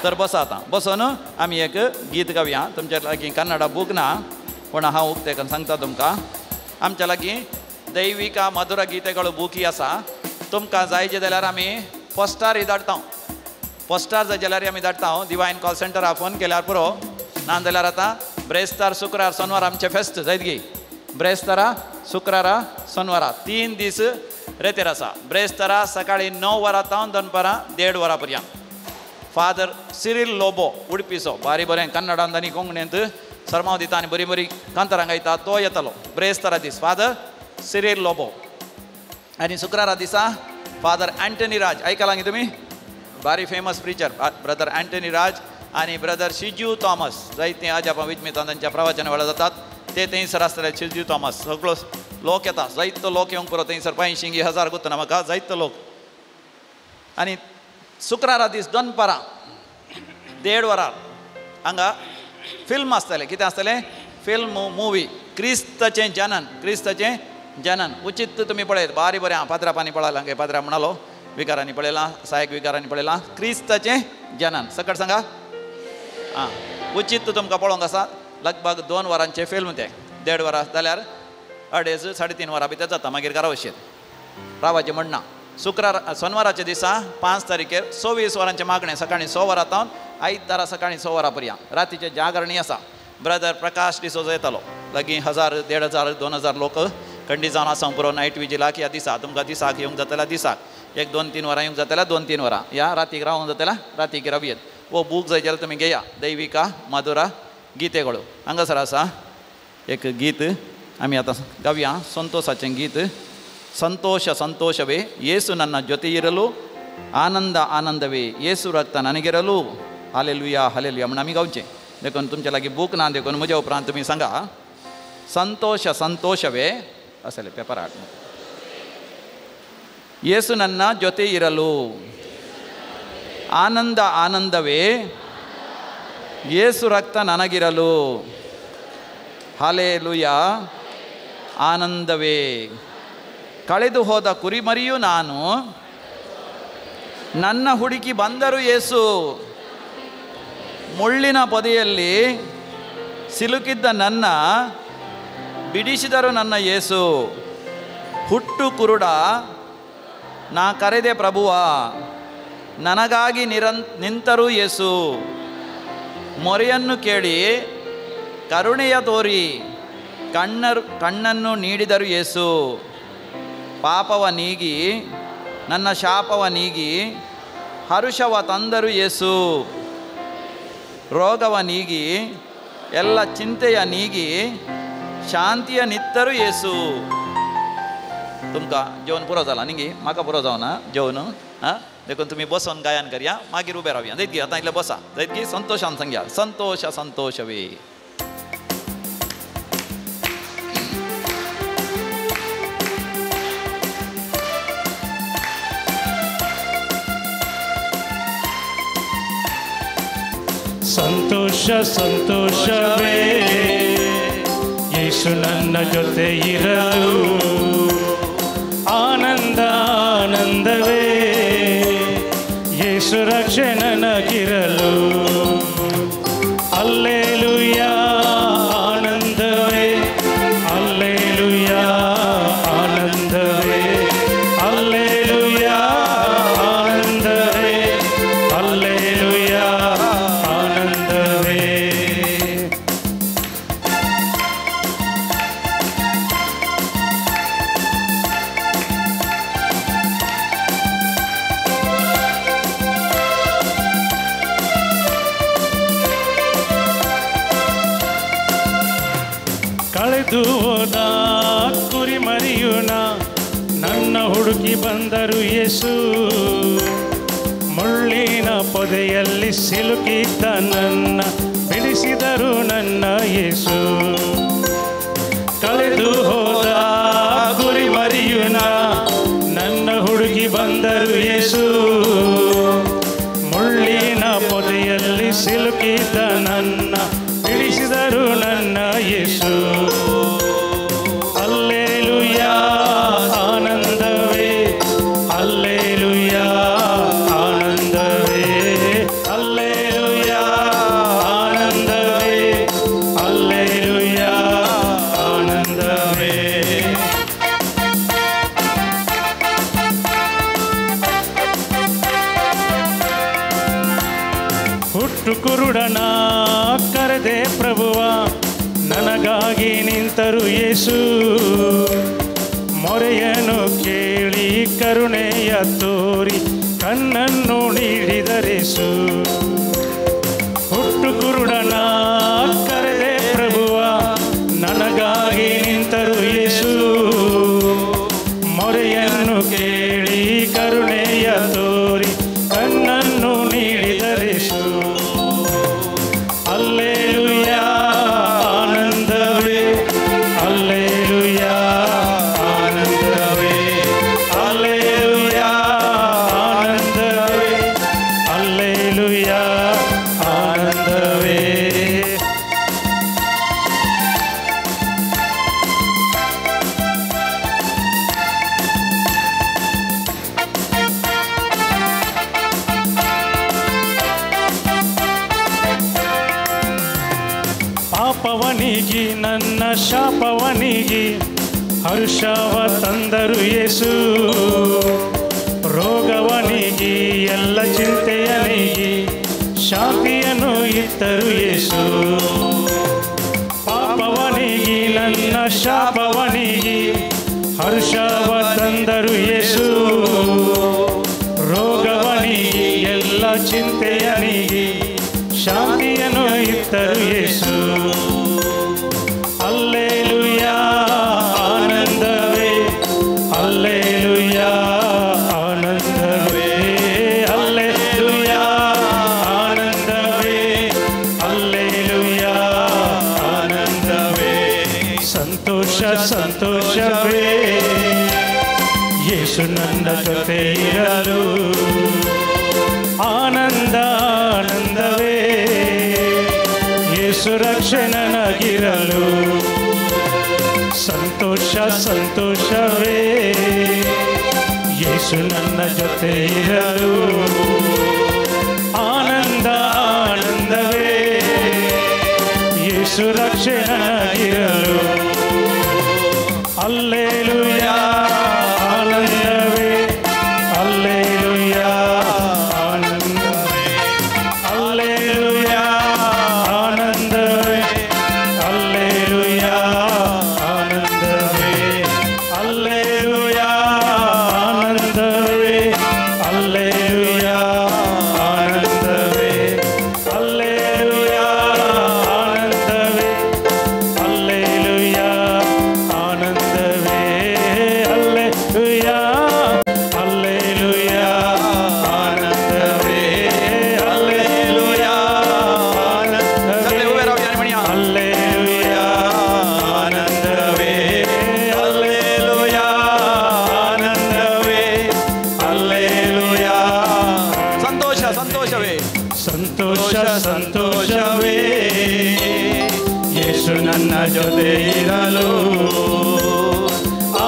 तर बसा आतां, बसून आमी एक गीत गावया. तुमच्या लागीं कन्नडा बूक ना, पूण हांव उक्तें करून सांगता तुमकां. आमच्या लागीं दैविका मधुरा गीतेकडो बुकी आसा. तुमकां जायचे जाल्यार आमी पोस्टारय धाडटा, पोस्टार जाय जाल्यार आमी धाडटा. डिवायन कॉल सेंटराक फोन केल्यार पुरो. ना जाल्यार आतां ब्रेस्तार शुक्रार सोनवार आमचें फेस्त जायत गे. ब्रेस्तारा शुक्रारा सोनवारा 3 दीस रेतेर आसा. ब्रेस्तारा सकाळीं 9 वरां तावन दनपारां 1.5 वरां पर्यंत फादर सिरील लोबो उडपीचो बारी बरें कन्नडांत आनी कोंकणींत सरमाव दिता आनी बरी बरी कांतारां गायता, तो येतलो ब्रेस्तारा दीस फादर सिरील लोबो. आनी शुक्रारा दिसा फादर अँटनी राज, आयकलां गे तुमी? बारी famous preacher brother Antony Raj आनी ब्रदर शिजू थॉमस, जायतीं अजापां विजमितां तांच्या प्रवचन वेळार जातात. ते थंयसर आसतले. शिजू थॉमस सगळो लोक येता, जायतो लोक येवंक पुरो थंयसर, 500 1000 गुतना म्हाका जायतो लोक. आनी शुक्रारा दीस दनपारां 1.5 वरार हांगा फिल्म आसतलें. कितें आसतलें? फिल्म मुवी क्रिस्ताचें जनन, क्रिस्ताचें जनन उचित तुमी पळयत बारी बरें. आं पाद्रा पानी पळयलां गे, पाद्रा म्हणालो विकारांनी पळयलां, सहायक विकारांनी पळयलां. क्रिस्ताचें जनन सकट सांगा. आं उचित तुमकां पळोवंक आसा. लगभग 2 वरांचें फिल्म तें, 1.5 वरां जाल्यार 2.5 3.5 वरां भितर जाता. मागीर घरा वचशेत रावाचें म्हणना. शुक्रार सोनवाराच्या दिसा 5 तारखेर 24 वरांचें मागणें, सकाळीं 6 वरां तावन आयतारा सकाळीं 6 वरां पर्यंत रातीचें जागरणी आसा. ब्रदर प्रकाश डिसोजा येतालो. लागीं 1000 1500 2000 लोक खंडी जावन आसा पुरो नायट विजिलाक. ह्या दिसा तुमकां दिसाक येवंक जातल्या, दिसाक 1 2 3 वरां येवंक जातल्या, 2 3 वरां ह्या रातीक रावंक जातल्या, रातीक रावयेत. वो बूक जाय जाल्यार तुमी घेया, दैविका मधुरा गीतेकडो. हांगासर आसा एक गीत आमी आतां गावया, संतोषाचें गीत. ಸಂತೋಷ ಸಂತೋಷವೇ ಯೇಸು ನನ್ನ ಜೊತೆ ಇರಲು, ಆನಂದ ಆನಂದವೇ ಯೇಸು ರಕ್ತ ನನಗಿರಲು, हालेलुया हालेलुया म्हूण आमी गावचें. देखून तुमच्या लागीं बूक ना देखून म्हज्या उपरांत तुमी सांगा संतोष संतोषवೇ असले पेपर हाड. ಯೇಸು ನನ್ನ ಜೊತೆ ಇರಲು, ಆನಂದ ಆನಂದವೇ ಯೇಸು ರಕ್ತ ನನಗಿರಲು. ಹಾಲೆಲೂಯಾ. ಆನಂದವೇ. ಕಳೆದು ಹೋದ ಕುರಿಮರಿಯೂ ನಾನು, ನನ್ನ ಹುಡುಕಿ ಬಂದರು ಯೇಸು. ಮುಳ್ಳಿನ ಪೊದೆಯಲ್ಲಿ ಸಿಲುಕಿದ್ದ ನನ್ನ ಬಿಡಿಸಿದರು ನನ್ನ ಯೇಸು. ಹುಟ್ಟು ಕುರುಡ ನಾ ಕರೆದೆ ಪ್ರಭುವ, ನನಗಾಗಿ ನಿಂತರು ಯೇಸು. ಮೊರೆಯನ್ನು ಕೇಳಿ ಕರುಣೆಯ ತೋರಿ ಕಣ್ಣನ್ನು ನೀಡಿದರು ಯೇಸು. ಪಾಪವ ನೀಗಿ ನನ್ನ ಶಾಪವ ನೀಗಿ ಹರುಷವ ತಂದರು ಯೇಸು. ರೋಗವ ನೀಗಿ ಎಲ್ಲ ಚಿಂತೆಯ ನೀಗಿ ಶಾಂತಿಯ ನಿತ್ತರು ಯೇಸು. तुमकां जेवन पुरो जाला न्ही म्हाका पुरो जावना जेवन आं, देखून तुमी बसोन गायन करया, मागीर उबे रावया. जायत गी आतां इतलें बसा जायत गी, संतोशान सांगया. संतोश संतोशवे. ಸಂತೋಷ ಸಂತೋಷವೇ ಯೇಸು ನನ್ನ ಜೊತೆ ಇರಲು, ಆನಂದ ಆನಂದವೇ ಯೇಸು ರಕ್ಷೆ ನನಗಿರಲು. ಅಲ್ಲೇಲುಯಾ ಆನಂದವೇ, ಅಲ್ಲೇಲುಯಾ ಆನಂದವೇ, ಅಲ್ಲೇಲುಯಾ ಆನಂದವೇ, ಅಲ್ಲೇಲುಯಾ ಆನಂದವೇ. ಕಳೆದು ಹೋದ ಕುರಿಮರಿಯುನ ನನ್ನ ಹುಡುಕಿ ಬಂದರು ಯೇಸು. ಮುಳ್ಳಿನ ಪೊದೆಯಲ್ಲಿ ಸಿಲುಕಿದ್ದ ನನ್ನ ಬಿಡಿಸಿದರು ನನ್ನ ಯೇಸು. ಕಳೆದು ಹೋದ ಕುರಿಮರಿಯುನ ನನ್ನ ಹುಡುಕಿ ಬಂದರು ಯೇಸು. ಮುಳ್ಳಿನ ಪೊದೆಯಲ್ಲಿ ಸಿಲುಕಿದ್ದ ನನ್ನ ಬಿಡಿಸಿದರು ನನ್ನ ಯೇಸು. ಅಲ್ಲೇಲುಯಾ ಆನಂದವೇ, ಅಲ್ಲೇಲುಯಾ ಆನಂದವೇ, ಅಲ್ಲೇಲುಯಾ ಆನಂದವೇ, ಅಲ್ಲೇಲುಯಾ ಆನಂದವೇ. ಹುಟ್ಟು ಕುರುಡನ ಕರೆದೆ ಪ್ರಭುವ, ನನಗಾಗಿ ನಿಂತರು ಯೇಸು. ಮೊರೆಯನ್ನು ಕೇಳಿ ಕರುಣೆಯ ತೋರಿ ಕಣ್ಣನ್ನು ನೀಡಿದರೇಸು. ಹುಟ್ಟು ಕುರುಡನ ಕರೆದೆ ಪ್ರಭುವ, ನನಗಾಗಿ ನಿಂತರು ಯೇಸು. ಮೊರೆಯನ್ನು ಕೇಳಿ ಕರುಣೆಯ ತೋರಿ ಕಣ್ಣನ್ನು ನೀಡಿದರೇಸು. ಅಲ್ಲೇಲುಯಾ ಆನಂದವೇ, ಅಲ್ಲೇಲುಯಾ ಆನಂದವೇ, ಅಲ್ಲೇಲುಯಾ ಆನಂದವೇ, ಅಲ್ಲೇಲುಯಾ ಆನಂದವೇ. ಪಾಪವನಿಗಿ ನನ್ನ ಶಾಪವನಿಗಿ ಹರ್ಷವ ತಂದರು ಯೇಸು. ರೋಗವನಿಗಿ ಎಲ್ಲ ಚಿಂತೆಯನಿಗಿ ಶಾಂತಿಯನ್ನು ಇತ್ತರು ಯೇಸು. ಪಾಪವನಿಗಿ ನನ್ನ ಶಾಪವನಿಗಿ ಹರ್ಷವ ತಂದರು ಯೇಸು. ರೋಗವನಿಗಿ ಎಲ್ಲ ಚಿಂತೆಯನಿಗಿ ಶಾಂತಿಯನ್ನು ಇತ್ತರು ಯೇಸು. ಅಲ್ಲೇಲುಯಾ ಆನಂದವೇ, ಅಲ್ಲೇಲುಯಾ ಆನಂದವೇ, ಅಲ್ಲೇಲುಯಾ ಆನಂದವೇ, ಅಲ್ಲೇಲುಯಾ ಆನಂದವೇ. ಸಂತೋಷ ಸಂತೋಷವೇ ಯೇಸು ನನ್ನ ಜೊತೆ ಇರಲು, ಆನಂದ ಆನಂದವೇ ಯೇಸು ರಕ್ಷೆ ನನಗಿರಲು ಸಂತೋಷ ಸಂತೋಷವೇ ಯೇಸು ನನ್ನ ಜೊತೆ ಇರಲು ಆನಂದ ಆನಂದವೇ ಯೇಸು ರಕ್ಷೆ ನನಗಿರಲು ಅಲ್ಲೇಲುಯಾ ಆನಂದವೇ ಅಲ್ಲೇಲುಯಾ ಆನಂದವೇ ಅಲ್ಲೇಲುಯಾ ಆನಂದವೇ ಅಲ್ಲೇಲುಯಾ ಆನಂದವೇ ಅಲ್ಲೇಲುಯಾ ಆನಂದವೇ ಅಲ್ಲೇಲುಯಾ ಆನಂದವೇ ಅಲ್ಲೇಲುಯಾ ಆನಂದವೇ ಅಲ್ಲೇಲುಯಾ ಆನಂದವೇ ಅಲ್ಲೇಲುಯಾ ಅಲ್ಲೇಲುಯಾ ಆನಂದವೇ ಅಲ್ಲೇಲುಯಾ सगळे उभे रावया आनी म्हणया ಅಲ್ಲೇಲುಯಾ ಆನಂದವೇ ಅಲ್ಲೇಲುಯಾ ಆನಂದವೇ ಅಲ್ಲೇಲುಯಾ ಸಂತೋಷ ಸಂತೋಷವೇ ಸಂತೋಷ ಸಂತೋಷವೇ ಯೇಸು ನನ್ನ ಜೊತೆ ಇರಲು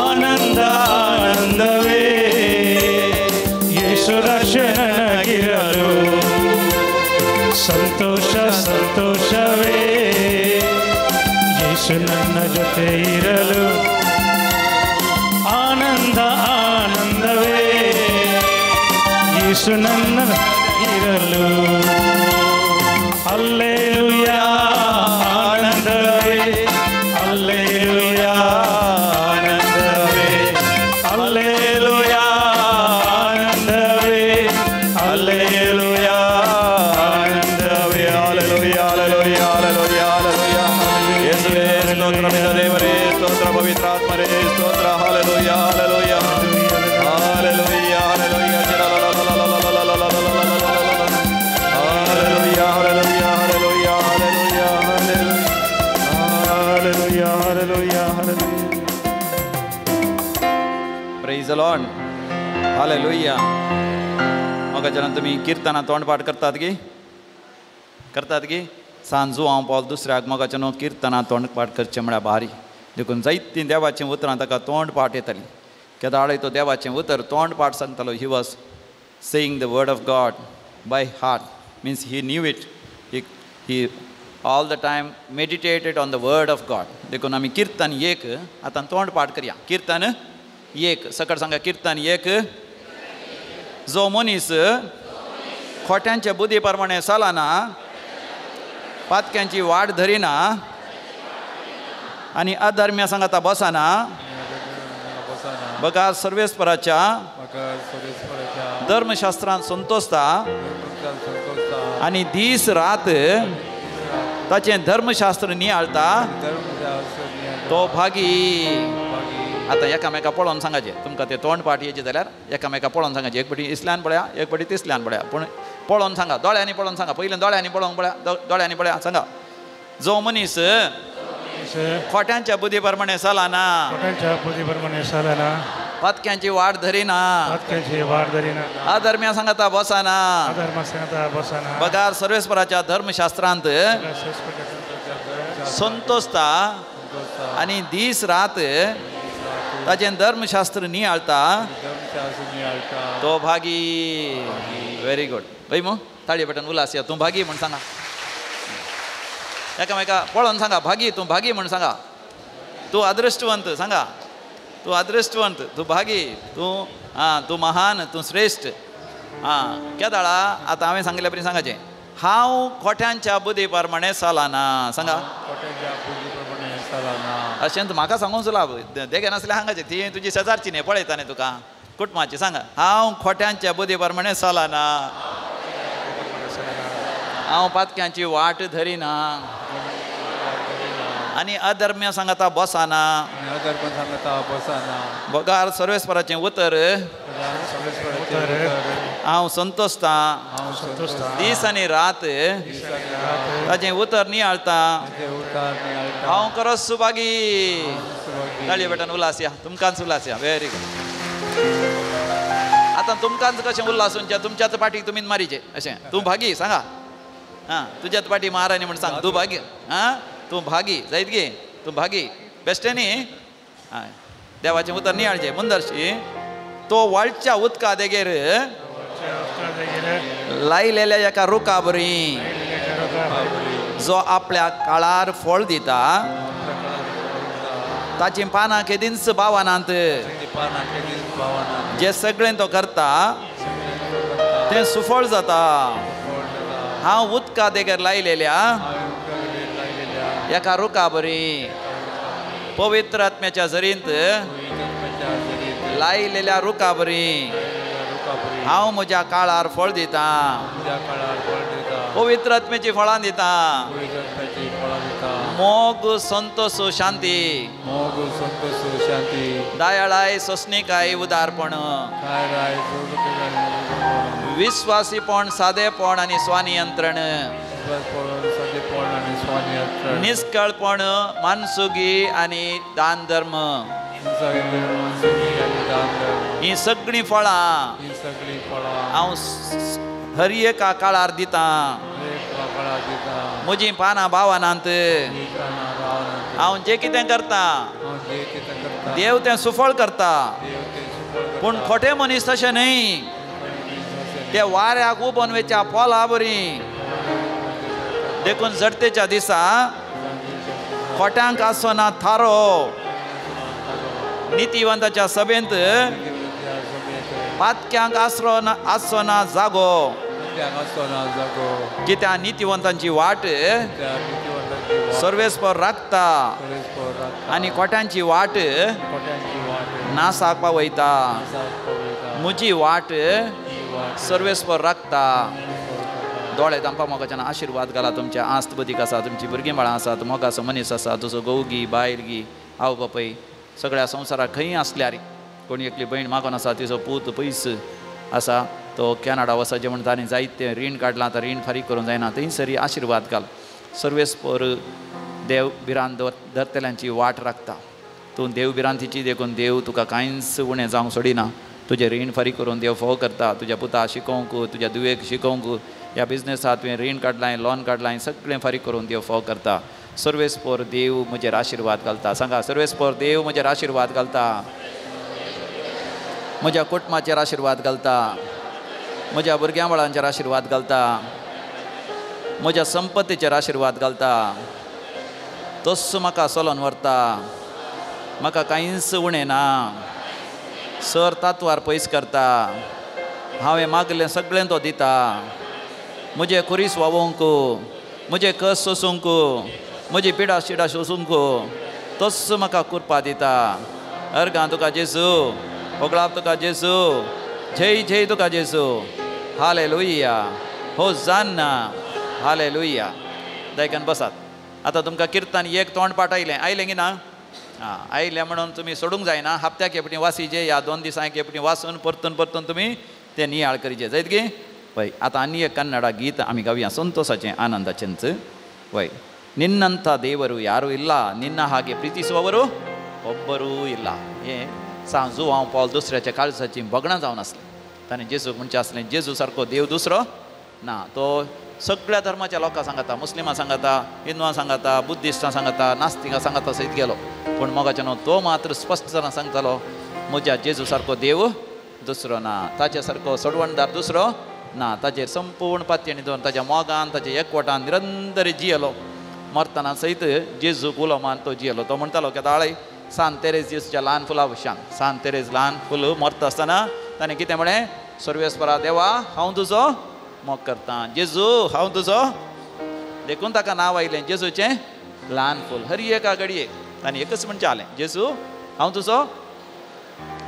ಆನಂದ ಆನಂದವೇ ಯೇಸು ರಕ್ಷೆ ನನಗಿರಲು ಸಂತೋಷ ಸಂತೋಷವೇ ಯೇಸು ನನ್ನ ಜೊತೆ ಇರಲು ಆನಂದ ಆನಂದವೇ ಯೇಸು ನನ್ನ ಇರಲು ಅಲ್ಲೇಲುಯಾ ಆನಂದವೇ ಅಲ್ಲೇಲುಯಾ ಆನಂದವೇ ಅಲ್ಲೇಲುಯಾ ಆನಂದವೇ ಅಲ್ಲೇಲುಯಾ ಆನಂದವೇ ಹಲ್ಲೆಲೂಯಾ ಹಲ್ಲೆಲೂಯಾ ಹಲ್ಲೆಲೂಯಾ ಹಲ್ಲೆಲೂಯಾ ಯೇಸುವೇ ಸ್ತೋತ್ರ ಪಿತ ದೇವರೇ ಸ್ತೋತ್ರ ಪವಿತ್ರಾತ್ಮರೇ ಸ್ತೋತ್ರ hallelujah hallelujah hallelujah hallelujah hallelujah hallelujah hallelujah hallelujah hallelujah hallelujah hallelujah praise the lord hallelujah मोगाच्यान तुमी किर्तनां तोंडपाठ करतात की करतात की सांजू हांव पावल दुसऱ्याक मोगाच्यान किर्तनां तोंडपाठ करचें म्हळ्यार भारी देखून जायतीं देवाचीं उतरां ताका तोंडपाठ येतालीं केदाळय तो देवाचें उतर तोंडपाठ सांगतालो. He was saying the word of God by heart, means he knew it. He all the time meditated on the word of God. देखून आमी किर्तन एक आतां तोंडपाठ करया. किर्तन एक सकट सांगा. किर्तन एक. जो मनीस खोट्यांच्या बुद्धी प्रमाणे चलना, पातक्यांची वाट धरिना आनी अधर्म्या सांगाता बसना, बघा सर्वेस्पराच्या धर्मशास्त्रान संतोषता आनी दीस रात ताचें धर्मशास्त्र नियाळता तो भागी. आतां एकामेका पळोवन सांगाचें तुमकां तें तोंड पाठ येयचें जाल्यार एकामेका पळोवन सांगाचें. एक पटी इसल्यान पळया, एक पटी तिसल्यान पळया, पूण पळोवन सांगा, दोळ्यांनी पळोवन सांगा. पयलीं दोळ्यांनी पळोवंक पळया, दोळ्यांनी पळया सांगा. जो मनीस खोट्यांच्या बुद्धी प्रमाणे चलना, पातक्यांची वाट धरिना, अधर्म्या सांगाता बसना, बगार सर्वेस्पराच्या धर्मशास्त्रांत संतोषता आनी दीस रात ताचें धर्मशास्त्र नियाळता तो भागी. Very good. भाई मग ताळये पेटन उल्हास या. तूं भागी म्हण सांगा, एकामेका पळोवन सांगा, भागी तूं, भागी म्हण सांगा. तूं अदृश्टवंत सांगा, तूं अदृश्टवंत, तूं भागी, तूं आं तूं महान, तूं श्रेश्ठ. आं केदाळा आतां हांवें सांगिल्ल्या परी सांगाचें. हांव खोट्यांच्या बुद्धी प्रमाणे चलना सांगा. अशें म्हाका सांगूंक लाभ देगे नासल्यार सांगाचें, ती तुजी शेजारची न्ही, पळयता न्ही तुका कुटुंबाची. सांगा, हांव खोट्यांच्या बुद्धी प्रमाणे चलना, हांव पातक्यांची वाट धरिना आनी अधर्म्या सांगाता बसना, बगार सर्वेस्पराचें उतर हांव संतोषता, दीस आनी रात ताचें उतर नियाळता, हांव खरोच सुभागी. ताळये बेटान उल्हास या, तुमकांच उल्हास या. Very good. आतां तुमकांच कशें उल्हास तुमच्या तुमच्याच पाठीक तुमी मारीचे अशें. तूं भागी सांगा, हां तुज्यात पाटी महाराणी म्हण सांग, तूं भागी, हां तूं भागी जायत गे, तूं भागी बेश्टें न्ही. हां देवाचें उतर नियाळचें मुंदरशी. तो वाळच्या उदका देगेर लायलेल्या एका रुखा बरी जो आपल्या काळार फळ दिता, ताची पानां केदींच बावनात, जे सगळें तो करता तें सुफळ जाता. हांव उदका देगेर लायलेल्या एका रुखा बरी पवित्र आत्म्याच्या झरींत लायलेल्या रुखा बरी हांव म्हज्या काळार फळ दिता, पवित्र आत्म्याची फळां दिता. मोग संतोष शांती, मोग संतोष शांती, दयाळाय सोसणीकाय उदारपण, विस्वासीपण सादेपण आनी स्वनियंत्रण, निष्कळपण मानसुगी आनी दान धर्म, ही सगळीं फळां हांव हर एका काळार दिता. म्हजीं पानां बावनात, हांव जें कितें करता देव तें सुफळ करता. पूण खोटे मनीस तशें न्हय, ते वाऱ्याक उबोन वयच्या पोला बरी. देखून जडतेच्या दिसा खोट्यांक आसना थारो, नितीवंताच्या सभेंत पातक्यांक आसरो ना आसचो ना जागो. कित्याक नितीवंतांची वाट सर्वेस्पर राखता आनी खोट्यांची वाट नासाक पावयता. म्हजी वाट सर्वेस्पर राखता. दोळे दामपा मोगाच्यान आशिर्वाद घाला. तुमच्या आस्त बदीक आसा, तुमची भुरगीं बाळां आसात, मोगाचो मनीस आसा, तुजो घोवगी बायलगी आवय बापूय सगळ्या संवसाराक खंय आसल्यार. कोणी एकली भयण मागून आसा, तिचो पूत पयस आसा, तो कॅनडा वचचें म्हण ताणें जायतें रीण काडलां, आतां रीण फारीक करूंक जायना, थंयसर आशिर्वाद घाल. सर्वेस्पर देव भिरांत धरतल्यांची वाट राखता. तूं देव भिरांतीची देखून देव तुका कांयच उणें जावंक सोडिना. तुजें रीण फारीक करून देव फोव करता. तुज्या पुता शिकोवंक, तुज्या धुवेक शिकोवंक, ह्या बिजनेसांत तुवें रीण काडलां, लोन काडलां, सगळें फारीक करून देव फोव करता. सर्वेस्पर देव म्हजेर आशिर्वाद घालता. सांगा, सर्वेस्पर देव म्हजेर आशिर्वाद घालता, म्हज्या कुटुंबाचेर आशिर्वाद घालता, म्हज्या भुरग्यां बाळांचेर आशिर्वाद घालता, म्हज्या संपत्तीचेर आशिर्वाद घालता. तोच म्हाका चलोवन व्हरता, म्हाका कांयच उणें ना. सर तातवार पयस करता, हांवें मागलें सगळें तो दिता. म्हजें खुरीस व्हांवोवंक, म्हजें कस सोसूंक, म्हजी पिडा शिडा सोसूंक तोच म्हाका कृपा दिता. अर्गां तुका जेजू, होगळाप तुका जेजू, जय जय तुका जेजू. Hallelujah, होजान्ना, hallelujah. दायकान बसात. आतां तुमकां किर्तन एक तोंड पाठ आयलें, आयलें की ना? आं आयलें म्हणून तुमी सोडूंक जायना. हप्त्याक एकपटी वासीचे या 2 दिसांक एकपटी वाचून परतून परतून तुमी तें नियाळ करचें जायत गे. वय आतां आनी एक कन्नडा गीत आमी गावया, संतोषाचें आनंदाचेंच. वय, ನಿನ್ನಂಥ ದೇವರು ಯಾರೂ ಇಲ್ಲ, ನಿನ್ನ ಹಾಗೆ ಪ್ರೀತಿಸುವವರು ಒಬ್ಬರೂ ಇಲ್ಲ. हें सांग जुवांव पावल दुसऱ्याच्या काळजाची भगणां जावन आसलें. ताणें जेजूक म्हणचें आसलें, जेजू सारको देव दुसरो ना. तो सगळ्या धर्माच्या लोकां सांगता, मुस्लिमां सांगता, हिंदवां सांगता, बुद्धिस्टां सांगता, नास्तिकां सांगता सयत गेलो. पूण मोगाचें न्हू तो मात्र स्पश्ट जावन सांगतालो, म्हज्या जेजू सारको देव दुसरो ना, ताचे सारको सोडवणदार दुसरो ना. ताचेर संपूर्ण पातयेणी दवरून ताच्या मोगान ताच्या एकवटान निरंतर जियेलो. मरतना सयत जेजूक उलो मान तो जियेलो. तो म्हणटालो की आतां सांत तेरेज जेजूच्या ल्हान फुलां भशेन, सांत तेरेज ल्हान फूल मरता आसतना ताणें कितें म्हळें, सर्वेस्परा देवा हांव तुजो मोग करता, जेजू हांव तुजो. देखून ताका नांव आयलें जेजूचें ल्हान फूल. हर एका घडयेक ताणें एकच म्हणचें आलें, जेजू हांव तुजो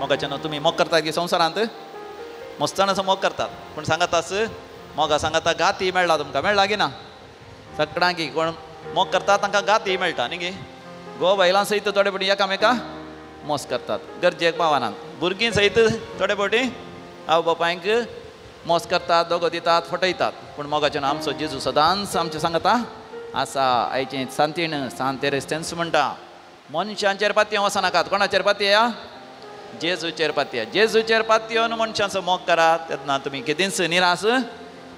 मोगाचें न्हू. तुमी मोग करतात की संवसारांत मस्तानाचो मोग करतात, पूण सांगाताच मोगा सांगाता गाती मेळ्ळा तुमकां, मेळ्ळा की ना? सगळ्यांकी कोण मोग करता तांकां गाती मेळटा न्ही गे. घोव बायलां सयत थोडे फावटी एकामेका मोस करतात, गरजेक पावनात. भुरगीं सयत थोडे फावटी आवय बापायंक मोस करतात, दोगो दितात, फटयतात. पूण मोगाचें आमचो जेजू सदांच आमचें सांगता आसा. आयचें सांतीण सांत तेरेज तेंच म्हणटा, मनशांचेर पातयें वचनाकात. कोणाचेर पातया? जेजूचेर पातया. जेजूचेर पातयेवन मनशांचो मोग करात, तेन्ना तुमी केदींच निराश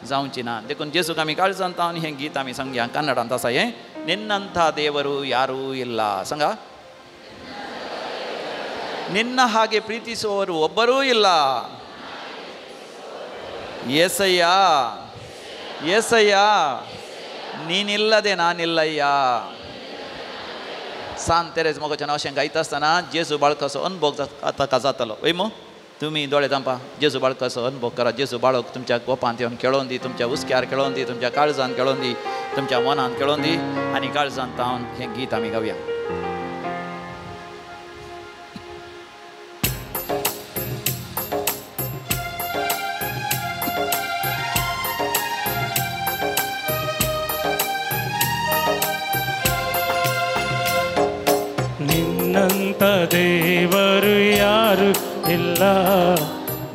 जावची ना. देखून जेजूक आमी काळजांत आनी हें गीत आमी सांगया. कन्नडांत आसा हें, निन्नंत देವರು ಯಾರೂ ಇಲ್ಲ. सांगा, ನಿನ್ನ ಹಾಗೆ ಪ್ರೀತಿಸುವವರು ಒಬ್ಬರೂ ಇಲ್ಲ. ಏಸಯ್ಯ ಏಸಯ್ಯ ನೀನಿಲ್ಲದೆ ನಾನಿಲ್ಲಯ್ಯ. सांत तेरेज मोगाच्या अशें गायता आसतना जेजू बाळकाचो अनुभव ताका जातालो. वय मू तुमी दोळे धांपा, जेजू बाळकाचो अनुभव करा. जेजू बाळक तुमच्या गोपांत येवन खेळोवन दी, तुमच्या हुस्क्यार खेळोवन दी, तुमच्या काळजान खेळोवन दी, तुमच्या मनान खेळोवन दी आनी काळजान तावन हें गीत आमी गावया. ನಿನ್ನಂತ ದೇವರು ಯಾರು ಇಲ್ಲ,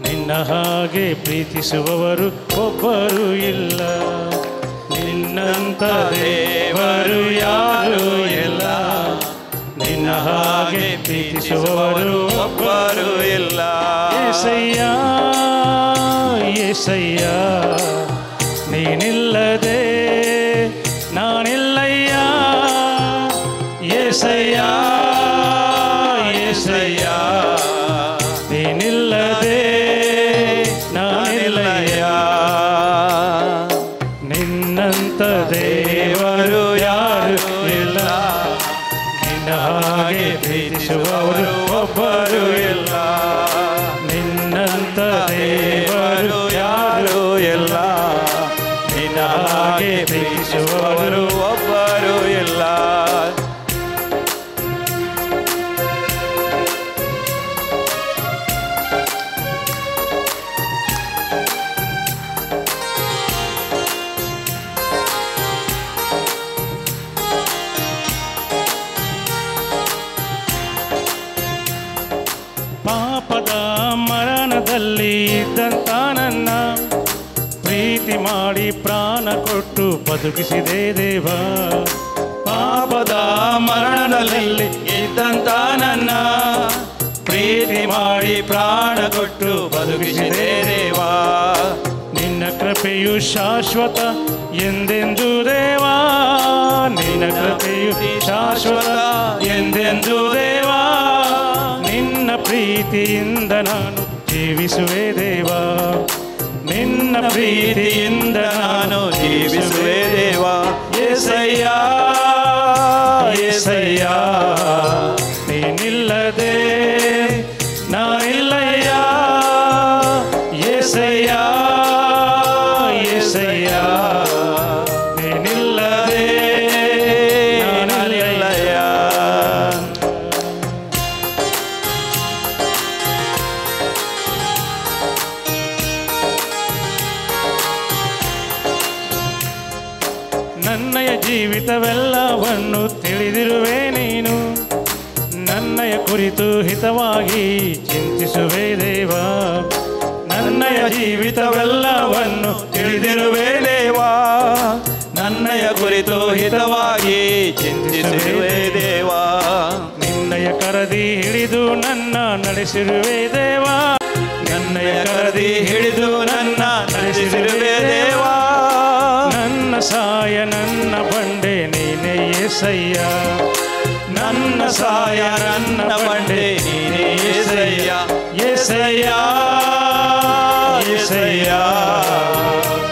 ನಿನ್ನ ಹಾಗೆ ಪ್ರೀತಿಸುವವರು ಒಬ್ಬರು ಇಲ್ಲ. ನಿನ್ನಂತ ದೇವರು ಯಾರು ಇಲ್ಲ, ನಿನ್ನ ಹಾಗೆ ಪ್ರೀತಿಸುವವರು ಒಬ್ಬರು ಇಲ್ಲ. ಏಸಯ್ಯ ಏಸಯ್ಯ ನೀನಿಲ್ಲದೆ ನಾನಿಲ್ಲಯ್ಯ. ಏಸಯ್ಯ ಏಸಯ್ಯ ನೀನಿಲ್ಲದೆ ನಾನಿಲ್ಲಯ್ಯ. ನಿನ್ನಂತ ದೇವರು ಯಾರು ಇಲ್ಲ, ನಿನ್ನ ಹಾಗೆ ಪ್ರೀತಿಸುವವರು ಒಬ್ಬರು ಇಲ್ಲ. ನಿನ್ನಂತ ದೇವರು ಯಾರು ಇಲ್ಲ, ನಿನ್ನ ಹಾಗೆ ಪ್ರೀತಿಸುವವರು ಒಬ್ಬರು ಇಲ್ಲ. ಪಾಪದ ಮರಣದಲ್ಲಿ ಇದ್ದಂತ ನನ್ನ ಪ್ರೀತಿ ಮಾಡಿ ಪ್ರಾಣ ಕೊಟ್ಟು ಬದುಕಿಸಿದೆ ದೇವ. ಪಾಪದ ಮರಣದಲ್ಲಿ ಇದ್ದಂತ ನನ್ನ ಪ್ರೀತಿ ಮಾಡಿ ಪ್ರಾಣ ಕೊಟ್ಟು ಬದುಕಿಸಿದೆ ದೇವ. ನಿನ್ನ ಕೃಪೆಯು ಶಾಶ್ವತ ಎಂದೆಂದು ದೇವಾ, ನಿನ್ನ ಕೃಪೆಯು ಶಾಶ್ವತ ಎಂದೆಂದು ದೇವಾ. ನಿನ್ನ ಪ್ರೀತಿಯಿಂದ ನಾನು ಜೀವಿಸುವೆ ದೇವಾ, ನಿನ್ನ ಪ್ರೀತಿಯಿಂದ ನಾನು ಜೀವಿಸುವೆ ದೇವಾ. ಏಸಯ್ಯ ಏಸಯ್ಯ ನೀನಿಲ್ಲದೆ ನಾನಿಲ್ಲಯ್ಯ. ಏಸಯ್ಯ ಏಸಯ್ಯ ನೀನಿಲ್ಲದೆ ನಾನಿಲ್ಲಯ್ಯ. ನನ್ನಯ ಜೀವಿತವೆಲ್ಲವನ್ನು ತಿಳಿದಿರುವೆ ನೀನು, ನನ್ನಯ ಕುರಿತು ಹಿತವಾಗಿ ಚಿಂತಿಸುವೆ ದೇವ. ನನ್ನಯ ಜೀವಿತವೆಲ್ಲವನ್ನು ತಿಳಿದಿರುವೆ ದೇವ, ನನ್ನಯ ಕುರಿತು ಹಿತವಾಗಿ ಚಿಂತಿಸುವೆ ದೇವ. ನಿನ್ನಯ ಕರದಿ ಹಿಡಿದು ನನ್ನ ನಡೆಸಿರುವೆ ದೇವ, ನನ್ನಯ ಕರದಿ ಹಿಡಿದು ನನ್ನ ನಡೆಸಿರುವೆ ದೇವ. ನನ್ನ ಸಾಯ ನನ್ನ ಬಂಡೆ ನೀನೇ ಏಸಯ್ಯ, ನನ್ನ ಸಾಯ ನನ್ನ ಬಂಡೆ ನೀನೇ ಏಸಯ್ಯ. ಏಸಯ್ಯ ಏಸಯ್ಯ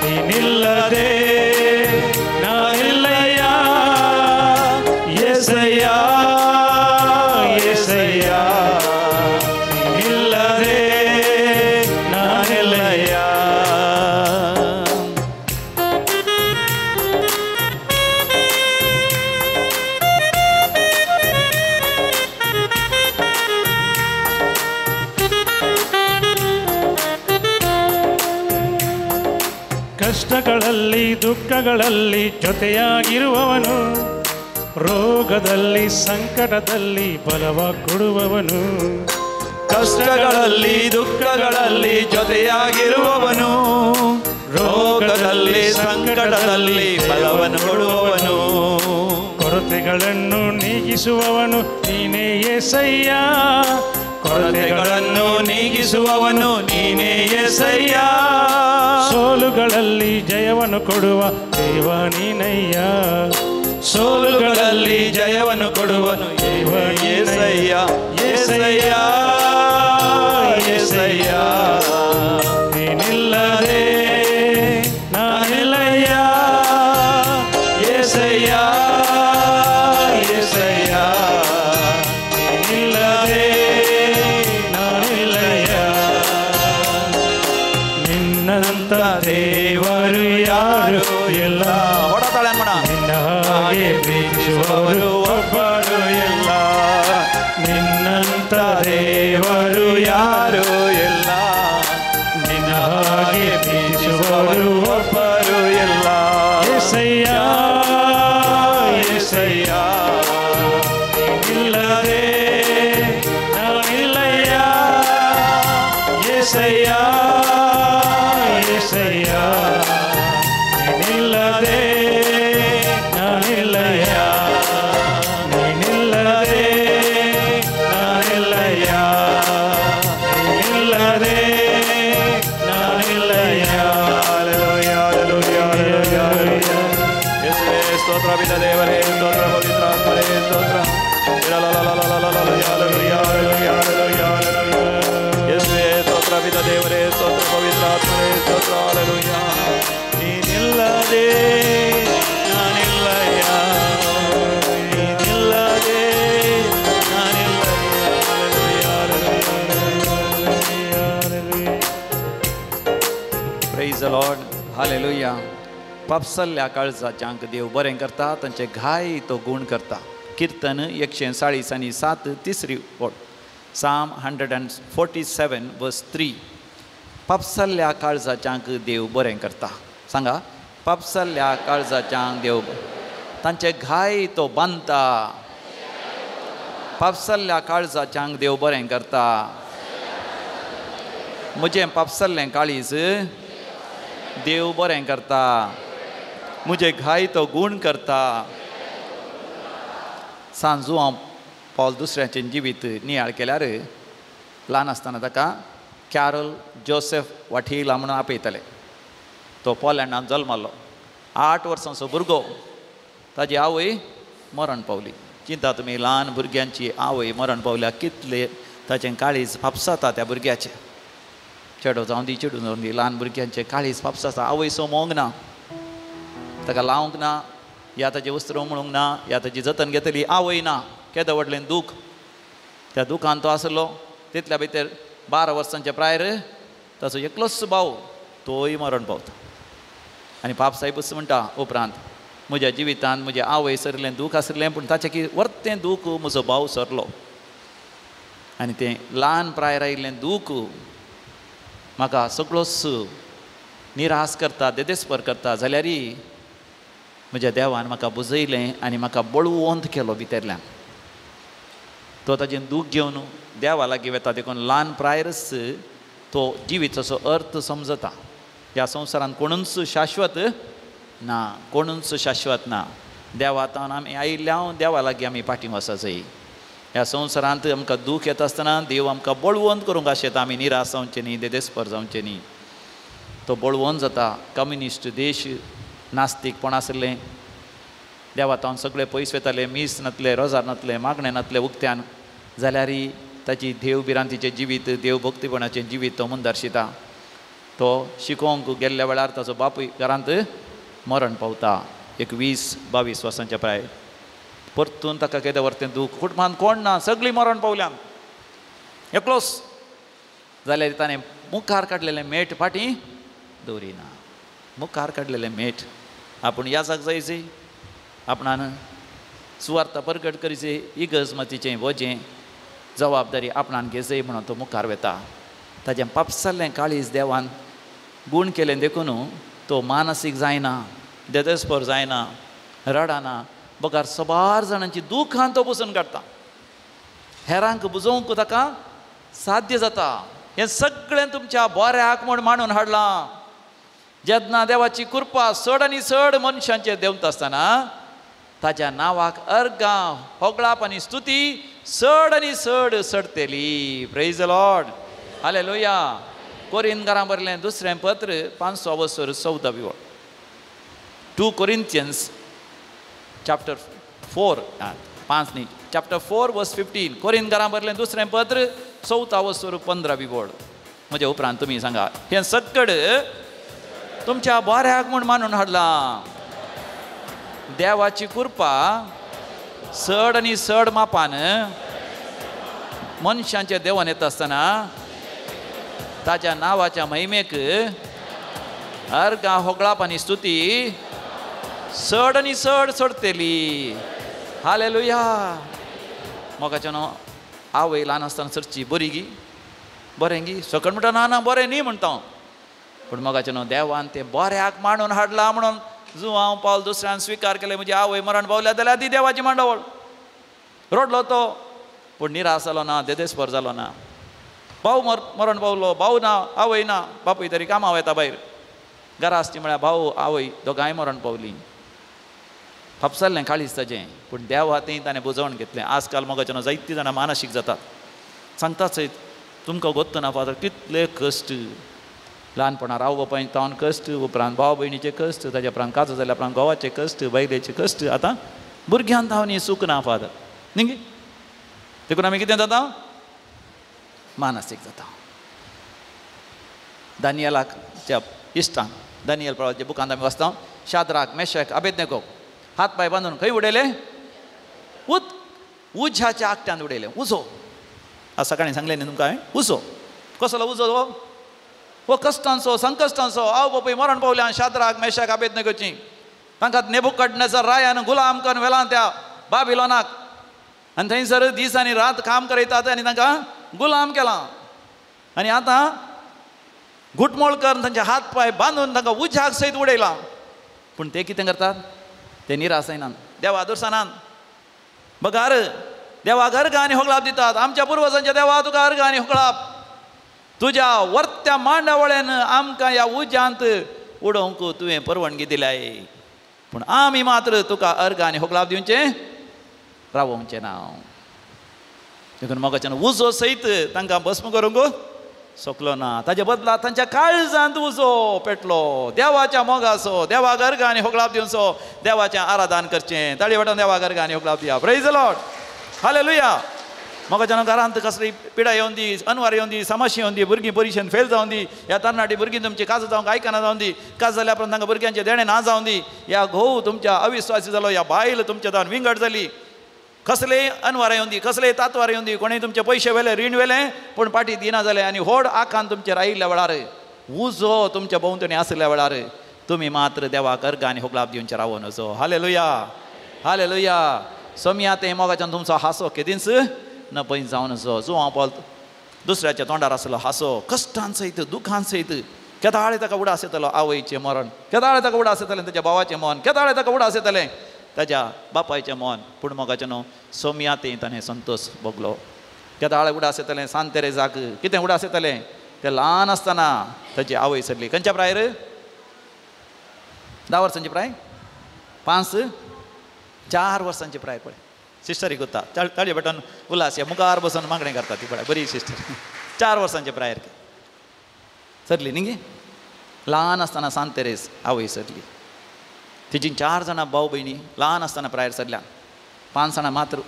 ನೀನಿಲ್ಲದೆ ನಾನಿಲ್ಲಯ್ಯ. ಏಸಯ್ಯ ಏಸಯ್ಯ ನೀನಿಲ್ಲದೆ ನಾನಿಲ್ಲಯ್ಯ. ಕಷ್ಟಗಳಲ್ಲಿ ದುಃಖಗಳಲ್ಲಿ ಜೊತೆಯಾಗಿರುವವನು, ರೋಗದಲ್ಲಿ ಸಂಕಟದಲ್ಲಿ ಬಲವ ಕೊಡುವವನು. ಕಷ್ಟಗಳಲ್ಲಿ ದುಃಖಗಳಲ್ಲಿ ಜೊತೆಯಾಗಿರುವವನು, ರೋಗದಲ್ಲಿ ಸಂಕಟದಲ್ಲಿ ಬಲವನ್ನು ಕೊಡುವವನು. ಕೊರತೆಗಳನ್ನು ನೀಗಿಸುವವನು ನೀನೇ ಏಸಯ್ಯ, ಕೊರತೆಗಳನ್ನು ನೀಗಿಸುವವನು ನೀನೇ ಏಸಯ್ಯ. ಸೋಲುಗಳಲ್ಲಿ ಜಯವನ್ನು ಕೊಡುವ ದೇವ ನೀನಯ್ಯ, ಸೋಲುಗಳಲ್ಲಿ ಜಯವನ್ನು ಕೊಡುವನು ದೇವ ಯೇಸಯ್ಯ, ಯೇಸಯ್ಯ ಯೇಸಯ್ಯ. ನೀನಿಲ್ಲದೆ ನಾನಿಲ್ಲಯ್ಯ ಯೇಸಯ್ಯ, ಯೇಸಯ್ಯ. ನೀನಿಲ್ಲದೆ ನಾನಿಲ್ಲಯ್ಯ. ನಿನ್ನಂತ ದೇವರು ಯಾರು ಇಲ್ಲ, ನಿನ್ನ ಹಾಗೆ ಪ್ರೀತಿಸುವವರು ಒಬ್ಬರು ಇಲ್ಲ, ನಿನ್ನಂತ ದೇವರು ಯಾರು ಇಲ್ಲ, ನಿನ್ನ ಹಾಗೆ ಪ್ರೀತಿಸುವವರು ಒಬ್ಬರು ಇಲ್ಲ. ಯೇಸಯ್ಯ ಯೇಸಯ್ಯ, ನೀನಿಲ್ಲದೆ ನಾನಿಲ್ಲಯ್ಯ ಯೇಸಯ್ಯ, ಯೇಸಯ್ಯ. ನೀನಿಲ್ಲದೆ ನಾನಿಲ್ಲಯ್ಯ, ನೀನಿಲ್ಲದೆ ನಾನಿಲ್ಲಯ್ಯ, ನೀನಿಲ್ಲದೆ ನಾನಿಲ್ಲಯ್ಯ. Hallelujah, hallelujah, hallelujah, hallelujah. ಯೇಸುವೇ ಸ್ತೋತ್ರ, ಪಿತ ದೇವರೇ ಸ್ತೋತ್ರ, ಪವಿತ್ರ ಆತ್ಮರೇ ಸ್ತೋತ್ರ. Hallelujah, hallelujah, hallelujah, hallelujah. ಯೇಸುವೇ ಸ್ತೋತ್ರ, ಪಿತ ದೇವರೇ ಸ್ತೋತ್ರ, ಪವಿತ್ರ ಆತ್ಮರೇ ಸ್ತೋತ್ರ. ಹಲ್ಲೆಲೂಯಾ. ನೀನಿಲ್ಲದೆ ನಾನಿಲ್ಲಯ್ಯ, ನೀನಿಲ್ಲದೆ ನಾನಿಲ್ಲಯ್ಯ. Hallelujah, hallelujah. Praise the lord, hallelujah. पापसल्ल्या काळजाच्यांक देव बरें करता, तांचे घाय तो गूण करता. कीर्तन 140 आनी 7 तिसरी ओळ, Psalm 147 verse 3. पापसल्ल्या काळजाच्यांक देव बरें करता. सांगा, पापसल्ल्या काळजाच्यांक देव तांचे घाय तो बांदता. पापसल्ल्या काळजाच्यांक देव बरें करता. म्हजें पापसल्लें काळीज देव बरें करता, म्हजे घाय तो गूण करता. सांजू हांव पावल दुसऱ्याचें जिवीत नियाळ केल्यार ल्हान आसतना ताका कॅरल जोसेफ वाठीला म्हणून आपयताले. तो पोलँडान जल्मलो. 8 वर्सांचो भुरगो, ताजी आवय मरण पावली. चिंता तुमी, ल्हान भुरग्यांची आवय मरण पावल्या कितले ताचें काळीज फापसाता त्या भुरग्याचें. चेडो जावं दी चेडूं जावं दी, ल्हान भुरग्यांचें काळीज फापसाता. आवय सो मोंग ना, ताका लावंक ना, या ताजें वस्त्र म्हणूंक ना, या ताजी जतन घेतली आवय ना. केदो व्हडलें दूख. त्या दुखान तो आसलो. तितल्या भितर 12 वर्सांच्या प्रायर ताचो एकलोच भाव तोय मरण पावता. आनी पाप साहेबूच म्हणटा उपरांत, म्हज्या जिवितांत म्हज्या आवय सरलें दूख आसलें, पूण ताचें की वर्तें दूख म्हजो भाव सरलो. आनी तें ल्हान प्रायर आयिल्लें दूख म्हाका सगळोच निराश करता, देदेस्पर करता. जाल्यारय म्हज्या देवान म्हाका बुजयलें आनी म्हाका बळवंत केलो भितरल्यान. तो ताजें दूख घेवन देवा लागीं वता. देखून ल्हान प्रायरच तो जिविताचो अर्थ समजता. ह्या संवसारांत कोणूच शाश्वत ना, कोणूच शाश्वत ना. देवा तावन आमी आयिल्ल्या देवा लागीं आमी फाटीं वचपाक. ह्या संवसारांत आमकां दूख येता आसतना देव आमकां बळवंत करूंक आशेता. आमी निराश जावचें न्ही, देदेस्पर जावचें न्ही. तो बळवंत जाता. कम्युनिस्ट देश नास्तीकपण आसलें, देवा तावन सगळे पयस वताले, मीस नातले, रोजार नातले, मागणें नातलें उक्त्यान. जाल्यारय ताची देव भिरांतीचें जिवीत, देव भक्तीपणाचें जिवीत तो मुंदर्शिता. तो शिकोवंक गेल्ल्या वेळार ताचो बापूय घरांत मरण पावता, 21-22 वर्सांच्या प्राय. परतून ताका केदें व्हरतें दूख, कुटुंबांत कोण ना, सगळीं मरण पावल्यान, एकलोच. जाल्यार ताणें मुखार काडलेलें मेट फाटीं दवरिना. मुखार काडलेलें मेट आपूण याजाक जायची, आपणान सुवार्थ परगट करीचे, इगर्ज मातीचें वजें जबाबदारी आपणान घेजय म्हणून तो मुखार वता. ताजें पापसल्लें काळीज देवान गूण केलें देखून तो मानसीक जायना, देदेस्पर जायना, रडना, बगर सबार जाणांची दुखान तो बसून काडटा. हेरांक बुजोवंक ताका साध्य जाता. हें सगळें तुमच्या बऱ्याक म्हूण मांडून हाडलां. जेन्ना देवाची कृपा चड आनी चड मनशांचेर देंवता आसतना ताच्या नांवाक अर्गां, होगळाप आनी स्तुती चड आनी चड चडटली. Praise the lord, hallelujah. कोरिंथकारां बरयलें दुसरें पत्र 5 वसर 14 वळ. 2 Corinthians chapter 4 5 न्ही चॅप्टर 4 वर्स 15. कोरिंथकारां बरयलें दुसरें पत्र 14 वसर 15 वळ. म्हज्या उपरांत तुमी सांगा हें सक्कड तुमच्या बऱ्याक म्हूण मानून हाडलां. देवाची कृपा चड आनी चड मापान मनशांचे देवान येता आसतना ताच्या नांवाच्या महिमेक अर्गां होगळाप आनी स्तुती चड आनी चड चडतली. हालेलुया. मोगाच्या न्हू आवय ल्हान आसतना चडची बरी गी बरें गी सकळ म्हणटा ना ना बरें न्ही म्हणटा हांव. पूण मोगाचें न्हू देवान तें बऱ्याक मांडून हाडलां म्हणून जुआंव पावल दुसऱ्यान स्विकार केलें. म्हजी आवय मरण पावल्या जाल्यार ती देवाची मांडावळ. रडलो तो पूण निराश जालो ना, देदेस्पर जालो ना. भाव मरण पावलो, भाव ना, आवय ना, बापूय तरी कामां वता भायर. घरा आसची म्हळ्यार भाव आवय दोगांय मरण पावलीं. फापसल्लें काळीज ताजें पूण देवा तें ताणें बुजोवन घेतलें. आजकाल मोगाचें न्हू जायतीं जाणां मानसीक जातात. सांगतात सयत तुमकां गोत्त ना फादर कितले कश्ट. ल्हानपणार आवय बापायन तावन कश्ट, उपरांत भाव भयणीचे कश्ट, ताज्या उपरांत काजू जाल्या उपरांत घोवाचे कश्ट, बायलेचे कश्ट. आतां भुरग्यान तावन ही सूख ना फादर न्ही गे. देखून आमी कितें जाता मानसीक जाता. दानियलाच्या इश्टान दानियल प्रवाच्या बुकांत आमी वाचता शाद्राक मेशक अबेदनेगो हात पांय बांदून खंय उडयले? उज्याच्या आकट्यान उडयले. उजो. आज सकाळीं सांगलें न्ही तुमकां हांवें उजो. कसलो उजो हो? हो कश्टांचो संकश्टांचो. आवय बापूय मरण पावल्या शाद्राक मेशक अबेदनेगोची. तांकां नेबुकदनेझर रायान गुलाम करून व्हेलां त्या बाबिलोनाक आनी थंयसर दीस आनी रात काम करयतात आनी तांकां गुलाम केलां. आनी आतां घुटमोळ करून तांचे हात पांय बांदून तांकां उज्याक सयत उडयलां. पूण ते कितें करतात? ते निराश जायनात, देवा दुरसानात. बगार देवाक अर्गां आनी होगळाप दितात. आमच्या पुर्वजांच्या देवा तुका अर्गां आनी होगळाप. तुज्या वर्त्या मांडावळ्यान आमकां ह्या उज्यांत उडोवंक तुवें परवानगी दिल्याय. पूण आमी मात्र तुका अर्गां आनी होगळाप दिवचें रावोवचें ना. देखून मोगाच्यान उजो सयत तांकां भस्म करूंक शकलो ना. ताजे बदला तांच्या काळजांत उजो पेटलो देवाच्या मोगाचो. देवाक अर्गां आनी होगळाप दिवचो, देवाचें आराधन करचें. ताळी वाटून देवाक अर्गां आनी होगळाप दिया. Praise the Lord. Hallelujah. मोगाच्यान घरांत कसली पिडा येवन दी, अनवार येवन दी, समस्या येवन दी, भुरगीं परिशेन फेल जावन दी, ह्या तरणाटी भुरगीं तुमची काज जावंक आयकना जावन दी, काज जाल्या उपरांत तांकां भुरग्यांचें देणें ना जावन दी, ह्या घोव तुमच्या अविस्वासी जालो, ह्या बायल तुमच्या जावन विंगड जाली, कसलेय अनवार येवन दी, कसलेय तातवार येवन दी, कोणेय तुमचे पयशे व्हेले, रीण व्हेलें पूण पाटी दिना जालें आनी व्हड आकांत तुमचेर आयिल्ल्या वेळार, उजो तुमच्या भोंवतणी आशिल्ल्या वेळार तुमी मात्र देवाक अर्गां आनी होगळाप दिवचें रावून वचो. हालेलुया. हालेलुया. सोमया तें मोगाच्यान तुमचो हांसो केदींच न पय जावन असो. जुआंव पावल दुसऱ्याच्या तोंडार आसलो हांसो कश्टान सयत दुखान सयत. केदाळे ताका उडास येतलो आवयचें मरण, केदाळे ताका उडास येतलें ताच्या भावाचें मन, केदाळे ताका उडास येतलें ताज्या बापायचें मन. पूण मोगाचें न्हू सोमया तें ताणें संतोश भोगलो. केदाळे उडास येतलें सांत तेरेजाक कितें उडास येतलें तें ल्हान आसतना ताची आवय सरली. खंयच्या प्रायर? 10 वर्सांची प्राय, 5 4 वर्सांची प्राय. पळय सिस्टरीक गुत्ता ताळयो पेटोवन उल्हास ह्या मुखार बसून मागणें करता ती पळय बरी सिस्टर. 4 वर्सांची प्रायर सरली न्ही गे. ल्हान आसतना सांत तेरेज आवय सरली. तिची 4 जाणां भाव भयणी ल्हान आसतना प्रायर सरल्या. 5 जाणां मात्र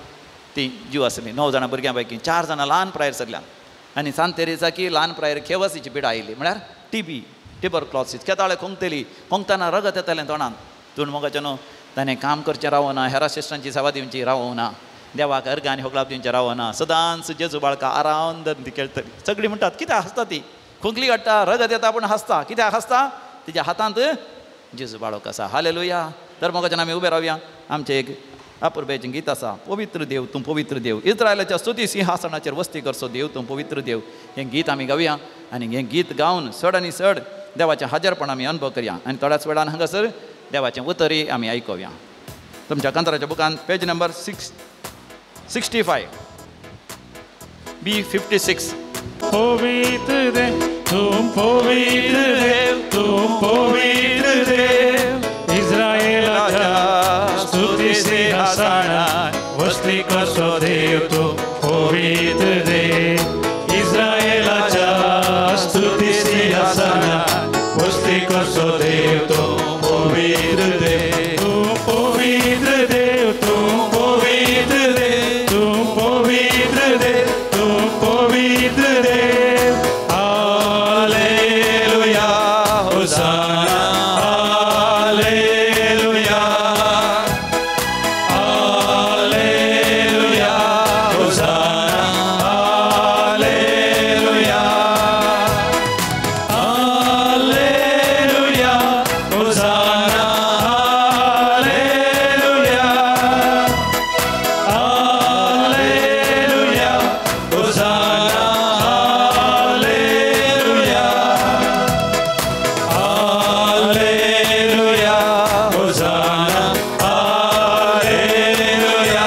ती जीव आसली. 9 जाणां भुरग्यां पैकी 4 जाणां ल्हान प्रायर सरल्या. आनी सांत तेरेजाकी ल्हान प्रायर खेवसीची पिडा आयली म्हळ्यार टीबी, ट्युबरक्लॉसीस. केदाळे खोंकतली, खोंकतना रगत येतालें तोंडान. तूं मोगाचें न्हू ताणें काम करचें रावना, हेरा सिस्टरांची सेवा दिवची रावना, देवाक अर्गां आनी होगळाप दिवचें रावना. सदांच जेजू बाळका आरावन ती खेळटली. सगळीं म्हणटात कित्याक हांसता ती, खोंकली काडटा, रगत येता पूण हांसता. कित्याक हांसता? तिच्या हातांत जेजू बाळक आसा. हालेलुया. तर मोगाच्यान आमी उबे रावया. आमचें एक अपुरबायेचें गीत आसा, पवित्र देव तूं पवित्र देव, इस्रायलाच्या स्तुती सिंहासनाचेर वस्ती करचो देव तूं पवित्र देव. हें गीत आमी गावया आनी हें गीत गावन चड आनी चड देवाचें हाजरपण आमी अनुभव करया आनी थोड्याच वेळान हांगासर देवाचें उतरय आमी आयकुया. तुमच्या कांताराच्या बुकान पेज नंबर 65 B56. पवित्र देव तूं पवित्र देव तूं पवित्र देव, इस्रायलाच्या स्तुती सिंहासनार वसली करचो देव तूं पवित्र देव, इस्रायलाच्या स्तुती. पवित्र देव तूं पवित्र देव तूं पवित्र देव तूं पवित्र देव तूं पवित्र देव hallelujah hosanna hallelujah hallelujah hosanna hallelujah hallelujah hosanna hallelujah hallelujah hosanna hallelujah hallelujah hosanna hallelujah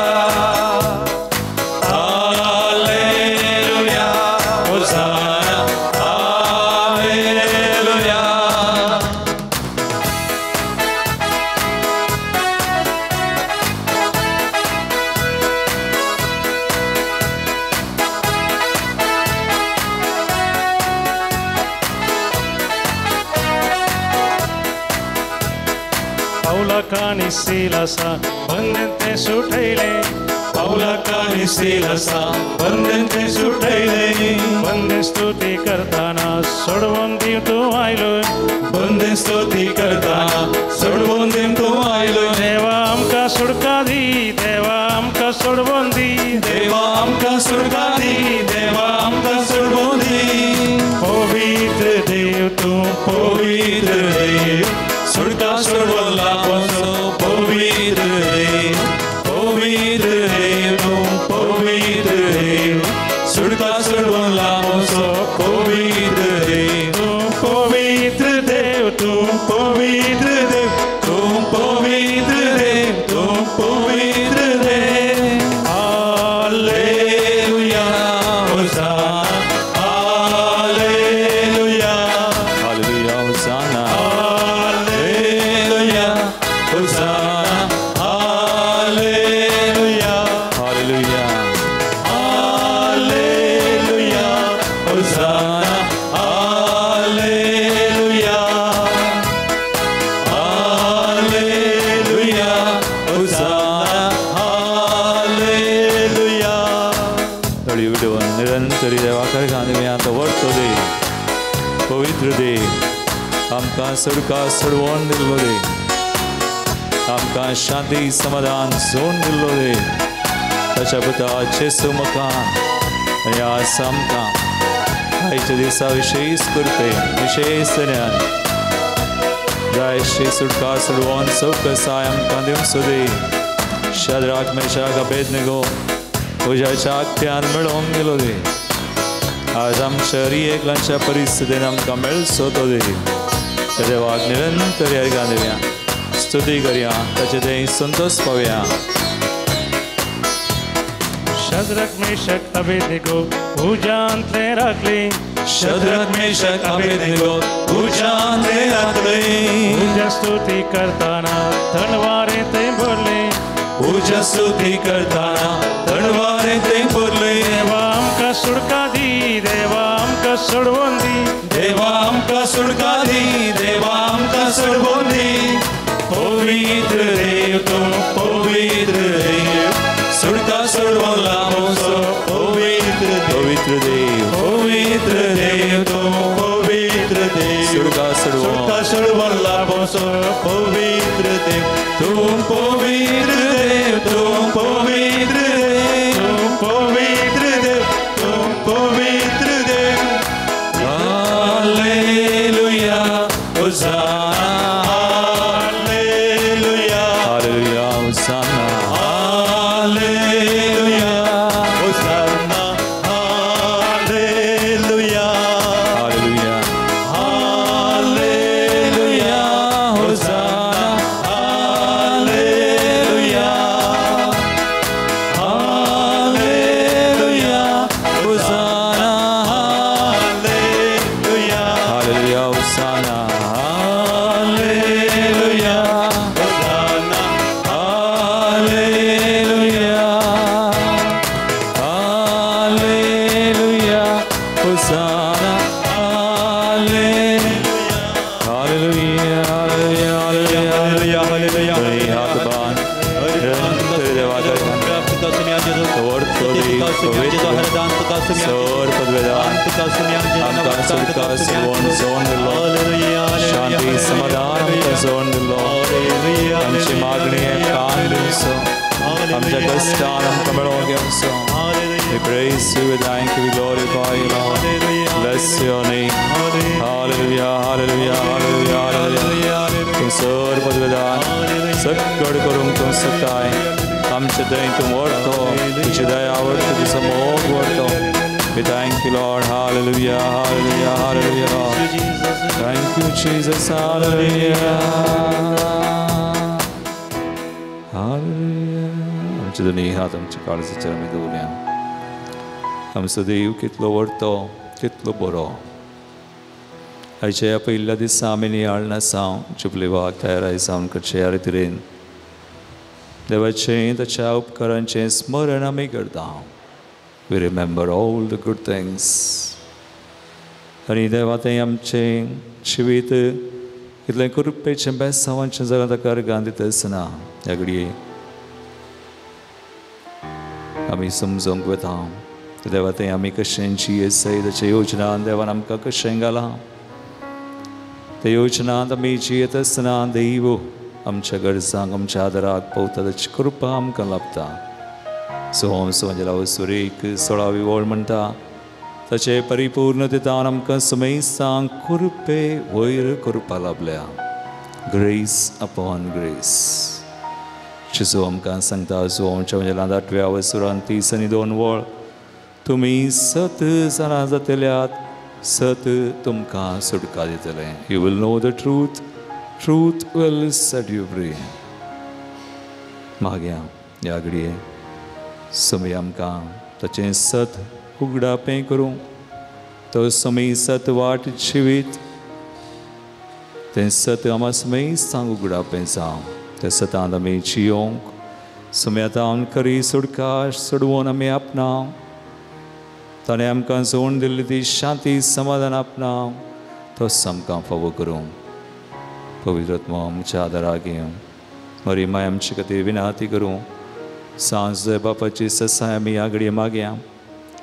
hallelujah hosanna hallelujah. पावलाकानी सिलासा बंधन ते सुटयले पावलाकानी सिलासा बंधन ते सुटयले बंधन स्तुती करताना सोडवून दिव तूं आयलो बंधन स्तुती करताना सोडवून दिव तूं आयलो देवा आमकां सुटका दी देवा आमकां सोडवून दी देवा आमकां सुटका दी देवा आमकां सोडवून दी पवित्र देव तूं पवित्र देव सुटका सोडवला पोसो पवित्र देव पवित्र देव तूं पवित्र देव सुटका सोडवला पोसो पवित्र देव तूं पवित्र देव तूं पवित्र देव तूं पवित्र देव तूं पवित्र देव hallelujah hosanna hallelujah hallelujah hosanna hallelujah hosanna hallelujah hallelujah hallelujah hosanna hallelujah hallelujah hosanna hallelujah. तळी विडोवन निरंतरी देवा कारखाने आतां व्हरतो देव पवित्र देव आमकां सुडका सोडवून दिल्लो देव आमकां शांती समाधान सोडून दिल्लो देव ताच्या पुता जेसू मकान आनी आज आमकां आयच्या दिसा विशेष कृपे विशेष ज्ञान जायशी सुटका सोडवून चौकसाय आमकां दिवचो देव शद्राक मेशाक अबेदनगो उज्याच्या आख्यान मेळोवंक गेलो देव आज आमच्या एकलांच्या परिस्थितीन आमकां मेळचो तो देव त्या देवाक निरंतर अर्घां दिवया स्तुती करया ताचे ते संतोष पावया. शद्रक मेशक अबेदनगो उज्यांतले राखले शद्रक मेशक अबेदनगो उज्यांतले राखले उज्या स्तुती करताना तलवारे ते भरले उज्या स्तुती करताना तलवारे ते भरले देवा आमकां सुटका दी देवा आमकां सोडवून दी देवा आमकां सुटका दी देवा आमकां सोडवून दी पवित्र देव तूं पवित्र देव सुटका सोडवला मोसो पवित्र पवित्र देव पवित्र देव तूं पवित्र देव सुटका सोडवून सुटका सोडवला मोसो पवित्र देव तूं पवित्र देव तूं पवित्र देव तूं पवित्र देव तूं पवित्र देव hallelujah hosanna hallelujah hallelujah hosanna hallelujah hosanna hallelujah hallelujah hallelujah hosanna hallelujah hallelujah hosanna hallelujah hallelujah hosanna hallelujah hosanna पवित्र सर पदवेदान आमकां सुटका सुवण जोन दिलो शांती समाधान आमकां जोन दिलो आमची मागणी कान दिवचो आमच्या कश्टान आमकां मेळोवन घेवचो. We praise you, we thank you, we glorify you, Lord. Bless your name. Hallelujah, hallelujah, hallelujah, hallelujah. तूं सर पदवेदान सगळ करूंक तूं सकताय. आमचे दय तूं व्हरतो, तुजी दया व्हरतो, तुजो मोग व्हरतो. We thank you, Lord. Hallelujah, hallelujah, hallelujah, Lord. Thank you, Jesus. Hallelujah. Hallelujah. आमचे दोनी हात आमच्या काळजाचेर आमी दवरया. आमचो देव कितलो व्हरतो, कितलो बरो. आयच्या ह्या पयल्या दिसा आमी नियाळ नासांव जुबलेवाक तयाराय जावन करचे ह्या रितीन देवाचें ताच्या उपकारांचें स्मरण आमी करता. We remember all the good things. आनी देवा तें आमचें जिवीत कितलें कृपेचें बेसांवाचें जाल्यार ताका अर्गां दिता आसना ह्या घडये आमी समजूंक वता देवा तें आमी कशें जियेसय ताच्या योजनान देवान आमकां कशें घालां. त्या योजनांत आमी जियेत आसतना देव आमच्या गरजांक आमच्या आदाराक पावता, ताची कृपा आमकां लाभता. सोहंस सुरेक 16वी वळ म्हणटा ताचे परिपूर्णतेतान आमकां समेस्तांक कृपे वयर कृपा लाभल्या. Grace upon grace. जेजू आमकां सांगता सोहमच्या म्हणजे 8व्या वसुरान 30 आनी 2 वळ, तुमी सत जाणा जातल्यात, सत तुमकां सुटका दितलें. You will know the truth, truth will set you free. मागया ह्या घडये समी आमकां ताचें सत उगडापें करूं. तो समी सत वाट जिवीत तें सत आमा समेस्तांक उगडापें जावं. त्या सतांत आमी जियोंक सम्यातान खरी सुटका सोडवून आमी आपणाव. ताणें आमकां जोड दिल्ली ती शांती समाधान आपणाव. तो आमकां फावो करूं. पवित्र आत्मो आमच्या आदाराक घेवं. मरी माय आमचे खातीर विनाती करूं. सांज बापाची ससाय आमी ह्या घडये मागया.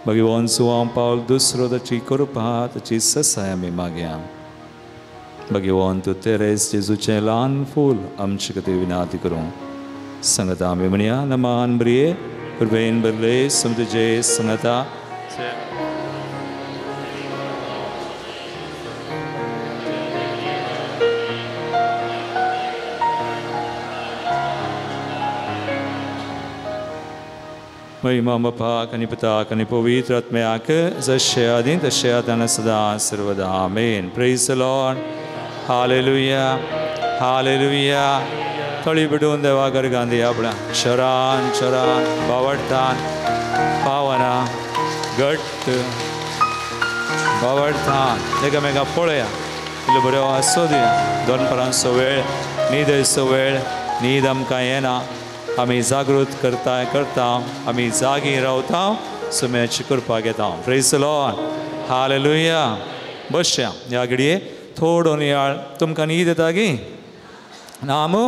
भगवान सुवां पावल दुसरो ताची कृपा ताची ससाय आमी मागया. भगवान तूं तेरेस जेजूचें ल्हान फूल आमचे खातीर विनाती करूं. संगता आमी म्हणया नमान ब्रिये कृपेन भरले सम तुजे संगता. महिमा बापाक आनी पुताक आनी पवित्र आत्म्याक, जशें आदीं तशें आतां आनी सदां सर्वदा. आमेन. Praise the Lord. Hallelujah, hallelujah. थळी पेटोवन देवा गर्गान दिया आपल्या शरान शरान बावडतान पावना घट्ट बावडतान एकामेका पळया इल्लो बरो आसो दिया. दनपरांचो वेळ न्हीदेचो वेळ, न्हीद आमकां येना. आमी जागृत करता करता आमी जागी रावता, सुम्याची कृपा घेता. Praise the Lord. Hallelujah. बसया ह्या घडये थोडो नियाळ. तुमकां न्हीद येता गी ना मू?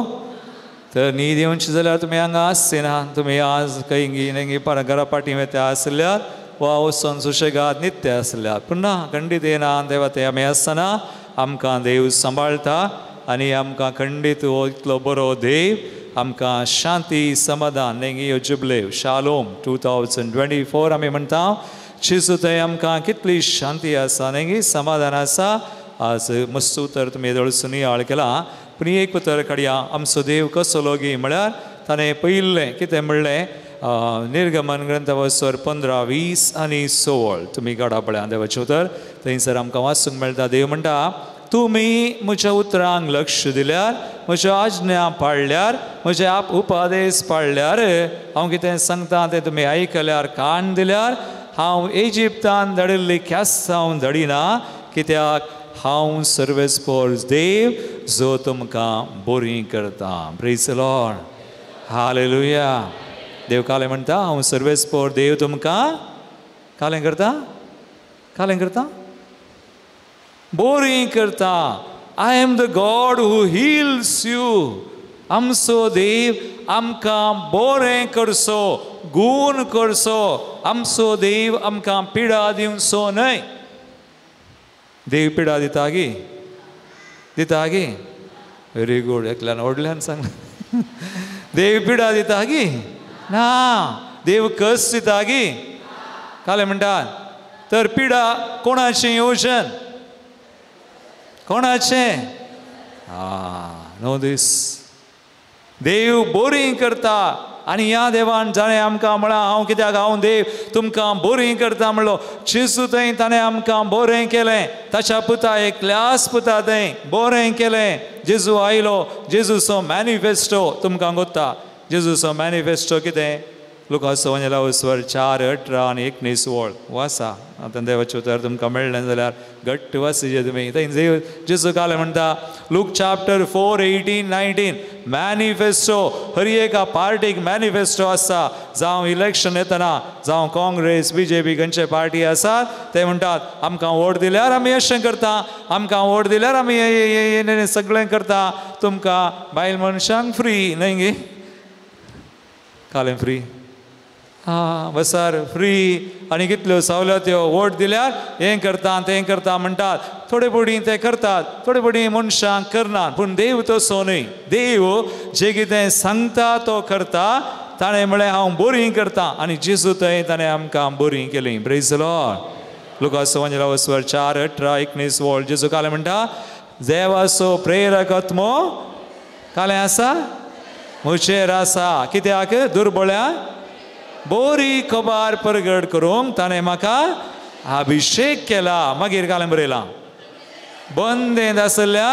तर न्हीद येवची जाल्यार तुमी हांगा आसचे ना. तुमी आज खंय न्ही घरा पाटी वता आसल्यार वा वचून सुशेगाद न्हिदते आसल्यार, पूण ना, खंडीत येना. देवा ते आमी आसतना आमकां देव सांबाळटा आनी आमकां खंडीत हो इतलो बरो देव आमकां शांती समाधान नेंगी ह्यो जुबलेव शालोम 2024 आमी म्हणटा. जेजू थंय आमकां कितली शांती आसा नेंगी समाधान आसा. आज मस्त उतर तुमी येदोळसून नियाळ केला. पूण एक उतर काडया. आमचो देव कसो लोगी म्हळ्यार ताणें पयिल्लें कितें म्हणलें निर्गमन ग्रंथावसर 15, 20 आनी 16 तुमी काडा पळया देवाचें उतर. थंयसर आमकां वाचूंक मेळटा. देव म्हणटा तुमी म्हज्या उतरांक लक्ष दिल्यार, म्हज्यो आज्ञा पाळल्यार, म्हजे आप उपदेश पाळल्यार, हांव कितें सांगता तें तुमी आयकल्यार, कान दिल्यार, हांव इजिप्तान धाडिल्ली ख्यास्त हांव धाडिना, कित्याक हांव सर्वेस्पोर देव जो तुमकां बरी करता. Praise the Lord. Hallelujah. देव कालें म्हणटा हांव सर्वेस्पोर देव तुमकां कालें करता, कालें करता, बोरी करता. I am the God who heals you. आमचो देव आमकां बोरें करचो गूण करचो. आमचो देव आमकां पिडा दिवचो न्हय. देव पिडा दिता गी? दिता गी? व्हेरी गूड, एकल्यान व्हडल्यान सांगलें. देव पिडा दिता गी? ना. देव कस दिता गी? कालें म्हणटात तर पिडा कोणाचें योजन? कोणाचें? नो दीस देव बोरी करता. आनी ह्या देवान जाणें आमकां म्हळां हांव कित्याक हांव देव तुमकां बोरी करता म्हणलो, जेजू थंय ताणें आमकां बोरें केलें. ताच्या पुता एकल्याच पुता थंय बोरें केलें. जेजू आयलो, जेजूचो मॅनिफेस्टो तुमकां गोत्ता. जेजूचो मॅनिफेस्टो कितें? लुकास वंजेला 4:18 आनी 19 वळ वासा. आतां देवाचें उतर तुमकां मेळ्ळें जाल्यार घट्ट वाचचें तुमी. थंय जेजू कालें म्हणटा, लूक चॅप्टर 4:18 19 मॅनिफेस्टो. हर एका पार्टीक मॅनिफेस्टो आसता. जावं इलेक्शन येतना, जावं काँग्रेस बीजेपी खंयचे पार्टी आसा ते म्हणटात आमकां वोट दिल्यार आमी अशें करता, आमकां वोट दिल्यार आमी हें सगळें करता, तुमकां बायल मनशांक फ्री न्हय गे, कालें फ्री, आं बसार फ्री, आनी कितल्यो सवलत्यो, वोट दिल्यार हें करता तें करता म्हणटात. थोडे पडी ते करतात, थोडे पडी मनशांक करनात. पूण देव तसो न्हय. देव जें कितें सांगता तो करता. ताणें म्हळें हांव बोरी करता, आनी जेजू थंय ताणें आमकां बोरी केली. प्रेज the Lord. लुकास 4:18 19 वळ जेजू कालें म्हणटा, देवाचो प्रेरक आत्मो कालें आसा म्हजेर आसा, कित्याक दुर्बळ्या बोरी खबर परगट करूंक ताणें म्हाका अभिशेक केला. मागीर कालें बरयलां, बंदेंत आसल्या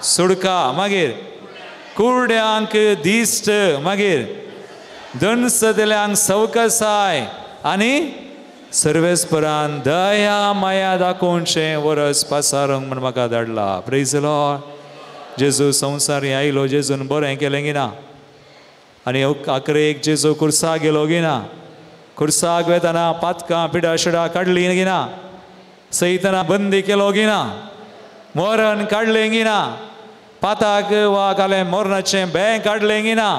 सुडका, मागीर कुरड्यांक दिश्ट, मागीर दणसतल्यांक सवकसाय, आनी सर्वेस्परान दया माया दाखोवचें वरस पासारूंक म्हण म्हाका धाडला. Praise the Lord. जेजू संवसारी आयलो, जेजून बरें केलें की ना? आनी आखरेक जेजू खुर्साक गेलो की ना? खुर्साक वेतना पातकां पिडा शिडा काडली की ना? सैतना बंदी केलो की ना? मरण काडलें की ना? पाताक वा कालें मरणाचें बें काडलें की ना?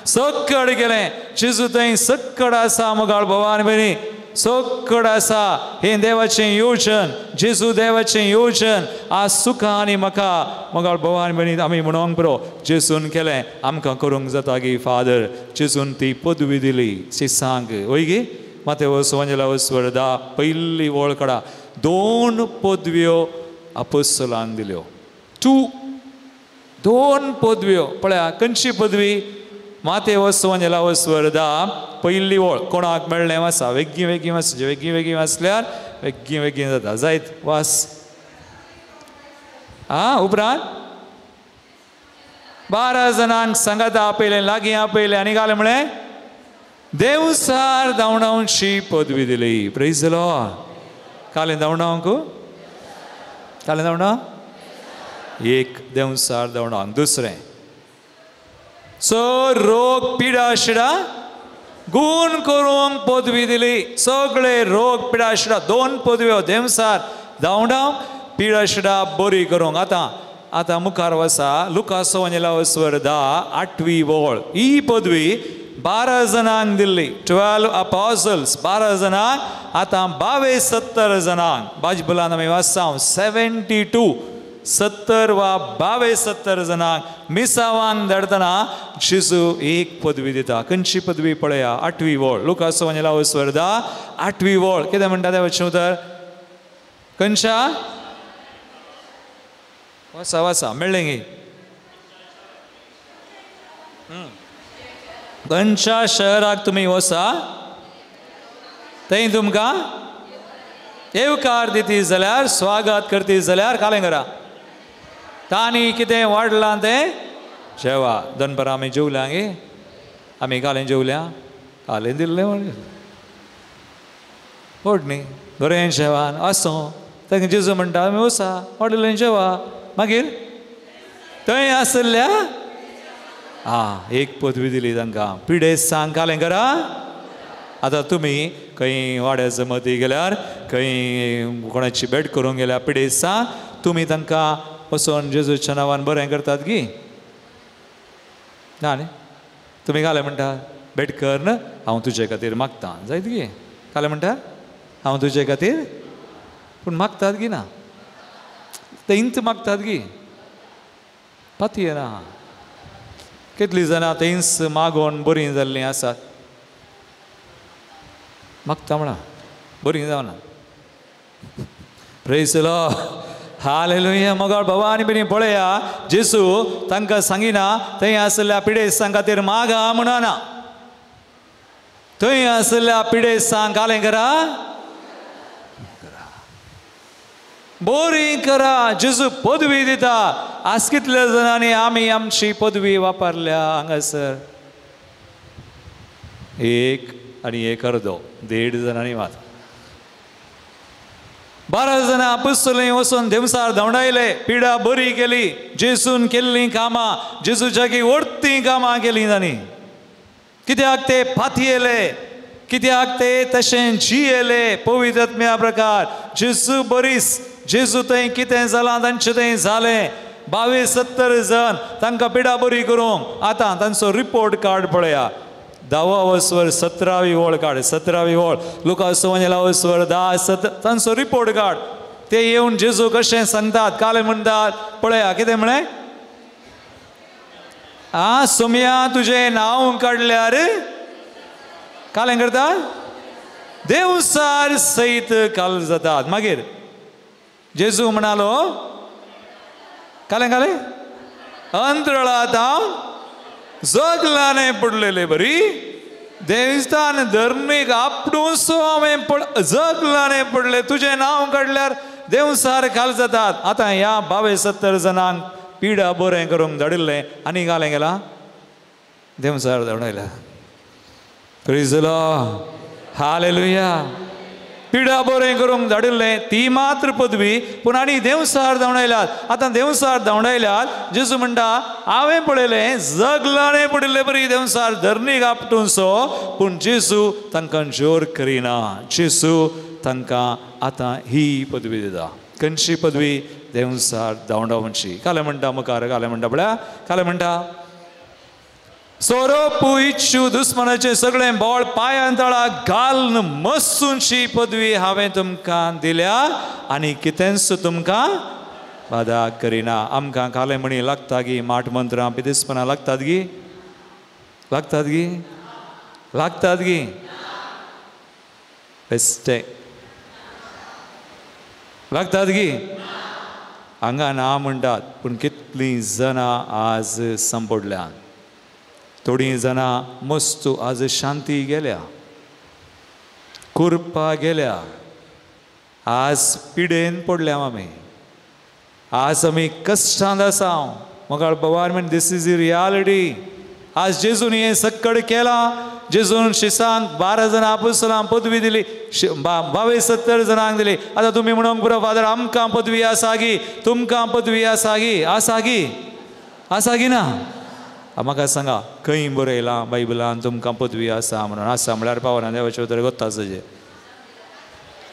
सक्कड केलें. जेजू थंय सक्कड आसा. मोगाळ भावा आनी भयणी, सक्कड आसा. हें देवाचें योजन, जेजू देवाचें योजन. आज सुखा आनी म्हाका मोगाळ भावा आनी भयणी आमी म्हणोंक पुरो, जेजून केलें आमकां करूंक जाता गी फादर. जेजून ती पदवी दिली शिसांक वय गी. मातेवस 10 पयली वळ काडा. 2 पदव्यो आपोस्तलान दिल्यो. 2 पदव्यो. पळया खंयची पदवी? मातेवस 10 पयली वळ. कोणाक मेळ्ळें वासा. वेगीं वेगीं वाचचें, वेगीं वेगीं वाचल्यार वेगीं वेगीं जाता. जायत वास. आं उपरांत 12 जाणांक सांगाता आपयलें, लागीं आपयलें आनी घालें म्हळें देवसार धांवडावची पदवी दिली. Praise the Lord. कालें धांवडावंक, कालें धांवडाव एक देवसार धांवडावंक. दुसरें सो रोग पिडा शिडा गूण करूंक पदवी दिली. सगळे रोग पिडा शिडा 2 पदव्यो, देवसार धांवडावंक, पिडा शिडा बरी करूंक. आतां आतां मुखार वसा लुकास 10 8वी वळ. ही पदवी 12 जाणांक दिल्ली. 12 अपोसल्स, 12 जाणांक. आतां 22-70 जाणांक. बाजबुलान आमी वाचता 72, 70 वा 22-70 जाणांक मिसावांक धाडटना जेजू एक पदवी दिता. खंयची पदवी पळया? 8वी वळ. लुकास 10 8वी वळ. कितें म्हणटा तें वचूं तर खंयच्या वासा वासा मेळ्ळें गी? खंयच्या शहराक तुमी वसा थंय तुमकां येवकार दिती जाल्यार, स्वागत करती जाल्यार कालें करा. तांणी कितें वाडलां तें जेवा. दनपरां आमी जेवल्या गे? आमी कालें जेवल्या? कालें दिल्लें व्हड न्ही, बरें जेवान आसूं. तांकां जेजू म्हणटा आमी वसा वाडलें जेवा. मागीर थंय आसल्या आं एक पदवी दिली तांकां. पिडेस्तांक कालें करा. आतां तुमी खंय वाड्या जमती गेल्यार, खंय कोणाची भेट करूंक गेल्यार पिडेस्तां तुमी तांकां वचोन जेजूच्या नांवान बरें करतात गी? ना न्ही? तुमी घालें म्हणटात भेट करन हांव तुजे खातीर मागता जायत गे कालें म्हणटा हांव तुजे खातीर पूण मागतात गी ना तेंच मागतात गी पातयेना कितलीं जाणां तेंच मागोवन बरीं जाल्लीं आसात मागता म्हणा बरीं जावना प्रेज लॉर्ड हालेलुया. मोगाळ बाबा आनी भयणी पळया जेजू तांकां सांगिना थंय आशिल्ल्या पिडेस्तां खातीर मागा म्हणना थंय आशिल्ल्या पिडेस्तांक कालें करा बरी करा. जेजू पदवी दिता. आज कितल्या जाणांनी आमी आमची पदवी वापरल्या हांगासर एक आनी एक अर्दो देड जाणांनी मात 12 जाणां आपुस्तलांनी वचून देवसार धांवडायले पिडा बरी केली जेजून केल्लीं कामां जेजूच्या वरतीं कामां केलीं तांणी. कित्याक ते पातयेले कित्याक ते तशें जियेले पवित्र आत्म्या प्रकार. जेजू बरीस जेजू थंय कितें जालां तांचें थंय जालें. 22-70 जण तांकां पिडा बरी करूंक आतां तांचो रिपोर्ट कार्ड पळया. 10 वस्वर 17वी ओळ काड 17वी ओळ लुकास वस्वर 10 तांचो रिपोर्ट कार्ड. ते येवन जेजू कशें सांगतात काले म्हणटात पळया कितें म्हळें आ सोमया तुजें नांव काडल्यार कालें करता देवसार सयत काल जातात. मागीर जेजू म्हणालो कालें कालें अंतराळांत हांव जगलाने पडलेले बरी देवस्थान धर्मीक आपडून सो हांवें जगलाने पडले तुजें नांव काडल्यार देवसार काल जातात. आतां ह्या 22-70 जाणांक पिडा बरें करूंक धाडिल्लें आनी घालें गेलां देवसार धांवडायल्या. प्रेज लॉर्ड हालेलुया. पिडा बरें करूंक धाडिल्लें ती मात्र पदवी पूण आनी देवसार धांवडायल्यात. आतां देवसार धांवडायल्यात जेजू म्हणटा हांवें पळयलें जगलाने पडिल्ले बरी देवसार धरणीक आपटून सो पूण जेजू तांकां जोर करिना. जेजू तांकां आतां ही पदवी दिता. खंयची पदवी? देवसार धांवडावची. कालें म्हणटा मुखार कालें म्हणटा पळया कालें म्हणटा सोरोप इच्छू दुस्मनाचें सगळें बळ पांयां तळा घालून मसूनची पदवी हांवें तुमकां दिल्या आनी कितेंच तुमकां बादा करिना. आमकां कालें म्हणी लागता गी माठ मंत्रां पिदेसपणां लागतात गी लागतात गी लागतात गी बेस्टे लागतात गी हांगा ना म्हणटात पूण कितलीं जाणां आज संपडल्यान थोडीं जाणां मस्त आज शांती गेल्या कुरपा गेल्या आज पिडेन पडल्या आमी आज आमी कश्टांत आसा. मोगाळ बाबा म्हण this is the reality. आज जेजून हें सक्कड केलां. जेजून शिसांक 12 जाणां आपुस्तलांक पदवी दिली 22-70 जाणांक दिली. आतां तुमी म्हणूंक पुरो फादर आमकां पदवी आसा गी तुमकां पदवी आसा गी आसा गी आसा गी ना? म्हाका सांगा खंय बरयलां बायबलान तुमकां पदवी आसा म्हणून? आसा म्हळ्यार पावना देवाचें उतर गोत्ता सजे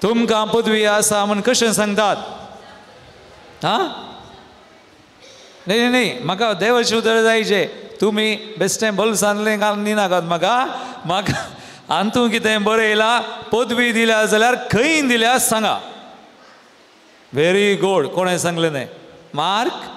तुमकां पदवी आसा म्हूण कशें सांगतात? आं न्ही न्ही म्हाका देवाचें उतर जायचें. तुमी बेश्टें बोल्सांतलें घालून दिनाकात म्हाका. म्हाका आंतू कितें बरयलां पदवी दिल्या जाल्यार खंय दिल्या सांगा. Very good. कोणें सांगलें न्हय? मार्क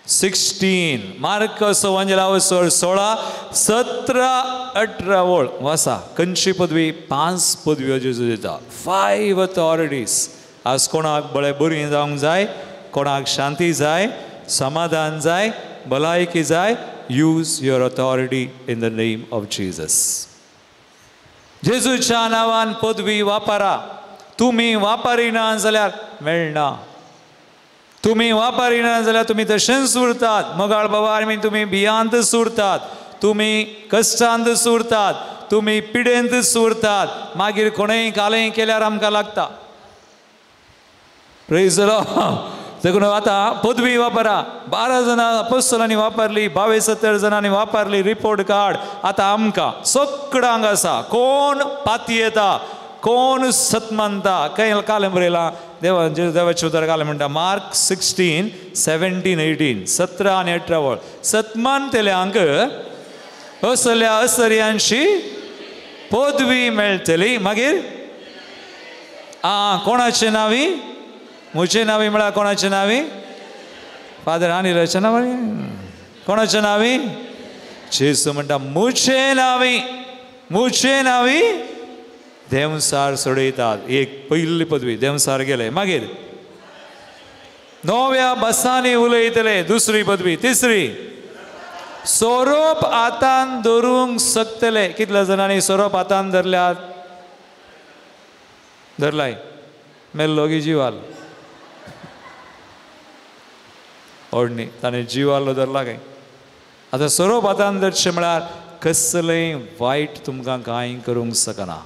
16 मार्क 16 17 18 ओळ वासा. खंयची पदवी? 5 पदव्यो जेजू दिता. 5 अथॉरिटीज. आज कोणाक बरें बरी जावंक जाय कोणाक शांती जाय समाधान जाय भलायकी जाय use your authority in the name of Jesus. जेजूच्या नांवान पदवी वापरा. तुमी वापरिना जाल्यार मेळना. तुमी वापरिना जाल्यार तुमी तशेंच उरतात. मोगाळ बाबा आनी तुमी भियांत उरतात तुमी कश्टांत उरतात तुमी पिडेंत उरतात. मागीर कोणेंय कालेंय केल्यार आमकां लागता. प्रेज लॉर्ड. देखून आतां पदवी वापरा. 12 जाणां अपोस्तलांनी वापरली 22-70 जाणांनी वापरली. रिपोर्ट कार्ड आतां आमकां सगळ्यांक आसा. कोण पातयेता कोण सत मानता खंय कालें बरयलां देवा देवाचें उतर कालें म्हणटा मार्क 16 17 18 17 आनी 18 वळ सतमानतेल्यांक असल्या असर्यांशी पदवी मेळटली. मागीर आं कोणाचे नावी? म्हजे नावी म्हळ्यार कोणाचे नावी? फादर अनिलाच्या नांवांनी. कोणाचे नावी? जेजू म्हणटा म्हजे नावी, म्हजे नावी देंवसार सोडयतात. एक पयली पदवी देंवसार गेले. मागीर नव्या बसांनी उलयतले, दुसरी पदवी. तिसरी सोरोप हातान धरूंक शकतले. कितल्या जाणांनी सोरोप हातान धरल्यात? धरलाय मेल्लो की जिवाल ओडणी ताणें जिवालो धरला काय? आतां सोरोप हातान धरचें म्हळ्यार कसलेंय वायट तुमकां कांय करूंक शकना,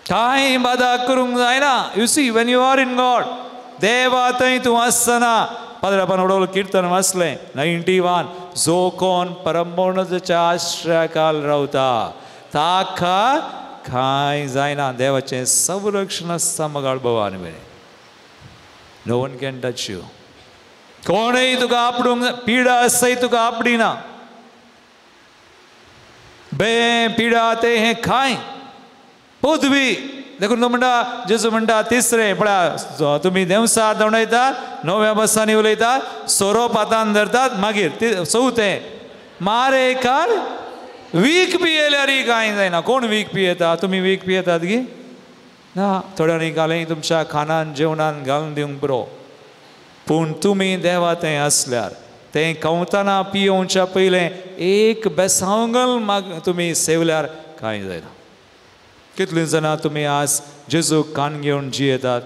कांय बादा करूंक जायना. You see when you are in God, देवा थंय तूं आसतना. पाद्रापान उडवलो किर्तन वाचलें 91, जो कोण परमोणच्या आश्रयाखाल रावता ताका कांय जायना. देवाचें संरक्षण आसता मगाळ भवान मेरेन. No one can touch you. कोणूय तुका आपडूंक, पिडा आसय तुका आपडिना. बे पिडा ते हें कांय पदवी. देखून तो म्हणटा, जेजू म्हणटा तिसरें पळया तुमी देंवसार धांवडायतात, नव्या बसांनी उलयतात, सोरोप हातान धरतात. मागीर चवथें मारेकार वीख पियेल्यारय कांय जायना. कोण वीख पियेता? तुमी वीख पियेतात गी? ना. थोड्यांनी घालें तुमच्या खाणान जेवणान घालून दिवंक पुरो. पूण तुमी देवा थंय आसल्यार तें कंवताना पियोवच्या पयलें एक बेसांगल माग तुमी सेवल्यार कांय जायना. कितलीं जाणां तुमी आज जेजूक कान घेवन जियेतात?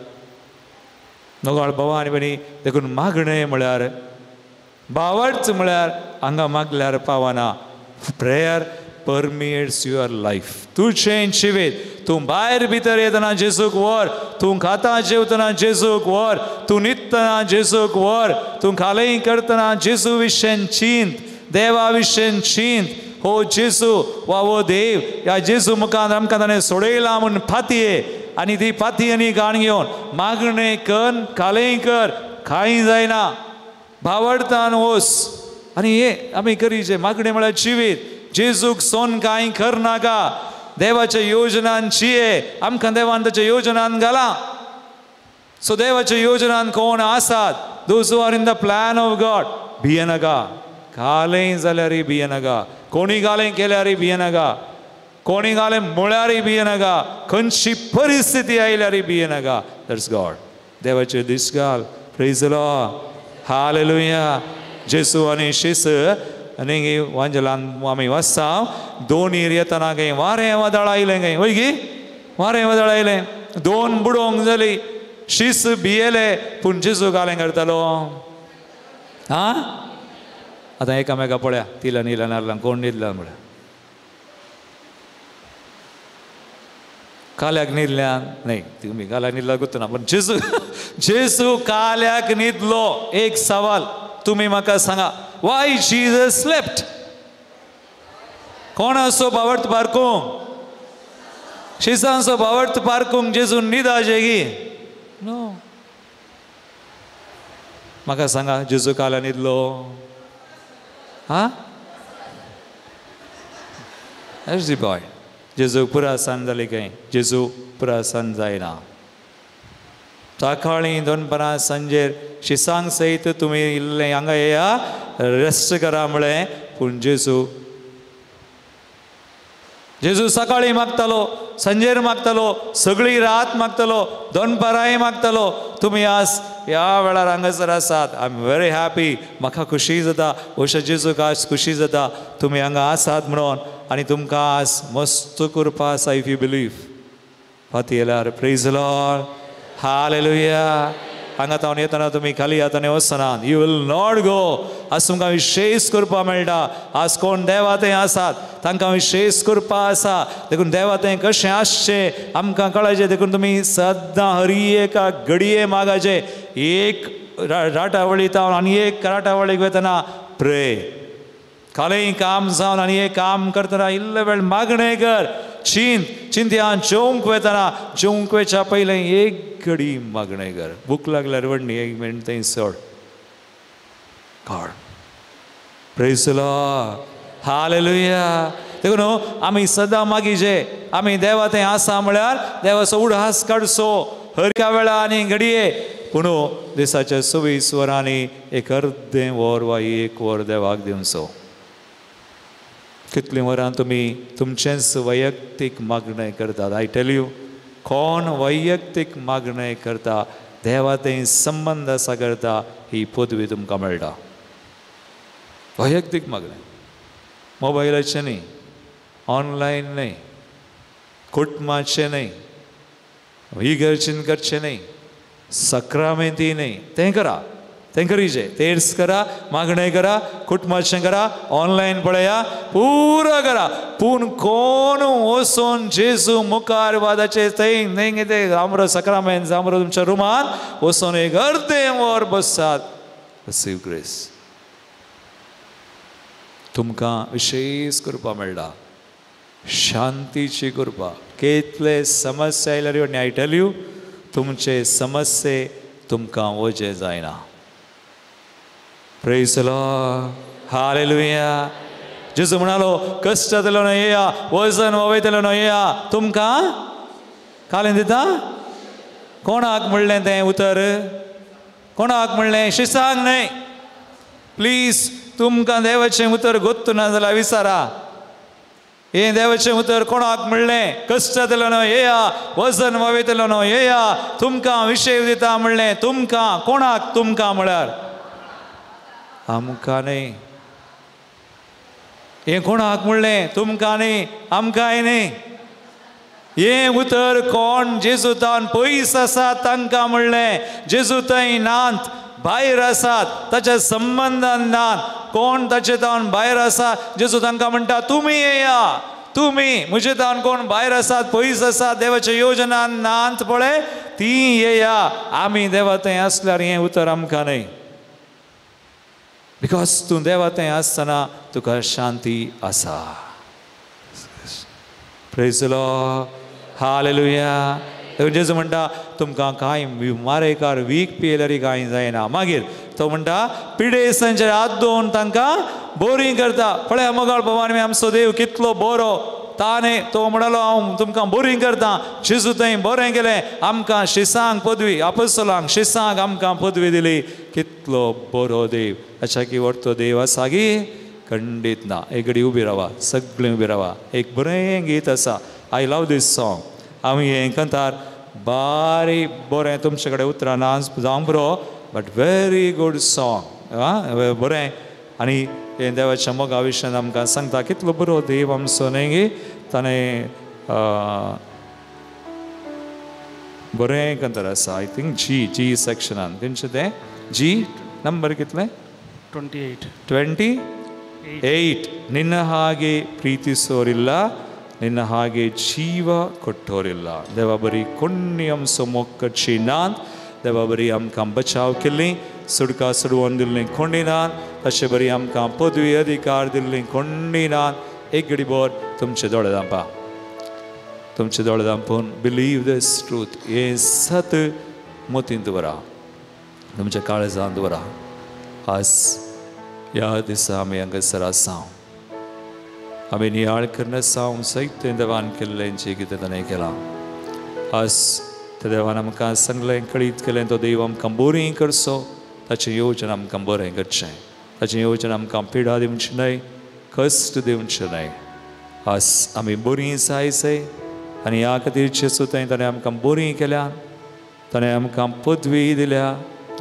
नगाळ भावा आनी भयणी, देखून मागणें म्हळ्यार भावार्थ म्हळ्यार हांगा मागल्यार पावना. Prayer permeates your life. तुजें जिवीत तूं भायर भितर येतना जेजूक व्हर, तूं खाता जेवतना जेजूक व्हर, तूं न्हिदतना जेजूक व्हर, तूं खालें करतना जेजू विशयन चिंत, देवा विशयन चिंत. हो जेजू वा हो देव ह्या जेजू मुखार आमकां ताणें सोडयला म्हूण फातये, आनी ती फातयेनी गाण घेवन मागणें कर, खालें कर, कांय जायना. भावडतान वस. आनी हे आमी करीचें मागणें म्हळ्यार जिवीत. जेजूक सोन कांय कर नाका. देवाच्या योजनान जिये. आमकां देवान ताच्या योजनान घाला. सो देवाच्या योजनान कोण आसात, those who are in the plan of God, भियेनाका. घालें जाल्यारय भियेनाका, कोणी घालें केल्यारय भियेनाका, कोणी घालें म्हळ्यारय भियेनाका, खंयची परिस्थिती आयल्यारय भियेनाका. That's God. देवाचेर दीस घाल. Praise the Lord. Hallelujah. जेजू आनी शिस आनी वांजलान आमी वाचता, दोनीर येतना खंय वारें वादळ आयलें खंय, वय गी वारें वादळ आयलें, दोन बुडोवंक जाली, शीस भियेले, पूण जेजू घालें करतालो. आं आतां एकामेका पळया, तिला न्हिला नारलां कोण न्हिदला म्हळ्यार काल्याक न्हिदल्यान न्हय, तुमी काल्याक न्हिदला गुत्तना, पूण जेजू जेजू काल्याक न्हिदलो. एक सवाल तुमी म्हाका सांगा, वाय जीजस स्लेप्ट? कोणाचो भावार्थ पारकूंक? शिसांचो भावार्थ पारकूंक जेजू न्हिदाचे गी? नो. म्हाका सांगा, जेजू काल्या न्हिदलो? हा, that's the point. जेजू पुरासान जाली खंय? जेजू पुरासान जायना. सकाळीं दनपरां सांजेर शिसांक सयत तुमी इल्लें हांगा येया रेस्ट करा म्हळें, पूण जेजू जेजू सकाळीं मागतालो, सांजेर मागतालो, सगळी रात मागतालो, दनपारांय मागतालो. तुमी आज ह्या वेळार हांगासर आसात, I am very happy. म्हाका खुशी जाता, अशें जेजूक आज खुशी जाता तुमी हांगा आसात म्हणून. आनी तुमकां आज मस्त कृपा आसा if you believe. फाती येल्यार प्रेज लॉर्ड. हालेलुया. हांगा तावन येतना तुमी खाली हातांनी वचनात. You will not go. आज तुमकां विशेश कृपा मेळटा. आज कोण देवा थंय आसात तांकां विशेश कृपा आसा. देखून देवा थंय कशें आसचें आमकां कळचें. देखून तुमी सद्दां हरी एका घडये मागाचें. एक राटावळी तावन आनी एक राटावळीक वतना प्रे, खालें काम जावन आनी एक काम करतना इल्ले वेळ मागणें कर. चिंत चिंतयान जेवंक वेतना, जेवंक वेच्या पयलें एक घडी मागणें कर. भूक लागल्यार व्हडली एक मिनट थंय सोड. God. Praise the Lord. Hallelujah. देखून आमी सदां मागीजे आमी देवा थंय आसा म्हळ्यार देवाचो उडास काडचो हर एका वेळा आनी घडये. पूण दिसाच्या 24 वरांनी एक अर्दें वर वा एक वर देवाक दिवचो. कितलीं वरां तुमी तुमचेंच वैयक्तीक मागणें करतात? I tell you, कोण वैयक्तीक मागणें करता देवा थंय संबंद आसा करता ही पदवी तुमकां मेळटा. वैयक्तीक मागणें, मोबायलाचें न्ही, ऑनलायन न्हय, कुटुंबाचें न्हय, इगर्जीन करचें न्हय, सक्रामेंती न्हय, तें करा, तें करीजे, तेर्स करा, मागणें करा, कुटुंबाचें करा, ऑनलायन पळया, पुरा करा. पूण कोण वचून जेजू मुखार वादाचे थंय न्हय कितें जांबरो सक्रामेंत जांबरो तुमच्या रुमान वचून एक अर्दें वर बसतात. Receive grace. तुमकां विशेश कृपा मेळटा, शांतीची कृपा. कितले समस्या आयल्यार I tell you, तुमचे समस्ये तुमकां वजें जायना. Praise the Lord. Hallelujah. जेजू म्हणालो कश्टांतलो न्हय येया, वजन वयतलो न्हय येया, तुमकां कालें दिता. कोणाक म्हणलें तें उतर? कोणाक म्हणलें? शिसांक न्हय. प्लीज, तुमकां देवाचें उतर गोत्तू ना जाल्यार विचारा. हें देवाचें उतर कोणाक म्हणलें? कश्टांतलो न्हय येया, वजन वयतलो न्हय येया, तुमकां विशय दिता म्हणलें. तुमकां कोणाक? तुमकां म्हळ्यार आमकां न्हय. हें कोणाक म्हणलें? तुमकां न्हय, आमकांय न्हय. हें उतर कोण जेजू तावन पयस आसा तांकां म्हणलें. जेजू थंय नात, भायर आसात, ताच्या संबंदान नात. कोण ताचे तावन भायर आसा? जेजू तांकां म्हणटा तुमी येया, तुमी म्हजे तावन कोण भायर आसात, पयस आसात, देवाच्या योजनान नात पळय ती येया. आमी देवा थंय आसल्यार हें उतर आमकां न्हय. Because तूं देवा थंय आसतना तुका शांती आसा. Praise the Lord. Hallelujah. जेजू म्हणटा तुमकां कांय मारेकार वीक पियेल्यार कांय जायना. मागीर तो म्हणटा पिडेस्तांचेर हात दवरून तांकां बोरीं करता. पळया मोगाळ भवान आमचो देव कितलो बरो. ताणें तो म्हणालो हांव तुमकां बोरीं करता. जेजू थंय बरें केलें, आमकां शिसांक पदवी, आपोस्तलांक शिसांक आमकां पदवी दिली. कितलो बरो देव. अच्छा की व्हडतो देव आसा गी? खंडीत ना. एक घडी उबी रावा, सगळीं उबी रावा. एक बरें गीत आसा, I love these song. आमी हें कंतार बारीक बरें तुमचे कडेन उतरां ना जावंक पुरो, बट व्हेरी गूड सॉंग. आं बरें. आनी हें देवाच्या मोगा विशयान आमकां सांगता कितलो बरो देव आमचो न्हय गी. ताणें बरें कंतार आसा. I think जी जी सेक्शनान खंयचें तें? जी नंबर कितलें? 28. 28. ನಿನ್ನ ಹಾಗೆ ಪ್ರೀತಿಸೋರಿಲ್ಲ, ನಿನ್ನ ಹಾಗೆ ಜೀವ ಕೊಟ್ಟೋರಿಲ್ಲ. ದೇವ ಬರಿ ಕೊಣ್ಣಿ ಅಂಶ ಮೊಕ್ಕಚ್ಚಿ ನಾನ್, देवा बरी आमकां बचाव केल्ली, सुडका सुडवून दिल्ली कोणी नान, तशें बरी आमकां पदवी अधिकार दिल्ली कोणी नान. एक घडी भर तुमचे दोळे धांपा, तुमचे दोळे धांपून बिलीव दीस ट्रूथ. हें सत मतींत दवरा, तुमच्या काळजांत दवरा. आज ह्या दिसा आमी हांगासर आसा, आमी नियाळ करनासा सयत देवान केल्लें जें कितें ताणें केलां. आज त्या देवान आमकां सांगलें, कळीत केलें, तो देव आमकां बरी करचो, ताचें योजन आमकां बरें करचें, ताचें योजन आमकां पिडा दिवची न्हय, कश्ट दिवचें न्हय. आज आमी बरीं जाय जाय आनी ह्या खातीर जेजू थंय ताणें आमकां बरीं केल्या, ताणें आमकां पदवी दिल्या,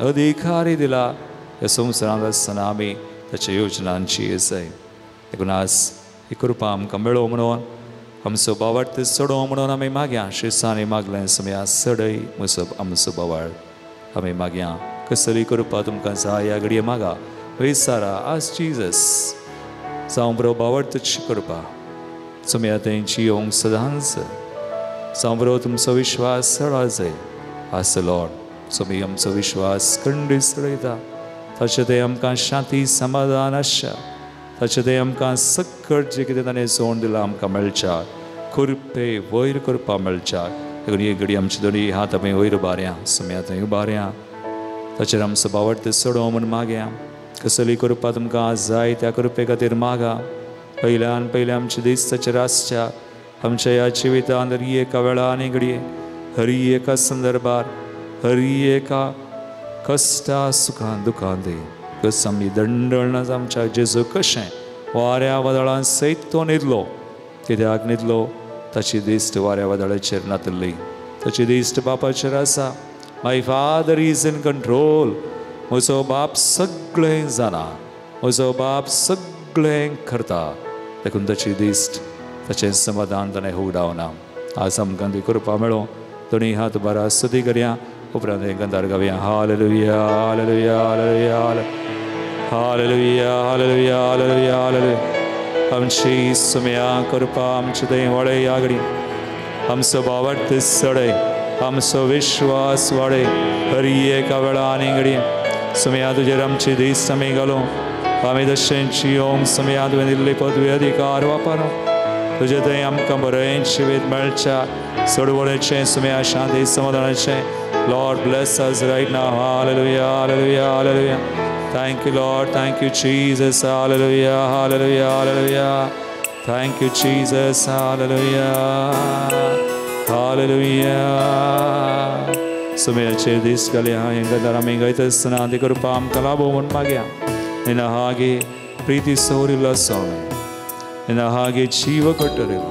अधिकारी दिला. ह्या संवसारांत आसतना आमी ताच्या योजनांची जाय. देखून आज ही कृपा आमकां मेळो म्हणून, आमचो बावार्थ चडो म्हणून आमी मागया. श्रेष्ठांनी मागलें समया सडय म्हजो आमचो बावाळ आमी मागया. कसली कृपा तुमकां जाय ह्या घडये मागा विचारा. आज जिजस जावं बरो बावार्थची कृपा समया तेंची येवंक सदांच जावं बरो तुमचो विश्वास चडा जाय. आज लॉर्ड सोमी आमचो विश्वास खंडीत चडयता. ताचें तें आमकां शांती समाधान आसच्या, ताचें तें आमकां सकट जें कितें ताणें जोड दिलां आमकां मेळच्या, कृपे वयर करपा मेळच्या. देखून ही घडी आमचे दोनी हात आमी वयर उबारया, सोम्या थंय उबारया. ताचेर आमचो बावडते चडो म्हूण मागया. कसली कृपा तुमकां आज जाय त्या कृपे खातीर मागा. पयल्यान पयलें आमचे दिसताचेर आसच्या आमच्या ह्या जिवितांत हरी एका वेळा आनी घडये हरी एका संदर्भार हरी एका कश्टा सुखान दुखान दी कस आमी दंडळना आमच्या जेजू कशें वाऱ्या वादळां सयत तो न्हिदलो कित्याक न्हिदलो ताची दिश्ट वाऱ्या वादळाचेर नातल्ली ताची दिश्ट बापाचेर आसा. My father is in control. म्हजो बाप सगळें जाणा, म्हजो बाप सगळें करता. देखून ताची दिश्ट ताचें समाधान ताणें हुगडावना. आज आमकां ती कृपा मेळो. दोनी हात बरा स्तुती करया उपरांत हें Gandhar गावया. Hallelujah hallelujah hallelujah hallelujah hallelujah hallelujah hallelujah. आमची सुम्या कृपा आमची थंय वाडय आगडी आमचो भावार्थ चडय आमचो विश्वास वाडय हरी एका वेळा आनी घडये सुम्या तुजेर आमची दीस आमी घालूं आमी तशें जियोंक सुम्या तुवें दिल्ली पदवी अधिकार वापरूं तुजे थंय आमकां बरें जिवीत मेळच्या चडवळेचें सुम्या शांती समाधानाचें. Lord bless us right now. Hallelujah hallelujah hallelujah. Thank you Lord, thank you Jesus. Hallelujah hallelujah hallelujah. Thank you Jesus. Hallelujah hallelujah. सुम्याचेर दीस घालया हें गजाल आमी गायता आसतना ती कृपा आमकां लाभो म्हूण मागया. ನಿನ್ನ ಹಾಗೆ ಪ್ರೀತಿಸೋರಿಲ್ಲ ಸ್ವಾಮಿ, ನಿನ್ನ ಹಾಗೆ ಜೀವ ಕೊಟ್ಟರಿಲ್ಲ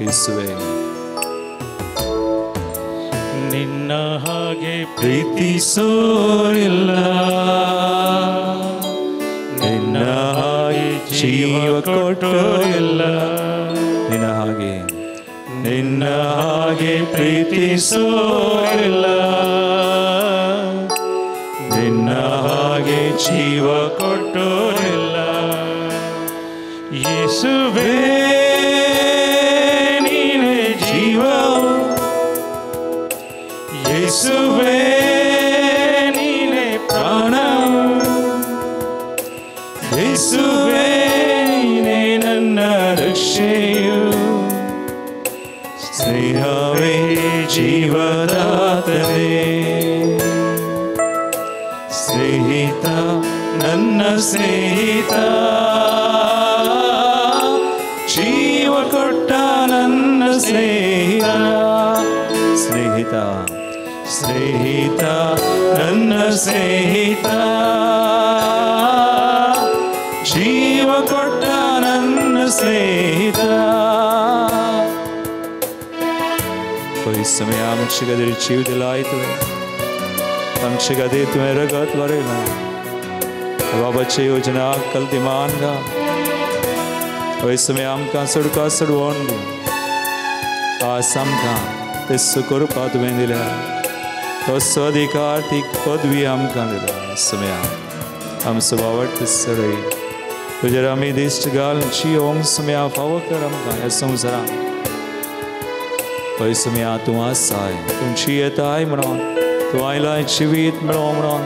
ಯೇಸುವೇ. ನಿನ್ನ ಹಾಗೆ ಪ್ರೀತಿಸೋರಿಲ್ಲ, ನಿನ್ನ ಹಾಗೆ ಜೀವ ಕೊಟ್ಟರಿಲ್ಲ, ನಿನ್ನ ಹಾಗೆ ನಿನ್ನ ಹಾಗೆ ಪ್ರೀತಿಸೋರಿಲ್ಲ, ನಿನ್ನ ಹಾಗೆ ಜೀವ ಕೊಟ್ಟೋರಿಲ್ಲ. ಯೇಸುವೇ ನೀನೇ ಜೀವ, ಯೇಸುವೇ ನೀನೇ ಪ್ರಾಣ, ಯೇಸುವೇ ನೀನೇ ನನ್ನ ರಕ್ಷೆಯು, ಸ್ನೇಹವೇ ಜೀವದಾತನೇ, ಸ್ನೇಹಿತ ನನ್ನ ಸ್ನೇಹಿತ, ಜೀವ ಕೊಟ್ಟ ನನ್ನ ಸ್ನೇಹಿತ, ಸ್ನೇಹಿತ ಸ್ನೇಹಿತ ನನ್ನ ಸ್ನೇಹಿತ, ಜೀವ ಕೊಟ್ಟ ನನ್ನ ಸ್ನೇಹಿತ. ಸಮಯ आमचे जीव दिलाय तुवें, आमचे खातीर तुवें रगत वरयलां. बाबाची योजना कल्ती मान गा हय समय आमकां सुडका सोडवण दी. आज आमकां ते सुकृपा तुवें दिल्या, तो अधिकार ती पदवी आमकां दिल्या. समया आमचो बावट सडय तुजेर आमी दिश्ट घाल जियोंक समया फावो कर आमकां ह्या संवसारांत. हय समया तूं आसाय, तूं जियेताय म्हणून, तूं आयलाय जिवीत मेळो म्हणून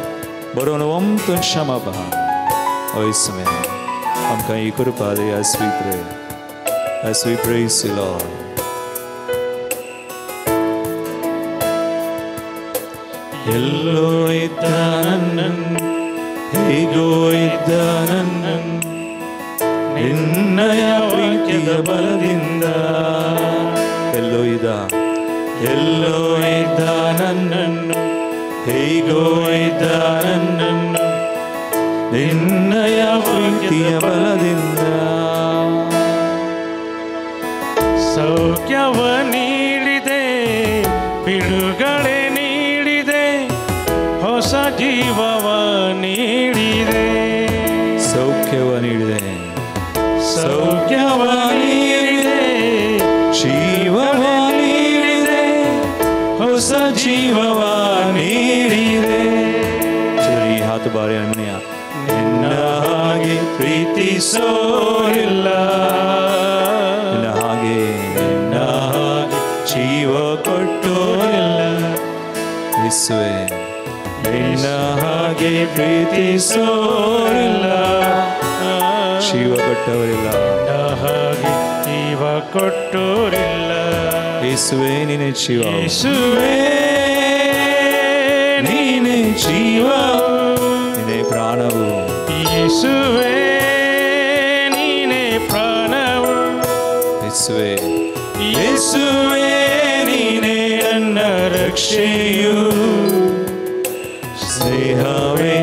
बरोवन ओम तुमच्या बाबा. हय समया आमकां ही कृपा दी. As we pray, as we praise you Lord. ಎಲ್ಲೋ ಇದ್ದ ನನ್ನನ್ನು, ಹೇಗೋ ಇದ್ದ ನನ್ನನ್ನು, ನಿನ್ನಯ ಪ್ರೀತಿಯ ಬಲದಿಂದ. ಎಲ್ಲೋ ಇದ್ದ, ಎಲ್ಲೋ ಇದ್ದ ನನ್ನನ್ನು, ಹೇಗೋ ಇದ್ದ ನನ್ನನ್ನು, ನಿನ್ನಯ ಪ್ರೀತಿಯ ಬಲದಿಂದ. ಸೌಖ್ಯವ ನೀಡಿದೆ, ಬಿಡುಗಡೆ ನೀಡಿದೆ, ಹೊಸ ಜೀವವ ನೀಡಿದೆ. ಸೌಖ್ಯವ ನೀಡಿದೆ, ಸೌಖ್ಯವ ನೀಡಿದೆ, ಜೀವವ ನೀಡಿದೆ, ಹೊಸ ಜೀವವ ನೀಡಿದೆ. ಸರಿ ಹಾತು ಬಾರಿ ಅನ್ಮನೆಯ ನಿನ್ನ ಹಾಗೆ ಪ್ರೀತಿಸೋರಿಲ್ಲ, ನಿನ್ನ ಹಾಗೆ ನಿನ್ನ ಹಾಗೆ ಜೀವ ಕೊಟ್ಟೋರಿಲ್ಲ. ಯೇಸುವೇ ನಿನ್ನ ಹಾಗೆ ಪ್ರೀತಿಸೋರಿಲ್ಲ, ಜೀವ ಕೊಟ್ಟವರಿಲ್ಲ, ನಿನ್ನ ಹಾಗೆ ಜೀವ ಕೊಟ್ಟೋರಿಲ್ಲ. ಯೇಸುವೇ ನೀನೇ ಜೀವ, ಯೇಸುವೇ ನೀನೇ ಜೀವ, ನೀನೇ ಪ್ರಾಣವು, ಯೇಸುವೇ ನೀನೇ ಪ್ರಾಣವು, ಯೇಸುವೆ ಯೇಸುವೇ ನೀನೇ ನನ್ನ ರಕ್ಷೆಯು, ಸ್ನೇಹವೇ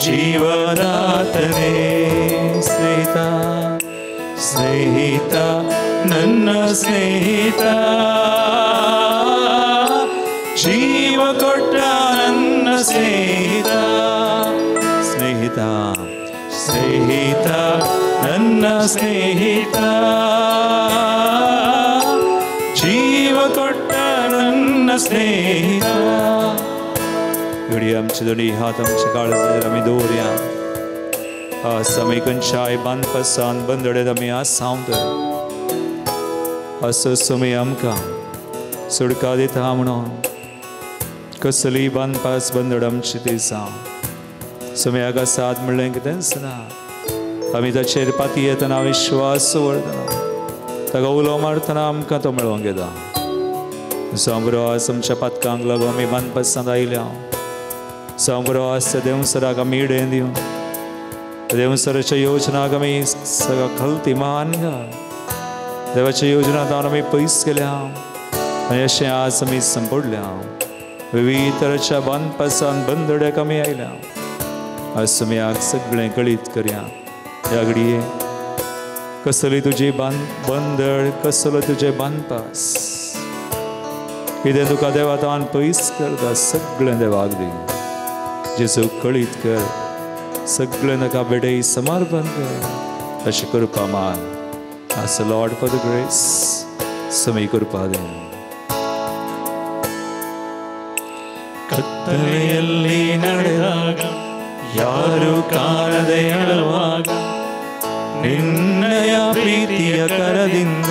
ಜೀವದಾತನೇ. ಸ್ನೇಹಿತ ಸ್ನೇಹಿತ ನನ್ನ ಸ್ನೇಹಿತ, ಜೀವ ಕೊಟ್ಟ ನನ್ನ ಸ್ನೇಹಿತ. ಸ್ನೇಹಿತ ಸ್ನೇಹಿತ ನನ್ನ ಸ್ನೇಹಿತ, ಜೀವ ಕೊಟ್ಟ ನನ್ನ ಸ್ನೇಹಿತ. घडी आमचे दोनी हात आमच्या काळजाचेर आमी दवरया. आज आमी खंयच्याय बांदपासान बंदडेत आमी आसांव तर असो सुमी आमकां सुडका दिता म्हणून कसलीय बांदपास बंदड आमची ती जावं. सुम्याक साथ म्हणलें कितेंच ना. आमी ताचेर पाती येतना विश्वास दवरतना ताका उलो मारतना आमकां तो मेळोवंक येता. जावं बरो आज आमच्या पातकांक लागून आमी बांदपासांत आयल्या. जावं बरो आज त्या देवसराक आमी इडेन दिवन देवसराच्या योजनाक आमी सगळ्या खलती मान घाल. देवाच्या योजना जावन आमी पयस केल्या आनी अशें आज आमी संपडल्या. विविध तराच्या बांदपासान बंदड्याक आमी आयल्या. आज तुमी आज सगळें कळीत करया. ह्या घडये कसली तुजी बंदड, कसलो तुजें बांदपास कितें तुका देवा तावन पयस करता सगळें देवाक दी. जेजू कळीत कर, सगळें ताका बेडे समर्पण कर. अशें करपा मान. Ask the Lord for the grace. समी करपा दे. ಕತ್ತಲೆಯಲ್ಲಿ ನಡೆದಾಗ ಯಾರು ಕಾಣದೆ ಅಳುವಾಗ ನಿನ್ನಯ ಪ್ರೀತಿಯ ಕರದಿಂದ.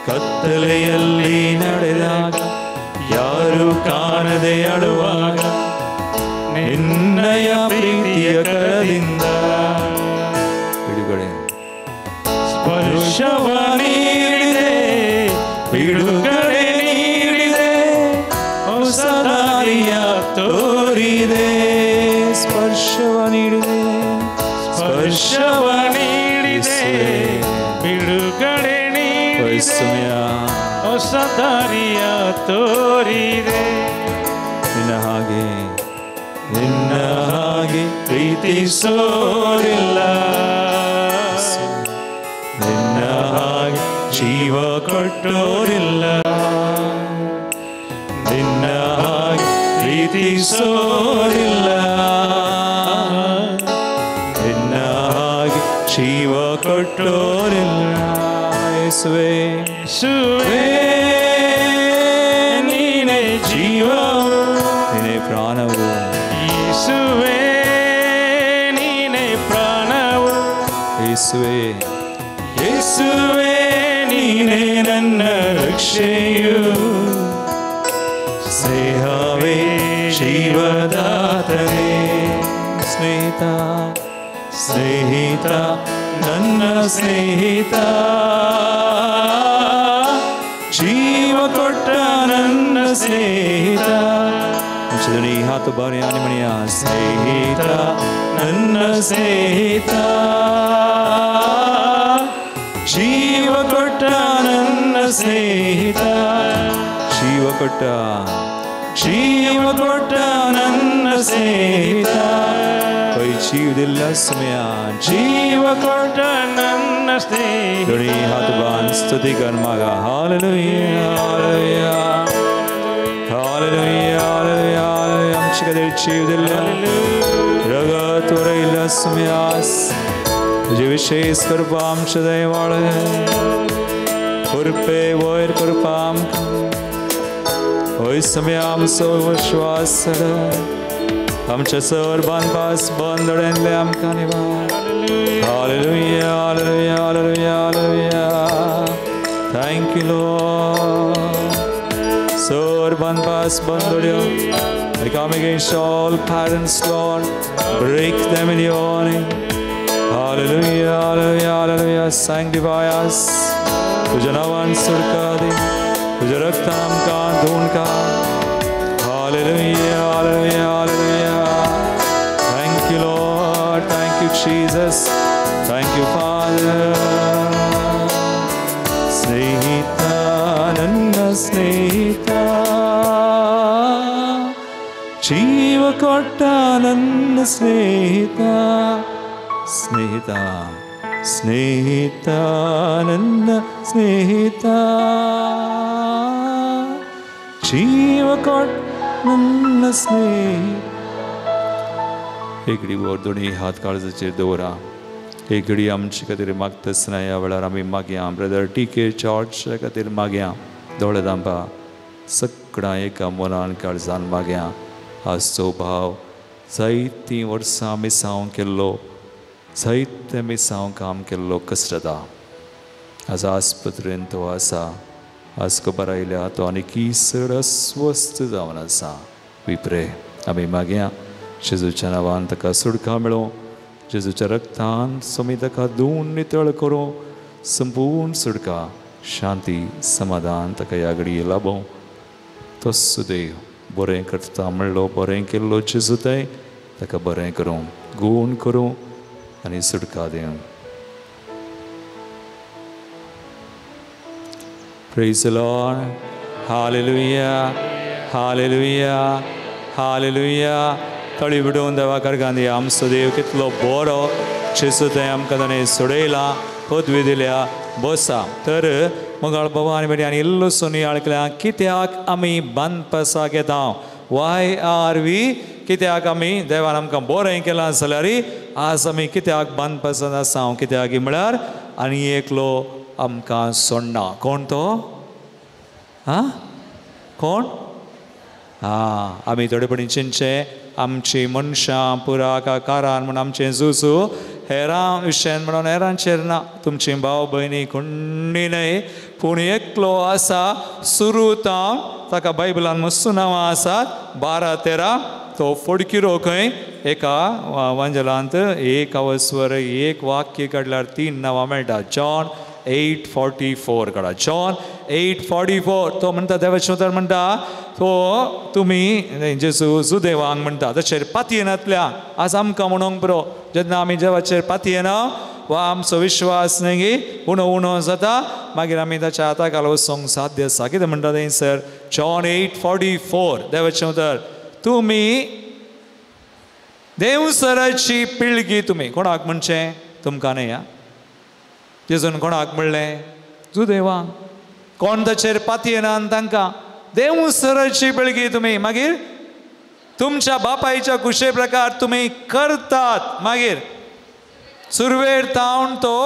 ಕತ್ತಲೆಯಲ್ಲಿ ನಡೆದಾಗ ಯಾರು ಕಾಣದೆ ಅಳುವಾಗ ನಿನ್ನಯ ಪ್ರೀತಿಯ ಕರದಿಂದ. ಬಿಡುಗಡೆ ಸ್ಪರ್ಶವ ನೀಡಿದೆ, ಬಿಡುಗಡೆ ನೀಡಿದೆ, ಹೊಸ ದಾರಿಯ ತೋರಿದೆ. ಸ್ಪರ್ಶವ ನೀಡಿದೆ, ಸ್ಪರ್ಶವ ನೀಡಿದೆ, ಬಿಡುಗಡೆ ನೀಡಿದೆ, ಹೊಸ ದಾರಿಯ ತೋರಿದೆ. ನಿನ್ನ ಹಾಗೆ ನಿನ್ನ ಹಾಗೆ ಪ್ರೀತಿಸೋರಿಲ್ಲ, ನಿನ್ನ ಹಾಗೆ ಜೀವ ಕೊಟ್ಟೋರಿಲ್ಲ, ನಿನ್ನ ಹಾಗೆ ಪ್ರೀತಿಸೋರಿಲ್ಲ, ನಿನ್ನ ಹಾಗೆ ಜೀವ ಕೊಟ್ಟೋರಿಲ್ಲ. ಯೇಸುವೇ ಯೇಸುವೇ ನೀನೇ ಜೀವ, ನೀನೇ ಪ್ರಾಣವು. ಯೇಸುವೇ ನೀನೇ ಪ್ರಾಣವು. ಯೇಸುವೇ ಯೇಸುವೇ ನೀನೇ ನನ್ನ ರಕ್ಷೆಯು, ಸ್ನೇಹವೇ ಜೀವದಾತನೇ. ಸ್ನೇಹಿತ ಸ್ನೇಹಿತ ನನ್ನ ಸ್ನೇಹಿತ, ಜೀವ ಕೊಟ್ಟ ನನ್ನ ಸ್ನೇಹಿತ. ಧ್ವನಿ ಹಾತು ಬಾರಿ ಆನಿ ಮಣಿಯ. ಸ್ನೇಹಿತ ನನ್ನ ಸ್ನೇಹಿತ, ಜೀವ ಕೊಟ್ಟ ನನ್ನ ಸ್ನೇಹಿತ. ಜೀವ ಕೊಟ್ಟ ಜೀವ ಕೊಟ್ಟ ನನ್ನ ಸ್ನೇಹಿತ. ಜೀವದಿಲ್ಲ ಸಮಯ ಜೀವ ಕೊಟ್ಟ ನನ್ನ ಸ್ನೇಹಿತ. ಧ್ವನಿ ಹಾತು ಬಾನ್ ಸ್ತುತಿ ಕರ್ಮಗ. Hallelujah hallelujah hallelujah hallelujah. आमचे खातीर जीव दिल्लो रगत वरयल्लो सुम्यास तुजे विशेष करपा आमचें देवाळे कृपे वयर करपा आमकां. हय सम्या आमचो विश्वास आमच्या सर बांदपास बंद अडयल्ले आमकां निवार. Hallelujah hallelujah hallelujah hallelujah. Thank you Lord. Sir बांदपास बंद अडयो. I come against all parents, Lord. Break them in your name. Hallelujah, hallelujah, hallelujah. Sanctify us. तुझ्या नावान सुटका दी, तुझ्या रक्तान आमकां धुवन काड. Hallelujah, hallelujah, hallelujah. Thank you, Lord. Thank you, Jesus. Thank you Father. ಸ್ನೇಹಿತ ನನ್ನ ಸ್ನೇಹಿತ, ಜೀವ ಕೊಟ್ಟ ನನ್ನ ಸ್ನೇಹಿತ, ಸ್ನೇಹಿತ ಸ್ನೇಹಿತ ನನ್ನ ಸ್ನೇಹಿತ, ಜೀವ ಕೊಟ್ಟ ನನ್ನ स्नेहित. एक घडी वर दोनी हात काळजाचेर दवरा. एक घडी आमचे खातीर मागता आसतना ह्या वेळार आमी मागया. ब्रदर टी के जॉर्जा खातीर मागया. दोळे धांपा. सगळ्यां एका मनान काळजान मागया. आजचो भाव जायतीं वर्सां मिसांव केल्लो, जायतें मिसांव काम केल्लो कसरता. आज आस्पत्रेन तो आसा. आज खबर आयल्या तो आनीक चड अस्वस्थ जावन आसा. We pray. आमी मागया जेजूच्या नांवान ताका सुटका मेळूं. जेजूच्या रक्तान स्वामी ताका धुवन नितळ करूं. संपूर्ण सुटका, शांती, समाधान ताका ह्या घडये लाभों. तो सुदैव बरें करता म्हणलो, बरें केल्लो जेजू थंय ताका बरें करूं, गूण करूं आनी सुटका दिवं. Praise the Lord. Hallelujah. Hallelujah. Hallelujah. तळी विडोवन देवा कारगांदी आमचो देव कितलो बरो. जेजू थंय आमकां ताणें सोडयला, पदवी दिल्या. बसा तर मोगाळ बाबा आनी भयणी आनी इल्लोसो नियाळ केल्या कित्याक आमी बांदपासाक येता. वाय आर we, कित्याक आमी देवान आमकां बरें केलां जाल्यार आज आमी कित्याक बांदपासान आसा. कित्याक म्हळ्यार आनी एकलो आमकां सोडना. कोण तो? आं, कोण? आं, आमी थोडेपणी चिंतचें आमची मनशां पुराक कारान म्हूण आमचें जुजू हेरां विशयान म्हणून हेरांचेर ना. तुमची भाव भयणी कोणी न्हय, पूण एकलो आसा सुरू तावन ताका बायबलान मस्त नांवां आसात 12 13. तो फोडकिरो खंय एका वांजलांत एक अवस्वर एक वाक्य काडल्यार 3 नांवां मेळटा. जॉन 8:44 काडा. जॉन 8:44. तो म्हणटा देवाचें उतर म्हणटा तो तुमी जेजू जुदेवांक म्हणटा ताचेर पातयेनातल्या. आज आमकां म्हणूंक पुरो जेन्ना आमी देवाचेर पातयेना वा आमचो विश्वास न्ही गी उणो उणो जाता, मागीर आमी ताच्या हाता खाला वचूंक साध्य आसा. कितें म्हणटा थंय सर? जॉन 8:44 देवाचें उतर, तुमी देवसराची पिळगी. तुमी कोणाक म्हणचें? तुमकां न्हय. आं, जेजून कोणाक म्हणलें? जुदेवांक. कोण ताचेर पातयेना तांकां देवसराची पिळगी तुमी. मागीर तुमच्या बापायच्या कुशे प्रकार तुमी करतात. मागीर सुरवेर तावन तो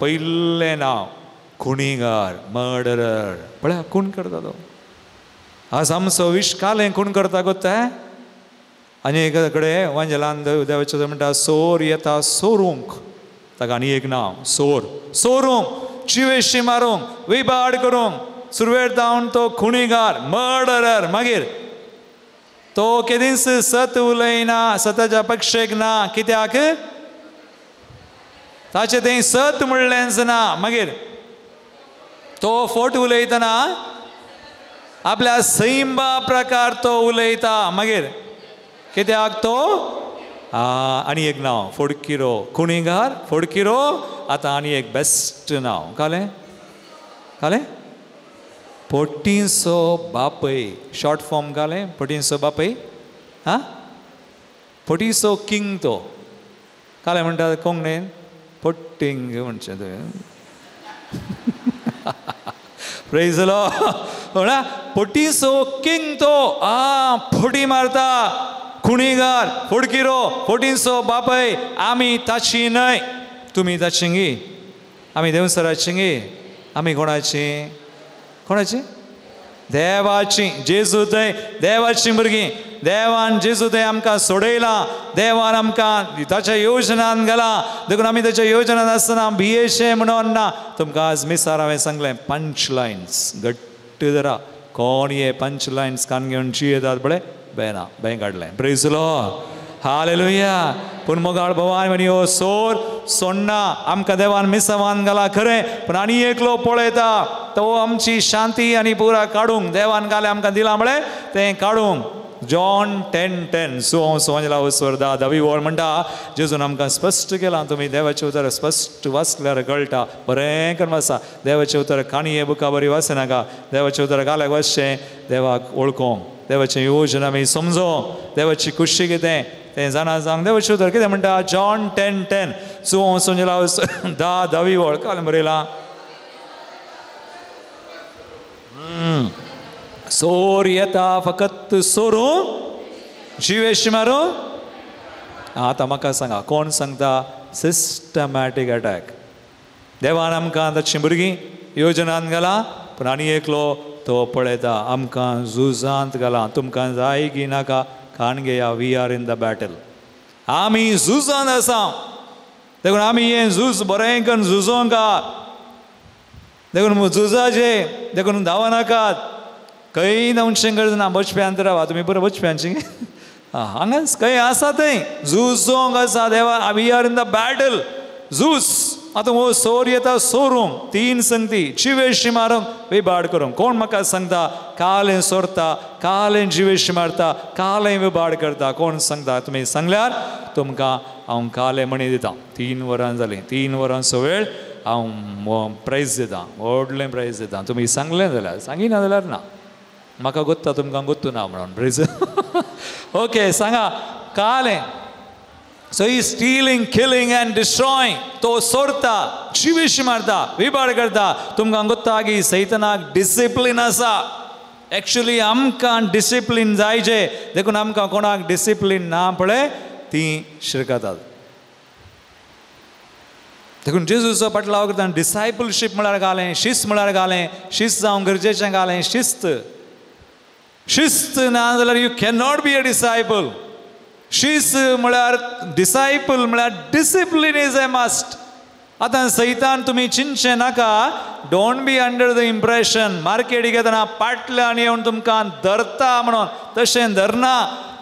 पयलें नांव खुणीगार, मर्डरर. पळया खून करता तो. आज आमचो विश कालें खून करता गोत्ता. आनी एक कडेन वांजेलान देवाचें म्हणटा सोर येता सोरूंक. ताका आनी एक नांव सोर. सोरूंक, जिवेशी मारूंक, विबाड करूंक. सुरवेर तावन तो खुणीगार, मर्डरर. मागीर तो केदींच सत उलयना, सताच्या पक्षेक ना. कित्याक? ताचें तें सत म्हणलेंच ना. मागीर तो फोट उलयतना आपल्या सैंबा प्रकार तो उलयता. मागीर कित्याक तो आनी एक नांव फोडकिरो, खुणीगार, फोडकिरो. आतां आनी एक बेस्ट नांव कालें कालें पोटींसो बापय. Short form कालें पोटींसो बापय. आं, पोटींसो किंग तो कालें म्हणटा कोंकणीन पोट्टिंग म्हणचें तुवें. प्रेज म्हणा पोटींसो किंग तो. आं, फोटी मारता, खुणीगार, फोडकिरो, फोटींसो बापय. आमी ताची न्हय. तुमी ताची गी? आमी देवसराची गी? आमी कोणाची? कोणाची? देवाची. जेजू थंय देवाची भुरगीं. देवान जेजू थंय आमकां सोडयलां. देवान आमकां ताच्या योजनान घालां. देखून आमी ताच्या योजनान आसतना भियेशें म्हणून ना. तुमकां आज मिसार हांवें सांगलें पंच लायन्स घट्ट धरा. कोण हे पंच लायन्स कान घेवन जियेतात पळय बेना बें काडलें. Praise Lord. हालेलुया. पूण मोगाळ भवान म्हणी हो सोर सोडना. आमकां देवान मिसावान घाला खरें, पूण आनी एकलो पळयता तो आमची शांती आनी पुरा काडूंक देवान घालें आमकां दिलां म्हळें तें काडूंक. जॉन 10:10 सुवांव सुवांजला स्वर्दा 10वी वळ म्हणटा जेजून आमकां स्पश्ट केलां. तुमी देवाचें उतर स्पश्ट वाचल्यार कळटा. बरें करून वाचा देवाचें उतर. काणये बुका बरी वाचनाका. देवाचें उतर घाल्याक वाचचें, देवाक वळखोंक, देवाचें योजना आमी समजोंक, देवाची खुशी कितें तें जाणा जावंक. देवाचें उतर कितें म्हणटा? जॉन 10:10 सुवांव सुवांजला 10वी वळ काल बरयलां. सोर येता फकत सोरूं जिवेश मारूं. आतां म्हाका सांगा कोण सांगता सिस्टमॅटीक अटॅक? देवान आमकां ताचीं भुरगीं योजनान घालां, पूण आनी एकलो तो पळयता आमकां झुजांत घालां. तुमकां जाय की नाका कान घेया, we are in the battle. आमी झुजांत आसा. देखून आमी हें झूज बरें करून झुजोंका. देखून झुजाचें देखून धांवा नाकात, खंय धांवचें गरज ना. बचप्यांत रावा तुमी, बरें बचप्यांची हांगाच खंय आसा थंय झुजोंक आसा. देवा we are in the battle. झूज आतां हो सोर येता सोरूंक, 3 संगती जिवेशी मारूंक, विबाड करूंक. कोण म्हाका सांगता कालें सोरता, कालें जिवेशी मारता, कालें विबाड करता? कोण सांगता? तुमी सांगल्यार तुमकां हांव कालें म्हणी दिता. 3 वरां जालीं, 3 वरांचो वेळ हांव प्रायज दितां, व्हडलें प्रायज दितां. तुमी सांगलें जाल्यार, सांगिना जाल्यार ना. म्हाका गोत्ता, तुमकां गोत्तू ना म्हणून प्रायज. ओके सांगा कालें. So he is stealing, killing and destroying. तो सोरता, जिवेश मारता, विबाड करता. तुमकां गोत्ता की सैतनाक डिसिप्लीन आसा. एक्चुली आमकां डिसिप्लीन जायचे. देखून आमकां कोणाक डिसिप्लीन ना पळय ती शिरकतात. देखून जेजूचो पाटलाव करता. डिसायपलशीप म्हळ्यार घालें, शिस्त म्हळ्यार घालें, शिस्त जावंक गरजेचें घालें. शिस्त शिस्त ना जाल्यार you cannot be a disciple. शिस्त म्हळ्यार डिसायपल म्हळ्यार डिसिप्लीन is a must. आतां सैतान तुमी चिंतचें नाका. Don't be under the impression मार्केटीक येतना पाटल्यान येवन तुमकां धरता म्हणून. तशें धरना.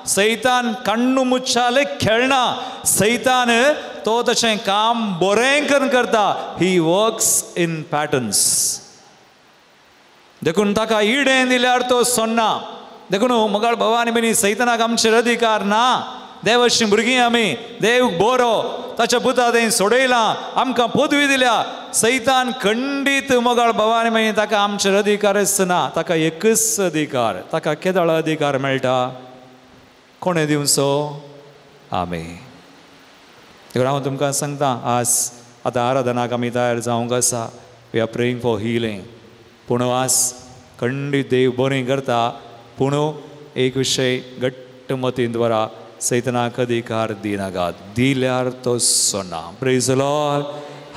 सैतान कण्णू मुच्छाले खेळना. सैतान तो तशें काम बरें करून करता. He works in patterns. देखून ताका इडें दिल्यार तो सोडना. देखून मगाळ भवानी बिनी सैतानाक आमचेर अधिकार ना. देवाची भुरगीं आमी, देव बरो, ताच्या पुता तें सोडयलां, आमकां पदवी दिल्या. सैतान खंडीत मोगाळ भवानी बिनी ताका आमचेर अधिकारच ना. ताका एकच अधिकार. ताका केदळ अधिकार मेळटा? कोणें दिवचो? आमी. देखून हांव तुमकां सांगता आज आतां आराधनाक आमी तयार जावंक आसा. We are praying for healing. पूण आज खंडीत देव बरें करता. पूण एक विशय घट्ट मतींत दवरा, सैतानाक अधिकार दिनाकात. दिल्यार तो सोडना. Praise the Lord,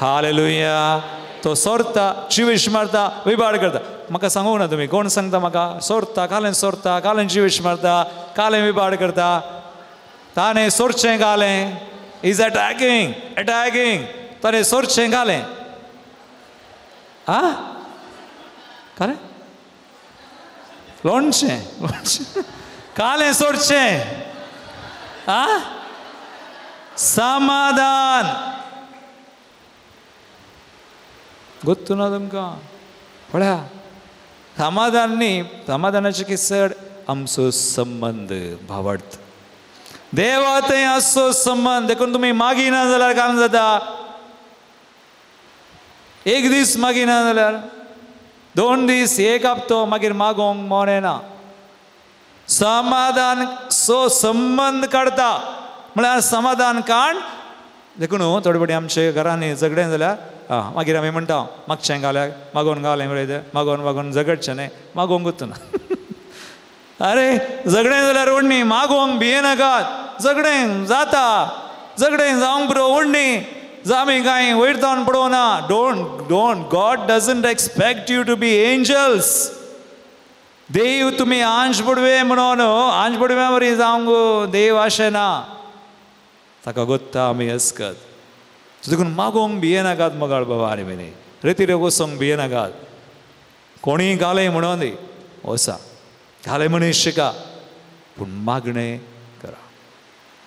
hallelujah. तो सोरता, जिवेश मारता, विबाड करता. म्हाका सांगूंक ना तुमी कोण सांगता म्हाका? सोरता, कालें सोरता, कालें जिवेश मारता, कालें विबाड करता. ताणें सोरचें घालें. Is attacking, attacking. ताणें सोरचें घालें. आं कालें लोणचें, लोणचें कालें सोडचें. आ समाधान गोत्तू ना तुमकां पळया. समाधान न्ही, समाधानाचें की चड आमचो संबंद भावार्थ देवा थंय आसचो संबंद. देखून तुमी मागिना जाल्यार काम जाता. एक दीस मागिना जाल्यार 2 दीस, एक हप्तो, मागीर मागोंक मन येना. समाधान सो संबंद काडटा म्हळ्यार समाधान काड. देखून थोडे फावटी आमचे घरांनी झगडें जाल्यार आं मागीर आमी म्हणटा मागचें घाल्यार मागोवन घालें मरे, मागोवन मागोवन झगडचें न्ही, मागोवंकूच ना. अरे झगडें जाल्यार ओडणी मागोवंक भियेनाकात. झगडें जाता, झगडें जावंक पुरो ओडणी जामी कांय वयर तावन पडोवना. Don't don't God doesn't expect you to be angels. देव तुमी आंज पडवे म्हणून आंज पडव्या वरी जावंक देव आशेना. ताका गोत्ता आमी अस्कत. देखून मागोवंक भियेनाकात मगाळ बाबा आनी बिनी रेती वचोंक भियेनाकात. कोणीय घालय म्हणून दी वसा घालय म्हणून शिका, पूण मागणें करा.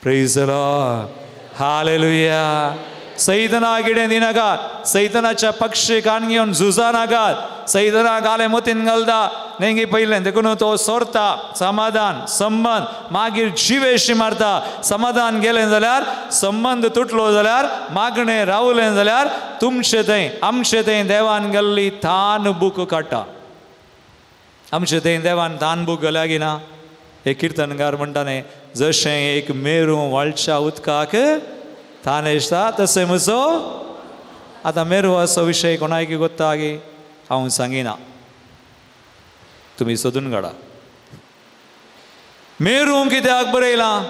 Praise the Lord, hallelujah. सैतना कितें दिनाकात, सैतनाच्या पक्षी कान घेवन झुजा नाकात. सैतना घाले मतीन घालता, नेंगी पयलें देखून तो सोरता समाधान संबंद मागीर जिवेशी मारता. समाधान गेलें जाल्यार संबंद तुटलो जाल्यार मागणें रावलें जाल्यार तुमचे थंय आमचे थंय देवान गेल्ली तान बूक काडटा. आमचे थंय देवान तान बूक गेल्या की ना? एक किर्तनकार म्हणटा न्ही, जशें एक मेरू वाळच्या उदकाक तान येता तशें म्हजो. आतां मेरू असो विशय कोणाक गोत्ता गी हांव सांगिना, तुमी सोदून काडा. मेरू कित्याक बरयलां?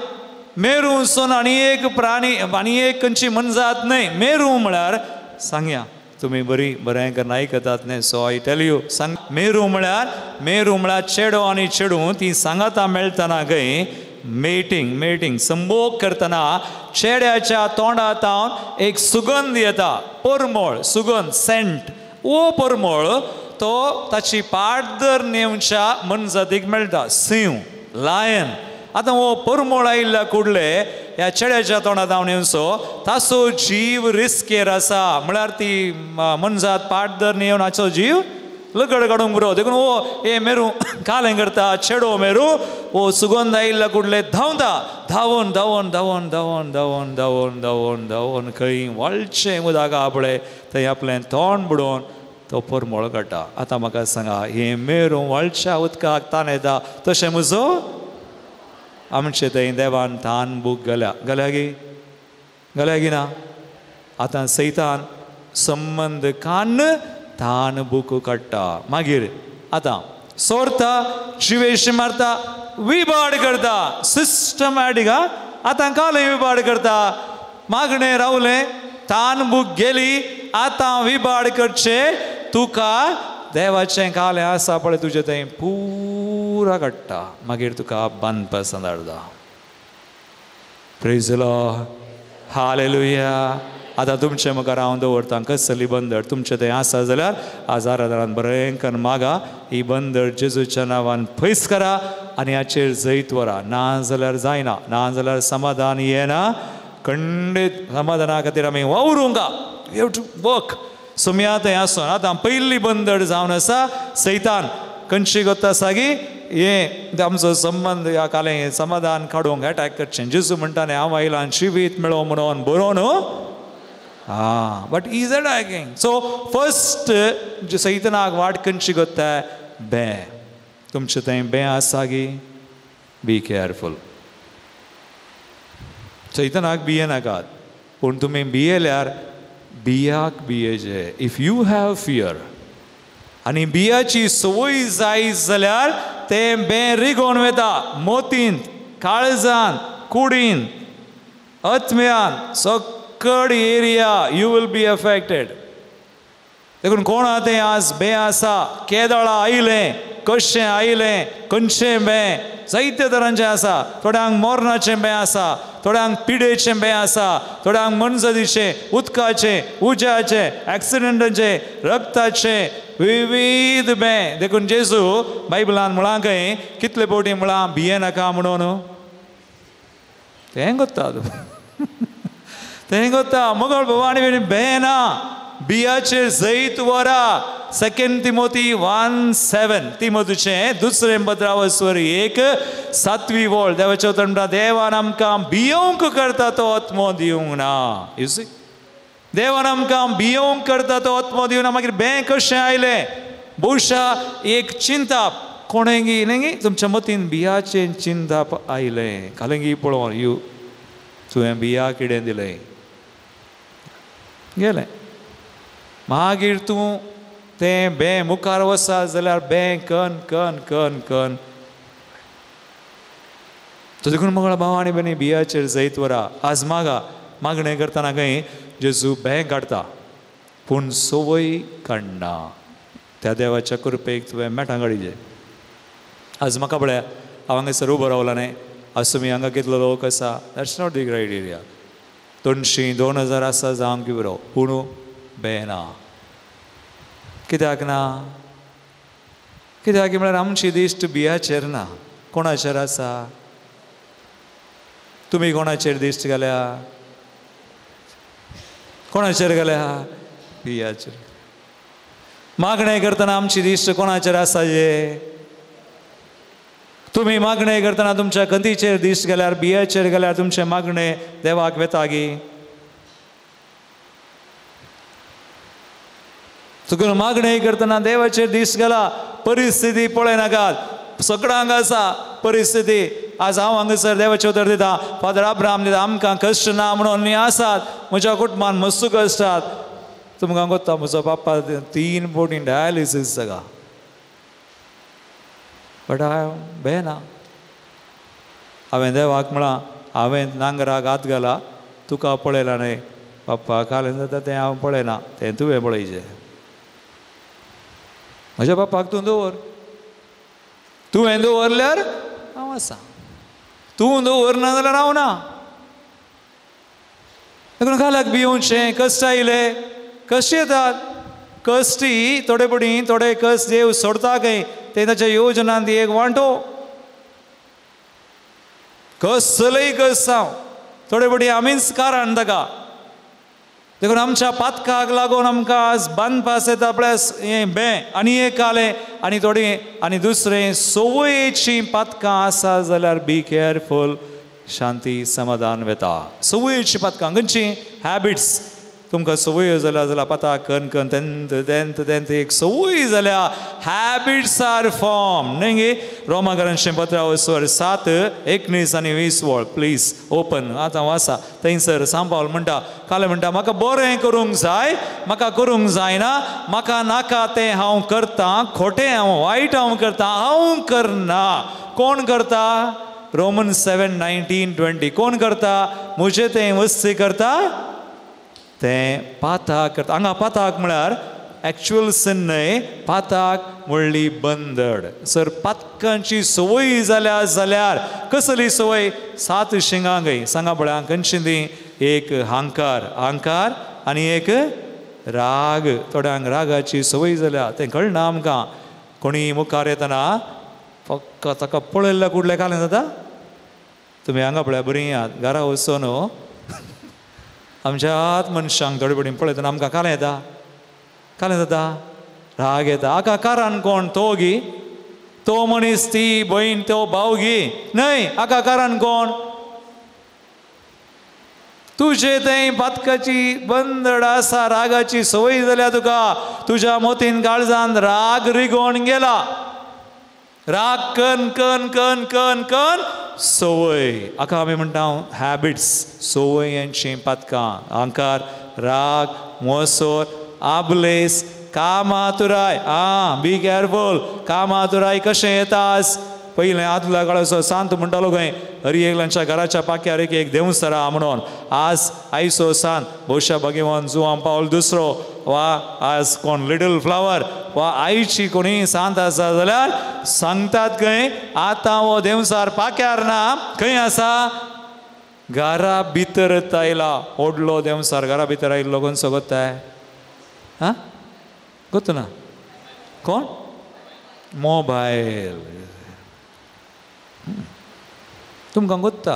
मेरू सोन आनी एक प्राणी आनी एक खंयची मनजात न्हय. मेरू म्हळ्यार सांगया तुमी बरी बरें करून आयकतात न्हय, सो I tell you सांग. मेरू म्हळ्यार चेडो आनी चेडूं ती सांगाता मेळटना खंय मेटींग मेटींग संभोग करतना चेड्याच्या तोंडांत एक सुगंध येता, परमळ सुगंध सेंट. ओ परमळ तो ताची पाडदर नेमच्या मनजातीक मेळटा, सिंव लायन. आतां हो परमळ आयिल्ल्या कुडले ह्या चेड्याच्या तोंडांत हांव येवचो ताचो जीव रिस्केर आसा. म्हळ्यार ती मनजात पाडदर येवन हाचो जीव लगड काडूंक पुरो. देखून हो हे मेरू कालें करता चेडो मेरू हो सुगंध आयिल्ल्या कुडले धांवता, धांवून धांवून धांवून धांवून धांवून धांवून धांवून धांवून खंय वळचें उदक आपलें थंय आपलें तोंड बुडोवन तो परमळ काडटा. आतां म्हाका सांगा, हे मेरू वळच्या उदकाक तान येता तशें म्हजो आमचे थंय देवान तान बूक गेल्या. गेल्या गी? गेल्या गी ना? आतां सैतान संबंद कान्न तान बूक काडटा. मागीर आतां सोरता, जिवेशी मारता, विबाड करता सिस्टमॅटीक. आतां काल विबाड करता, मागणें रावलें, तान बूक गेली, आतां विबाड करचें तुका देवाचें कालें आसा पळय तुजें थंय पुरा काडटा. मागीर तुका बांदपा सांदाळटा. Praise the Lord, hallelujah. आतां तुमचे मुखार हांव दवरता कसली बंदर तुमचें थंय आसा जाल्यार आज आराधनान बरें करून मागा ही बंदर जेजूच्या नांवान पयस करा आनी हाचेर जैत व्हरा. ना जाल्यार जायना, ना जाल्यार समाधान येना. खंडीत समाधाना खातीर आमी वावरूंक, we have to work. Somaiya थंय आसून आतां पयली बंदर जावन आसा सैतान खंयची गोत्ता आसा की हें आमचो संबंद ह्या कालें समाधान काडूंक एटॅक करचें. जेजू म्हणटा न्ही हांव आयलां जिवीत मेळो म्हणून बरोवन ah, but is attacking. So first सैतानाक वाट खंयची गोत्ता? बें. तुमचें थंय बें आसा गी? बी केअरफूल. सैतानाक भिये नाकात, पूण तुमी भियेल्यार बियाक भियेचे. If you have fear आनी बियाची संवय जाय जाल्यार तें बें रिगोवन वता मोतींत, काळजान, कुडीन, आत्म्यान, सकड area you will be affected. देखून कोण तें आज बें आसा, केदळा आयलें, कशें आयलें, खंयचें बें, जायते तरांचें आसा. थोड्यांक मोरणाचें बें आसा, थोड्यांक पिडेचें बें आसा, थोड्यांक मनजदीचें, उदकाचें, उज्याचें, एक्सिडंटाचें, रक्ताचें, विविध बें. देखून जेजू बायबलान म्हळां खंय कितले फावटी म्हळां भिये नाका म्हणून. तें कोत्ता तूं, तें कोत्ता मगळ भवानी बें ना, बियाचेर जैत व्हरा. 2 तिमोती 1:7, तिमोतीचें दुसरें पत्रावस्वर 1:7 वळ. देवाचें उतर म्हणटा देवान आमकां भियोवंक करता तो आत्मो दिवंक ना. You see, देवान आमकां भियोवंक करता तो आत्मो दिवंक ना. मागीर बें कशें आयलें? बहुशा एक चिंताप कोणेंगी न्ही तुमच्या मतीन बियाचें चिंताप आयलें. कालेंगी पळोवन you तुवें बिया कितें दिलें गेलें. मागीर तूं तें बें मुखार वसा जाल्यार बें कन कन कन कन. तो देखून मगळ भाव आनी भयणी बियाचेर जैत व्हरा. आज मागा मागणें करतना खंय जेजू बें काडटा पूण संवय काडना. त्या देवाच्या कृपेक तुवें मेठां काडिचें. आज म्हाका पळया हांव हांगासर उबो रावला न्ही, आज तुमी हांगा कितलो लोक आसा, that's not the criteria. 200 2000 आसा जावंक बरो, पूण बें ना. कित्याक ना? कित्याक म्हळ्यार आमची दिश्ट बियाचेर ना. कोणाचेर आसा? तुमी कोणाचेर दिश्ट घाल्या? कोणाचेर घाल्या? बियाचेर. मागणें करतना आमची दिश्ट कोणाचेर आसा जे? तुमी मागणें करतना तुमच्या कंतीचेर दीस गेल्यार बियाचेर गेल्यार तुमचें मागणें देवाक वेतागी. तुका मागणें करतना देवाचेर दीस गेला, परिस्थिती पळयनाकात. सगळ्यांक आसा परिस्थिती. आज हांव हांगासर देवाचें उतर दिता, फादर अब्राहम दिता, आमकां कश्ट ना म्हणून न्ही आसात. म्हज्या कुटुंबान मस्तू कश्टात. तुमकां कोत्ता म्हजो बाप्पा 3 बोटी डायलिसीस जागा, बट हांव बेना. हांवें देवाक म्हळां, हांवें नांगराक हात घाला, तुका पळयला न्हय बाप्पा, कालें जाता तें हांव पळयना, तें तुवें पळयचें. म्हज्या बाप्पाक तूं दवर, तुवें दवरल्यार हांव आसा, तूं दवरना जाल्यार हांव ना. देखून कालाक भियोवचें. कश्ट आयले, कश्ट येतात, कश्टी थोडे पडी थोडे कश्ट देव सोडता खंय, ते ताच्या योजनांत एक वांटो. कसलेय कश्ट जावं, थोडे पडी आमीच कारण ताका. देखून आमच्या पातकाक लागून आमकां आज बांदपास येता प्लस हें बें आनी एक कालें आनी थोडीं आनी दुसरें संवयेचीं पातकां आसा जाल्यार बी केअरफूल, शांती समाधान वेता. संवयेचीं पातकां खंयचीं? हॅबिट्स. तुमकां संवय जाल्या जाल्यार पाताक कन कन तेंत तेंत तेंत एक संवय जाल्या, हॅबिट्स are form न्हय गे. रोमाकरांचें पत्र 7:19 आनी 20 वळ प्लीज ओपन आतां वासा. थंयसर सांपावल म्हणटा, काल म्हणटा म्हाका बरें करूंक जाय, म्हाका करूंक जायना, म्हाका नाका तें हांव करतां, खोटें हांव वायट हांव करतां, हांव करना. कोण करता? रोमन 7:19-20. कोण करता? म्हजें तें वस्ती करता, तें पाताक करता. हांगा पाताक म्हळ्यार एक्चुअल सिन न्हय, पाताक म्हणली बंदड. सर पातकांची संवय जाल्या जाल्यार कसली संवय? 7 शिंगां गय सांगा पळया खंयची ती? एक हांकार, हांकार आनी एक राग. थोड्यांक रागाची संवय जाल्या, तें कळना आमकां. कोणी मुखार येतना फक्त ताका पळयल्ल्या कुडल्या कालें जाता. तुमी हांगा पळया बरीं आहात, घरा वचून आमच्याच मनशांक थोडे पडी पळयतना आमकां कालें येता, कालें जाता, राग येता. हाका कारण कोण? तो गी, तो मनीस, ती भयण, तो भाव गी न्हय. हाका कारण कोण? तुजे थंय पातकाची बंदड आसा, रागाची संवय जाल्या तुका, तुज्या मोतीन काळजान राग रिगोवन गेला. राग कन कन कन कन कन संवय. हाका आमी म्हणटा हॅबिट्स, संवयांची पातकां. अहंकार, राग, मोसोर, आबलेस, कामातुराय. आं, बी केअरफूल. कामातुराय कशें येतास? पयलें आदल्या काळाचो सांत म्हणटालो खंय, हरी एकल्यांच्या घराच्या पाक्यार एक एक देंवसरा म्हणून. आज आयचो सांत भोवशा भगवान जुवां पावल दुसरो वा आज कोण लिटल फ्लावर वा आयची कोणी सांत आसा जाल्यार सांगतात खंय आतां हो देंवसार पाक्यार ना, खंय आसा? घरा भितर आयला. ओडलो देंवसार घरा भितर आयिल्लो कोण सोगोताय? आं, गोत ना कोण? मोबायल. तुमकां गोत्ता,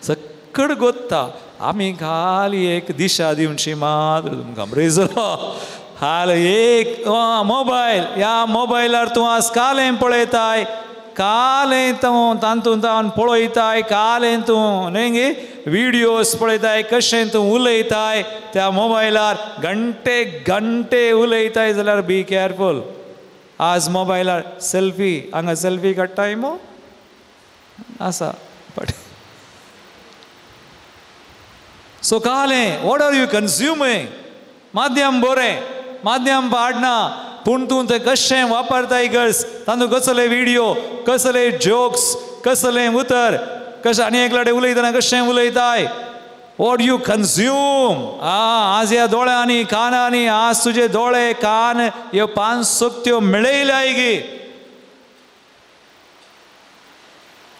सक्कड गोत्ता. आमी खाली एक दिशा दिवची मात्र तुमकां. ब्रेजलो हाल एक मोबायल. ह्या मोबायलार तूं आज कालें पळयताय, कालें तूं तातूंत तावन पळयताय, कालें तूं न्हय गे विडियोज पळयताय, कशें तूं उलयताय त्या मोबायलार, घंटे घंटे उलयताय जाल्यार बी केअरफूल. आज मोबायलार सेल्फी, हांगा सेल्फी काडटाय मो आसा. बट सो कालें what are you consuming? माध्यम बरें, माध्यम पाडना, पूण तूं तें कशें वापरताय गस, तातूंत कसले विडियो, कसले जोक्स, कसलें उतर, कशें आनी एकलाडे उलयतना कशें उलयताय, what you consume. आज ह्या दोळ्यांनी कानांनी, आज तुजे दोळे कान ह्यो पांच सक्त्यो मेळयल्याय गी,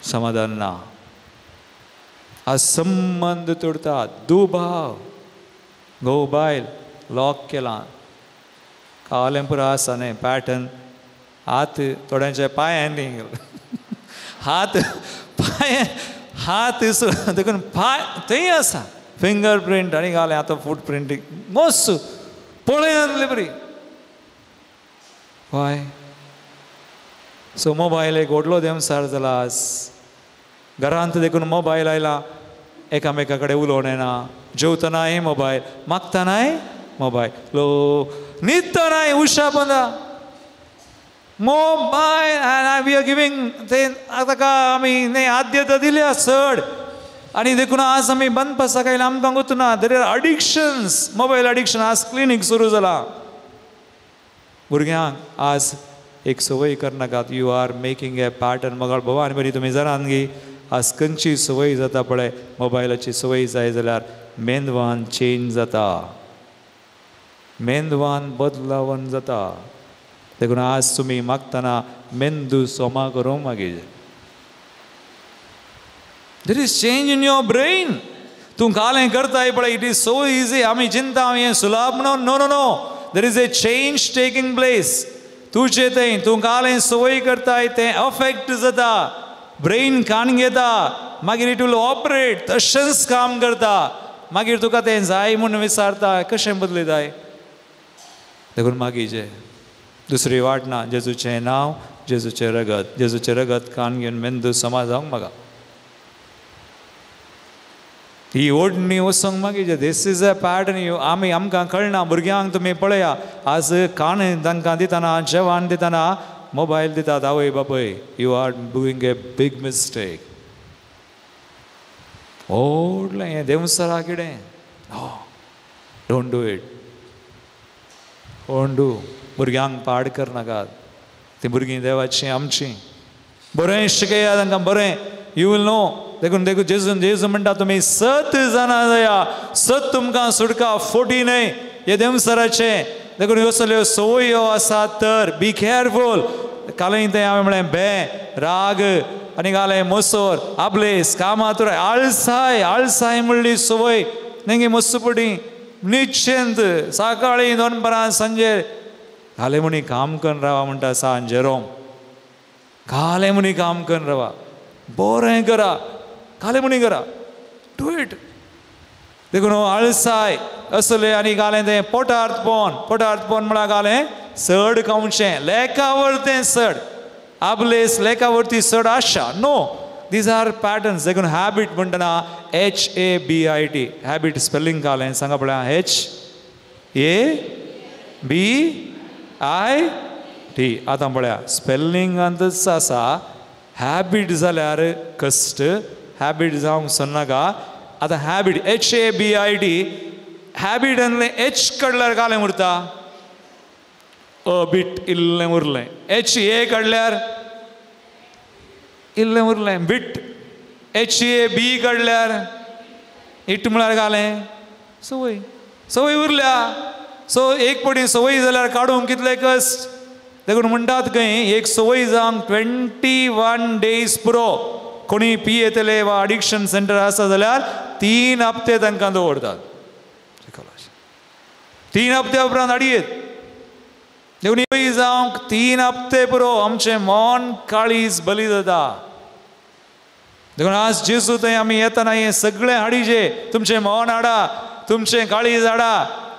समाधान ना. आज संबंद तोडतात. दुभाव, घोव बायल लॉक केला, कालें पुरो आसा न्हय पॅटर्न. हात थोड्यांच्या पांयांनी, हात पांय, हात देखून पांय थंय आसा, फिंगर प्रिंट आनी घालें आतां फूट प्रिंटींग मस्त पळय जातली बरी. हय, सो मोबायल एक व्हडलो देमसार जाला आज घरांत देखून मोबायल आयला एकामेका कडेन उलोवण येना जेवतनाय मोबायल मागतनाय मोबायल लो न्हिदतनाय उशा पोंदा mobile and we are giving ते ताका आमी न्ही आद्यता दिल्या चड आनी देखून आज आमी बंद पासा कांय आमकां गोतना there are addictions mobile addiction आज क्लिनीक सुरू जाला भुरग्यांक आज एक संवय करनाकात you are making a pattern मगाळ बाबा आनी बरी तुमी जाणात गी आज खंयची संवय जाता पळय मोबायलाची संवय जाय जाल्यार मेंदवान चेंज जाता मेंदवान बदलावन जाता देखून आज तुमी मागतना मेंदू सोमा करूंक मागीर there is change in your brain तूं कालें करताय पळय it is so easy आमी चिंता हें सुलाभ म्हणून no no no there is a change taking place तुजे थंय तूं कालें संवय करताय तें अफेक्ट जाता ब्रेन कान घेता मागीर it will operate तशेंच काम करता मागीर तुका तें जाय म्हूण विचारता कशें बदलताय देखून मागीर दुसरी वाट ना जेजूचें नांव जेजूचें रगत जेजूचें रगत कान घेवन मेंदू समा जावंक म्हाका ही ओडणी वचोंक मागीर this is a pattern आमी आमकां कळना भुरग्यांक तुमी पळया आज कान तांकां दितना जेवण दितना मोबायल दितात आवय बापूय you are doing a big mistake व्हडलें हें देंवसरा कितें don't do it don't do भुरग्यांक पाड करनाकात तीं भुरगीं देवाचीं आमचीं बरें शिकया तांकां बरें you will know देखून देखून जेजून जेजू म्हणटा तुमी सत जाणां जाया सत तुमकां सुटका फोटी न्हय हे देंवसराचें देखून ह्यो सगळ्यो संवयो आसात तर बी केअरफूल कालय तें हांवें म्हळें बें राग आनी घालें मोसोर आबलेस कामातुर आळसाय आळसाय म्हणली संवय नेंगी मस्तपटी निश्चिंत सकाळी दोनपरां सांजे घाले म्हणी काम करून रावा म्हणटा सान जेरोम घाले म्हणी काम करून रावा बरें करा घाले म्हणी करा do it देखून आळसाय असले आनी घालें तें पोटार्थ पोन पोटार्थ पोन म्हळ्यार घालें चड खावचें लेखावर तें चड आबलेस लेखावरती चड आशा नो these are patterns देखून हॅबीट म्हणटना HABIT habit spelling घालें सांगा पळया HABIT आतां पळया स्पेलिंगांतच आसा हॅबीट जाल्यार कश्ट हॅबीट जावंक सोदनाका आतां हॅबीट HABIT habit आनी एच काडल्यार घालें उरता अ बीट इल्लें उरलें HA काडल्यार इल्लें उरलें बीट HAB काडल्यार it म्हळ्यार घालें संवय संवय उरल्या सो एक पटी संवय जाल्यार काडूंक कितले कश्ट देखून म्हणटात खंय एक संवय जावंक 21 डेज पुरो कोणी पियेतले वा अडिक्शन सेंटर आसा जाल्यार 3 हप्ते तांकां दवरतात 3 हप्त्या उपरांत हाडयेत देखून संवय जावंक 3 हप्ते पुरो आमचें मन काळीज बली जाता देखून आज जेजू थंय आमी येतना हें सगळें हाडीजे तुमचें मन हाडा तुमचें काळीज हाडा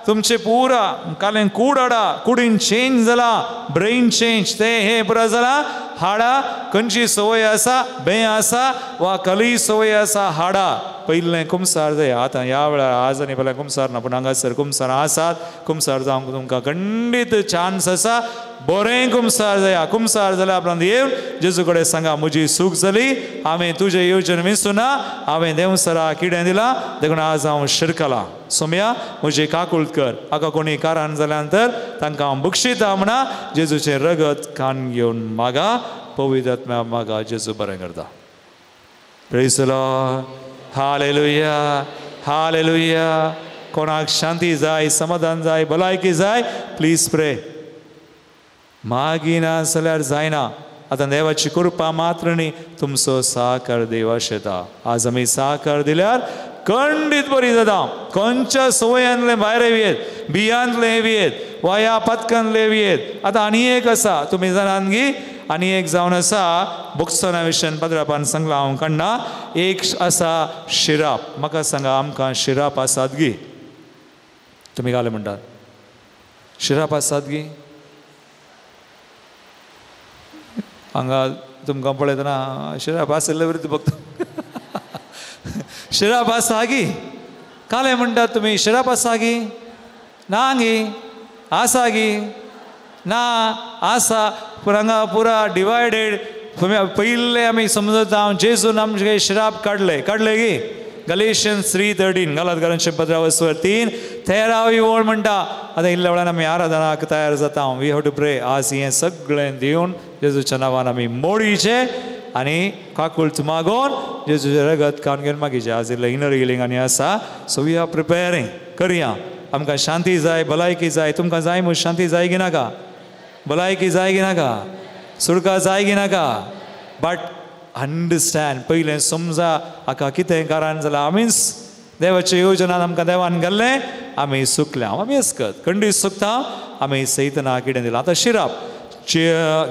तुमचें पुरा कालें कूड हाडा कुडीन चेंज जाला ब्रेन चेंज तें हें पुरा जाला हाडा खंयची संवय आसा बें आसा वा कली संवय आसा हाडा पयलें कुमसार जाय आतां ह्या वेळार आज आनी पयलें कुमसार ना पूण हांगासर कुमसार आसात कुमसार जावंक तुमकां खंडीत चान्स आसा बरें कुमसार जाया कुमसार जाल्या उपरांत येवन जेजू कडेन सांगा म्हजी सूख जाली हांवें तुजें येवजण विसुना हांवें देंवसरा कितें दिलां देखून आज हांव शिरकलां सोम्या म्हजी काकूळत कर हाका कोणी कारण जाल्या नंतर तांकां हांव बक्षिता म्हणा जेजूचें रगत कान घेवन मागा पवित्र आत्म्या मागा जेजू बरें करता Praise the Lord. Hallelujah. Hallelujah. कोणाक शांती जाय समाधान जाय भलायकी जाय प्लीज प्रे मागिना जाल्यार जायना आतां देवाची कृपा मात्र न्ही तुमचो साकार देवा शेता आज आमी साकार दिल्यार खंडीत बरी जाता खंयच्या संवयांतलें भायर येवयेत बियांतलें येवयेत वा ह्या पथकांतलें येवयेत आतां आनी एक आसा तुमी जाणात गी आनी एक जावन आसा बोक्सना विशयान पत्रापान सांगलां हांव काडना एक आसा शिराप म्हाका सांगा आमकां शिराप आसात गी तुमी घाले म्हणटात शिराप आसात गी हांगा तुमकां पळयतना शिराप आशिल्ले वरी बघता. शिराप आसा गी? कालें म्हणटात तुमी शिराप आसा गी? ना गी? आसा गी? ना आसा. पूण हांगा पुरा डिवायडेड. पयिल्ले आमी समजता जेजून आमचे शिराप काडले. काडले गी? गलेशियन्स 3:13 गालातकारांचे पत्रावस्वर 3:13 ओळ म्हणटा. आतां इल्ल्या वेळान आमी आराधनाक तयार जाता. We have to pray. आज हें सगळें दिवन जेजूच्या नांवान आमी मोडीचें आनी काकुळट मागोवन जेजूचें रगत काडून घेवन मागीचें. आज इल्लें इनर हिलींग आनी आसा. So we are preparing. करया. आमकां शांती जाय, भलायकी जाय. तुमकां जाय म्हूण शांती जाय की नाका? भलायकी जाय की नाका? सुरका जाय की नाका? बट अंडरस्टँड पयलें समजा हाका कितें कारण जालां. आमीच देवाचे योजनान आमकां देवान घाल्लें, आमी सुकल्या, आमी असकत खंडीत सुकता, आमी सैतना कितें दिलां. आतां शिराप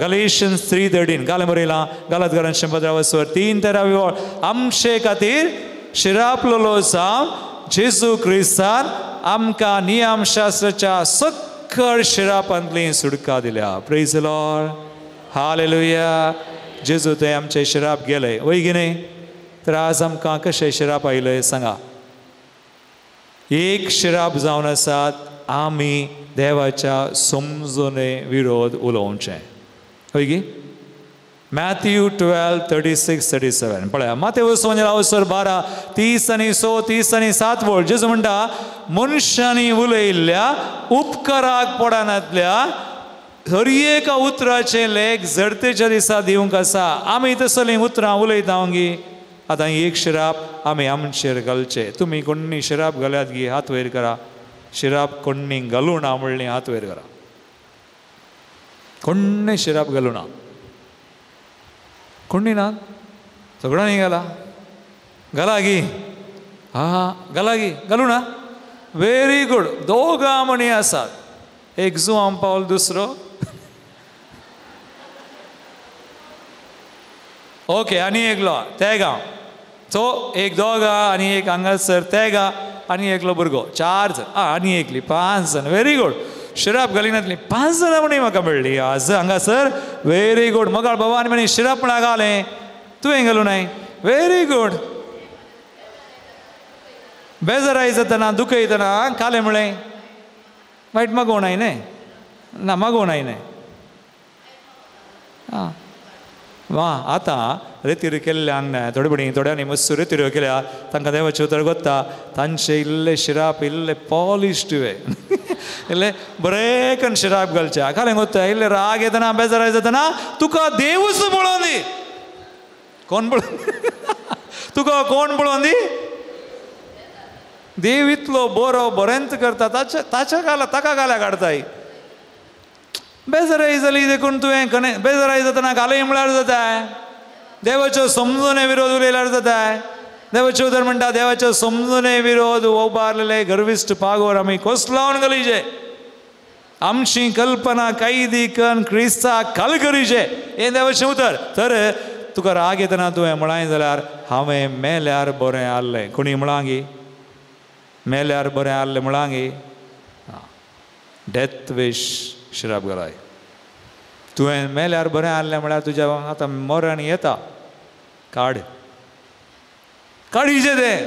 गलेशियन्स 3:13 गालें बरयलां गालातकारांचे पत्रावस्वर 3:13 ओळ. आमचे खातीर शिरापलोलो जावन जेजू क्रिस्तान आमकां नियमशास्त्राच्या सक्कड शिरापांतली सुटका दिल्या. Praise the Lord. Hallelujah. जेजू ते आमचे शिराप गेले वय की न्ही? तर आज आमकां कशें शिराप आयले सांगा. एक शिराप जावन आसात आमी देवाच्या समजणे विरोध उलोवचें. हय की? मॅथ्यू 12:36-37 पळया. मातेवस अवसर 12:30 30 7 वळ. जेजू म्हणटा मनशांनी उलयल्ल्या उपकाराक पडनातल्या हर एका उतराचें लेख जडतेच्या दिसा दिवंक आसा. आमी तसलीं उतरां उलयता गी. आतां एक शिराप आमी आमचेर घालचें. तुमी कोण्णी शिराप घाल्यात गी? हात वयर करा. शिराप कोण्णी घालूं ना म्हणलें हात वयर करा. कोण्णी शिराप घालूं ना? कोण्णी ना? सगळ्यांनी घाला. घाला गी? हा घाला गी? घालूं ना? Very good. दोगां म्हणी आसात. एक जुआम पावल, दुसरो ओके आनी एकलो तेगांव. सो एक दोगां आनी एक हांगासर तेगां आनी एकलो भुरगो, 4 जण. आनी एकली 5 जण. Very good. शिराप घालिनातली 5 जाणां म्हणी म्हाका मेळ्ळी आज हांगासर. Very good. मगाळ बाबा आनी म्हणी शिराप म्हळ्यार घालें तुवें घालूं नाय. Very good. बेजाराय जातना दुखयतना कालें म्हळें वायट मागोवं नाय न्ही? ना मागोवं नाय न्ही. आं वा आतां रेतिरो केल्ल्यांक न्हय थोडे भणी थोड्यांनी मस्त रेतिरो केल्या तांकां देवाचें उतर गोत्ता. तांचे इल्ले शिराप इल्ले पॉलिश्ड वे इल्ले बरें करून शिराप घालचे. कालें गोत्ता इल्ले राग येतना बेजाराय जातना तुका देवूच पळोवन दी. कोण पळोवन? तुका कोण पळोवन दी? देव इतलो बरो बरेंच करता ताच्या ताच्या घाला ताका घाल्या काडताय. बेजाराय जाली देखून तुवें कणे बेजाराय जातना घालय म्हळ्यार जाताय. देवाच्यो समजून विरोध उलयल्यार जाताय. देवाच्यो उतर म्हणटा देवाच्यो समजून विरोध उबारलेले गर्विश्ट पागोर आमी कोसलावन घालीचे. आमची कल्पना कैदी कन क्रिस्ताक खाल करीचे हें देवाचें उतर. तर तुका राग येतना तुवें म्हळाय जाल्यार हांवें मेल्यार बरें आहलें. कोणी म्हळां गी? मेल्यार बरें आहलें म्हळां गी? डेथ विश शिराप घालाय. तुवें मेल्यार बरें आहलें म्हळ्यार तुज्या आतां मरण येता. काड काडीचें तें.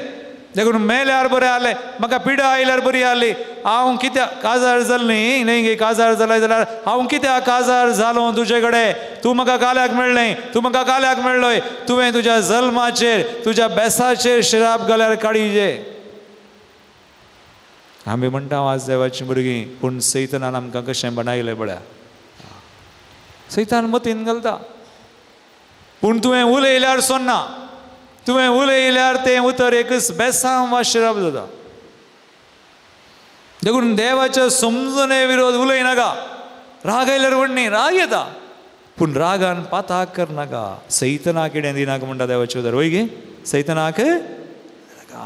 देखून मेल्यार बरें आहलें. म्हाका पिडा आयल्यार बरी आहली. हांव कित्याक काजार जालें न्ही? न्ही गे काजार जालें जाल्यार हांव कित्याक काजार जालो तुजे कडेन? तूं म्हाका काल्याक मेळ्ळें, तूं म्हाका काल्याक मेळ्ळोय. तुवें तुज्या जल्माचेर तुज्या बेसाचेर शिराप घाल्यार काडीचें. आमी म्हणटा आज देवाचीं भुरगीं, पूण सैतानान आमकां कशें बनायलें पळया. सैतान मतीन घालता. पूण तुवें उलयल्यार सोन्ना. तुवें उलयल्यार तें उतर एकच बेसांव वा शिराप जाता. देखून देवाच्या समजणे विरोध उलयनाका. राग आयल्यार व्हडली राग येता, पूण रागान पाताक करनाका. सैतनाक कितें दिनाका म्हणटा देवाचें उतर. वय गे? सैतनाक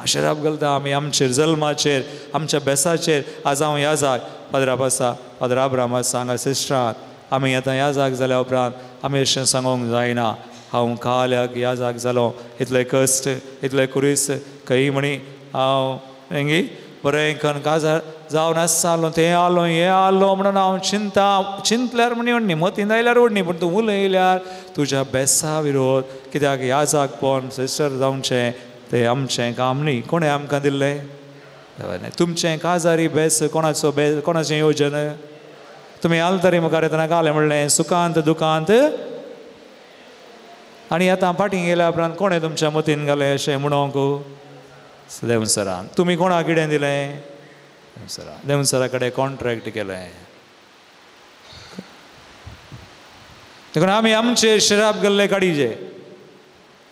शिराप घालता आमी आमचेर जल्माचेर आमच्या बेसाचेर. आज हांव ह्या जाग पाद्राप आसा, फादर आब्राम आसा हांगा सिस्टरांत. आमी आतां ह्या जाग जाल्या उपरांत आमी अशें सांगूंक जायना हांव काल्याक ह्या जाग जालो, इतले कश्ट इतले कुरीस खंय म्हणी हांव न्ही बरें कन काजार जावन आसलो तें आलो हें आलो म्हणून हांव चिंता चिंतल्यार म्हण व्हडनी मतीन आयल्यार व्हडनी पूण तूं उलयल्यार तुज्या बेसा विरोध कित्याक ह्या जागपण सिस्टर जावचें तें आमचें काम न्ही. कोणें आमकां दिल्लें? तुमचें काजारी बेस कोणाचो बेस कोणाचें योजन? तुमी आलतरी मुखार येतना घालें म्हणलें सुखांत दुखांत आनी आतां फाटीं गेल्या उपरांत कोणें तुमच्या मतीन घालें अशें म्हणोंक? देवसरान. तुमी कोणाक कितें दिलें? देवसरा. देवसरा कडेन कॉन्ट्रॅक्ट केलें. देखून आमी आमचेर शराब गल्ले काडीचे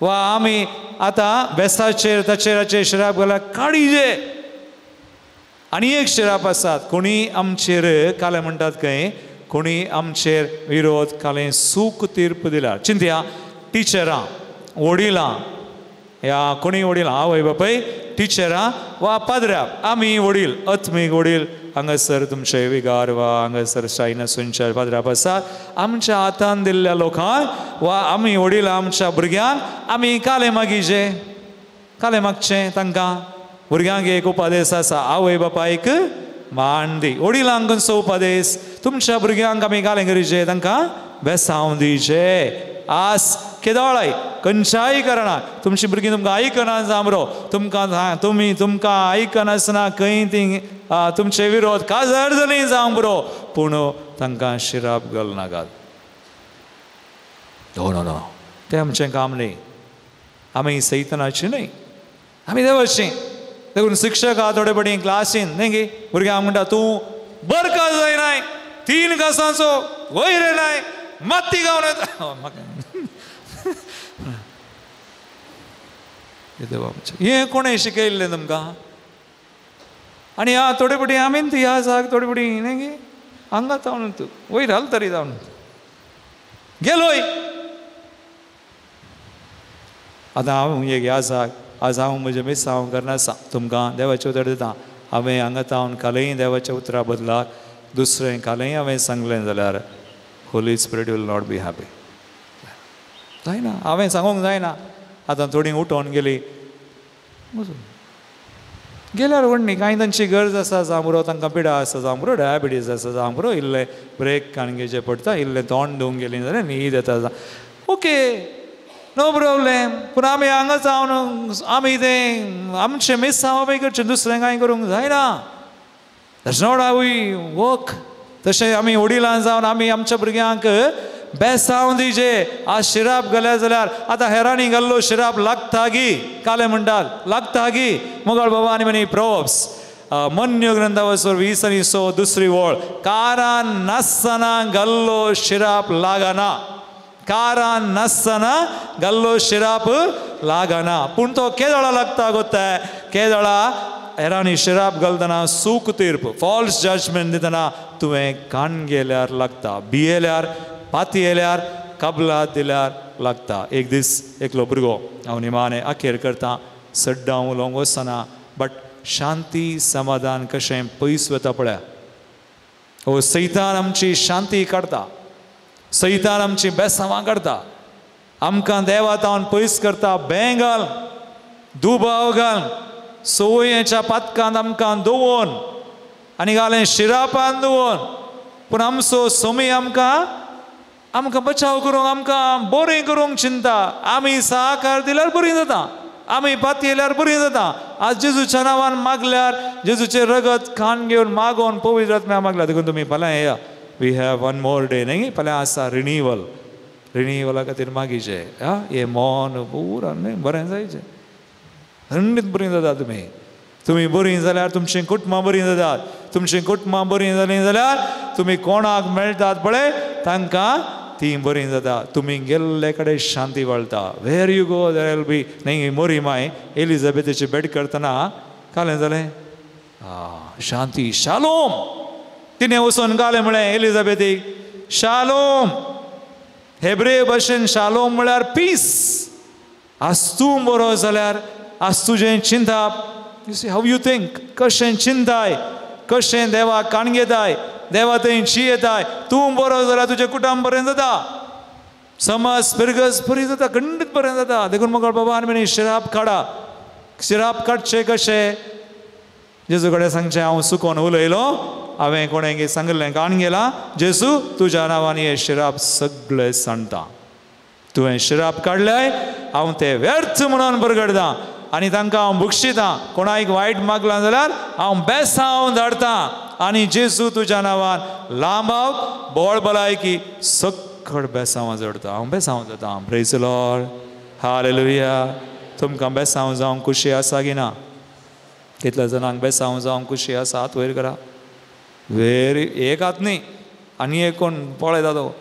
वा आमी आतां बेसाचेर ताचेराचेर शराब गल्ले काडीचे. आनी एक शिराप आसात कोणी आमचेर कालें म्हणटात खंय कोणी आमचेर विरोध कालें सूख तीर्प दिल्यार चिंतया टिचरां वडिलां ह्या कोणी वडिलां आवय बापाय टिचरां वा पाद्र्याप आमी वडील आत्मीक वडील हांगासर तुमचे विगार वा हांगासर शायना सुंचार पाद्र्याप आसात आमच्या हातान दिल्ल्या लोकांक वा आमी वडील आमच्या भुरग्यांक आमी कालें मागीचे कालें मागचें तांकां. भुरग्यांक एक उपदेश आसा आवय बापायक मान दी. वडिलांक खंयचो उपदेश? तुमच्या भुरग्यांक आमी कालें करीचे तांकां बेसांव दिवचें. आस केदोळाय खंयच्याय कारणाक तुमची भुरगीं तुमकां आयकना जांबरो तुमकां तुमी तुमकां आयकनासतना खंय ती तुमचे विरोध काजार जाली जांबरो पूण तांकां शिराप घालनाकात. नो नो नो तें आमचें काम न्ही. आमी सैतनाची न्हय, आमी देवाची. देखून शिक्षक थोडे पटी क्लासीन न्ही गे भुरग्यांक म्हणटा तूं बरका जायनाय 3 कासांचो वयर येनाय माती गावन हें कोणें शिकयल्लें तुमकां? आनी ह्या थोडे पटी आमी ती ह्या जाग थोडे पटी न्ही गे हांगा जावन तूं वयर हाल तरी जावन गेलोय. आतां हांव एक ह्या जाग आज हांव म्हजें मिसांव करना तुमकां देवाचें उतर दिता. हांवें हांगा तावन कालय देवाच्या उतरा बदलाक दुसरें कालय हांवें सांगलें जाल्यार Holy Spirit will not be happy. जायना हांवें सांगूंक जायना. आतां थोडीं उठोवन गेलीं गेल्यार व्हडली कांय तांची गरज आसा जावं बरो तांकां पिडा आसा जावं बरो डायबिटीज आसा जावं बरो इल्लें ब्रेक काडून घेवचें पडटा इल्लें तोंड धुवंक गेलीं जाल्यार न्हीद येता. Okay no problem. पूण आमी हांगा जावन आमी तें आमचें मिसांव आमी करचें दुसरें कांय करूंक जायना. That's not how we work. तशें आमी वडिलां जावन आमी आमच्या भुरग्यांक बेसांव दिवचें. आज शिराप घाल्या जाल्यार आतां हेरांनी घाल्लो शिराप लागता गी कालें म्हणटात लागता गी. मोगाळ बाबा आनी मनी प्रोब्स मन्य ग्रंथा वचून 20 आनी 100 दुसरी वळ कारान नासतना घाल्लो शिराप लागना. कारान नासतना घाल्लो शिराप लागना. पूण तो केदळा लागता गोत्ता केदळा हेरांनी शिराप घालतना सूख तीर्प फॉल्स जजमेंट दितना तुवें कान गेल्यार लागता भियेल्यार पातयेल्यार कबला दिल्यार लागता. एक दीस एकलो भुरगो हांव निमाणें अखेर करता सड्डां उलोवंक वचना बट शांती समाधान कशें पयस वता पळया. हो सैतान आमची शांती काडटा सैतान आमची बेसांवां काडटा आमकां देवा तावन पयस करता. बें घाल दुबाव घाल संवयेच्या पातकान आमकां दवोन आनी घालें शिरापान दवोन पूण आमचो सोमी आमकां आमकां बचाव करूंक आमकां बरें करूंक चिंता. आमी साकार दिल्यार बरीं जाता आमी पातयेल्यार बरीं जाता. आज जेजूच्या नांवान मागल्यार जेजूचें रगत खान घेवन मागोवन पवित्र आत्म्या मागल्यार. देखून तुमी फाल्यां येया. We have one more day न्ही फाल्यां आसा रिनिवल. रिनिवला खातीर मागीचें आं हें मन पुरा न्ही बरें जायचें खंडीत बरीं जाता. तुमी तुमी बरीं जाल्यार तुमचीं कुटुंबां बरीं जातात. तुमचीं कुटुंबां बरीं जालीं जाल्यार तुमी कोणाक मेळटात पळय तांकां तीं बरीं जाता. तुमी गेल्ले कडेन शांती वळटा. Where you go there will be न्ही. मोरी माय एलिझाबेथाची भेट करतना कालें जालें शांती शालोम. तिणें वचून घालें म्हळें एलिझाबेथीक शालोम. हेब्रे भाशेन शालोम म्हळ्यार पीस. आज तूं बरो जाल्यार आज तुजें चिंताप you see how you think कशें चिंताय कशें देवाक काण घेताय देवा थंय शी येताय. तूं बरो जाल्यार तुजें कुटुंब बरें जाता समाज फिरगज बरी जाता खंडीत बरें जाता. देखून म्हाका बाबा आनी शिराप काडा. शिराप काडचें कशें? जेजू कडेन सांगचें हांव चुकोन उलयलो, हांवें कोणें सांगिल्लें काण गेलां, जेजू तुज्या नांवान हे शिराप सगळे सांडटा, तुवें शिराप काडल्याय हांव ते व्यर्थ म्हणून परगडटा आनी तांकां हांव बक्षितां, कोणाक वायट मागलां जाल्यार हांव बेसांव धाडटा आनी जेजू तुज्या नांवान लांबाव बोळ भलायकी सक्कड बेसांव जोडटा, हांव बेसांव जाता. Praise the Lord, hallelujah. तुमकां बेसांव जावंक खुशी आसा की ना? कितल्या जाणांक बेसांव जावंक खुशी आसा? हात वयर करा. वेरी एक हात न्ही आनी एक कोण पळयता तो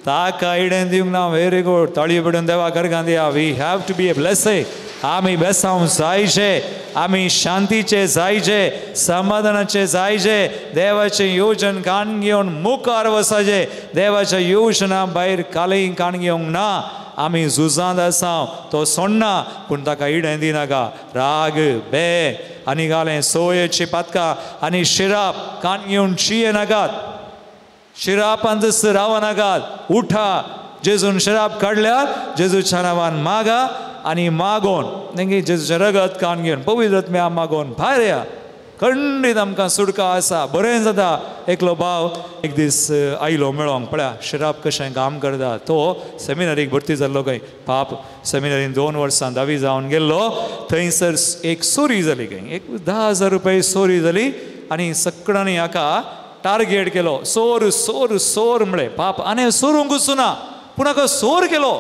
ताका इडेन दिवंक ना. वेरी गूड, ताळयो पिडून देवा करगां दिया. We have to be a blessing. आमी बेसांव जायचे, आमी शांतीचे जायचे, समाधानाचे जायचे, देवाचें योजन कान घेवन मुखार वसाचे, देवाच्या योजना भायर कालय कान घेवंक ना. आमी झुजांत आसा, तो सोडना पूण ताका इडेन दिनाका. राग बे आनी घालें सोयेची पातकां आनी शिराप कान घेवन चिये नाकात, शिरापांतच रावनाकात. उठा, जेजून शिराप काडल्यार जेजूच्या नांवान मागा आनी मागोन नेमकी जेजूचें रगत कान घेवन पवित्र आत्म्या मागोन भायर या. खंडीत आमकां सुटका आसा. बरें जाता. एकलो भाव एक दीस आयलो मेळोंक, पळया शिराप कशें काम करता. तो सेमिनरीक भरती जाल्लो खंय, पाप सेमिनरीन 2 वर्सां धावी जावन गेल्लो. थंयसर एक चोरी जाली खंय, एक 10,000 रुपया चोरी जाली आनी सगळ्यांनी हाका टार्गेट केलो. सोर सोर सोर म्हळें. पाप आनी सोरूंक ना पूण हाका सोर केलो.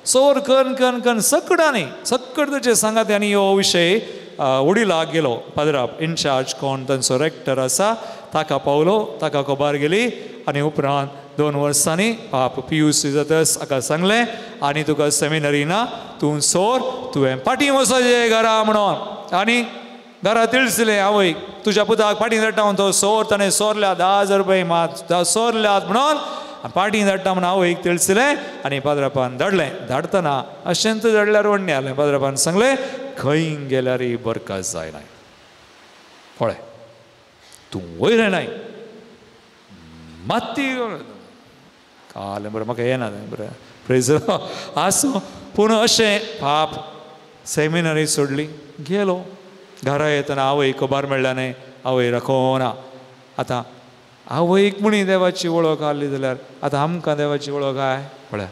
सोर कन कन कन सगळ्यांनी सक्कड ताचे सांगात. आनी हो विशय वडिलाक गेलो. पाद्राप इनचार्ज कोण तांचो रेक्टर आसा ताका पावलो, ताका खबर गेली आनी उपरांत 2 वर्सांनी पाप PUC जातस हाका सांगलें आनी तुका सेमिनरी ना, तूं सोर, तुवें फाटीं वचपाचें घरा म्हणून. आनी घरा तिळसिलें आवयक, तुज्या पुताक फाटीं धाडटा म्हणून. तो सोर ताणें सोरल्या 10,000 रुपया मात सोरल्यात म्हणून फाटीं धाडटा म्हणून आवयक तिळसिलें आनी पाद्रापान धाडलें. धाडटना अशेंच धाडल्यार वण्णी आसलें. पाद्रापान सांगलें खंय गेल्यार बरखास्त जायना, पळय तूं वयर येनाय माती कालें बरें म्हाका येना बरें प्रेज आसूं. पूण अशें पाप सेमिनरी सोडली गेलो. घरा येतना आवय खबर मेळ्ळ्या न्हय, आवय राखोना. आतां आवयक म्हणी देवाची वळख आहली जाल्यार आतां आमकां देवाची वळख I पळया.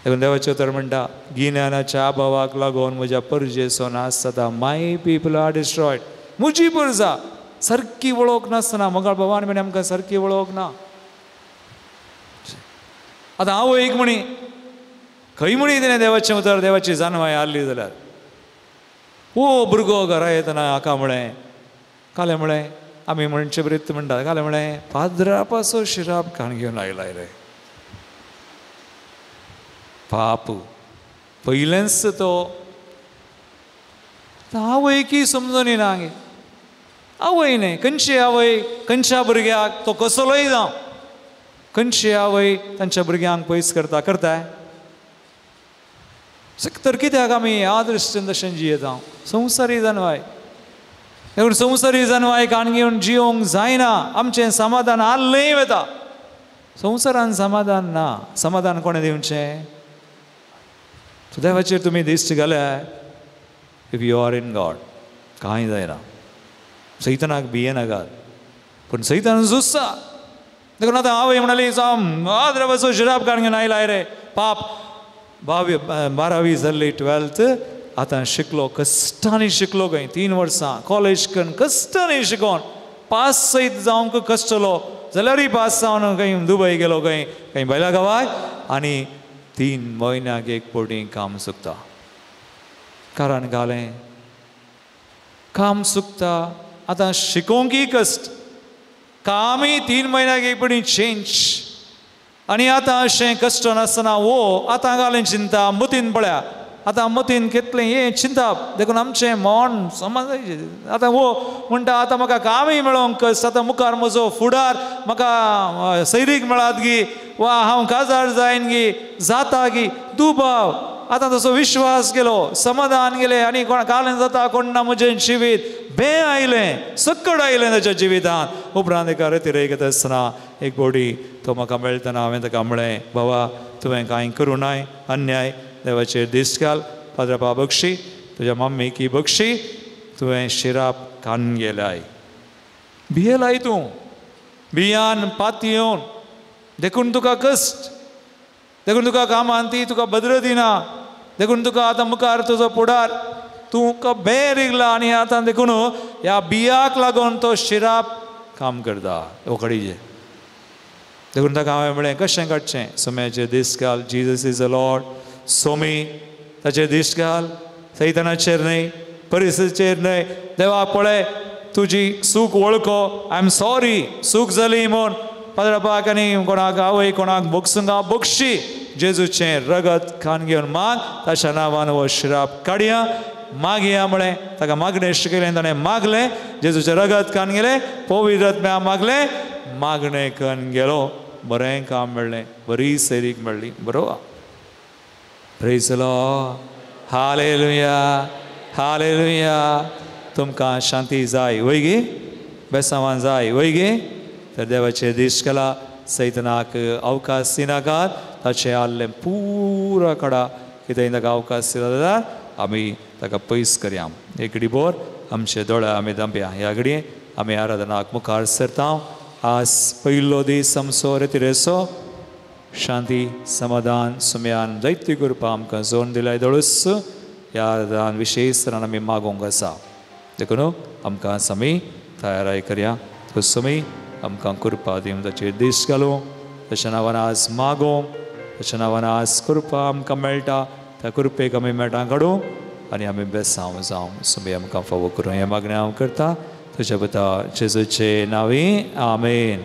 देखून देवाचें उतर म्हणटा गिन्यानाच्या अभावाक लागून म्हज्या परजेचो नाश जाता. My people are destroyed. म्हजी परजा सारकी वळख नासतना मोगाळ बाबान म्हणी आमकां सारकी वळख ना. आतां आवयक म्हणी खंय म्हणी तिणें देवाचें उतर देवाची जाणवाय आहली जाल्यार ओ भुरगो घरा येतना हाका म्हळें कालें म्हळें आमी म्हणचे बरीत म्हणटा कालें म्हळें पाद्रापाचो शिराप काण घेवन आयलाय रे. पाप पयलेंच तो आवयकी समजून येना. आवय न्हय खंयची आवय खंयच्या भुरग्याक तो कसलोय जावं खंयची आवय तांच्या भुरग्यांक पयस करता करताय तर कित्याक आमी ह्या दृश्टीन तशें जियेता. संवसारी जानवाय देखून संवसारी जानवाय काण घेवन जियोंक जायना. आमचें समाधान आहलेंय वता. संवसारान समाधान ना. समाधान कोणें दिवचें? देवाचेर तुमी दिश्ट घाल्या. If you are in God कांय जायना. सैतानाक भियेनाकात पूण सैतान झुजता. देखून आतां आवय म्हणाली जावं आद्रवाचो शिराप काण घेवन आयलाय रे. पाप 12वी जाल्ली 12th आतां शिकलो कश्टांनी शिकलो खंय 3 वर्सां कॉलेज करून कश्टांनी शिकोन पास सयत जावंक कश्टलो जाल्यारूय पास जावन खंय दुबय गेलो खंय खंय भायल्या गांवाक आनी 3 म्हयन्याक एक फावटी काम चुकता. कारण घालें काम चुकता. आतां शिकोवंकय कश्ट, कामय 3 म्हयन्याक एक फावटी चेंज. आनी आतां अशें कश्ट नासतना वो आतां घालें चिंता मतीन पळया आतां मतीन कितलें हें चिंताप. देखून आमचें मन समज आतां वो म्हणटा आतां म्हाका कामय मेळोंक कश्ट, आतां मुखार म्हजो फुडार म्हाका सैरीक मेळात गी वा हांव काजार जायन गी जाता गी दुबाव. आतां तसो विश्वास गेलो, समाधान गेलें आनी कोण कालें जाता कोण ना म्हजें जिवीत बें आयलें सक्कड आयलें ताच्या जिवितांत. उपरांत एका रतिरेक येता आसतना एक बोडी तो म्हाका मेळटना हांवें ताका म्हळें बाबा तुवें कांय करूं नाय अन्याय, देवाचेर दिश्ट घाल, पाद्रापा बक्षी, तुज्या मम्मीकी बक्षी, तुवें शिराप कान गेलाय भियेलाय तूं भियान पातयेवन देखून तुका कश्ट देखून तुका कामान ती तुका भद्र दिना देखून तुका आतां मुखार तुजो फुडार तुका बें रिगला आनी आतां देखून ह्या बियाक लागून तो शिराप काम करता वखडीचें देखून ताका हांवें म्हळें कशें काडचें सोम्याचेर दीस घाल Jesus is a Lord Somi ताचेर दीस घाल सैतानाचेर न्हय परिस्थितीचेर न्हय देवा पळय तुजी सूख वळखो I am sorry सूख जाली म्हूण पाद्रापाक आनी कोणाक आवय कोणाक बोगसूंक हांव बोगशी जेजूचें रगत खान घेवन माग ताच्या नांवान हो शिराप काडया मागया म्हळें ताका मागणें शिकयलें ताणें मागलें जेजूचें रगत खान गेलें पवित्र आत्म्या मागलें मागणें कन्न गेलो बरें काम मेळ्ळें बरी सैरीक मेळ्ळी बरोबर प्रेज the Lord hallelujah hallelujah तुमकां शांती जाय वय गे बेसांवान जाय वय गे तर देवाचे दीस केला सैतनाक अवकाश दिनाकात ताचें आहलें पुरा कडा कितें ताका अवकाश दिला जाल्यार आमी ताका पयस करया एक घडी भर आमचे दोळे आमी दांपया ह्या घडये आमी आराधनाक मुखार सरता आज पयलो दीस आमचो रेतिरेचो शांती समाधान सुम्यान जायती कृपा आमकां जोन दिलाय दोळूस ह्या आराधनान विशेश तरान आमी मागोवंक आसा देखून आमकां आमी तयाराय करया तो सुमी आमकां कृपा दिवन ताचेर दीस घालूं ताच्या नांवान आज मागोवंक ताच्या नांवान आज कृपा आमकां मेळटा त्या कृपेक आमी मेटां काडूं आनी आमी बेसांव जावं सुमी आमकां फावो करूं हें मागणें हांव करता तुज्या पुता जेजूचे नांवी आमेन.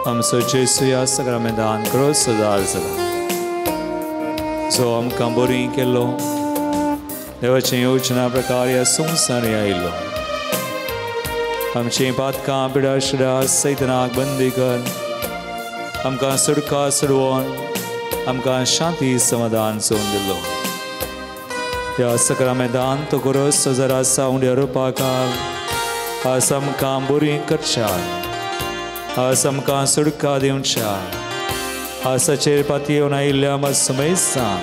आमचो जेजू ह्या सगळ्या क्रोस सुदार जाला जो आमकां बरी केल्लो देवाचे योजना प्रकार ह्या संवसारी आयिल्लो आमचीं पातकां पिडा शिडा सैतनाक बंदी कर आमकां सुडका सोडोवन आमकां शांती समाधान सोडून दिल्लो ह्या सगळ्या तो गोरोस जरा आसा उंड्या रुपाकाल आज आमकां बरी करच्या आज आमकां सुडका दिवच्या आसाचेर पातयेवन आयिल्ल्या समयसान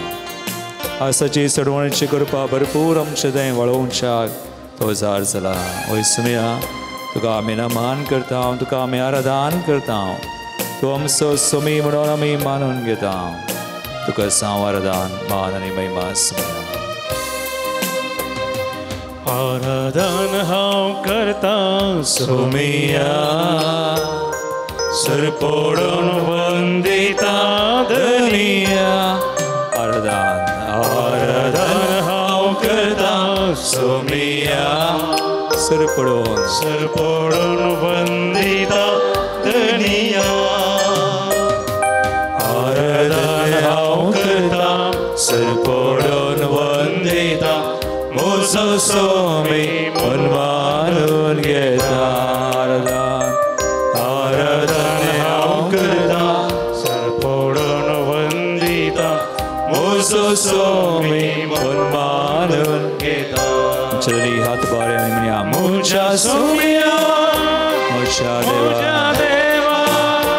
आसाची सोडवणेची कृपा भरपूर आमचे थंय वळोवच्याक तो जार जाला. वय सुमया तुका आमी नमान करता, तुका आमी आराधन करता, तूं आमचो सुमी म्हणून आमी मानून घेता. तुका साव आराधन मान आनी महिमा सुमया. आराधन हांव करता सुमिया, सरपोडून वंदिता धनिया. आराधन आराधन हांव करता सुमिया, सरपडून सरपडून वंदिता धनिया आराधन हांव करता सरपडून वंदिता म्हजो स्वामी मन मानून घेता आराधन आराधन हांव करता सरपडून वंदिता म्हजो स्वामी मन मानून घेता. चली हात बारे आनी म्हणया म्हज्या सोम्या म्हज्या देवा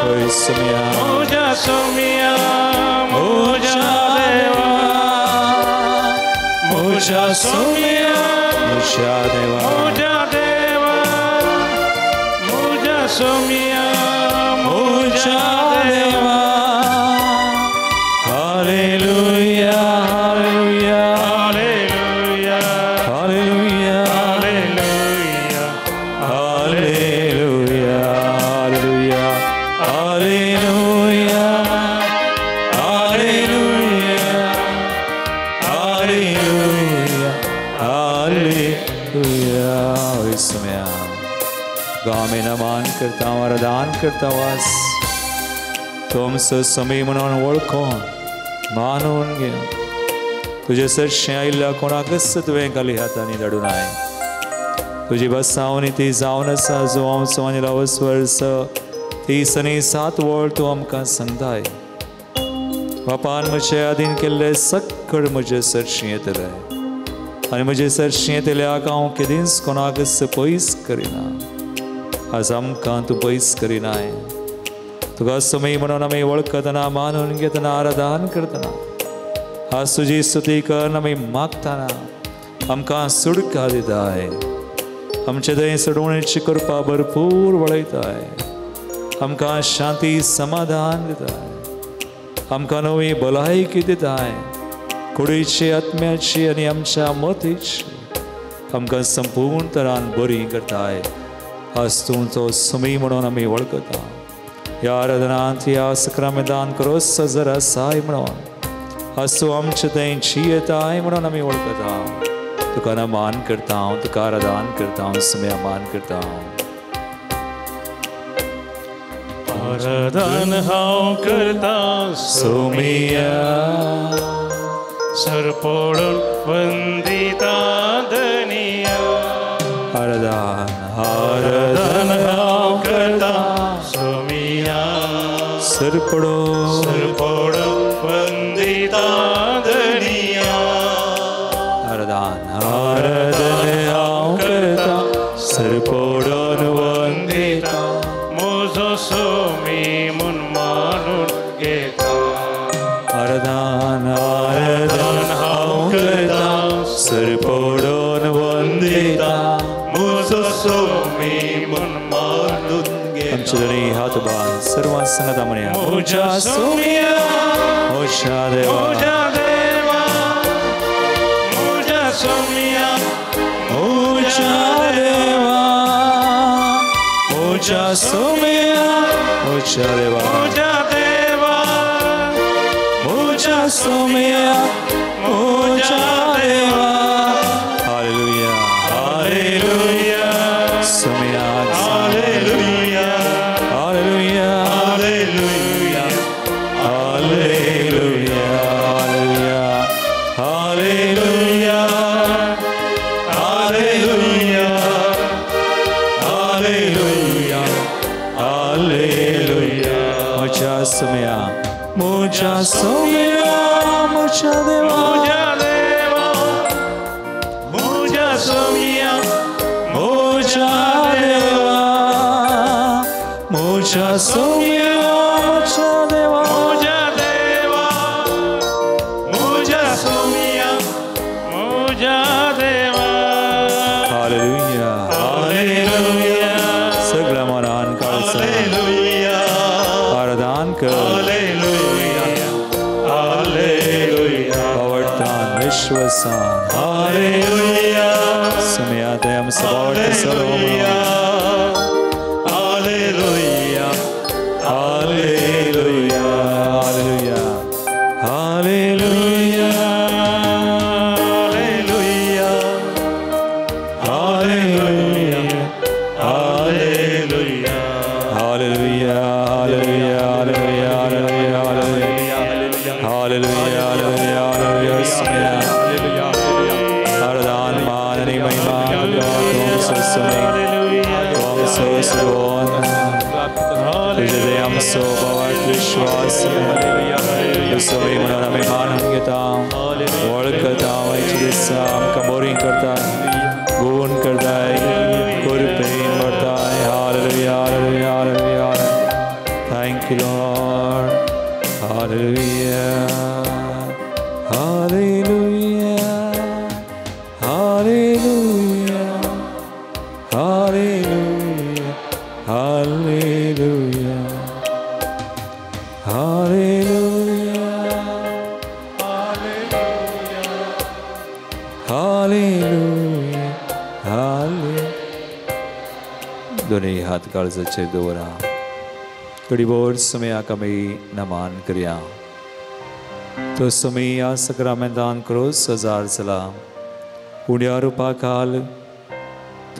होय सोम्या म्हज्या सोम्या म्हज्या देवा म्हज्या सोम्या म्हज्या देवा म्हज्या देवा म्हज्या सोम्या म्हज्या देवा. Hallelujah hallelujah hallelujah hallelujah hallelujah hallelujah hallelujah hallelujah hallelujah hallelujah. होय सोम्या गांव नमान करता आराधन करता वास तुमचो समी म्हणून वळखून मानून घे. तुजे सरशें आयिल्ल्या कोणाकच तुवें खाली हातांनी धाडूं नाय. तुजी बसावणी ती जावन आसा जो आमचो आनी लावस वर्स 30 आनी 7 वळ तूं आमकां सांगताय. बापान म्हजे आदीन केल्ले सक्कड म्हजे सरशीं येतले आनी म्हजे सरशीं येतल्याक हांव केदींच कोणाकच पयस करिना. आज आमकां तूं पयस करिनाय. तुका समी म्हणून आमी वळखतना मानून घेतना आराधन करतना आज तुजी स्तुती कर आमी मागतना आमकां सुडका दिताय. आमचे थंय सोडवणेची कृपा भरपूर वळयताय. आमकां शांती समाधान दिताय. आमकां नवी भलायकी दिताय. कुडीची आत्म्याची आनी आमच्या मतीची आमकां संपूर्ण तरान बरी करताय. आज तुमचो समी म्हणून आमी वळखता. ह्या आराधनांत ह्या सक्रामेदान क्रोस जर आसाय म्हणून आज तूं आमचे थंय जियेताय म्हणून आमी वळखता. तुका ना मान करता हांव, तुका आराधन करता हांव, सुम्या मान करता हांव. आराधन हांव करता सोमिया सरपडून वंदिता धनिया आराधन आराधन हांव करता सोमिया सरपडून सरपडून वंदिता धनिया आराधन आराधन हांव करता सरपडून वंदिता म्हजो स्वामी म्हूण मानून घेता. आराधन आराधन हांव करता सरपडून वंदिता म्हजो स्वामी म्हूण मानून घेता. आमचे धणी हात बांद सर्वां सांगता म्हणया म्हज्या सोम्या म्हज्या देवा म्हज्या देवा म्हज्या सोम्या म्हज्या देवा म्हज्या सोम्या म्हज्या देवा म्हज्या देवा म्हज्या सोम्या म्हज्या देवा. हालेलुया हालेलुया सोम्या hallelujah hallelujah hallelujah hallelujah hallelujah hallelujah hallelujah hallelujah. म्हज्या सोम्या म्हज्या सोम्या म्हज्या देवा म्हज्या देवा म्हज्या सोम्या म्हज्या देवा म्हज्या सोम्या म्हज्या देवा म्हज्या देवा म्हज्या सोम्या म्हज्या देवा. हालेलुया हालेलुया सगळ्या मनान काळजान हालेलुया आराधन कर हालेलुया हालेलुया आवडतान विश्वासान हालेलुया सुमया ते आमचो बावटो सर्व hallelujah hallelujah hallelujah hallelujah hallelujah hallelujah. Hallelujah, hallelujah, hallelujah, hallelujah, hallelujah, hallelujah, hallelujah. आराधन मान आणि महिमा तुझे आमचो भावार्थ विश्वास स्वामी म्हणून आमी मानून घेता, वळखता, दिसा आमकां बरी करताय, गुण करताय, कृपेन भरताय. Hallelujah, hallelujah, hallelujah. Thank you Lord. Hallelujah, hallelujah, hallelujah, hallelujah, hallelujah, hallelujah, hallelujah, hallelujah. दोन्ही हात काळजाचेर दवरा. घडीभर समयाक आमी नमान करया. तो समय ह्या सक्रामेंतान क्रोस हजार जाला. उण्या रुपा खाल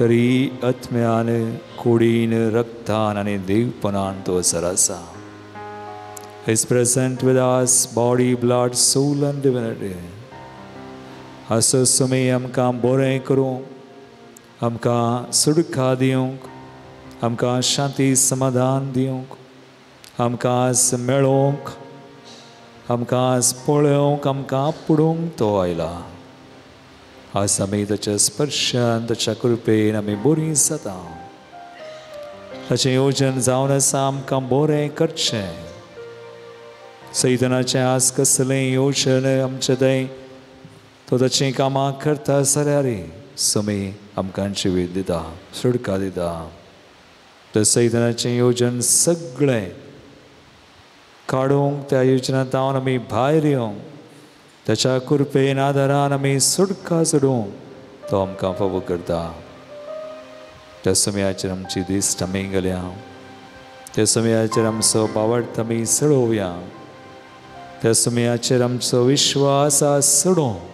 तरी आत्म्यान कुडीन रक्तान आनी देवपणान तो असर आसा. Is present with us, body, blood, soul and divinity. असो समय आमकां बरें करूंक, आमकां सुडका दिवंक, आमकां शांती समाधान दिवंक, आमकां आज मेळोवंक, आमकां आज पळोवंक, आमकां आपुडूंक तो आयला. आज आमी ताच्या स्पर्शान, ताच्या कृपेन आमी बरीं जाता. ताचें योजन जावन आसा आमकां बरें करचें. सैतानाचें आज कसलें योजन आमचें थंय तो ताचीं कामां करता जाल्यार समी आमकां जिवीत दिता, सुटका दिता. तर सैतानाचें योजन सगळें काडूंक, त्या योजनांत आमी भायर येवंक, ताच्या कृपेन आदारान आमी सुटका जोडूंक तो आमकां फावो करता. त्या समयाचेर आमची दिश्ट आमी गेल्या, त्या समयाचेर आमचो बावडत आमी चडोवया, त्या समयाचेर आमचो विश्वास चडोवं.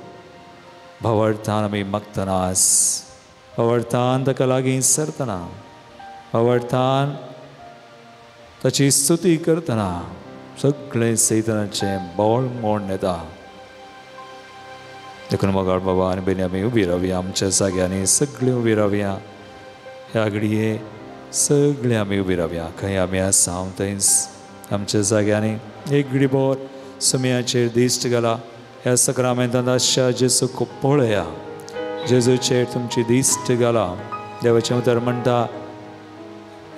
भावार्थान आमी मागतना, भावार्थान ताका लागीं सरतना, भावार्थान ताची स्तुती करतना सगळें सैतानाचें बोळ मोडून येता. देखून मोगाळ बाबा आनी भयणी आमी उबी रावया आमच्या जाग्यांनी, सगळीं उबी रावया. ह्या घडये सगळीं आमी उबी रावया. खंय आमी आसा थंयच आमच्या जाग्यांनी एक घडीभर समयाचेर दिश्ट घाला. ह्या सक्रामेंतांत आसच्या जेजूक पळया, जेजूचेर तुमची दिश्ट घाला. देवाचें उतर म्हणटा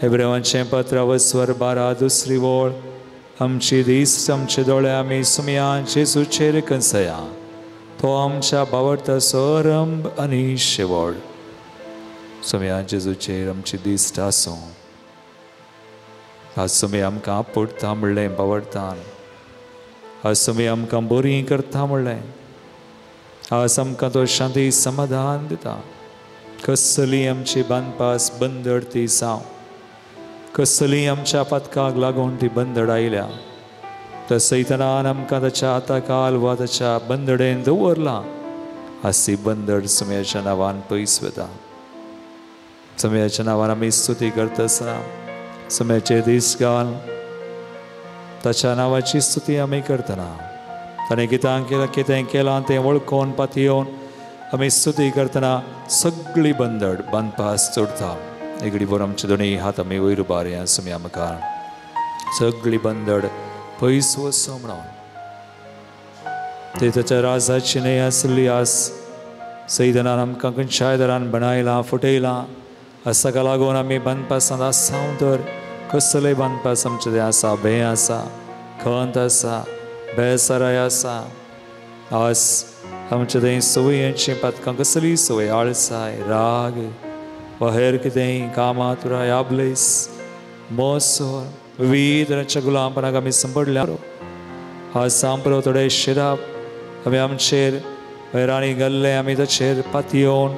हेब्रेवांचें पत्र वस्वर 12 दुसरी वळ, आमची दिश्ट आमचे दोळे आमी सुमया जेजूचेर कंसया, तो आमच्या बावडताचो आरंभ आनी शेवट. सुमया जेजूचेर आमची दिश्ट आसूं. आज सुमया आमकां आपुडता म्हणलें बावडतान, आज सुमया आमकां बरी करता म्हणलें, आज आमकां तो शांती समाधान दिता. कसली आमची बांदपास बंदड ती जावं, कसली आमच्या पातकाक लागून ती बंदड आयल्या, तर सैतानान आमकां ताच्या हाताखाल वा ताच्या बंदडेन दवरलां, आज ती बंदड सुमयाच्या नांवान पयस वता. सुमयाच्या नांवान आमी स्तुती करता आसतना सुमयाचे दीस घाल ताच्या नांवाची स्तुती आमी करतना, ताणें गितां केलां, कितें केलां तें वळखून पातयेवन आमी स्तुती करतना सगळी बंदड बांदपास चडता. एगडी भर आमचे दोनूय हात आमी वयर उबारया सुमया मुखार, सगळी बंदड पयस वचो म्हणून. ते ताच्या राजाची न्हय आसली आस सैतानान आमकां खंयच्याय दरान बनायलां, फटयलां. आज ताका लागून आमी बांदपासांत आसा तर कसलेय बांदपास आमचें तें आसा, भंय आसा, खंत आसा, बेसराय आसा. आज आमचे थंय संवयांची पातकां, कसलीय संवय, आळसाय, राग वा हेर कितेंय कामां, तुराय, आबलेस, मोसोर, विविध तरांच्या गुलामपणाक आमी सांपडल्या. आज सांपरो थोडे शिराप आमी आमचेर वैराणी घाल्ले, आमी ताचेर पातयेवन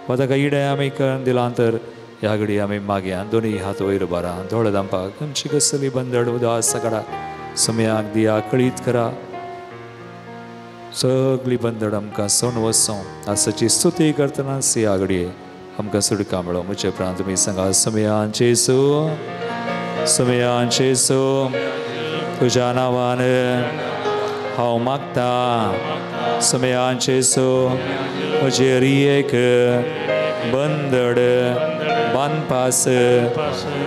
वा ताका इडे आमी करून दिलां तर ह्या घडी आमी मागया दोनूय हात वयर उबारा, दोळे धांपाक. आमची कसली बंदड उदास काडा, सुमयाक दिया, कळीत करा. सगळी बंदड आमकां सोण वचों. आज ताची स्तुती करतना ह्या घडये आमकां सुटका मेळो. म्हजे प्रांत तुमी सांगा, सुमयान जेजू. सुमयान जेजू तुज्या नांवान हांव मागता सुमयान जेजू म्हजे एक बंदड बांदपास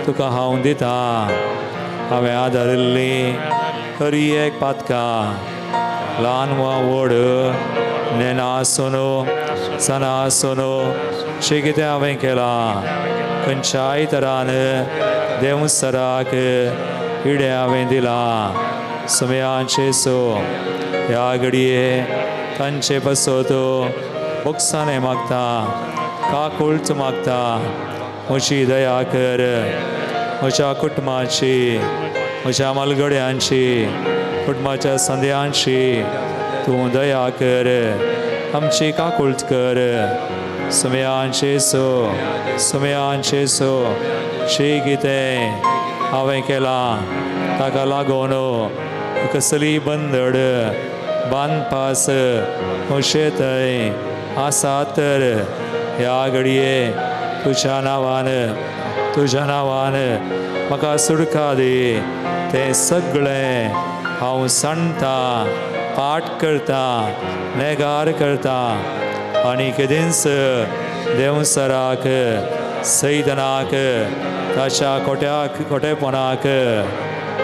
तुका हांव दिता. हांवें आदारिल्ली हरी एक पातकां ल्हान वा व्हड नेना आसून सना आसून जें कितें हांवें केलां खंयच्याय तरान देंवसराक इडें हांवें दिलां. सुमयान जेजू ह्या घडये तांचे पासत बोगसाणें मागता, काकुळट मागता. म्हजी दया कर, म्हज्या कुटुंबाची, म्हज्या मालगड्यांची, कुटुंबाच्या संद्यांची तूं दया कर, आमची काकुळट कर. सुमयान जेजू सुमयान जेजू जें कितें हांवें केलां ताका लागून कसली बंदड बांदपास म्हजे थंय आसा तर ह्या घडये तुज्या नांवान तुज्या नांवान म्हाका सुटका दी. तें सगळें हांव सांडटा, पाठ करता, नेगार करता आनी केदींच देंवसराक सैतनाक ताच्या कोट्याक कोटेपणाक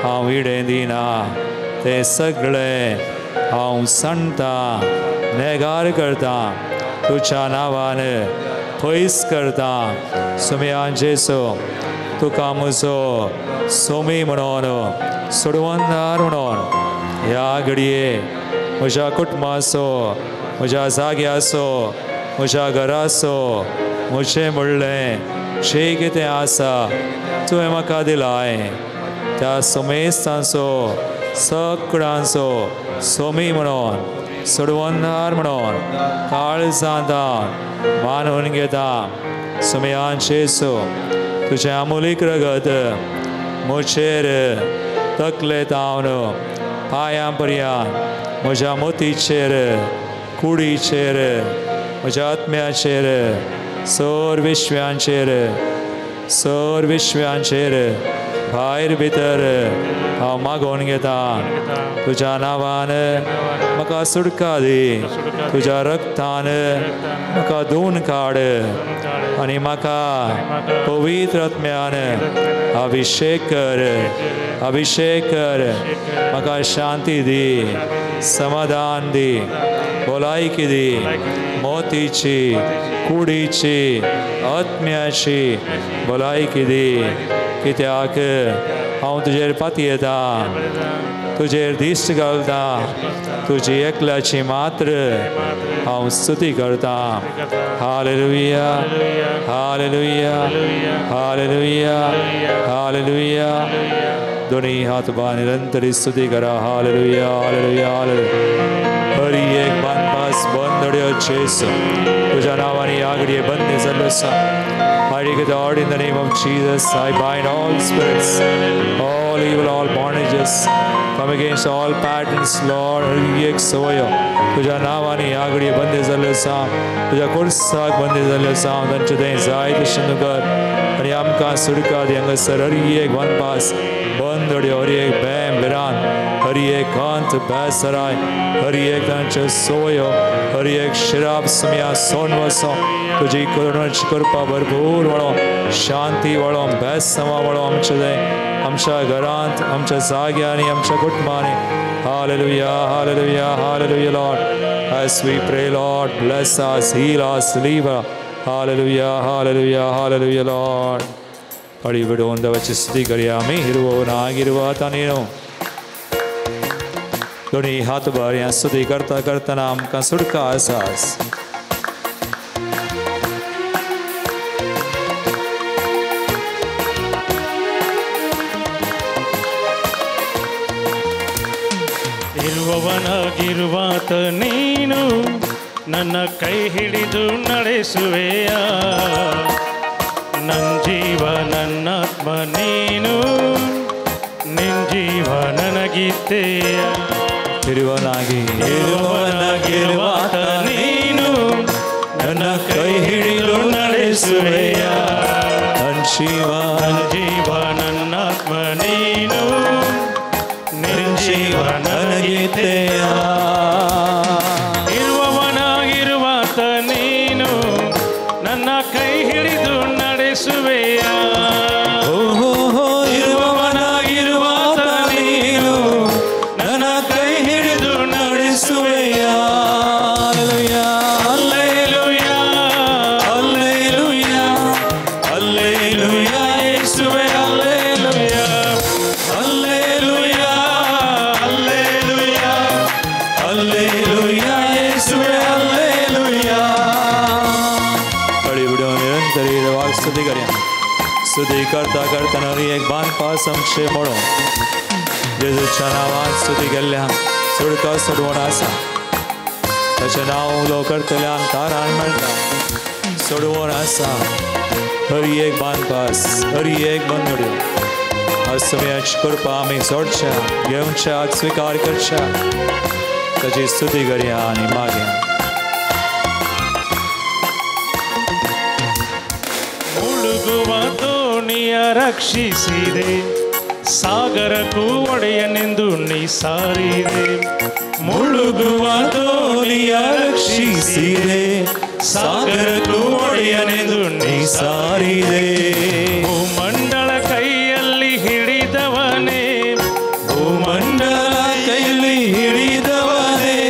हांव इडें दिना. तें सगळें हांव सांडटा, नेगार करता, तुज्या नांवान पयस करता. सुमयान जेजू तुका म्हजो सोमी म्हणून सोडवणदार म्हणून ह्या घडये म्हज्या कुटुंबाचो, म्हज्या जाग्याचो, म्हज्या घराचो, म्हजें म्हणलें जें कितें आसा तुवें म्हाका दिलाय त्या सोमेस्तांचो सगळ्यांचो सोमी म्हणून सोडवणदार म्हणून काळजांत मानून घेता. सुमयान जेजू तुजें आमुलीक रगत म्हजेर तकले तावन पांयां पर्यंत म्हज्या मोतीचेर, कुडीचेर, म्हज्या आत्म्याचेर, सर विश्व्यांचेर, सर विश्व्यांचेर भायर भितर हांव मागोवन घेता. तुज्या नांवान म्हाका सुटका दी, तुज्या रक्तान म्हाका धुवन काड आनी म्हाका पवित्र आत्म्यान अभिशेक कर, अभिशेक कर. म्हाका शांती दी, समाधान दी, भलायकी दी, मोतीची, कुडीची, आत्म्याची भलायकी दी. कित्याक हांव तुजेर पातयेता, तुजेर दिश्ट घालता, तुजी एकल्याची मात्र हांव स्तुती करता. Hallelujah hallelujah hallelujah hallelujah. दोन्ही हात बा निरंतर स्तुती करा. Hallelujah hallelujah hallelujah. हरी एक बांदपास बंदड्यो जेजू तुज्या नांवान ह्या घडये बंद जाल्लो आसा. I take authority in the name of Jesus. I bind all spirits, all evil, all bondages. Come against all patterns, Lord. हर एक सवय तुज्या नांवान ह्या घडये बंद जाल्लो आसा, तुज्या कोर्साक बंद जाल्लो आसा. तांचें तें जाय तशें तूं कर आनी आमकां सुटका दी. हांगासर हर एक वनपास बंद अड्यो, हर एक बॅम भिरांत, हर एक कांत बेसराय, हर एक तांच्यो सवयो, हर एक शिराप सुमया सोन वसो तुजी करुणाची कृपा भरपूर वळो, शांती वळो, बेसमा वळो आमचे थंय, आमच्या घरांत, आमच्या जाग्यांनी, आमच्या कुटुंबांनी. Hallelujah hallelujah hallelujah Lord. As we pray, Lord, bless us, heal us, leave us. Hallelujah hallelujah hallelujah Lord. ಅಡಿ ಬಿಡುವಂದ ವಚಿಸ್ತಿ ಕರಿಯಾಮಿ ಇರುವವನಾಗಿರುವ ನೀನು. दोन्ही हात बार स्तुती करता करतना आमकां सुटका आसास. ಇರುವವನಾಗಿರುವಾತ ನೀನು ನನ್ನ ಕೈ ಹಿಡಿದು ನಡೆಸುವೆಯ, ನನ್ನ ಜೀವ ನನ್ನಾತ್ಮ ನೀನು, ನಿನ್ ಜೀವ ನನಗಿತ್ತೆಯ. ಇರುವನಾಗಿ ಇರುವವನಾಗಿರುವಾತ ನೀನು ನನ್ನ ಕೈ ಹಿಡಿದು ನಡೆಸುವೆಯ, ನನ್ನ ಜೀವ ನನ್ನ ಜೀವ ನನ್ನಾತ್ಮ ನನಗಿತ್ತೆಯ. ಇರುವವನಾಗಿರುವಾತ ನೀನು ನನ್ನ ಕೈ ಹಿಡಿದು ನಡೆಸುವೆಯ. ಓಹೋ, ಇರುವವನಾಗಿರುವಾತ ನೀನು ನನ್ನ ಕೈ ಹಿಡಿದು ನಡೆಸುವೆಯ. ಹಲ್ಲೆಲೂಯಾ, ಹಲ್ಲೆಲೂಯಾ, ಹಲ್ಲೆಲೂಯಾ, ಯೇಸುವೇ ಹಲ್ಲೆಲೂಯಾ, ಹಲ್ಲೆಲೂಯಾ, ಹಲ್ಲೆಲೂಯಾ, ಹಲ್ಲೆಲೂಯಾ, ಯೇಸುವೇ ಹಲ್ಲೆಲೂಯಾ. अड़ी बिडो निरंतर देवाक स्तुती करया. स्तुती करता करतना एक बांदपास आमचे मोडो जेजूच्या नांवान स्तुती केल्ल्या सुडका सोडवण आसा. ताचें नांव उलो करतल्यान तारान मेळटा सोडवण आसा. हर एक बांदपास, हर एक बंदड्यो आज तुमी करपा आमी सोडच्या घेवच्या स्विकार करच्या. ताची स्तुती करया आनी मागया. ಮುಳುಗುವ ದೋಣಿಯ ರಕ್ಷಿಸಿದೆ, ಸಾಗರಕ್ಕೂ ಒಡೆಯನೆಂದು ನೀ ಸಾರಿದೆ. ಮುಳುಗುವ ದೋಣಿಯ ರಕ್ಷಿಸಿದೆ, ಸಾಗರಕ್ಕೂ ಒಡೆಯನೆಂದು ನೀ ಸಾರಿದೆ. ಭೂಮಂಡಲ ಕೈಯಲ್ಲಿ ಹಿಡಿದವನೇ, ಭೂಮಂಡಲ ಕೈಯಲ್ಲಿ ಹಿಡಿದವನೇ,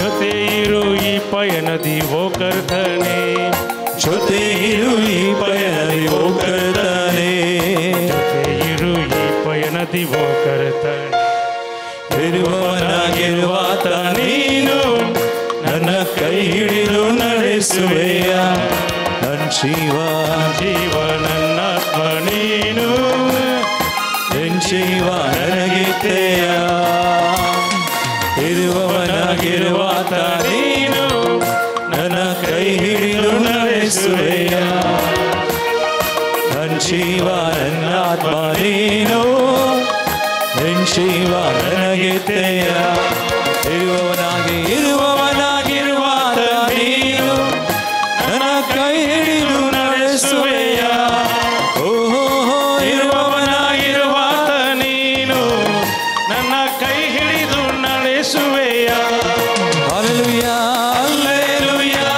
ಜೊತೆ ಇರು ಈ ಪಯಣದಿ ಓ ಕರ್ತನೇ, ಜೊತೆ ಇರು ಈ ಪಯಣದಿ ಓ ಕರ್ತನೇ, ಜೊತೆ ಇರು ಈ ಪಯಣದಿ ಓ ಕರ್ತನೇ. ಇರುವವನಾಗಿರುವಾತ ನೀನು ನನ್ನ ಕೈ ಹಿಡಿದು ನಡೆಸುವೆಯ. ನನ್ನ ಜೀವ ಜೀವ ನನ್ನಾತ್ಮ ನೀನು, ನಿನ್ ಜೀವ ನನಗಿತ್ತೆಯ. ಇರುವವನಾಗಿರುವಾತ ನೀನು ನನ್ನ ಕೈ ಹಿಡಿದು ನಡೆಸುವೆಯ. ನನ್ನ ಜೀವ ನನ್ನಾತ್ಮ ನೀನು, ನಿನ್ ಜೀವ ನನಗಿತ್ತೆಯ. ಇರುವವನಾಗಿ ಇರುವವನಾಗಿರುವಾತ ನೀನು ನನ್ನ ಕೈ ಹಿಡಿದು ನಡೆಸುವೆಯ. ಓಹೋ, ಇರುವವನಾಗಿರುವಾತ ನೀನು ನನ್ನ ಕೈ ಹಿಡಿದು ನಡೆಸುವೆಯ. ಹಲ್ಲೆಲೂಯಾ, ಹಲ್ಲೆಲೂಯಾ,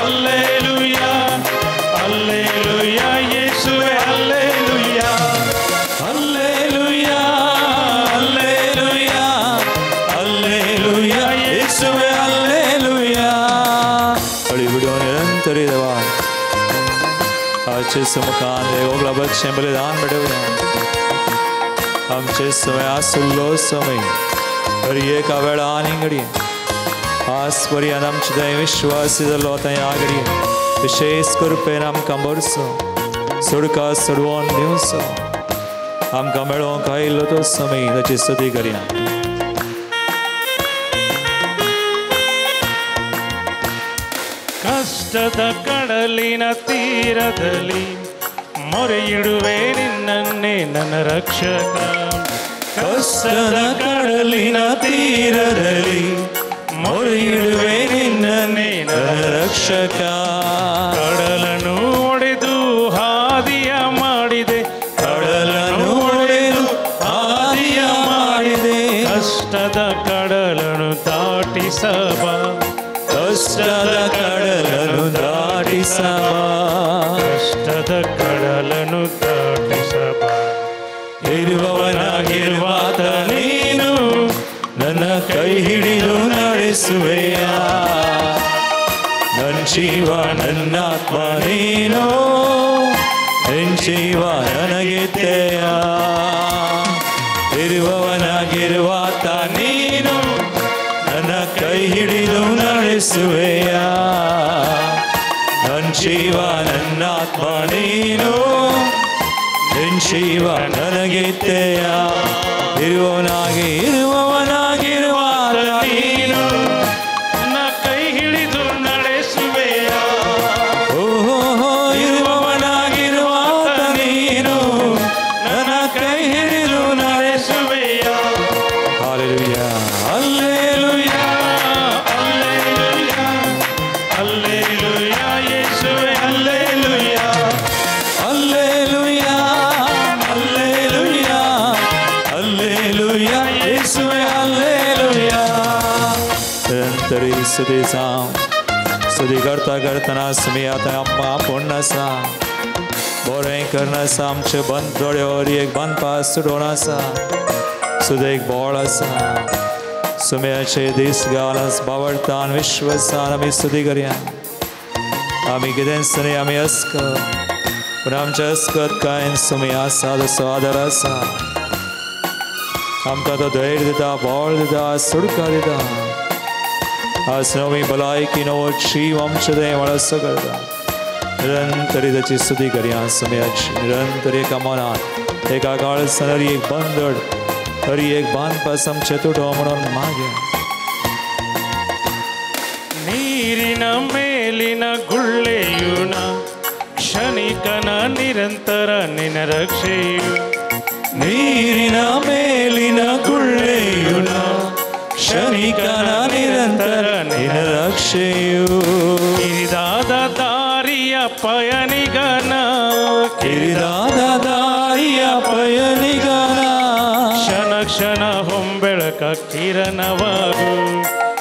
ಹಲ್ಲೆಲೂಯಾ, ಹಲ್ಲೆಲೂಯಾ, ಯೇಸುವೇ ಹಲ್ಲೆಲೂಯಾ, ಹಲ್ಲೆಲೂಯಾ, ಹಲ್ಲೆಲೂಯಾ, ಹಲ್ಲೆಲೂಯಾ, ಯೇಸುವೇ ಹಲ್ಲೆಲೂಯಾ. अड़ी बिडो निरंतर देवा आचे सुमकान देवोगला बच्चे बलिदान बडवया. आमचे समय आसुल्लो समय हर एका वेळा आनी घडये आज पर्यंत आमचे थंय विश्वास जाल्लो थंय आगडी विशेष कृपेन आमकां भरसो सुडका सोडवून दिवचो. आमकां मेळोवंक आयिल्लो तो समय ताची स्तुती करया. ಕಷ್ಟದ ಕಡಲಿನ ತೀರದಲ್ಲಿ ಮೊರೆಯಿಡುವೆ ನಿನ್ನನ್ನೇ ನನ್ನ ರಕ್ಷಕ. ಕಷ್ಟದ ಕಡಲಿನ ತೀರದಲ್ಲಿ ಮೊರೆಯಿಡುವೆ ನಿನ್ನನ್ನೇ ನನ್ನ ರಕ್ಷಕ. ಕಡಲನ್ನು ಒಡೆದು ಹಾದಿಯ ಮಾಡಿದೆ, ಕಡಲನ್ನು ಒಡೆದು ಹಾದಿಯ ಮಾಡಿದೆ. ಕಷ್ಟದ ಕಡಲನ್ನು ದಾಟಿಸಬ, ಕಷ್ಟದ ಕಡಲನ್ನು ದಾಟಿಸಬ, ಕಷ್ಟದ ಕಡಲನ್ನು ದಾಟಿಸಬ. ಇರುವವನಾಗಿರುವಾತ ನೀನು ನನ್ನ ಕೈ ಹಿಡಿದು ನಡೆಸುವೆಯ. ನನ್ನ ಜೀವ ನನ್ನಾತ್ಮ ನೀನು, ನಿನ್ ಜೀವ ನನಗಿತ್ತೆಯ. ಇರುವವನಾಗಿರುವಾತ ನೀನು ನನ್ನ ಕೈ ಹಿಡಿದು ನಡೆಸುವೆಯ. ನನ್ನ ಜೀವ ನನ್ನಾತ್ಮ ನೀನು, ನಿನ್ ಜೀವ ನನಗಿತ್ತೆಯ. ಇರುವವನಾಗಿ ಇರುವವನಾಗಿರುವಾತ ನೀನು ನನ್ನ ಕೈ ಹಿಡಿದು ನಡೆಸುವೆಯ. ಓಹೋ, ಇರುವವನಾಗಿರುವಾತ ನೀನು ನನ್ನ ಕೈ ಹಿಡಿದು ನಡೆಸುವೆಯ. ಹಲ್ಲೆಲೂಯಾ, ಹಲ್ಲೆಲೂಯಾ, ಹಲ್ಲೆಲೂಯಾ, ಹಲ್ಲೆಲೂಯಾ, ಯೇಸುವೇ ಹಲ್ಲೆಲೂಯಾ, ಹಲ್ಲೆಲೂಯಾ, ಹಲ್ಲೆಲೂಯಾ, ಹಲ್ಲೆಲೂಯಾ, ಯೇಸುವೇ ಹಲ್ಲೆಲೂಯಾ. निरंतरी स्तुती जावं. स्तुती करता करतना सुमी आतां आमकां आपोवन आसा, बरें करून आसा, आमचे बंद दोळ्यावर एक बांदपास सुटोवन आसा, सुद्दां एक बोळ आसा. सुम्याचे दीस घालस बावडतान विश्वासान आमी स्तुती करया. आमी कितेंच न्ही, आमी अस्कत, पूण आमच्या अस्कत कांय सुमी आसा, तसो आदार आसा. आमकां तो धैर्य दिता, बळ दिता, सुडका दिता. आज नवी भलायकी, नवो जीव आमचे थंय वळसो करता. निरंतरी ताची स्तुती करया सुम्याची. निरंतर एका मनान, एका काळसान हरी एक बंदड, हरी एक बांदपास आमचे तुटो म्हणून मागे. ನೀರಿನ ಮೇಲಿನ ಗುಳ್ಳೆಯುನ ಕ್ಷಣಿಕನ ನಿರಂತರ ನಿನ ರಕ್ಷೆಯು. ನೀರಿನ ಮೇಲಿನ ಗುಳ್ಳೆಯುನ ಕ್ಷಣಿಕನ ನಿರಂತರ ನಿನ ರಕ್ಷೆಯು. ಕಿರಿದಾದ ದಾರಿಯ ಪಯಣಿಗನ, ಕಿರಿದಾದ ದಾರಿಯ ಪಯಣಿಗನ, ಕ್ಷಣ ಕ್ಷಣ ಹೊಂಬೆಳಕ ಕಿರಣವಾಗು,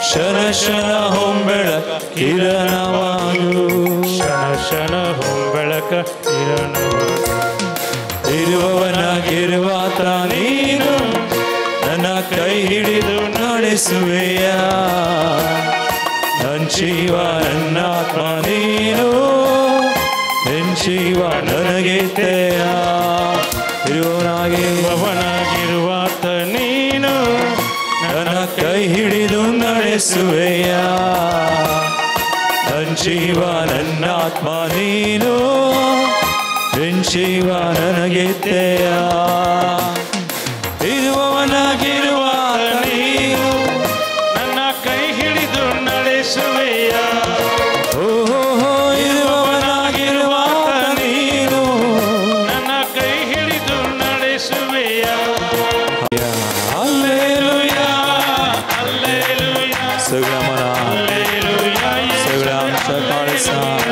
ಕ್ಷಣ ಕ್ಷಣ ಹೊಂಬೆಳಕ ಕಿರಣವಾಗು, ಕ್ಷಣ ಕ್ಷಣ ಹೊಂಬೆಳಕ ಕಿರಣವಾಗು. ಇರುವವನಾಗಿರುವಾತ ನೀನು ನನ್ನ ಕೈ ಹಿಡಿದು ನಡೆಸುವೆಯ, ನನ್ನ ಜೀವ ನನ್ನಾತ್ಮ ನೀನು, ನಿನ್ ಜೀವ ನನಗೆ ತೆಯ. ಇರುವವನಾಗಿರುವಾತ ನೀನು ನನ್ನ ಕೈ ಹಿಡಿದು ನಡೆಸುವೆಯ, ನನ್ನ ಜೀವ ನನ್ನಾತ್ಮ ನೀನು, ನಿನ್ ಜೀವ ನನಗೆ ತೆಯ. ಇರುವವನಾಗಿರುವ ನೀನು ನನ್ನ ಕೈ ಹಿಡಿದು ನಡೆಸುವೆಯ, ಓಹೋ ಇರುವವನಾಗಿರುವ ನೀನು ನನ್ನ ಕೈ ಹಿಡಿದು ನಡೆಸುವೆಯ. ಹಲ್ಲೆಲೂಯಾ, ಹಲ್ಲೆಲೂಯಾ, सगळ्या मनात, सगळ्या आमच्या काळजात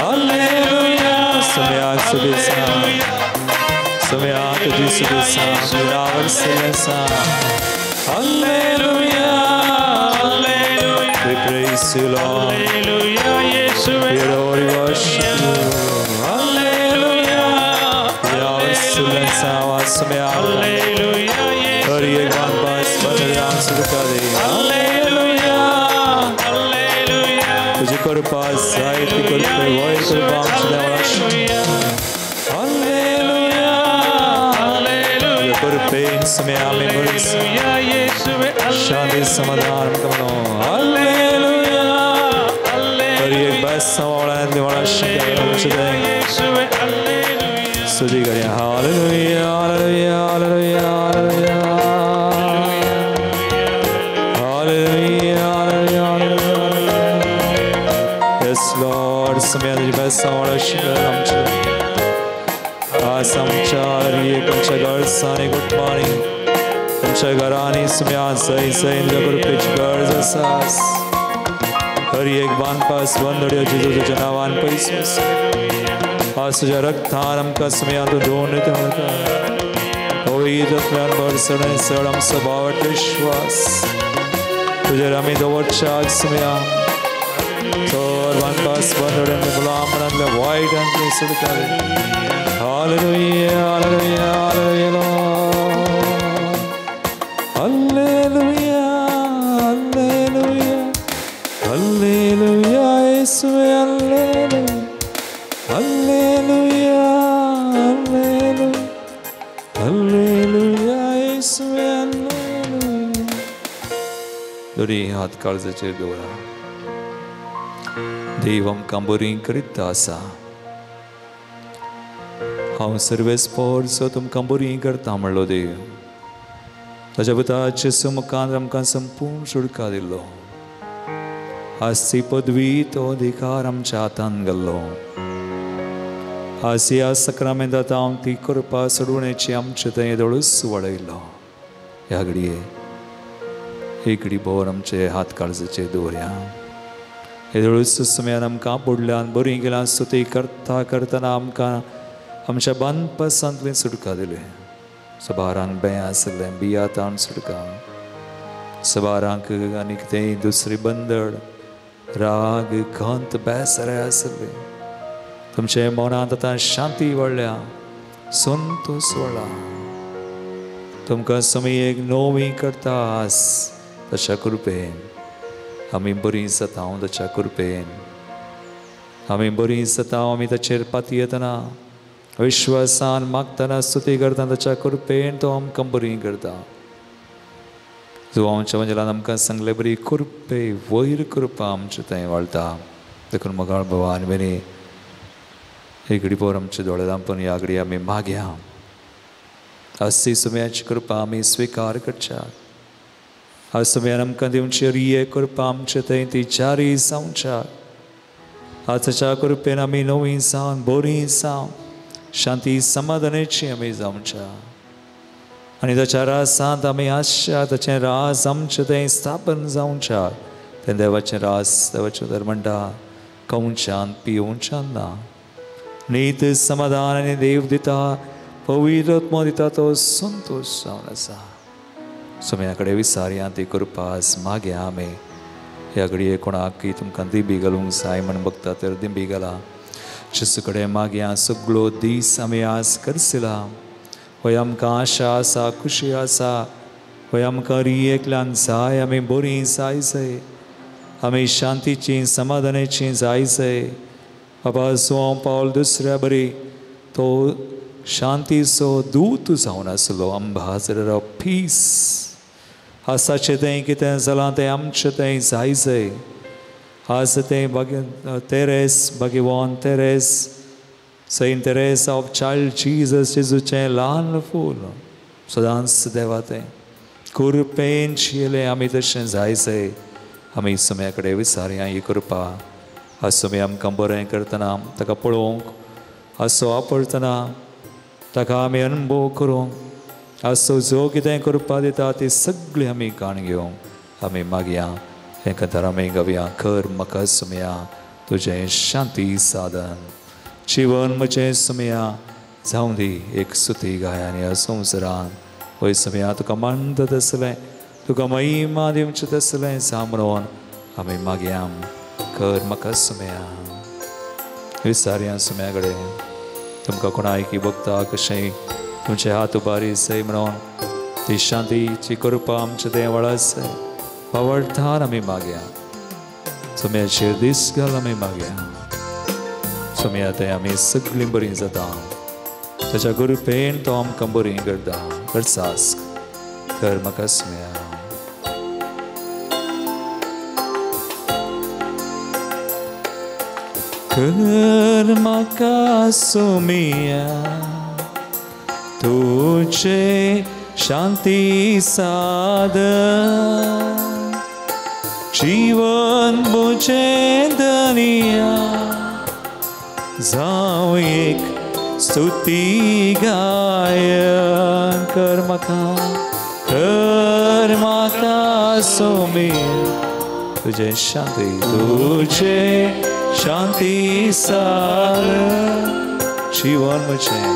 हल्लेलुया. सुम्याक शुभेच्छा, सुम्या तुझी शुभेच्छा, निरावर शुभेच्छा. Hallelujah, we praise you Lord, we adore you, worship you. Hallelujah, निरावर शुभेच्छा सुम्या हर एक बात पास बदल्यान सुरका दे. हल्लेलुया, तुझी कृपा जायती कृपा वयर कृपा आमच्या देवाची. हल्लेलुया, तुझ्या कृपेन सुम्या आमी बरीस शांती समाधान आमकां म्हणो. हल्लेलुया, हर एक बेस सांवळ्यांतली व्हडा आमच्या देव स्तुती करया. Hallelujah, hallelujah, hallelujah, hallelujah, hallelujah, hallelujah. Yes Lord, सुम्या तुझी बेस सांवळा आमच्या आज आमच्या हर एक आमच्या गरजांनी, कुटुंबांनी, आमच्या घरांनी सुम्या जंय जंय तुज्या कृपेची गरज आसा, हर एक बांदपास बंदड्यो जेजू तुज्या नांवान पयस आज तुज्या रक्तान आमकां सुम्या तूं धुवन म्हणटा. पवित्र आत्म्यान भरसण आनी चड आमचो बावट विश्वास तुजेर आमी दवरच्याक सुम्या चड बांदपास बंदड्यांतले गुलामपणांतले वायटांतले सुटका. Hallelujah, hallelujah, hallelujah, Lord. Hallelujah, hallelujah, hallelujah, Yesue, hallelujah, hallelujah, hallelujah, hallelujah, Yesue, hallelujah. दोरी हात काळजाचेर दवरा. देव आमकां बरी करीत आसा. हांव सर्वेस्पोर तुमकां बरी करता म्हणलो देव. ताच्या पुताचे मुखार आमकां संपूर्ण सुटका दिल्लो. आज ती पदवी तो अधिकार आमच्या हातान घाल्लो. आज ह्या सक्रामेंतांत हांव ती कृपा सोडवण्याची आमचे थंय दोळूच वाडयलो. ह्या घडये एक घडी भोर आमचे हात काळजाचे दवरया. हे दोळूच समयान आमकां पडल्यान बरी गेल्यान स्तुती करता करतना आमकां आमच्या बांदपासांतली सुटका दिली. सबारान बें आसलें बिया ताण सुटका, सवारांक आनी कितेंय दुसरी बंदड राग खंत बेसरे आसले तुमचे मनांत आतां शांती वाडल्या संतोश वाडला तुमकां समी एक नवी करता आस ताच्या कृपेन आमी बरीं जाता ताच्या कृपेन आमी बरीं जाता आमी ताचेर पातयेतना विश्वासान मागतना स्तुती करता ताच्या कृपेन तो आमकां बरीं करता. जुवांच्या वंजलान आमकां सांगले बरी कृपे वयर कृपा आमचे थंय वाळटा. देखून मोगाळ भावा आनी भयणी एक घडी पोर आमचे दोळे धांपून ह्या घडी आमी मागया आज ती सुम्याची कृपा आमी स्विकार करच्या. आज सुम्यान आमकां दिवची रिये कृपा आमचे थंय ती जारी जावच्या. आज ताच्या कृपेन आमी नवी जावन बरी जावन शांती समाधानाची आमी जावच्या आनी ताच्या रासांत आमी आसच्या. ताचें रास आमचें थंय स्थापन जावच्या. तें देवाचें रास देवाचें उतर म्हणटा खावच्यान पिवच्यान ना नीत समाधान आनी देव दिता पवित्र आत्मो दिता तो संतोश जावन आसा. सुम्या कडेन विसारया ती कृपा आज मागया आमी ह्या घडये कोणाकय तुमकां दिंबी घालूंक जाय म्हण बघता तर दिंबी घाला. जेजू कडेन मागया सगळो दीस आमी आज करसिला हय आमकां आशा आसा खुशी आसा हय आमकां रियेंतल्यान जाय आमी बरीं जाय जाय आमी शांतीची समाधानाची जाय जाय. बाबा जुवांव पावल दुसऱ्या बरी तो शांतीचो दूत जावन आसलो अंबासडर ऑफ पीस. आसाचें तें कितें जालां तें आमचें तें जाय जाय. आज तें Therese Bhagwan Therese Saint Therese of Child Jesus जेजूचें ल्हान फूल सदांच देवा तें कृपेन शियलें आमी तशें जाय जाय. आमी सुम्या कडेन विसारया ही कृपा. आज सुमी आमकां बरें करतना ताका पळोवंक आसो वापरतना ताका आमी अनुभव करूंक आसो जो कितें कृपा दिता ती सगळी आमी काण घेवंक आमी मागया. हें कथार आमी गावया कर म्हाका सुमया तुजें शांती साधन जिवन म्हजें सुमया जावं दी एक सुती गाय आनी ह्या संवसारान वय सुमया तुका मानता तसलें तुका महिमा दिवचें तसलें जावं म्हणून आमी मागया कर म्हाका सुमया. विसारया सुम्या कडेन तुमकां कोणाक बघता कशें तुमचे हात उबारी सय म्हणून ती शांतीची कृपा आमचे तें वळासय पावडथान आमी मागया. सुम्याचेर दीस घाल आमी मागया. सुम्या थंय आमी सगळीं बरीं जाता ताच्या कृपेन तो आमकां बरीं करता. करसास कर म्हाका सुम्या. कर म्हाका सुमिया तुझे शांती साधन जीवन म्हजें धनिया जावं एक स्तुती गायन. कर म्हाका सुमिया तुझे शांती तुझे शांती साधन जीवन म्हजें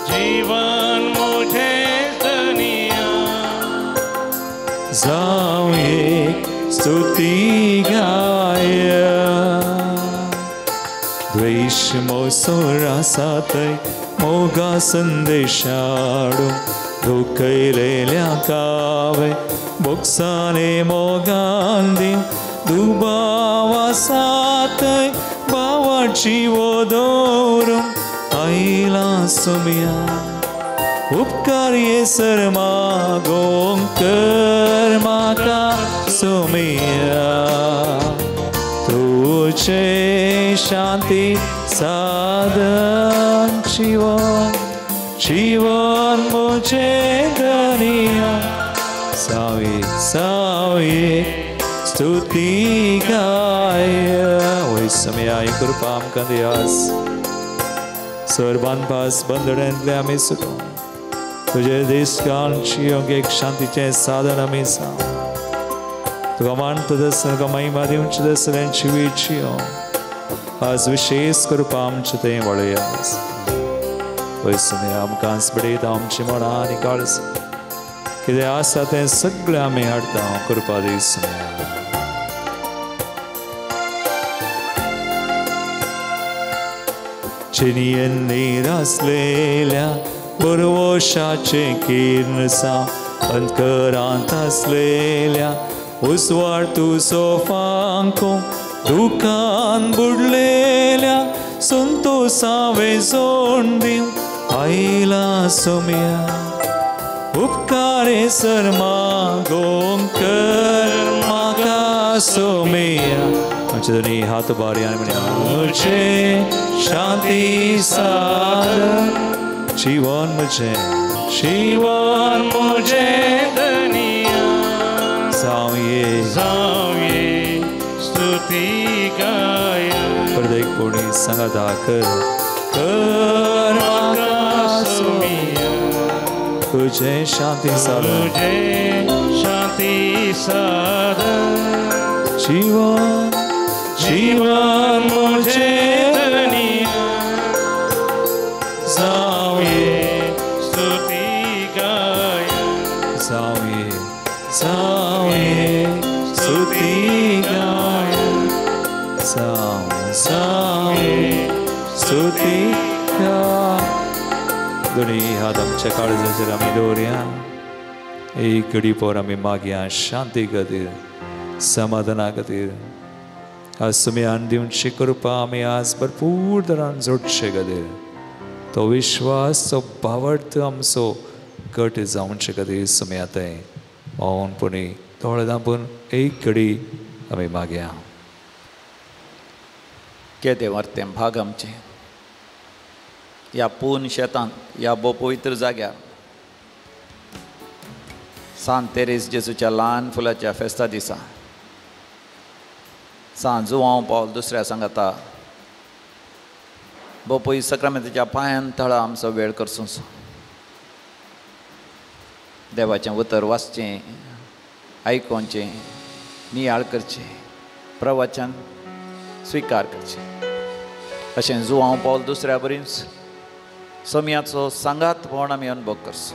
जीवन म्हजें धनिया जावं एक स्तुती गायन. द्वेश मोसोर आसा थंय मोगा संदेशाडूं दुखयलेल्या कावे बोक्साने मोगान दिवं दुबाव आसा थंय भावाची वो दवरूंक आयला सुमया उपकार येसर मागोंक कर म्हाका सुमया तुझे शांती साधन जीवन जीवन म्हजें धनिया सावी सावी स्तुती गाय. वय सुमया ही कृपा आमकां दियास सर बांदपास बंदड्यांतले आमी सुटों तुजे दीस घालून एक शांतीचें साधन आमी जावं तुका मानता तसलें तुका महिमा दिवचें तसलें जिवीत जियों आज विशेष कृपा आमचें थंय वळयास. वय सुमया आमकां बडयता आमची मनां आनी काळजां कितें आसा तें सगळें आमी हाडटा कृपा दीस. चिनियेंनी आसलेल्या बरवशाचें किर्ण साव अंतकरांत आसलेल्या उजवाड तुजो फांको दुकान बुडलेल्या संतोसावें जोड दिवं आयला सोम्या. उपकारे सर मागोंक कर म्हाका सोम्या. आमचे दोनी हात उबारी आनी म्हणया म्हजें शांती साधन जीवन म्हजें जीवन म्हजें धनिया जावये जावये स्तुती गाय. परत एक कोणी सांगाता कर कर म्हाका सोम्या तुझें शांती साधन तुझें शांती साधन जीवन जीवन म्हजें धनिया जावये स्तुती गाय जावये जावये स्तुती गाय जाव जावये स्तुती गाय. दोनी हात आमच्या काळजाचेर आमी दवरया. एक घडी पोर आमी मागया शांती खातीर समाधाना खातीर. आज तुमी आन दिवची कृपा आमी आज भरपूर दरान जोडचे खातीर तो विश्वास तो भावार्थ आमचो घट जावचे खातीर तुमी आतां मौनपणी दोळे धांपून एक घडी आमी मागया. केदें वर्तें भाग आमचें ह्या पून शेतांत ह्या भोव पवित्र जाग्यार सांत तेरेस जेजूच्या ल्हान फुलाच्या फेस्ता दिसा सांत जुवांव पावल दुसऱ्या सांगाता बोपय सक्रामेंताच्या पांयान तळा आमचो वेळ करचो. देवाचें उतर वाचचें आयकोवचें नियाळ करचें प्रवचन स्विकार करचें. अशें जुवांव पावल दुसऱ्या बरीच सम्याचो सांगात म्हण आमी अनुभव करचो.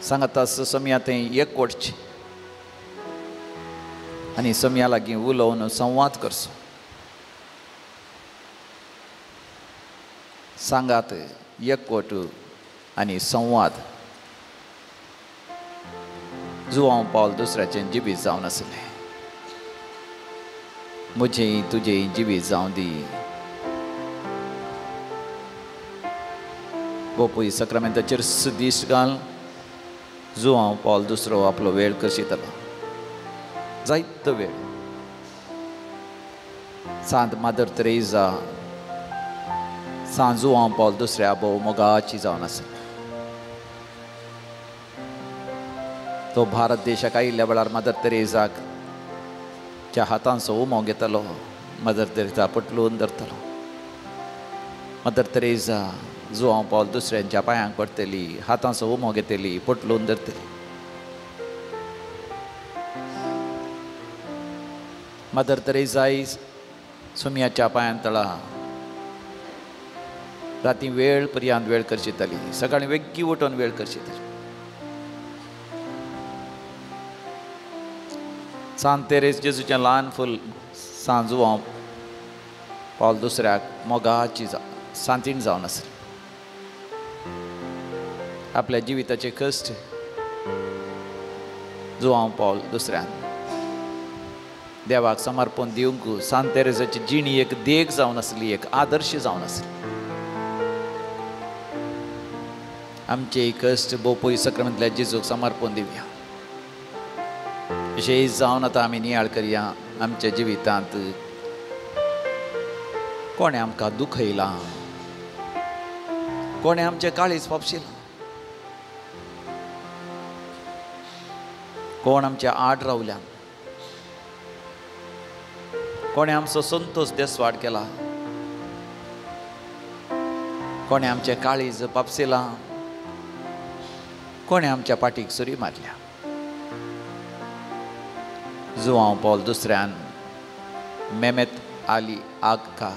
सांगाता सम्या तें एकवटचें आनी सम्या लागीं उलोवन संवाद करचो. सांगात एकवट आनी संवाद जुवांव पावल दुसऱ्याचें जिवीत जावन आसलें. म्हजें तुजें जिवीत जावं दी. गोपूय सक्रामेंताचेर दीस घाल जुवांव पावल दुसरो आपलो वेळ करशितलो जायतो वेळ. सांत मादर तेरेजा सांत जुवांव पावल दुसऱ्या भोव मोगाची जावन आसा. तो भारत देशाक आयिल्ल्या वेळार मदर तेरेजाक च्या हातांचो उमो घेतालो. मदर तेरेजा पटलून धरतालो. मदर तेरेजा जुवांव पावल दुसऱ्यांच्या पांयांक पडटली हातांचो उमो घेतली पटलून धरतली. मदर तेरेजाय सुम्याच्या पांयान तळा राती वेळ पर्यंत वेळ करशिताली. सकाळी वेग्गी उठून वेळ करशिताली. सांत तेरेस जेजूचें ल्हान फूल सांत जुवांव पावल दुसऱ्याक मोगाची सांतीण जावन आसली. आपल्या जिविताचे कश्ट जुवांव पावल दुसऱ्यान देवाक समर्पण दिवंक सांत तेरेजाची जिणी एक देख जावन आसली एक आदर्श जावन आसली. आमचे कश्ट बोपोय सक्रामेंतल्या जेजूक समर्पण दिवया. अशें जावन आतां आमी नियाळ करया आमच्या जिवितांत कोणें आमकां दुखयलां कोणें आमचें काळीज फापशिलां कोण आमच्या आड रावल्या कोणें आमचो संतोष देसवाड केला कोणें आमचें काळीज पापशिलां कोणें आमच्या पाटीक सुरी मारल्या. जुवांव पावल दुसऱ्यान मेमेत आली आगका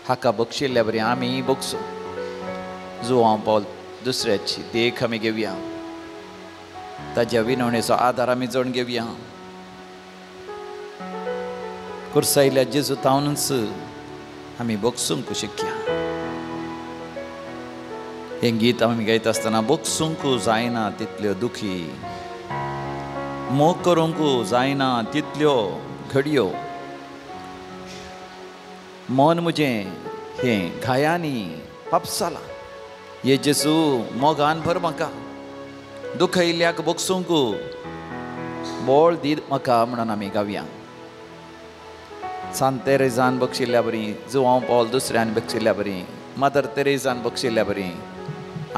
हाका बक्षिल्ल्या बरी आमी बगसूं. जुवांव पावल दुसऱ्याची देख आमी घेवया, ताज्या विनवणेचो आदार आमी जोडून घेवया. कुर्सायल्या जेजू तावनूच आमी बगसूंक शिकया. हें गीत आमी गायता आसतना बगसूंक जायना तितल्यो दुखी, मोग करूंक जायना तितल्यो घडयो, मन म्हजें हें घायांनी पापसालां, हे जेजू मोगान भर म्हाका, दुखयल्ल्याक बगसूंक बोळ दी म्हाका म्हणून आमी गावया. सांत तेरेजान बक्षिल्ल्या बरी, जुवांव पावल दुसऱ्यान बक्षिल्ल्या बरी, मदर तेरेजान बक्षिल्ल्या बरी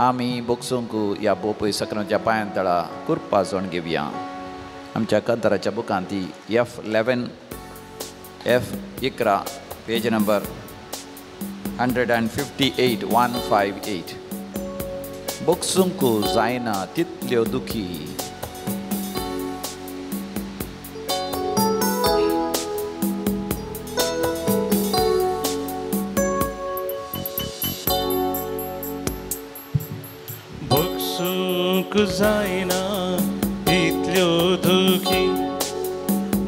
आमी बगसूंक ह्या बोपय सक्रांच्या पांयां तळा कुरपा जोण घेवया. आमच्या कंतराच्या बुकांत ती F11 F11 page number 158 158. बगसूंक जायना तितल्यो दुखी. बगसूंक जायना तितल्यो दुखी,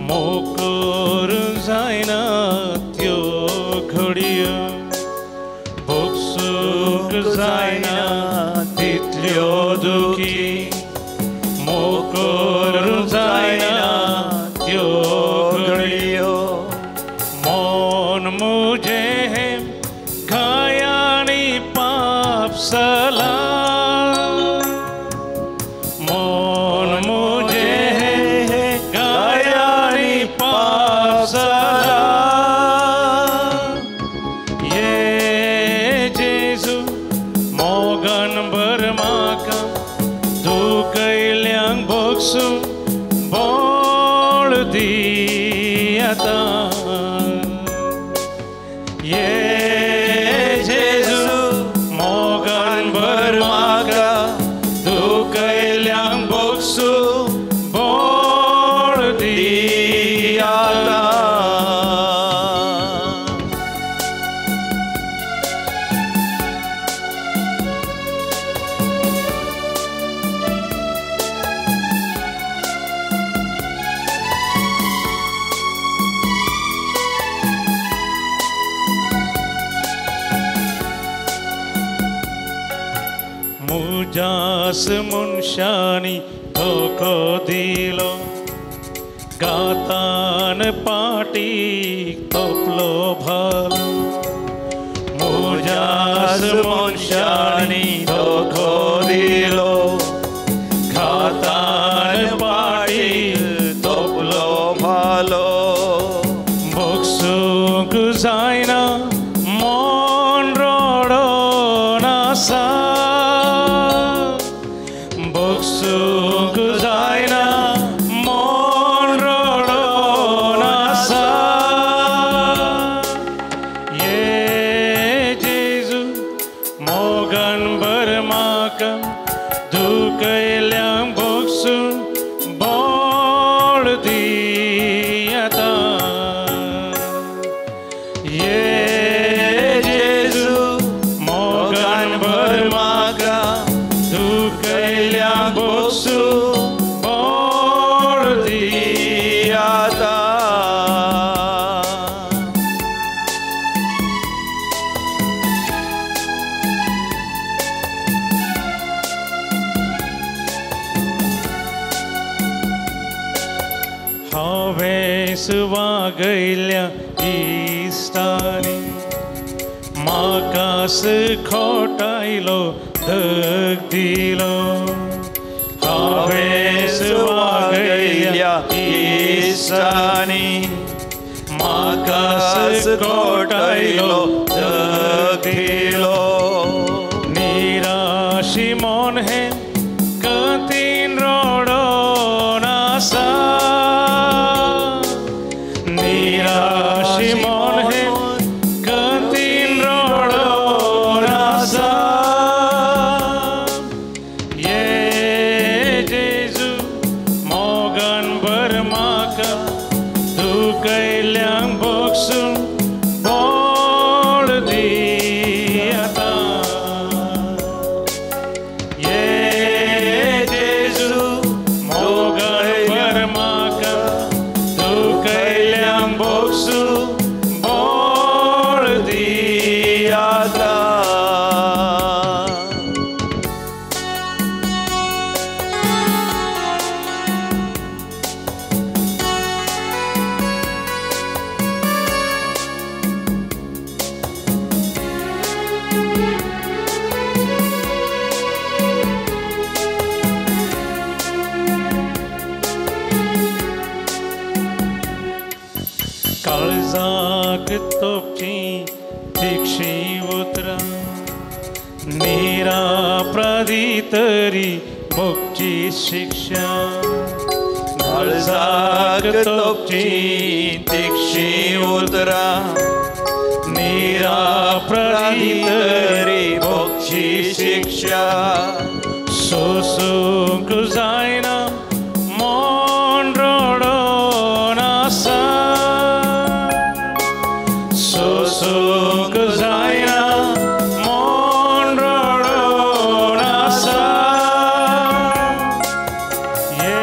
मोग करूंक जायना त्यो घडयो, बगसूंक जायना तितल्यो दुखी, मोग करूंक जायना त्यो घडयो, मन म्हजें घायांनी पाप सलां, मन म्हजें घायांनी पाप सलां, ये जेजू मोगान भर म्हाका, दुखयल्यांक बगसूंक बोळ दी आतां, ये जेजू मोगान भर म्हाका, दुखयल्यांक बगसूंक बोळ दी आतां. मुजास मनशांनी धोको दिलो, गातान पाटी तोपलो भालो, मुजास मनशांनी धोको दिलो, गातान पाटी तोपलो भालो, बगसूंक जायना मन रडोन आसा, बगसूंक जायना मन रडोन आसा, ये जेजू मोगान भर म्हाका, दुखयल्यांक बगसूंक बोळ दी आतां, ये जेजू मोगान भर म्हाका, दुखयल्यांक बगसूंक बोळ दी आतां. हांवें वागयल्या इश्टांनी म्हाकास खोटायलो धग दिलो, हांवें वागयल्या इश्टांनी म्हाकास खोटायलो धग दिलो, निराशी मन हें कतीन रडोन आसा, निराशी मन हें कतीन रडोन आसा, ये जेजू मोगान भर म्हाका, दुखयल्यांक बगसूंक बोळ आता. काळजाक तोपची तिक्षी उतरां निरापराधी तरी भोगची शिक्षा. काळजाक तोपची तिक्षी उतरां निरापराधी तरी भोगची शिक्षा. सोसूंक जायना मन रडोन आसा. सोसूंक जायना मन रडोन आसा. ये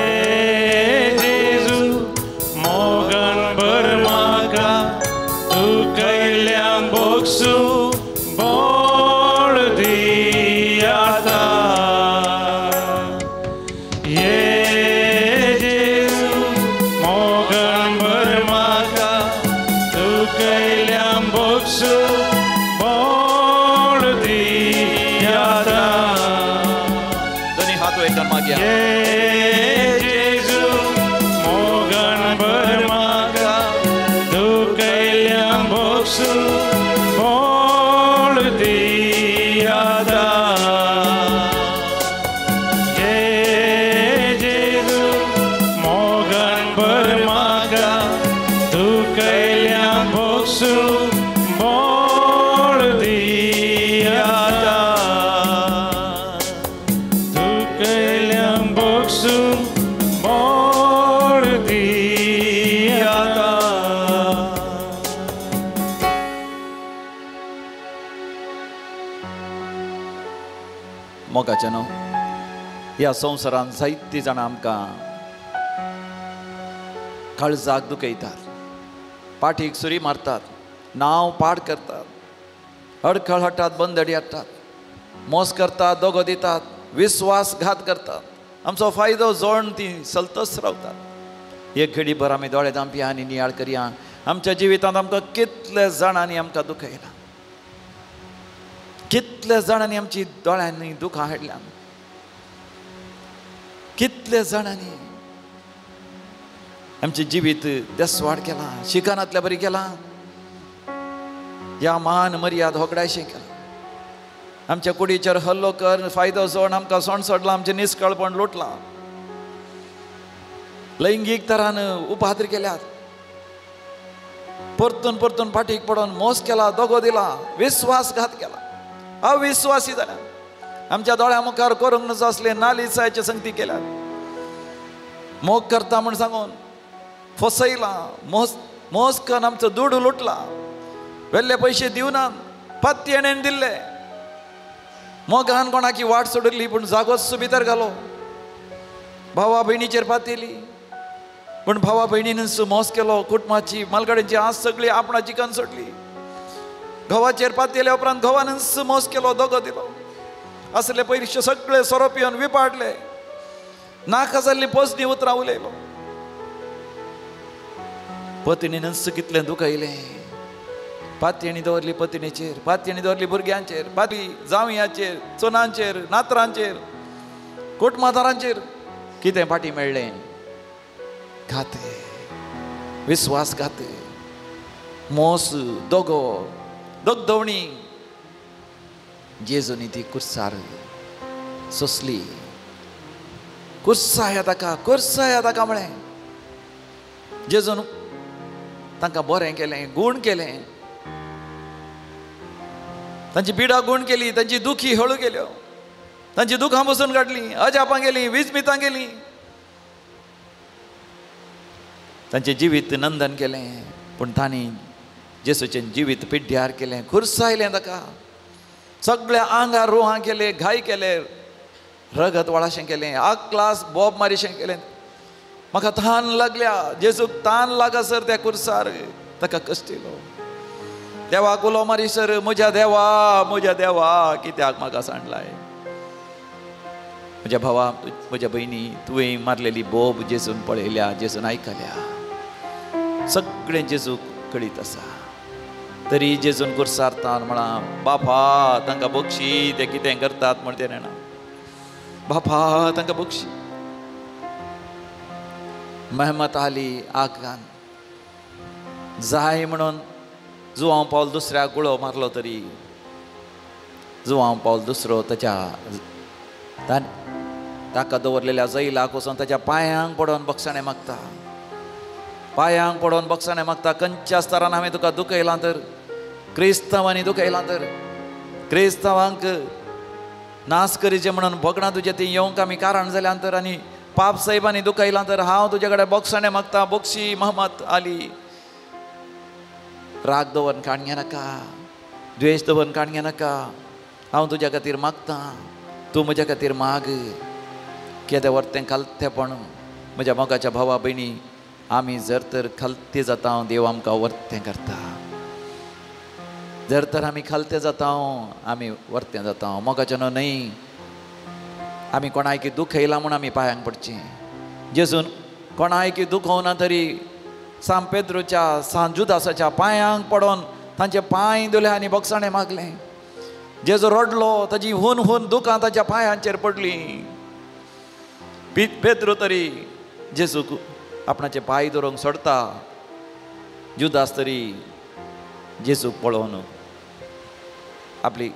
जेजू मोगान भर म्हाका तूं कैल्यान भोगसू बोळ दी आतां. ये जेजू मोगान भर म्हाका तूं कैल्यान भोगसू बोळ दी आतां. दोन्ही हात वयर कर मागया. ये जेजू मोगान भर म्हाका तूं कैल्यान भोगसू बोळ दी आतां. ये जेजू मोगान भर म्हाका तूं कैल्यान भोगसू बोळ दी आतां. तूं कैल्यान भोगसू बोळ दी आतां. मोगाचें न्हू ह्या संवसारांत जायतीं जाणां आमकां काळजाक दुखयतात, पाठीक सुरी मारतात, नांव पाड करतात, अडखळ हाडटात, बंदडी हाडटात, मोस करतात, दगो दितात, विस्वासघात करतात. आमचो फायदो जोडून ती चलतच रावतात. एक घडी भर आमी दोळे धांपया आनी नियाळ करया आमच्या जिवितांत आमकां कितले जाणांनी आमकां दुखयलां, कितले जाणांनी आमची दोळ्यांनी दुखां हाडल्या, कितले जाणांनी आमचें जिवीत देसवाड केलां, शिकानांतल्या बरी केलां, ह्या मान मर्याद होगडायशें केलां. आमच्या कुडीचेर हल्लो कर फायदो जोड आमकां सोंड सोडलां, आमचें निस्कळपण लुटलां, लैंगीक तरान उपाद्र केल्यात, परतून परतून फाटीक पडून मोस केला, दगो दिला, विस्वासघात केला, अविस्वासी जाल्या. आमच्या दोळ्या मुखार करूंक नजो आसले नालिसायचे संगती केल्यात, मोग करता म्हूण सांगून फसयला, मोस मोस करून आमचो दुडू लुटला, वेल्ले पयशे दिवनात, पत्तेणेन दिल्ले, मोगान कोणाकी वाट सोडिल्ली पूण जागोच भितर घालो, भावा भयणीचेर पातयली पूण भावा भयणीनूच मोस केलो, कुटुंबाची मालगाड्यांची आस सगळी आपणाची कन सोडली, घोवाचेर पातयल्या उपरांत घोवानूच मोस केलो, दगो दिलो, असले पयशे सगळे सोरो पिवन विपाडले, नाका जाल्ली पोसणी उतरां उलयलो, पत्नीनूच कितलें दुखयलें, पातयेणी दवरली पत्नीचेर, पातयेणी दवरली भुरग्यांचेर, पाती जावयांचेर, चुनांचेर, नातरांचेर, कुटुंबादारांचेर, कितें फाटीं मेळ्ळें? घाते, विस्वासघात, मोस, दगो, दगदवणी. जेजूनी ती कुर्सार सोंसली. कुर्साया ताका, कुर्साया ताका म्हळें. जेजून तांकां बरें केलें, गूण केलें, तांची पिडा गूण केली, तांची दुखी हळू केल्यो, तांची दुखां बसून काडली, अजापां गेलीं, विजमितां गेलीं, तांचें जिवीत नंदन केलें. पूण तांणी जेजूचें जिवीत पिड्ड्यार केलें, खुर्सायलें ताका, सगळ्या आंगार रोहां केले, घाय केले, रगत वळाशें केलें, आकलास बोब मारीशें केलें. म्हाका तान लागल्या, जेजूक तान लागसर त्या कुर्सार ताका कश्ट येयलो. देवाक उलो मारीसर म्हज्या देवा म्हज्या देवा कित्याक म्हाका सांडलाय. म्हज्या भावा म्हज्या भयणी, तुवें मारलेली बोब जेजून पळयल्या, जेजून आयकल्या, सगळें जेजूक कळीत आसा. तरी जेजून कुर्सार म्हळां, बापा तांकां बक्षी, ते कितें करतात म्हण तें जाणा, बापा तांकां बक्षी. मेहमत आली आगान जाय म्हणून जुवांव पावल दुसऱ्याक गुळो मारलो तरी जुवांव पावल दुसरो ताच्या ताका दवरलेल्या जैलाक वचून ताच्या पांयांक पडोवन बक्षाणें मागता, पांयांक पडोवन बक्षाणें मागता. खंयच्या स्तरान हांवें तुका दुखयलां तर, क्रिस्तांवांनी दुखयलां तर, क्रिस्तांवांक नाश करीचे म्हणून भगणां तुजें ती येवंक आमी कारण जाल्यां तर, आनी पाप साहेबांनी दुखयलां तर हांव तुजे कडेन बक्षाणें मागता, बक्षी महमद आली. राग दवरून काण घेनाका, द्वेश दवरून काण घेनाका, हांव तुज्या खातीर मागतां, तूं म्हज्या खातीर माग. केदें वर्तें खालतेपण म्हज्या मोगाच्या भावा भयणी, आमी जर तर खालते जाता देव आमकां वर्तें करता, जर तर आमी खालते जाता आमी वर्तें जाता. मोगाच्या न्हय न्हय आमी कोणायकी दुखयलां म्हूण आमी पांयांक पडचें. जेजून कोणायकी दुखोवना तरी सांत पेद्रूच्या सांत जुदासाच्या पांयांक पडोन तांचे पांय धुले आनी बक्षाणें मागलें. जेजू रडलो, ताजी हून हून दुकां ताच्या पांयांचेर पडलीं. पेद्रू तरी जेजूक आपणाचे पांय धरूंक सोडता, जुदास तरी जेजूक पळोवन आपली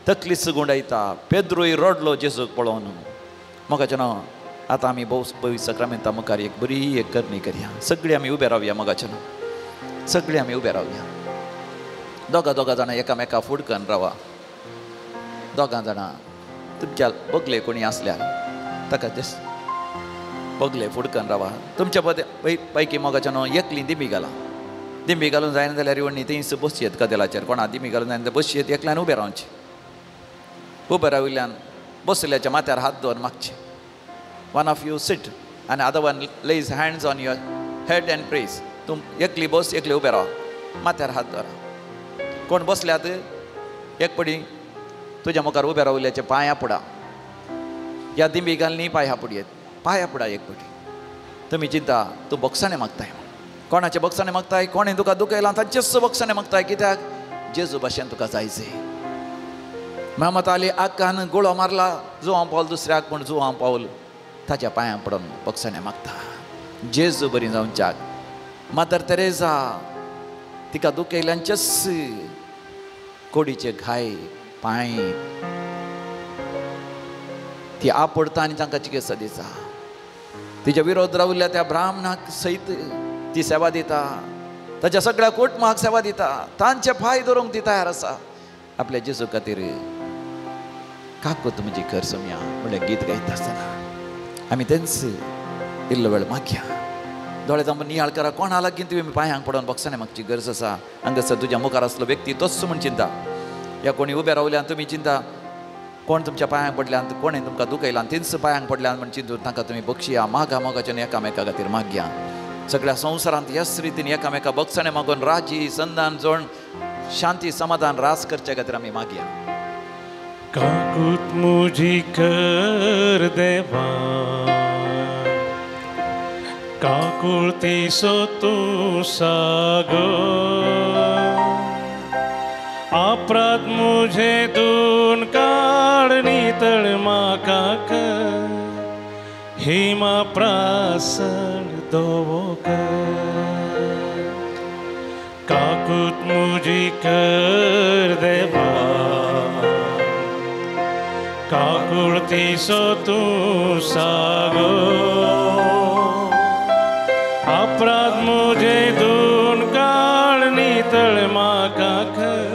तकलीच गुंडायता. पेद्रूय रडलो जेजूक पळोवन. मोगाचें न्हू आतां आमी भोव पवित्र साक्रामेंता मुखार एक बरी एक करणी करया. सगळीं आमी उबे रावया मोगाचें न्हू, सगळीं आमी उबे रावया. दोगां दोगां जाणां एकामेका फुडकन रावा. दोगां जाणां तुमच्या बगले कोणी आसल्यार ताका जस्ट बगले फुडकन रावा. तुमच्या पैकी मोगाच्या न्हू एकली दिमी घाला, दिमी घालून जायना जाल्यार रिवणी थंयच बसयेत कदेलाचेर. कोणा दिमी घालून जायना जाल्यार बसयेत, एकल्यान उबें रावचें. उबें राविल्ल्यान बसल्याच्या माथ्यार हात दवर मागचें. One of you sit and other one lays hands on your head and prays. तूं एकली बस, एकली उबें राव, माथ्यार हात दवरा. कोण बसल्यात एक पडी तुज्या मुखार उबें राविल्ल्याचे पांया पुडा, ह्या दिंबी घालनी पांया पुडयेत, पांया पुडा एक पटी. तुमी चिंता तूं बक्षाणें मागताय, कोणाचें बक्षाणें मागताय, कोणें तुका दुखयलां ताचेंच बक्षाणें मागताय. कित्याक जेजू भाशेन तुका जायचें. महमद आली आक्कान गुळो मारला जुवांव पावल दुसऱ्याक, पूण जुवांव पावल ताच्या पांयां पडून बक्षाणें मागता. जेजू बरी जावच्याक मदर तेरेजा तिका दुखयल्यांचेच कोडीचे घाय पांय ती आपडता आनी तांकां चिकित्सा दिता. तिच्या विरोध राविल्ल्या त्या ब्राह्मणाक सयत ती सेवा दिता, ताच्या सगळ्या कुटुंबाक सेवा दिता, तांचे पांय धरूंक ती तयार आसा. आपल्या जेजू खातीर काकूत म्हजी कर सोम्या म्हणल्यार गीत गायता आसतना आमी तेंच इल्लो वेळ मागया. दोळे जावन नियाळ करा, कोणा लागीं तुवें पांयांक पडोवन बक्षाणें मागची गरज आसा. हांगासर तुज्या मुखार आसलो व्यक्ती तोच म्हूण चिंता, या कोणी उबे रावल्यान तुमी चिंता कोण तुमच्या पांयांक पडल्यान, कोणें तुमकां दुखयलां तेंच पांयांक पडल्यान म्हण चिंतून तांकां तुमी बक्षया. मागा मोगाच्यान एकामेका खातीर मागया. सगळ्या संवसारांत ह्याच रितीन एकामेका बक्षाणें मागून राजी संदान जोड शांती समाधान रास करचे खातीर आमी मागया. काकूत मुजी कर देवा, काकुळती सो तूं सागो, अपराध मुझे दोन काड नितळ म्हाका कर, हिमा प्रासण दोवो कर. काकूत मुजी कर देवा, काकुळती सो तूं सागो, अपराध मुझे दोन काड नितळ म्हाका कर,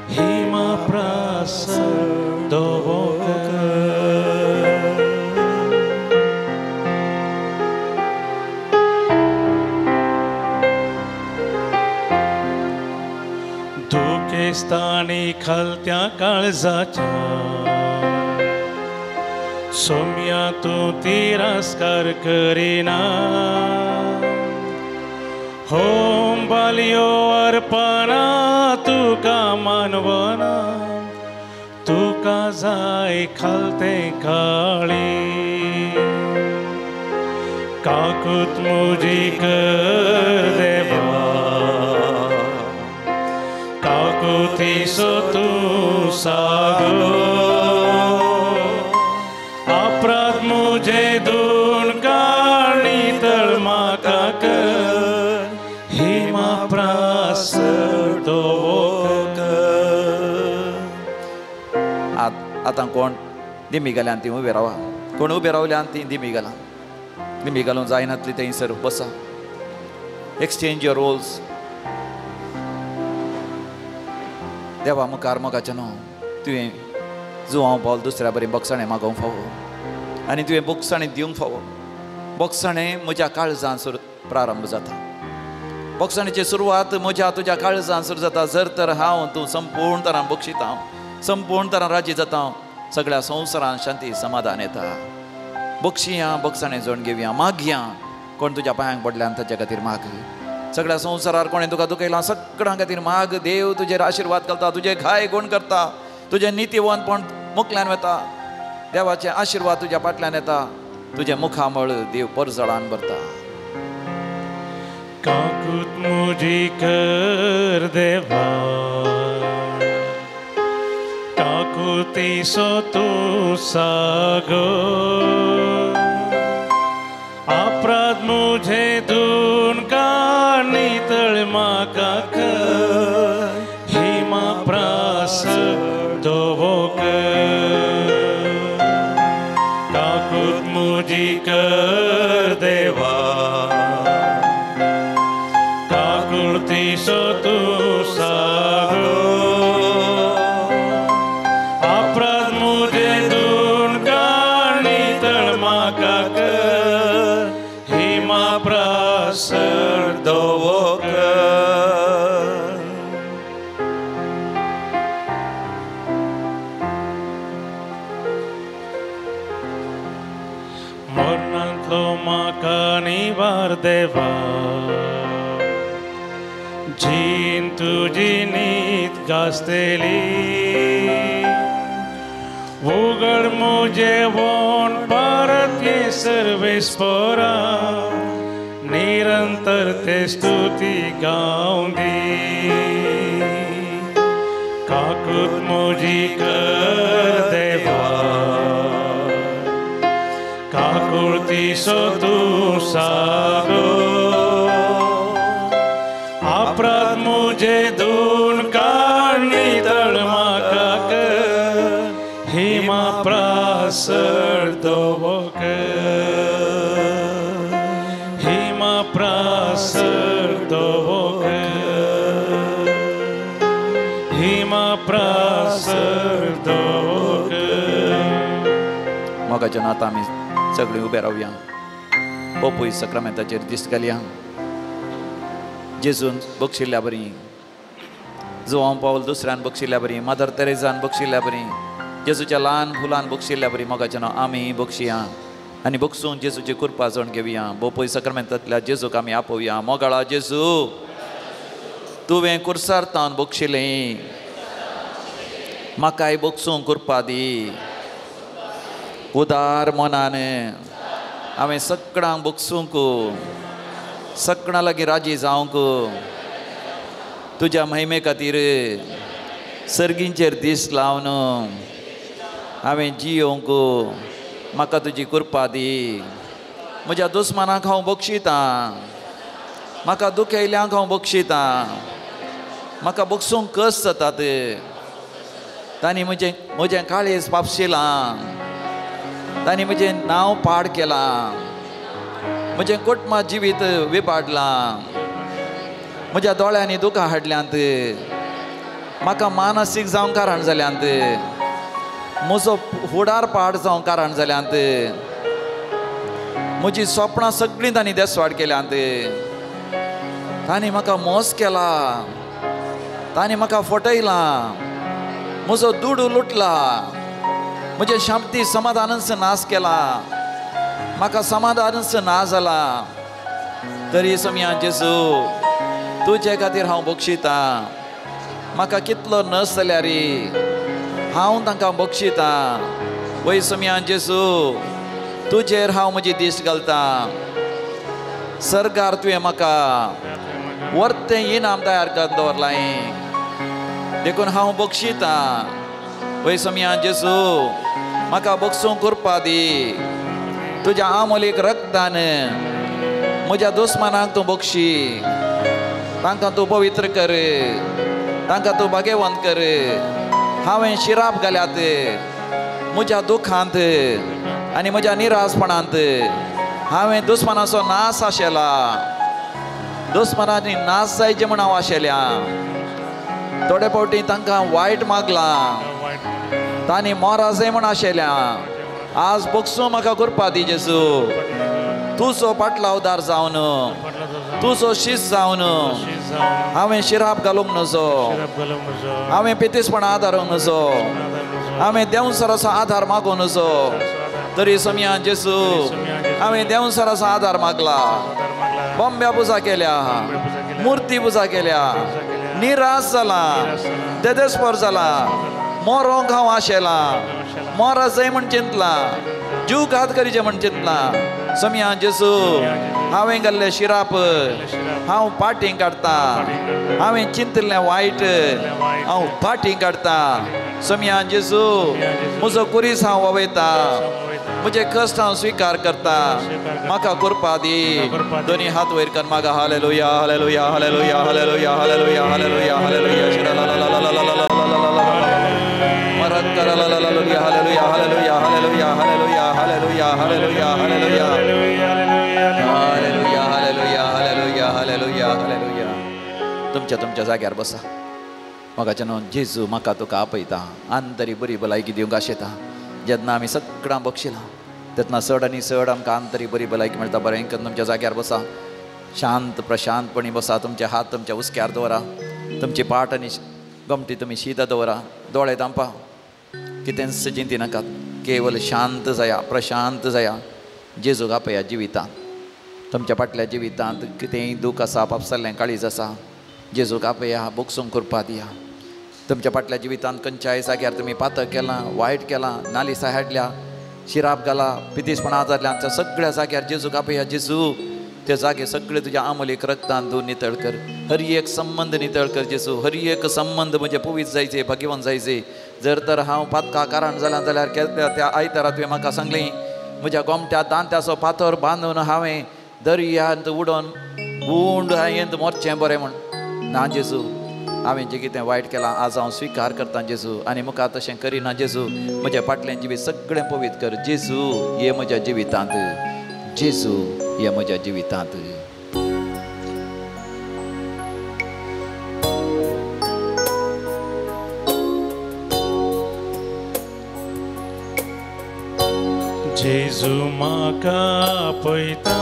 हिमा प्रासण दोवो कर. दुखेस्तानी खालत्या काळजाच्या सोम्या तूं तिरस्कार करिना, होम बलियो अर्पणा तुका मानवना तुका जाय खालते काळी काकूत मुजी कर देवा काकुतीसो तूं सागो अपराध मुझे दोन काणी तळ म्हाका कर हिमा प्रास आतां कोण दिमी घाल्यान ती उबे रावा कोण उबे रावल्यान ती दिमी घाला दिमी घालूंक जायनातली थंयसर बसा एक्सचेंज your Rolls देवा मुखार मोगाचें न्हू तुवें जुवांव पावल दुसऱ्या बरी बोगसाणें मागोवंक फावो आनी तुवें बोगसाणें दिवंक फावो बोगसाणें म्हज्या काळजान प्रारंभ जाता बोगसाणेची सुरवात म्हज्या तुज्या काळजान सुरू जाता जर तर हांव तूं संपूर्ण तरान बक्षिता हांव संपूर्ण तरान राजी जाता हांव सगळ्या संवसारान शांती समाधान येता बक्षिया बक्षाणें जोड घेवया मागया कोण तुज्या पांयांक पडल्यान ताच्या खातीर माग सगळ्या संवसारार कोणें तुका दुखयलां सगळ्यां खातीर माग देव तुजेर आशिर्वाद घालता तुजे घाय गुण करता तुजें नितीवंतपण मुखल्यान वता देवाचे आशिर्वाद तुज्या फाटल्यान येता तुजें मुखामळ देव परजळान भरता काकूत मुजी कर देवा काकुतीसो तूं सागो अपराध मुझे दोन काणी तळ म्हाका कर हिमा प्रास दोवो कर काकूत मुजी कर देवा काकुळतीसो तूं सागो अपराध मुझे दोन काणी तळ म्हाका कर हिमा प्रास दोवो कर मरणांतलो म्हाका निवार देवा जीन तुजी नीत गाजतली उगड मुझे वोन परत ये सर्वेस्परा निरंतर ते स्तुती गावंदी काकूत मुजी कर देवा काकुळतीसो तूं सागो अपराध मुझे दोन काणी तळ म्हाका कर हिमा प्रास दोवो कर हिमा प्रास दोवो कर हिमा प्रास दोवो कर मोगाच्या नाता आमी सगळीं उबे रावया पोपूय सक्रामेंताचेर दिश्ट घालया जेजून बक्षिल्ल्या बरी जुवांव पावल दुसऱ्यान बक्षिल्ल्या बरी मदर तेरेजान बक्षिल्ल्या बरी जेजूच्या ल्हान फुलान बक्षिल्ल्या बरी मोगाच्या नांव आमी बक्षिया आनी बक्षून जेजूची कृपा जोड घेवया बोपय सक्रामेंतांतल्या जेजूक आमी आपोवया मोगाळा जेजू तुवें कुर्सार तावन बक्षिलें म्हाकाय बक्षूंक कृपा दी उदार मनान हांवें सगळ्यांक बक्षूंक सगळ्यां लागीं राजी जावंक तुज्या महिमे खातीर सर्गींचेर दीस लावन हांवें जियोवंक म्हाका तुजी कृपा दी म्हज्या दुस्मानाक हांव बक्षितां म्हाका दुखयल्यांक हांव बक्षितां म्हाका बक्षूंक कस जातात तांणी म्हजें म्हजें काळीज पापशिलां तांणी म्हजें नांव पाड केलां म्हजें कुटुंब जिवीत विबाडलां म्हज्या दोळ्यांनी दुकां हाडल्यांत म्हाका मानसीक जावंक कारण जाल्यांत म्हजो फुडार पाड जावंक कारण जाल्यांत म्हजी सपनां सगळीं तांणी देसवाड केल्यांत तांणी म्हाका मोस केला तांणी म्हाका फटयलां म्हजो दुडू लुटला म्हजें शांती समाधानच नाश केला म्हाका समाधानच ना जाला तरी सोमया जेजू तुजे खातीर हांव बक्षितां. म्हाका कितलो नस जाल्यार हांव तांकां बक्षितां. वय सोमया जेजू तुजेर हांव म्हजी दिश्ट घालतां. सरकार तुवें म्हाका वर्तें इनाम तयार करून दवरलां देखून हांव बक्षितां. वय सोमया जेजू म्हाका बक्षूंक करपा दी. तुज्या आमोलीक रक्तान म्हज्या दुस्मानाक तूं बक्षी. तांकां तूं पवित्र कर, तांकां तूं भाग्यवंत कर. हांवें शिराप घाल्यात म्हज्या दुखांत आनी म्हज्या निरासपणांत. हांवें दुस्मानाचो नाश आशेला. दुस्मानांनी नाश जायचे म्हूण हांव आशेल्या. थोडे फावटी तांकां वायट मागलां, तांणी मोराजय म्हूण आशेल्या. आज बक्षूं म्हाका करपा दी जेजू. तुजो पाटलावदार जावन, तुजो शीस जावन हांवें शिराप घालूंक नजो. हांवें पितीसपणां आदारूंक नजो. हांवें देंवसराचो आदार मागूंक नजो. तरी सोमया जेजू हांवें देंवसराचो आदार मागला. बॉम्ब्या पुजा केल्या, मुर्ती पुजा केल्या, निराश जाला, देदेस्पर जाला. मोरोंक हांव आशेलां, मोरा जाय म्हण चिंतलां, जीव घात करीचे म्हण चिंतलां. सोमया जेजू हांवें घाल्लें शिराप हांव पाटीं काडटां. हांवें चिंतिल्लें वायट हांव पाटीं काडटां. सोमया जेजू म्हजो कुरीस हांव ववयतां. म्हजे कश्ट हांव स्विकार करता. म्हाका करपा दी. दोनी हात वयर कर म्हाका. Hallelujah hallelujah hallelujah hallelujah hallelujah hallelujah hallelujah. Hallelujah hallelujah hallelujah hallelujah hallelujah hallelujah hallelujah hallelujah hallelujah hallelujah hallelujah hallelujah. तुमच्या तुमच्या जाग्यार बसा. म्हाका न्हू जेजू म्हाका तुका आपयता. आंतरी बरी भलायकी दिवंक आशेता. जेन्ना आमी सगळां बक्षिलां तेन्ना चड आनी चड आमकां आंतरी बरी भलायकी मेळटा. बरें करून तुमच्या जाग्यार बसा. शांत प्रशांतपणी बसा. तुमचे हात तुमच्या हुस्क्यार दवरा. तुमची पाट आनी गमटी तुमी शीत दवरा. दोळे धांपा. कितेंच चिंती नाकात. केवल शांत जाया, प्रशांत जाया. जेजूक आपया जिवितांत. तुमच्या फाटल्या जिवितांत कितेंय दूख आसा, पापसल्लें काळीज आसा, जेजूक आपया, बक्षूंक करपा दिया. तुमच्या फाटल्या जिवितांत खंयच्याय जाग्यार तुमी पातक केलां, वायट केलां, नालिसा हाडल्या, शिराप घाला, पितीसपणां आदारल्या, सगळ्या जाग्यार जेजूक आपया. जेजू ते जागे सगळे तुज्या आमोलीक रक्तान तूं नितळ कर. हर एक संबंद नितळ कर जेजू. हर एक संबंद म्हजे पवित्र जायचे, भाग्यवान जायचे. जर तर हांव पातका कारण जाल्यार जाल्यार त्या आयतारा तुवें म्हाका सांगलें म्हज्या गोमट्या दांत्याचो पातोर बांदून हांवें दर्यांत उडोवन गुंड हांयेंत मोरचें बरें म्हूण. ना जेजू, हांवें जें कितें वायट केलां आज हांव स्विकार करतां जेजू आनी मुखार तशें करिना जेजू. म्हज्या फाटलें जिवीत सगळें पवित्र कर जेजू. ये म्हज्या जिवितांत जेजू, ये म्हज्या जिवितांत. जेजू म्हाका पळयता,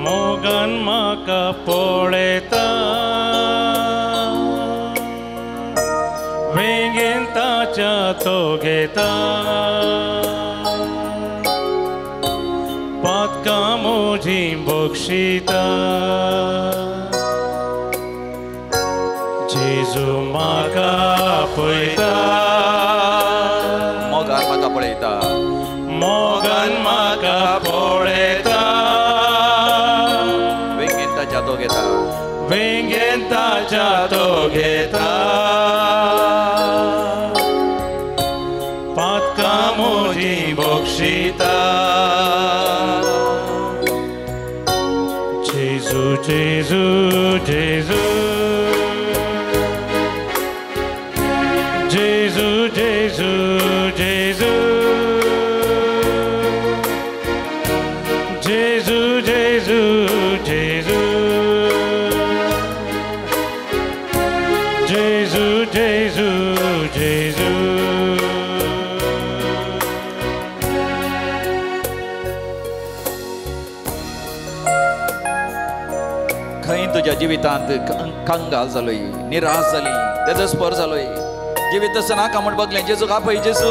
मोगान म्हाका पळयता, वेंगेन ताच्या तो घेता, पातकां म्हजीं बक्षिता. जेजू म्हाका पळयता, मोगान म्हाका पळयता, मोगान म्हाका पळयता, वेंगेन ताच्या तो घेता, वेंगेन ताच्या तो घेता, पातकां म्हजीं बक्षिता. जेजू जेजू जेजू जेजू जेजू जेजू जेजू जेजू जेजू जेजू जेजू जेजू. खंय तुज्या जिवितांत कंगाल जालोय, निराश जाली, तेजस्पर जालोय, जिवीत तसं नाका म्हण बगलें जेजूक आपय. जेजू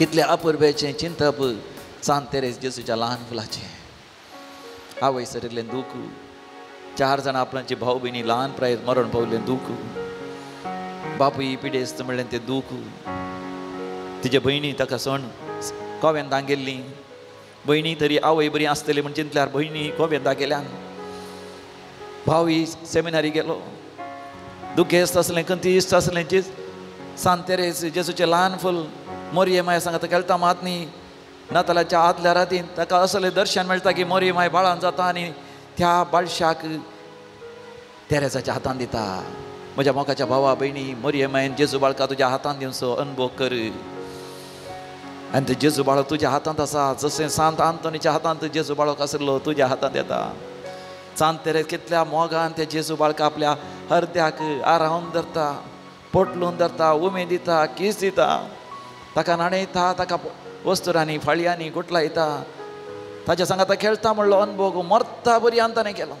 कितले अपुरबेचें चिंतप सांत तेरेज जेजूच्या ल्हान फुलाचें. आवय सरिल्लें दूख, 4 जाणां आपणाची भाव भयणी ल्हान प्रायेर मरण पावलें दूख, बापूय पिडेस्त म्हणलें तें दूख, तिजे भयणी ताका सण कोवेंतां गेल्लीं, भयणी तरी आवय बरी आसतली म्हण चिंतल्यार भयणी कोवेंतां गेल्यान, भावूय सेमिनारी गेलो, दुखेस्त आसलें, खंतीस्त आसलें. जेज सांत तेरेज जेजूचें ल्हान फूल मोरये माय सांगता खेळटा मात न्ही, नातालाच्या आदल्या रातीन ताका असलें दर्शन मेळटा की मोरये माय बाळान जाता आनी त्या बाळशाक तेरेजाच्या हातान दिता. म्हज्या मोगाच्या भावा भयणी, मोरये मायन जेजू बाळका तुज्या हातान दिवचो अनुभव कर आनी ते जेजू बाळक तुज्या हातांत आसा. जशें सांत आंतोनीच्या हातांत जेजू बाळक आसलो तुज्या हातांत येता. सांत तेरेज कितल्या मोगान त्या जेजू बाळका आपल्या हरद्याक आरावन धरता, पोटलून धरता, उमेद दिता, कीस दिता, ताका न्हाणयता, ताका वस्तुरांनी फाळयांनी गुटलायता, ताच्या सांगाता खेळटा म्हणलो अनभोग मरता बरी ताणें केलो.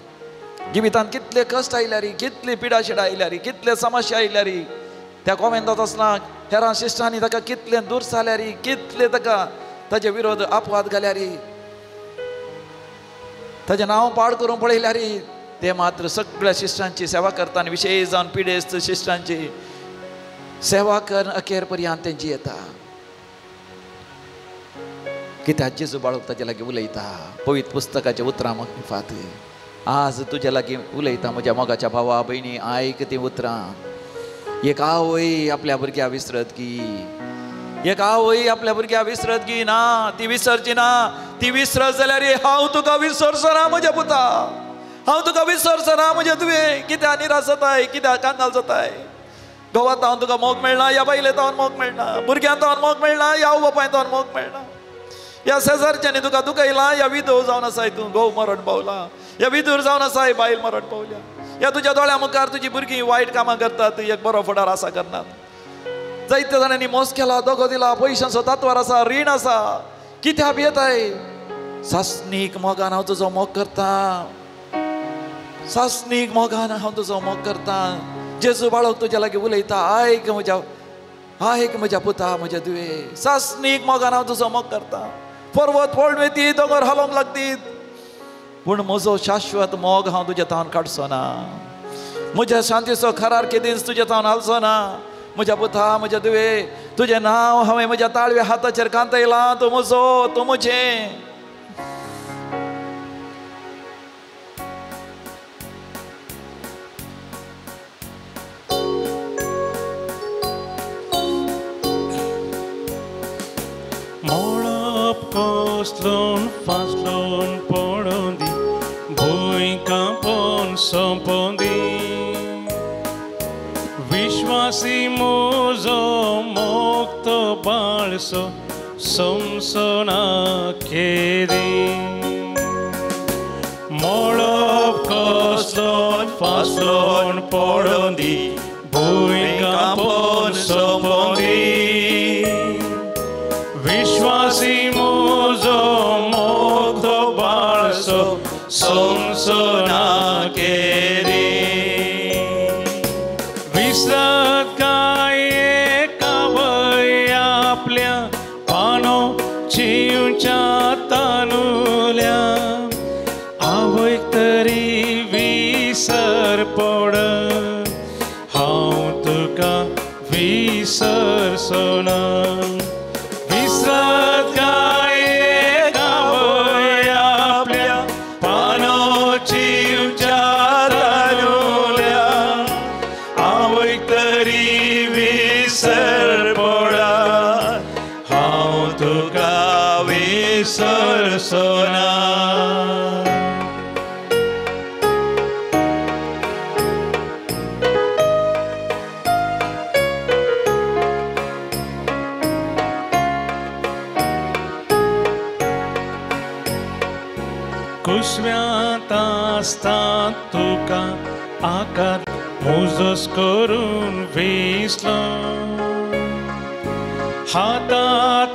जिवितांत कितले कश्ट आयल्यार, कितली पिडाशिडा आयल्यार, कितले समस्या आयल्यार, त्या कोमेंतांत आसतना हेरां शिश्टांनी ताका कितले दूर जाल्यार, कितले ताका ताजे विरोध अपवाद घाल्यार, ताजें नांव पाड करूंक पळयल्यार, ते मात्र सगळ्या शिश्टांची सेवा करता आनी विशेश जावन पिडेस्त शिश्टांची सेवा कर अखेर पर्यंत तेंची येता. कित्याक जेजू बाळक ताजे लागीं उलयता पवित्र पुस्तकाच्या उतरां मार्फत. आज तुज्या लागीं उलयता म्हज्या मोगाच्या भावा भयणी, आयक तीं उतरां. एक आवय आपल्या भुरग्या विसरत की, एक आवय आपल्या भुरग्या विसरत की ना, ती विसरची ना. ती विसरत जाल्यार हांव तुका विसरचो ना म्हज्या पुता, हांव तुका विसरचो ना म्हज्या तुवें. कित्याक निराश जाताय, कित्याक कांगाल जाताय? घोवा तावन तुका मोग मेळना, ह्या बायले तावन मोग मेळना, भुरग्यां तावन मोग मेळना, ह्या आवय बापाय तावन मोग मेळना, ह्या शेजारच्यांनी तुका दुखयलां, ह्या विधव जावन आसाय तूं, घोव मरण पावला, ह्या विधूर जावन आसाय, बायल मरण पावल्या, ह्या तुज्या दोळ्या मुखार तुजी भुरगीं वायट कामां करतात, एक बरो फुडार आसा करनात. जायत्या जाणांनी मोस केला, दोगो दिला, पयशांचो तातवार आसा, रीण आसा, कित्याक भियेताय? सासणीक मोगान हांव तुजो मोग करता, सासणीक मोगान हांव तुजो मोग करता. जेजू बाळक तुज्या लागीं उलयता, आयक म्हज्या, आयक म्हज्या पुता, म्हज्या दुवे, सासणीक मोगान हांव तुजो मोग करता. पर्वत पळोवन वयती, दोंगर हालोवंक लागतीत, पूण म्हजो शाश्वत मोग हांव तुज्या तावन काडचो ना, म्हज्या शांतीचो खरार केदींच तुज्या तावन हालचो ना. म्हज्या पुता, म्हज्या दुवे, तुजें नांव हांवें म्हज्या ताळव्या हाताचेर कांतयलां, तूं म्हजो, तूं म्हजें. मोळप कोसलोन फासलोन पडों दी, भूंय कांपोन सोंपों दी, विश्वासी मोजो मोगतो बाळसो समसोना केरी. मोळप कोसलोन फासलोन पडों दी, भूंय कांपोन सोंपों दी, विश्वासी मोजो मोगतो बाळसो समसोना केरी. विसरत काय एकावय आपल्या पानो चिवच्या तानुल्या, आवयक तरी विसर पड, हांव तुका विसरचो ना. विसरत काय एकावय आपल्या पानो चिवच्या तानुल्या, आवयक तरी विसर पड, हांव तुका विसरचो ना. कुसव्यांत आसता तुका आकार मुजोस करून विसलो, हाता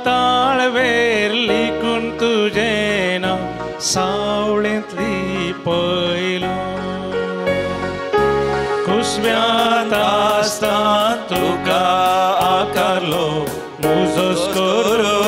ताळवेर लिखून तुजें नांव सावळेंतली पयलो. कुसव्यांत आसता तुका आकारलो मुजोस करून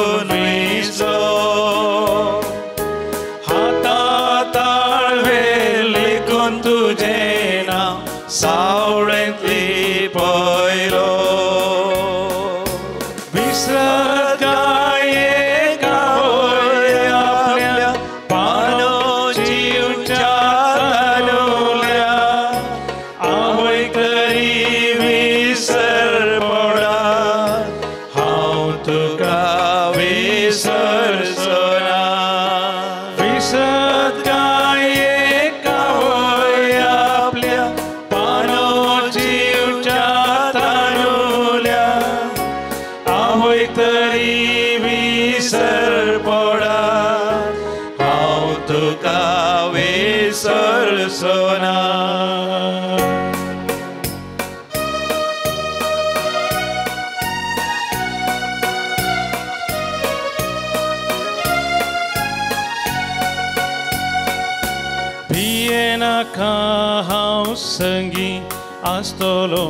आसतलो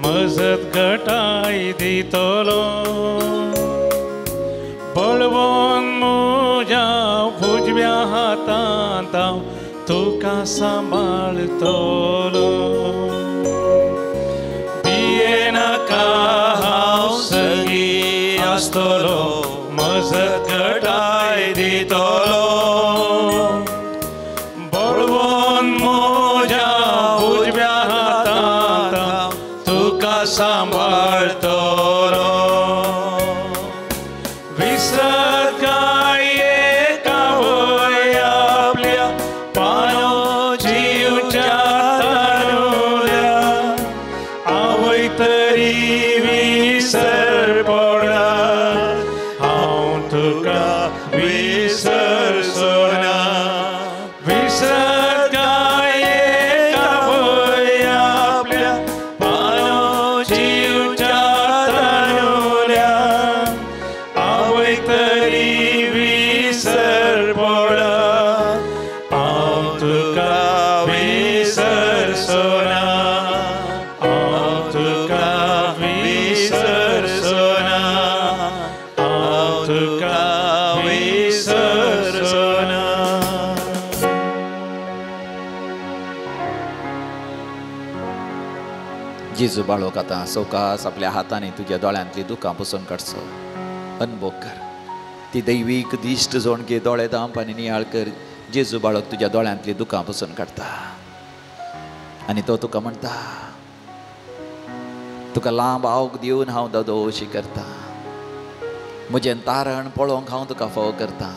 मजत घटाय दितलो बळवंत म्हज्या उजव्या हातांत हांव तुका सांबाळतलो भियेनाका हांव सगीं आसतलो मजत घटाय दितलो बळवंत म्हज्या उजव्या हातांत तुका सांबाळतलो विसरत काय एका वय आपल्या पानो जिवच्या तानुल्या आवय तरी विसर पडा हांव तुका विसरचो ना विसरत काय एका वय आपल्या पानो जिवच्या तानुल्या आवय तरी विसर पडा हांव तुका विसरचो ना हांव तुका विसरचो ना हांव तुका विसरचो ना. जेजू बाळोक आतां सवकास आपल्या हातांनी तुज्या दोळ्यांतली दुकां पुसून काडचो अनभोग कर ती दैवीक दिश्ट जोणगे दोळे दांप आनी नियाळ कर. जेजू बाळक तुज्या दोळ्यांतली दुकां पुसून काडटा आनी तो तुका म्हणटा तुका लांब आवक दिवन हांव ददोशी करता म्हजें तारण पळोवंक हांव तुका फोव करता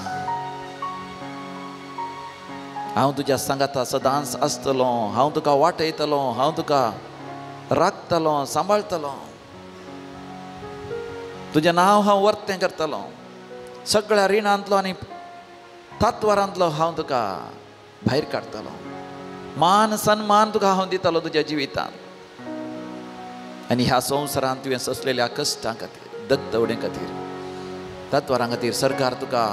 हांव तुज्या सांगाता सदांच आसतलो हांव तुका वाटयतलो हांव तुका राखतलो सांबाळतलो तुजें नांव हांव वर्तें करतलो सगळ्या रिणांतलो आनी तात्वारांतलो हांव तुका भायर काडटलो मान सन्मान तुका हांव दितलो तुज्या जिवितांत आनी ह्या संवसारांत तुवें सोंसलेल्या कश्टां खातीर दत्तवडे खातीर तत्वारां खातीर सरकार तुका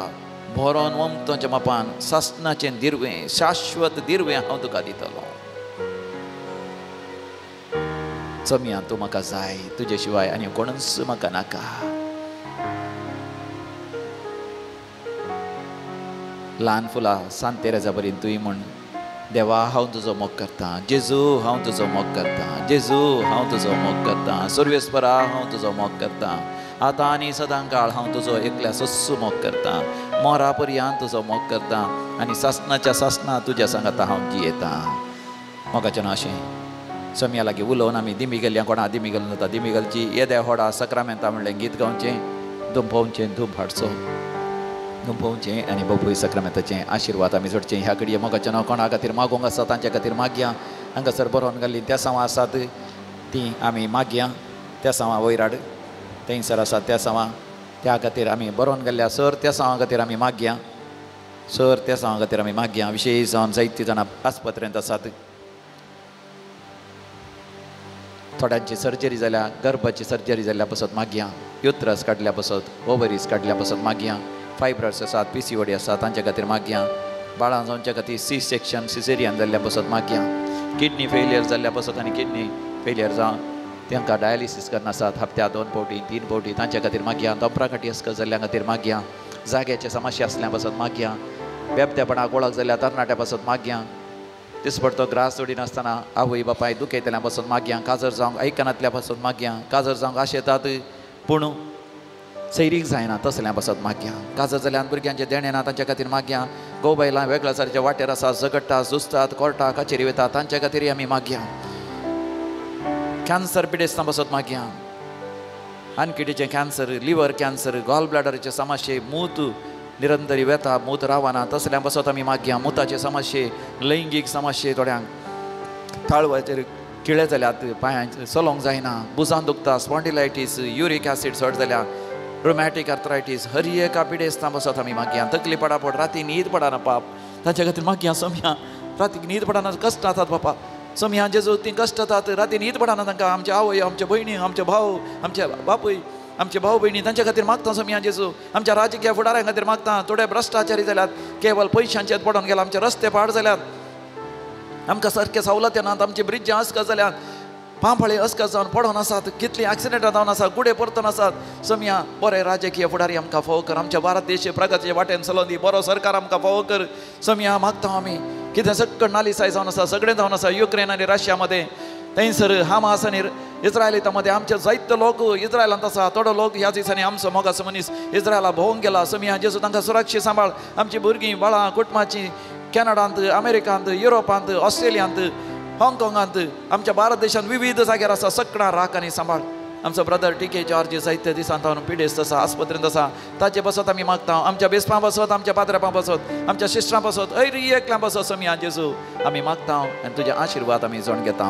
भरोन वमतोच्या मापान सासणाचें दिर्वें शाश्वत दिर्वें हांव तुका दितलो. चमया तूं म्हाका जाय तुजे शिवाय आनी कोणूच म्हाका नाका. ल्हान फुलां सांत तेरेजा बरीन तुवें म्हण देवा हांव तुजो मोग करता जेजू हांव तुजो मोग करता जेजू हांव तुजो मोग करता सर्वेस्परा हांव तुजो मोग करता आतां आनी सदां काळ हांव तुजो एकल्या सस्सू मोग करता मोरा पर्यांत तुजो मोग करता आनी सासणाच्या सासणा तुज्या सांगाता हांव जियेता. मोगाचें नांव अशें सम्या लागीं उलोवन आमी दिमी गेल्ल्या कोणा दिमी गेल्लो जाता दिमी गेलची येद्या होडा सक्रामेंता म्हणलें गीत गावचें दुंपोवचें धूप हाडचो दुंपोवचें आनी बापूय सक्रामेंताचें आशिर्वाद आमी जोडचें. ह्या घडये मोगाचें नांव कोणा खातीर मागूंक आसा तांच्या खातीर मागया. हांगासर बरोवन घाल्लीं तेसांवां आसात तीं आमी मागया. तेसांवां वयर हाड थंयसर आसात तेसांवां त्या खातीर आमी बरोवन घाल्ल्या सर तेसांवां खातीर आमी मागया सर तेसांवां खातीर आमी मागया. विशेश जावन जायतीं जाणां आस्पत्रेंत आसात. थोड्यांची सर्जरी जाल्या गर्भाची सर्जरी जाल्ल्या पासत मागया युत्रस काडल्या पासत ओवरीज काडल्या पासत मागया फायब्रॉइड्स आसात PCOD आसात तांच्या खातीर मागया. बाळां जावच्या खातीर सी सेक्शन सिजेरियन जाल्ल्या पासत मागया. किडनी फेलियर जाल्ल्या पासत आनी किडनी फेलियर जावन तांकां डायलिसीस करना आसात हप्त्या 2 फावटी 3 फावटी तांच्या खातीर मागया. दोंपरा अस्क जाल्ल्या खातीर मागया. जाग्याचे समस्या आसल्या पासत मागया. बेबद्यापणाक वळख जाल्ल्या तरणाट्या पासत मागया. दिसपडतो ग्रास सोडिनासतना आवय बापाय दुखयतल्या पासून मागया. काजर जावंक आयकनातल्या पासून मागया. काजर जावंक आशेतात पूण सैरीक जायना तसल्या पासत मागया. काजर जाल्यान भुरग्यांचें देणें ना तांच्या खातीर मागया. गो बायलां वेगळ्या सारच्या वाटेर आसा झगडटा झुजतात कोर्टा कचेरी वता तांच्या खातीर आमी मागया. कॅन्सर पिडेस्तां पासत मागया. आनकिडीचें कॅन्सर लिवर कॅन्सर गॉल ब्लॅडराचे समस्ये मूत निरंतरी वेता मूत रावना तसल्या पासत आमी मागया. मुताचे समस्ये लैंगीक समस्ये थोड्यांक ताळवाचेर किळे जाल्यात पांयांचेर चलोवंक जायना बुजान दुखता स्पॉन्डिलायटीस युरीक एसीड चड जाल्या रोमॅटीक आर्थरायटीस हर एका पिडेस्तां पासत आमी मागया. तकली पडापड राती न्हीद पडना पाप तांच्या खातीर मागया. सोमया रातीक न्हीद पडना कश्ट जातात बापा सोमया जेजू तीं कश्ट जातात राती न्हीद पडना तांकां. आमच्या आवय आमच्या भयणी आमचे भाव आमचे बापूय आमचे भाव भयणी तांच्या खातीर मागता सोमया जेजू. आमच्या राजकीय फुडाऱ्यां खातीर मागता. थोडे भ्रश्टाचारी जाल्यात केवल पयशांचेर पडोन गेला आमचे रस्ते पाड जाल्यात आमकां सारके सवलती नात आमचे ब्रिज आसका जाल्यात पांपाळे अस्कस जावन पडोन आसात, कितलीं एक्सिडेंटां जावन आसात, गुडे परतून आसात. सोमया बरे राजकीय फुडारी आमकां फावो कर, आमच्या भारत देश प्रगतीच्या वाटेन चलोवन दी, बरो सरकार आमकां फावो कर. सोमया मागता आमी कितें सगळं नालिसाय जावन आसा, सगळें जावन आसा युक्रेन आनी रशिया मदें, थंयसर हामास आनी इस्रायलिता मदें आमचे जायते लोक इस्रायलांत आसा. थोडो लोक ह्या दिसांनी आमचो मोगाचो मनीस इस्रायला भोंवंक गेला. सोमया जेजू तांकां सुरक्षीत सांबाळ. आमची भुरगीं बाळां कुटुंबाचीं कॅनडांत, अमेरिकांत, युरोपांत, ऑस्ट्रेलियांत, हाँगकाँगांत, आमच्या भारत देशांत विविध जाग्यार आसा, सगळ्यां राख आनी सांबाळ. आमचो ब्रदर टी के जॉर्ज जायते दिसांत हांव पिडेस्त आसा, आस्पत्रेंत आसा, ताचे बसत आमी मागता. आमच्या बेस्पां बसत, आमच्या पाद्रापां बसत, आमच्या शिश्टां बसत, ऐरी एकल्यां बसत सोमया जेजू आमी मागता आनी तुजे आशिर्वाद आमी जोड घेता.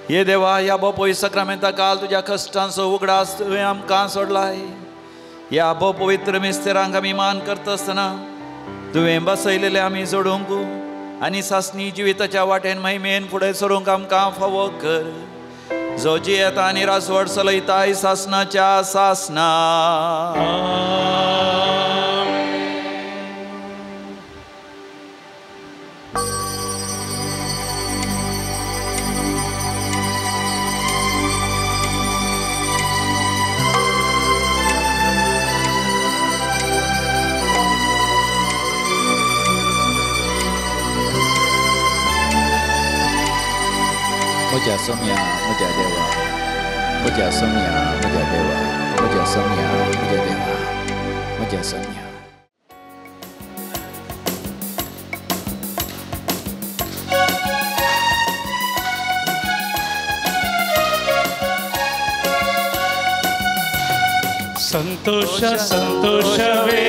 हे देवा, ह्या बोपोय सक्रामेंता काल तुज्या कश्टांचो उगडास तुवें आमकां सोडलाय. ह्या भो पवित्र मिस्तेरांक आमी मान करता आसतना तुवें बसयलेलें आमी जोडूंक आनी सासणी जिविताच्या वाटेन महिमेन फुडें सरूंक आमकां फावो कर. जो जियेता आनी राजवट चलयताय सासणाच्या सासणा. म्हज्या सोम्या म्हज्या देवा, म्हज्या सोम्या म्हज्या देवा, म्हज्या सोम्या म्हज्या देवा, म्हज्या सोम्या. ಸಂತೋಷ ಸಂತೋಷವೇ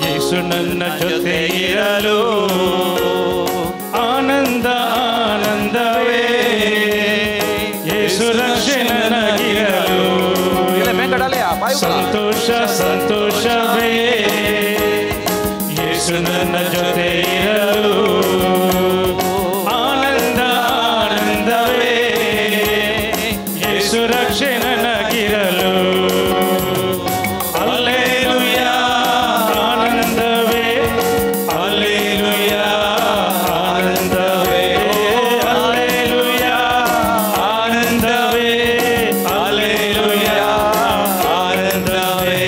ಯೇಸು ನನ್ನ ಜೊತೆ ಇರಲು, ಆನಂದ ಆನಂದವೇ ಯೇಸು ರಕ್ಷೆ ನನಗಿರಲು. ಸಂತೋಷ ಸಂತೋಷವೇ ಯೇಸು ನನ್ನ ಜೊತೆ ಇರಲು, ಆನಂದ ಆನಂದವೇ ಯೇಸು ರಕ್ಷೆ ನನಗಿರಲು. ಅಲ್ಲೇಲುಯಾ ಆನಂದವೇ, ಅಲ್ಲೇಲುಯಾ ಆನಂದವೇ, ಅಲ್ಲೇಲುಯಾ ಆನಂದವೇ, ಅಲ್ಲೇಲುಯಾ ಆನಂದವೇ.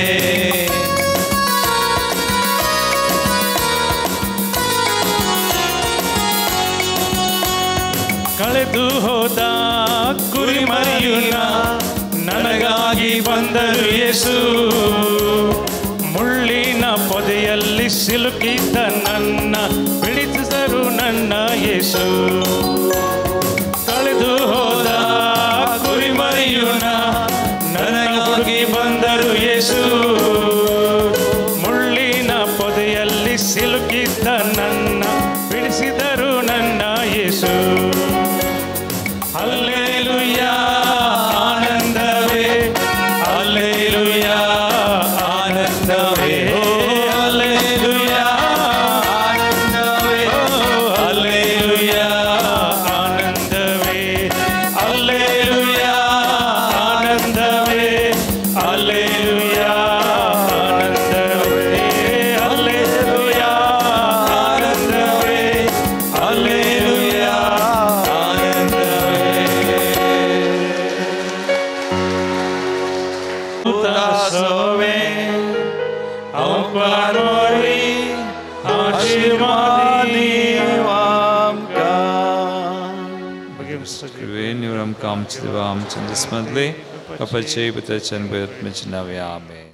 ಕಳೆದು ಹೋದ ಕುರಿಮರಿಯುನ ನನಗಾಗಿ ಬಂದರು ಯೇಸು, ಮುಳ್ಳಿನ ಪೊದೆಯಲ್ಲಿ ಸಿಲುಕಿದ್ದ ನನ್ನ ಬಿಡಿಸಿದರು ನನ್ನ ಯೇಸು. ಕಳೆದು ಹೋದ ಕುರಿಮರಿಯುನ ನನಗಾಗಿ ಬಂದರು ಯೇಸು, ಮುಳ್ಳಿನ ಪೊದೆಯಲ್ಲಿ ಸಿಲುಕಿದ್ದ ನನ್ನ ಬಿಡಿಸಿದರು ನನ್ನ ಯೇಸು. ಅಲ್ಲೇಲುಯಾ ಆನಂದವೇ, ಅಲ್ಲೇಲುಯಾ ಆನಂದವೇ, ಅಲ್ಲೇಲುಯಾ ಆನಂದವೇ, ಅಲ್ಲೇಲುಯಾ ಆನಂದವೇ. Amen.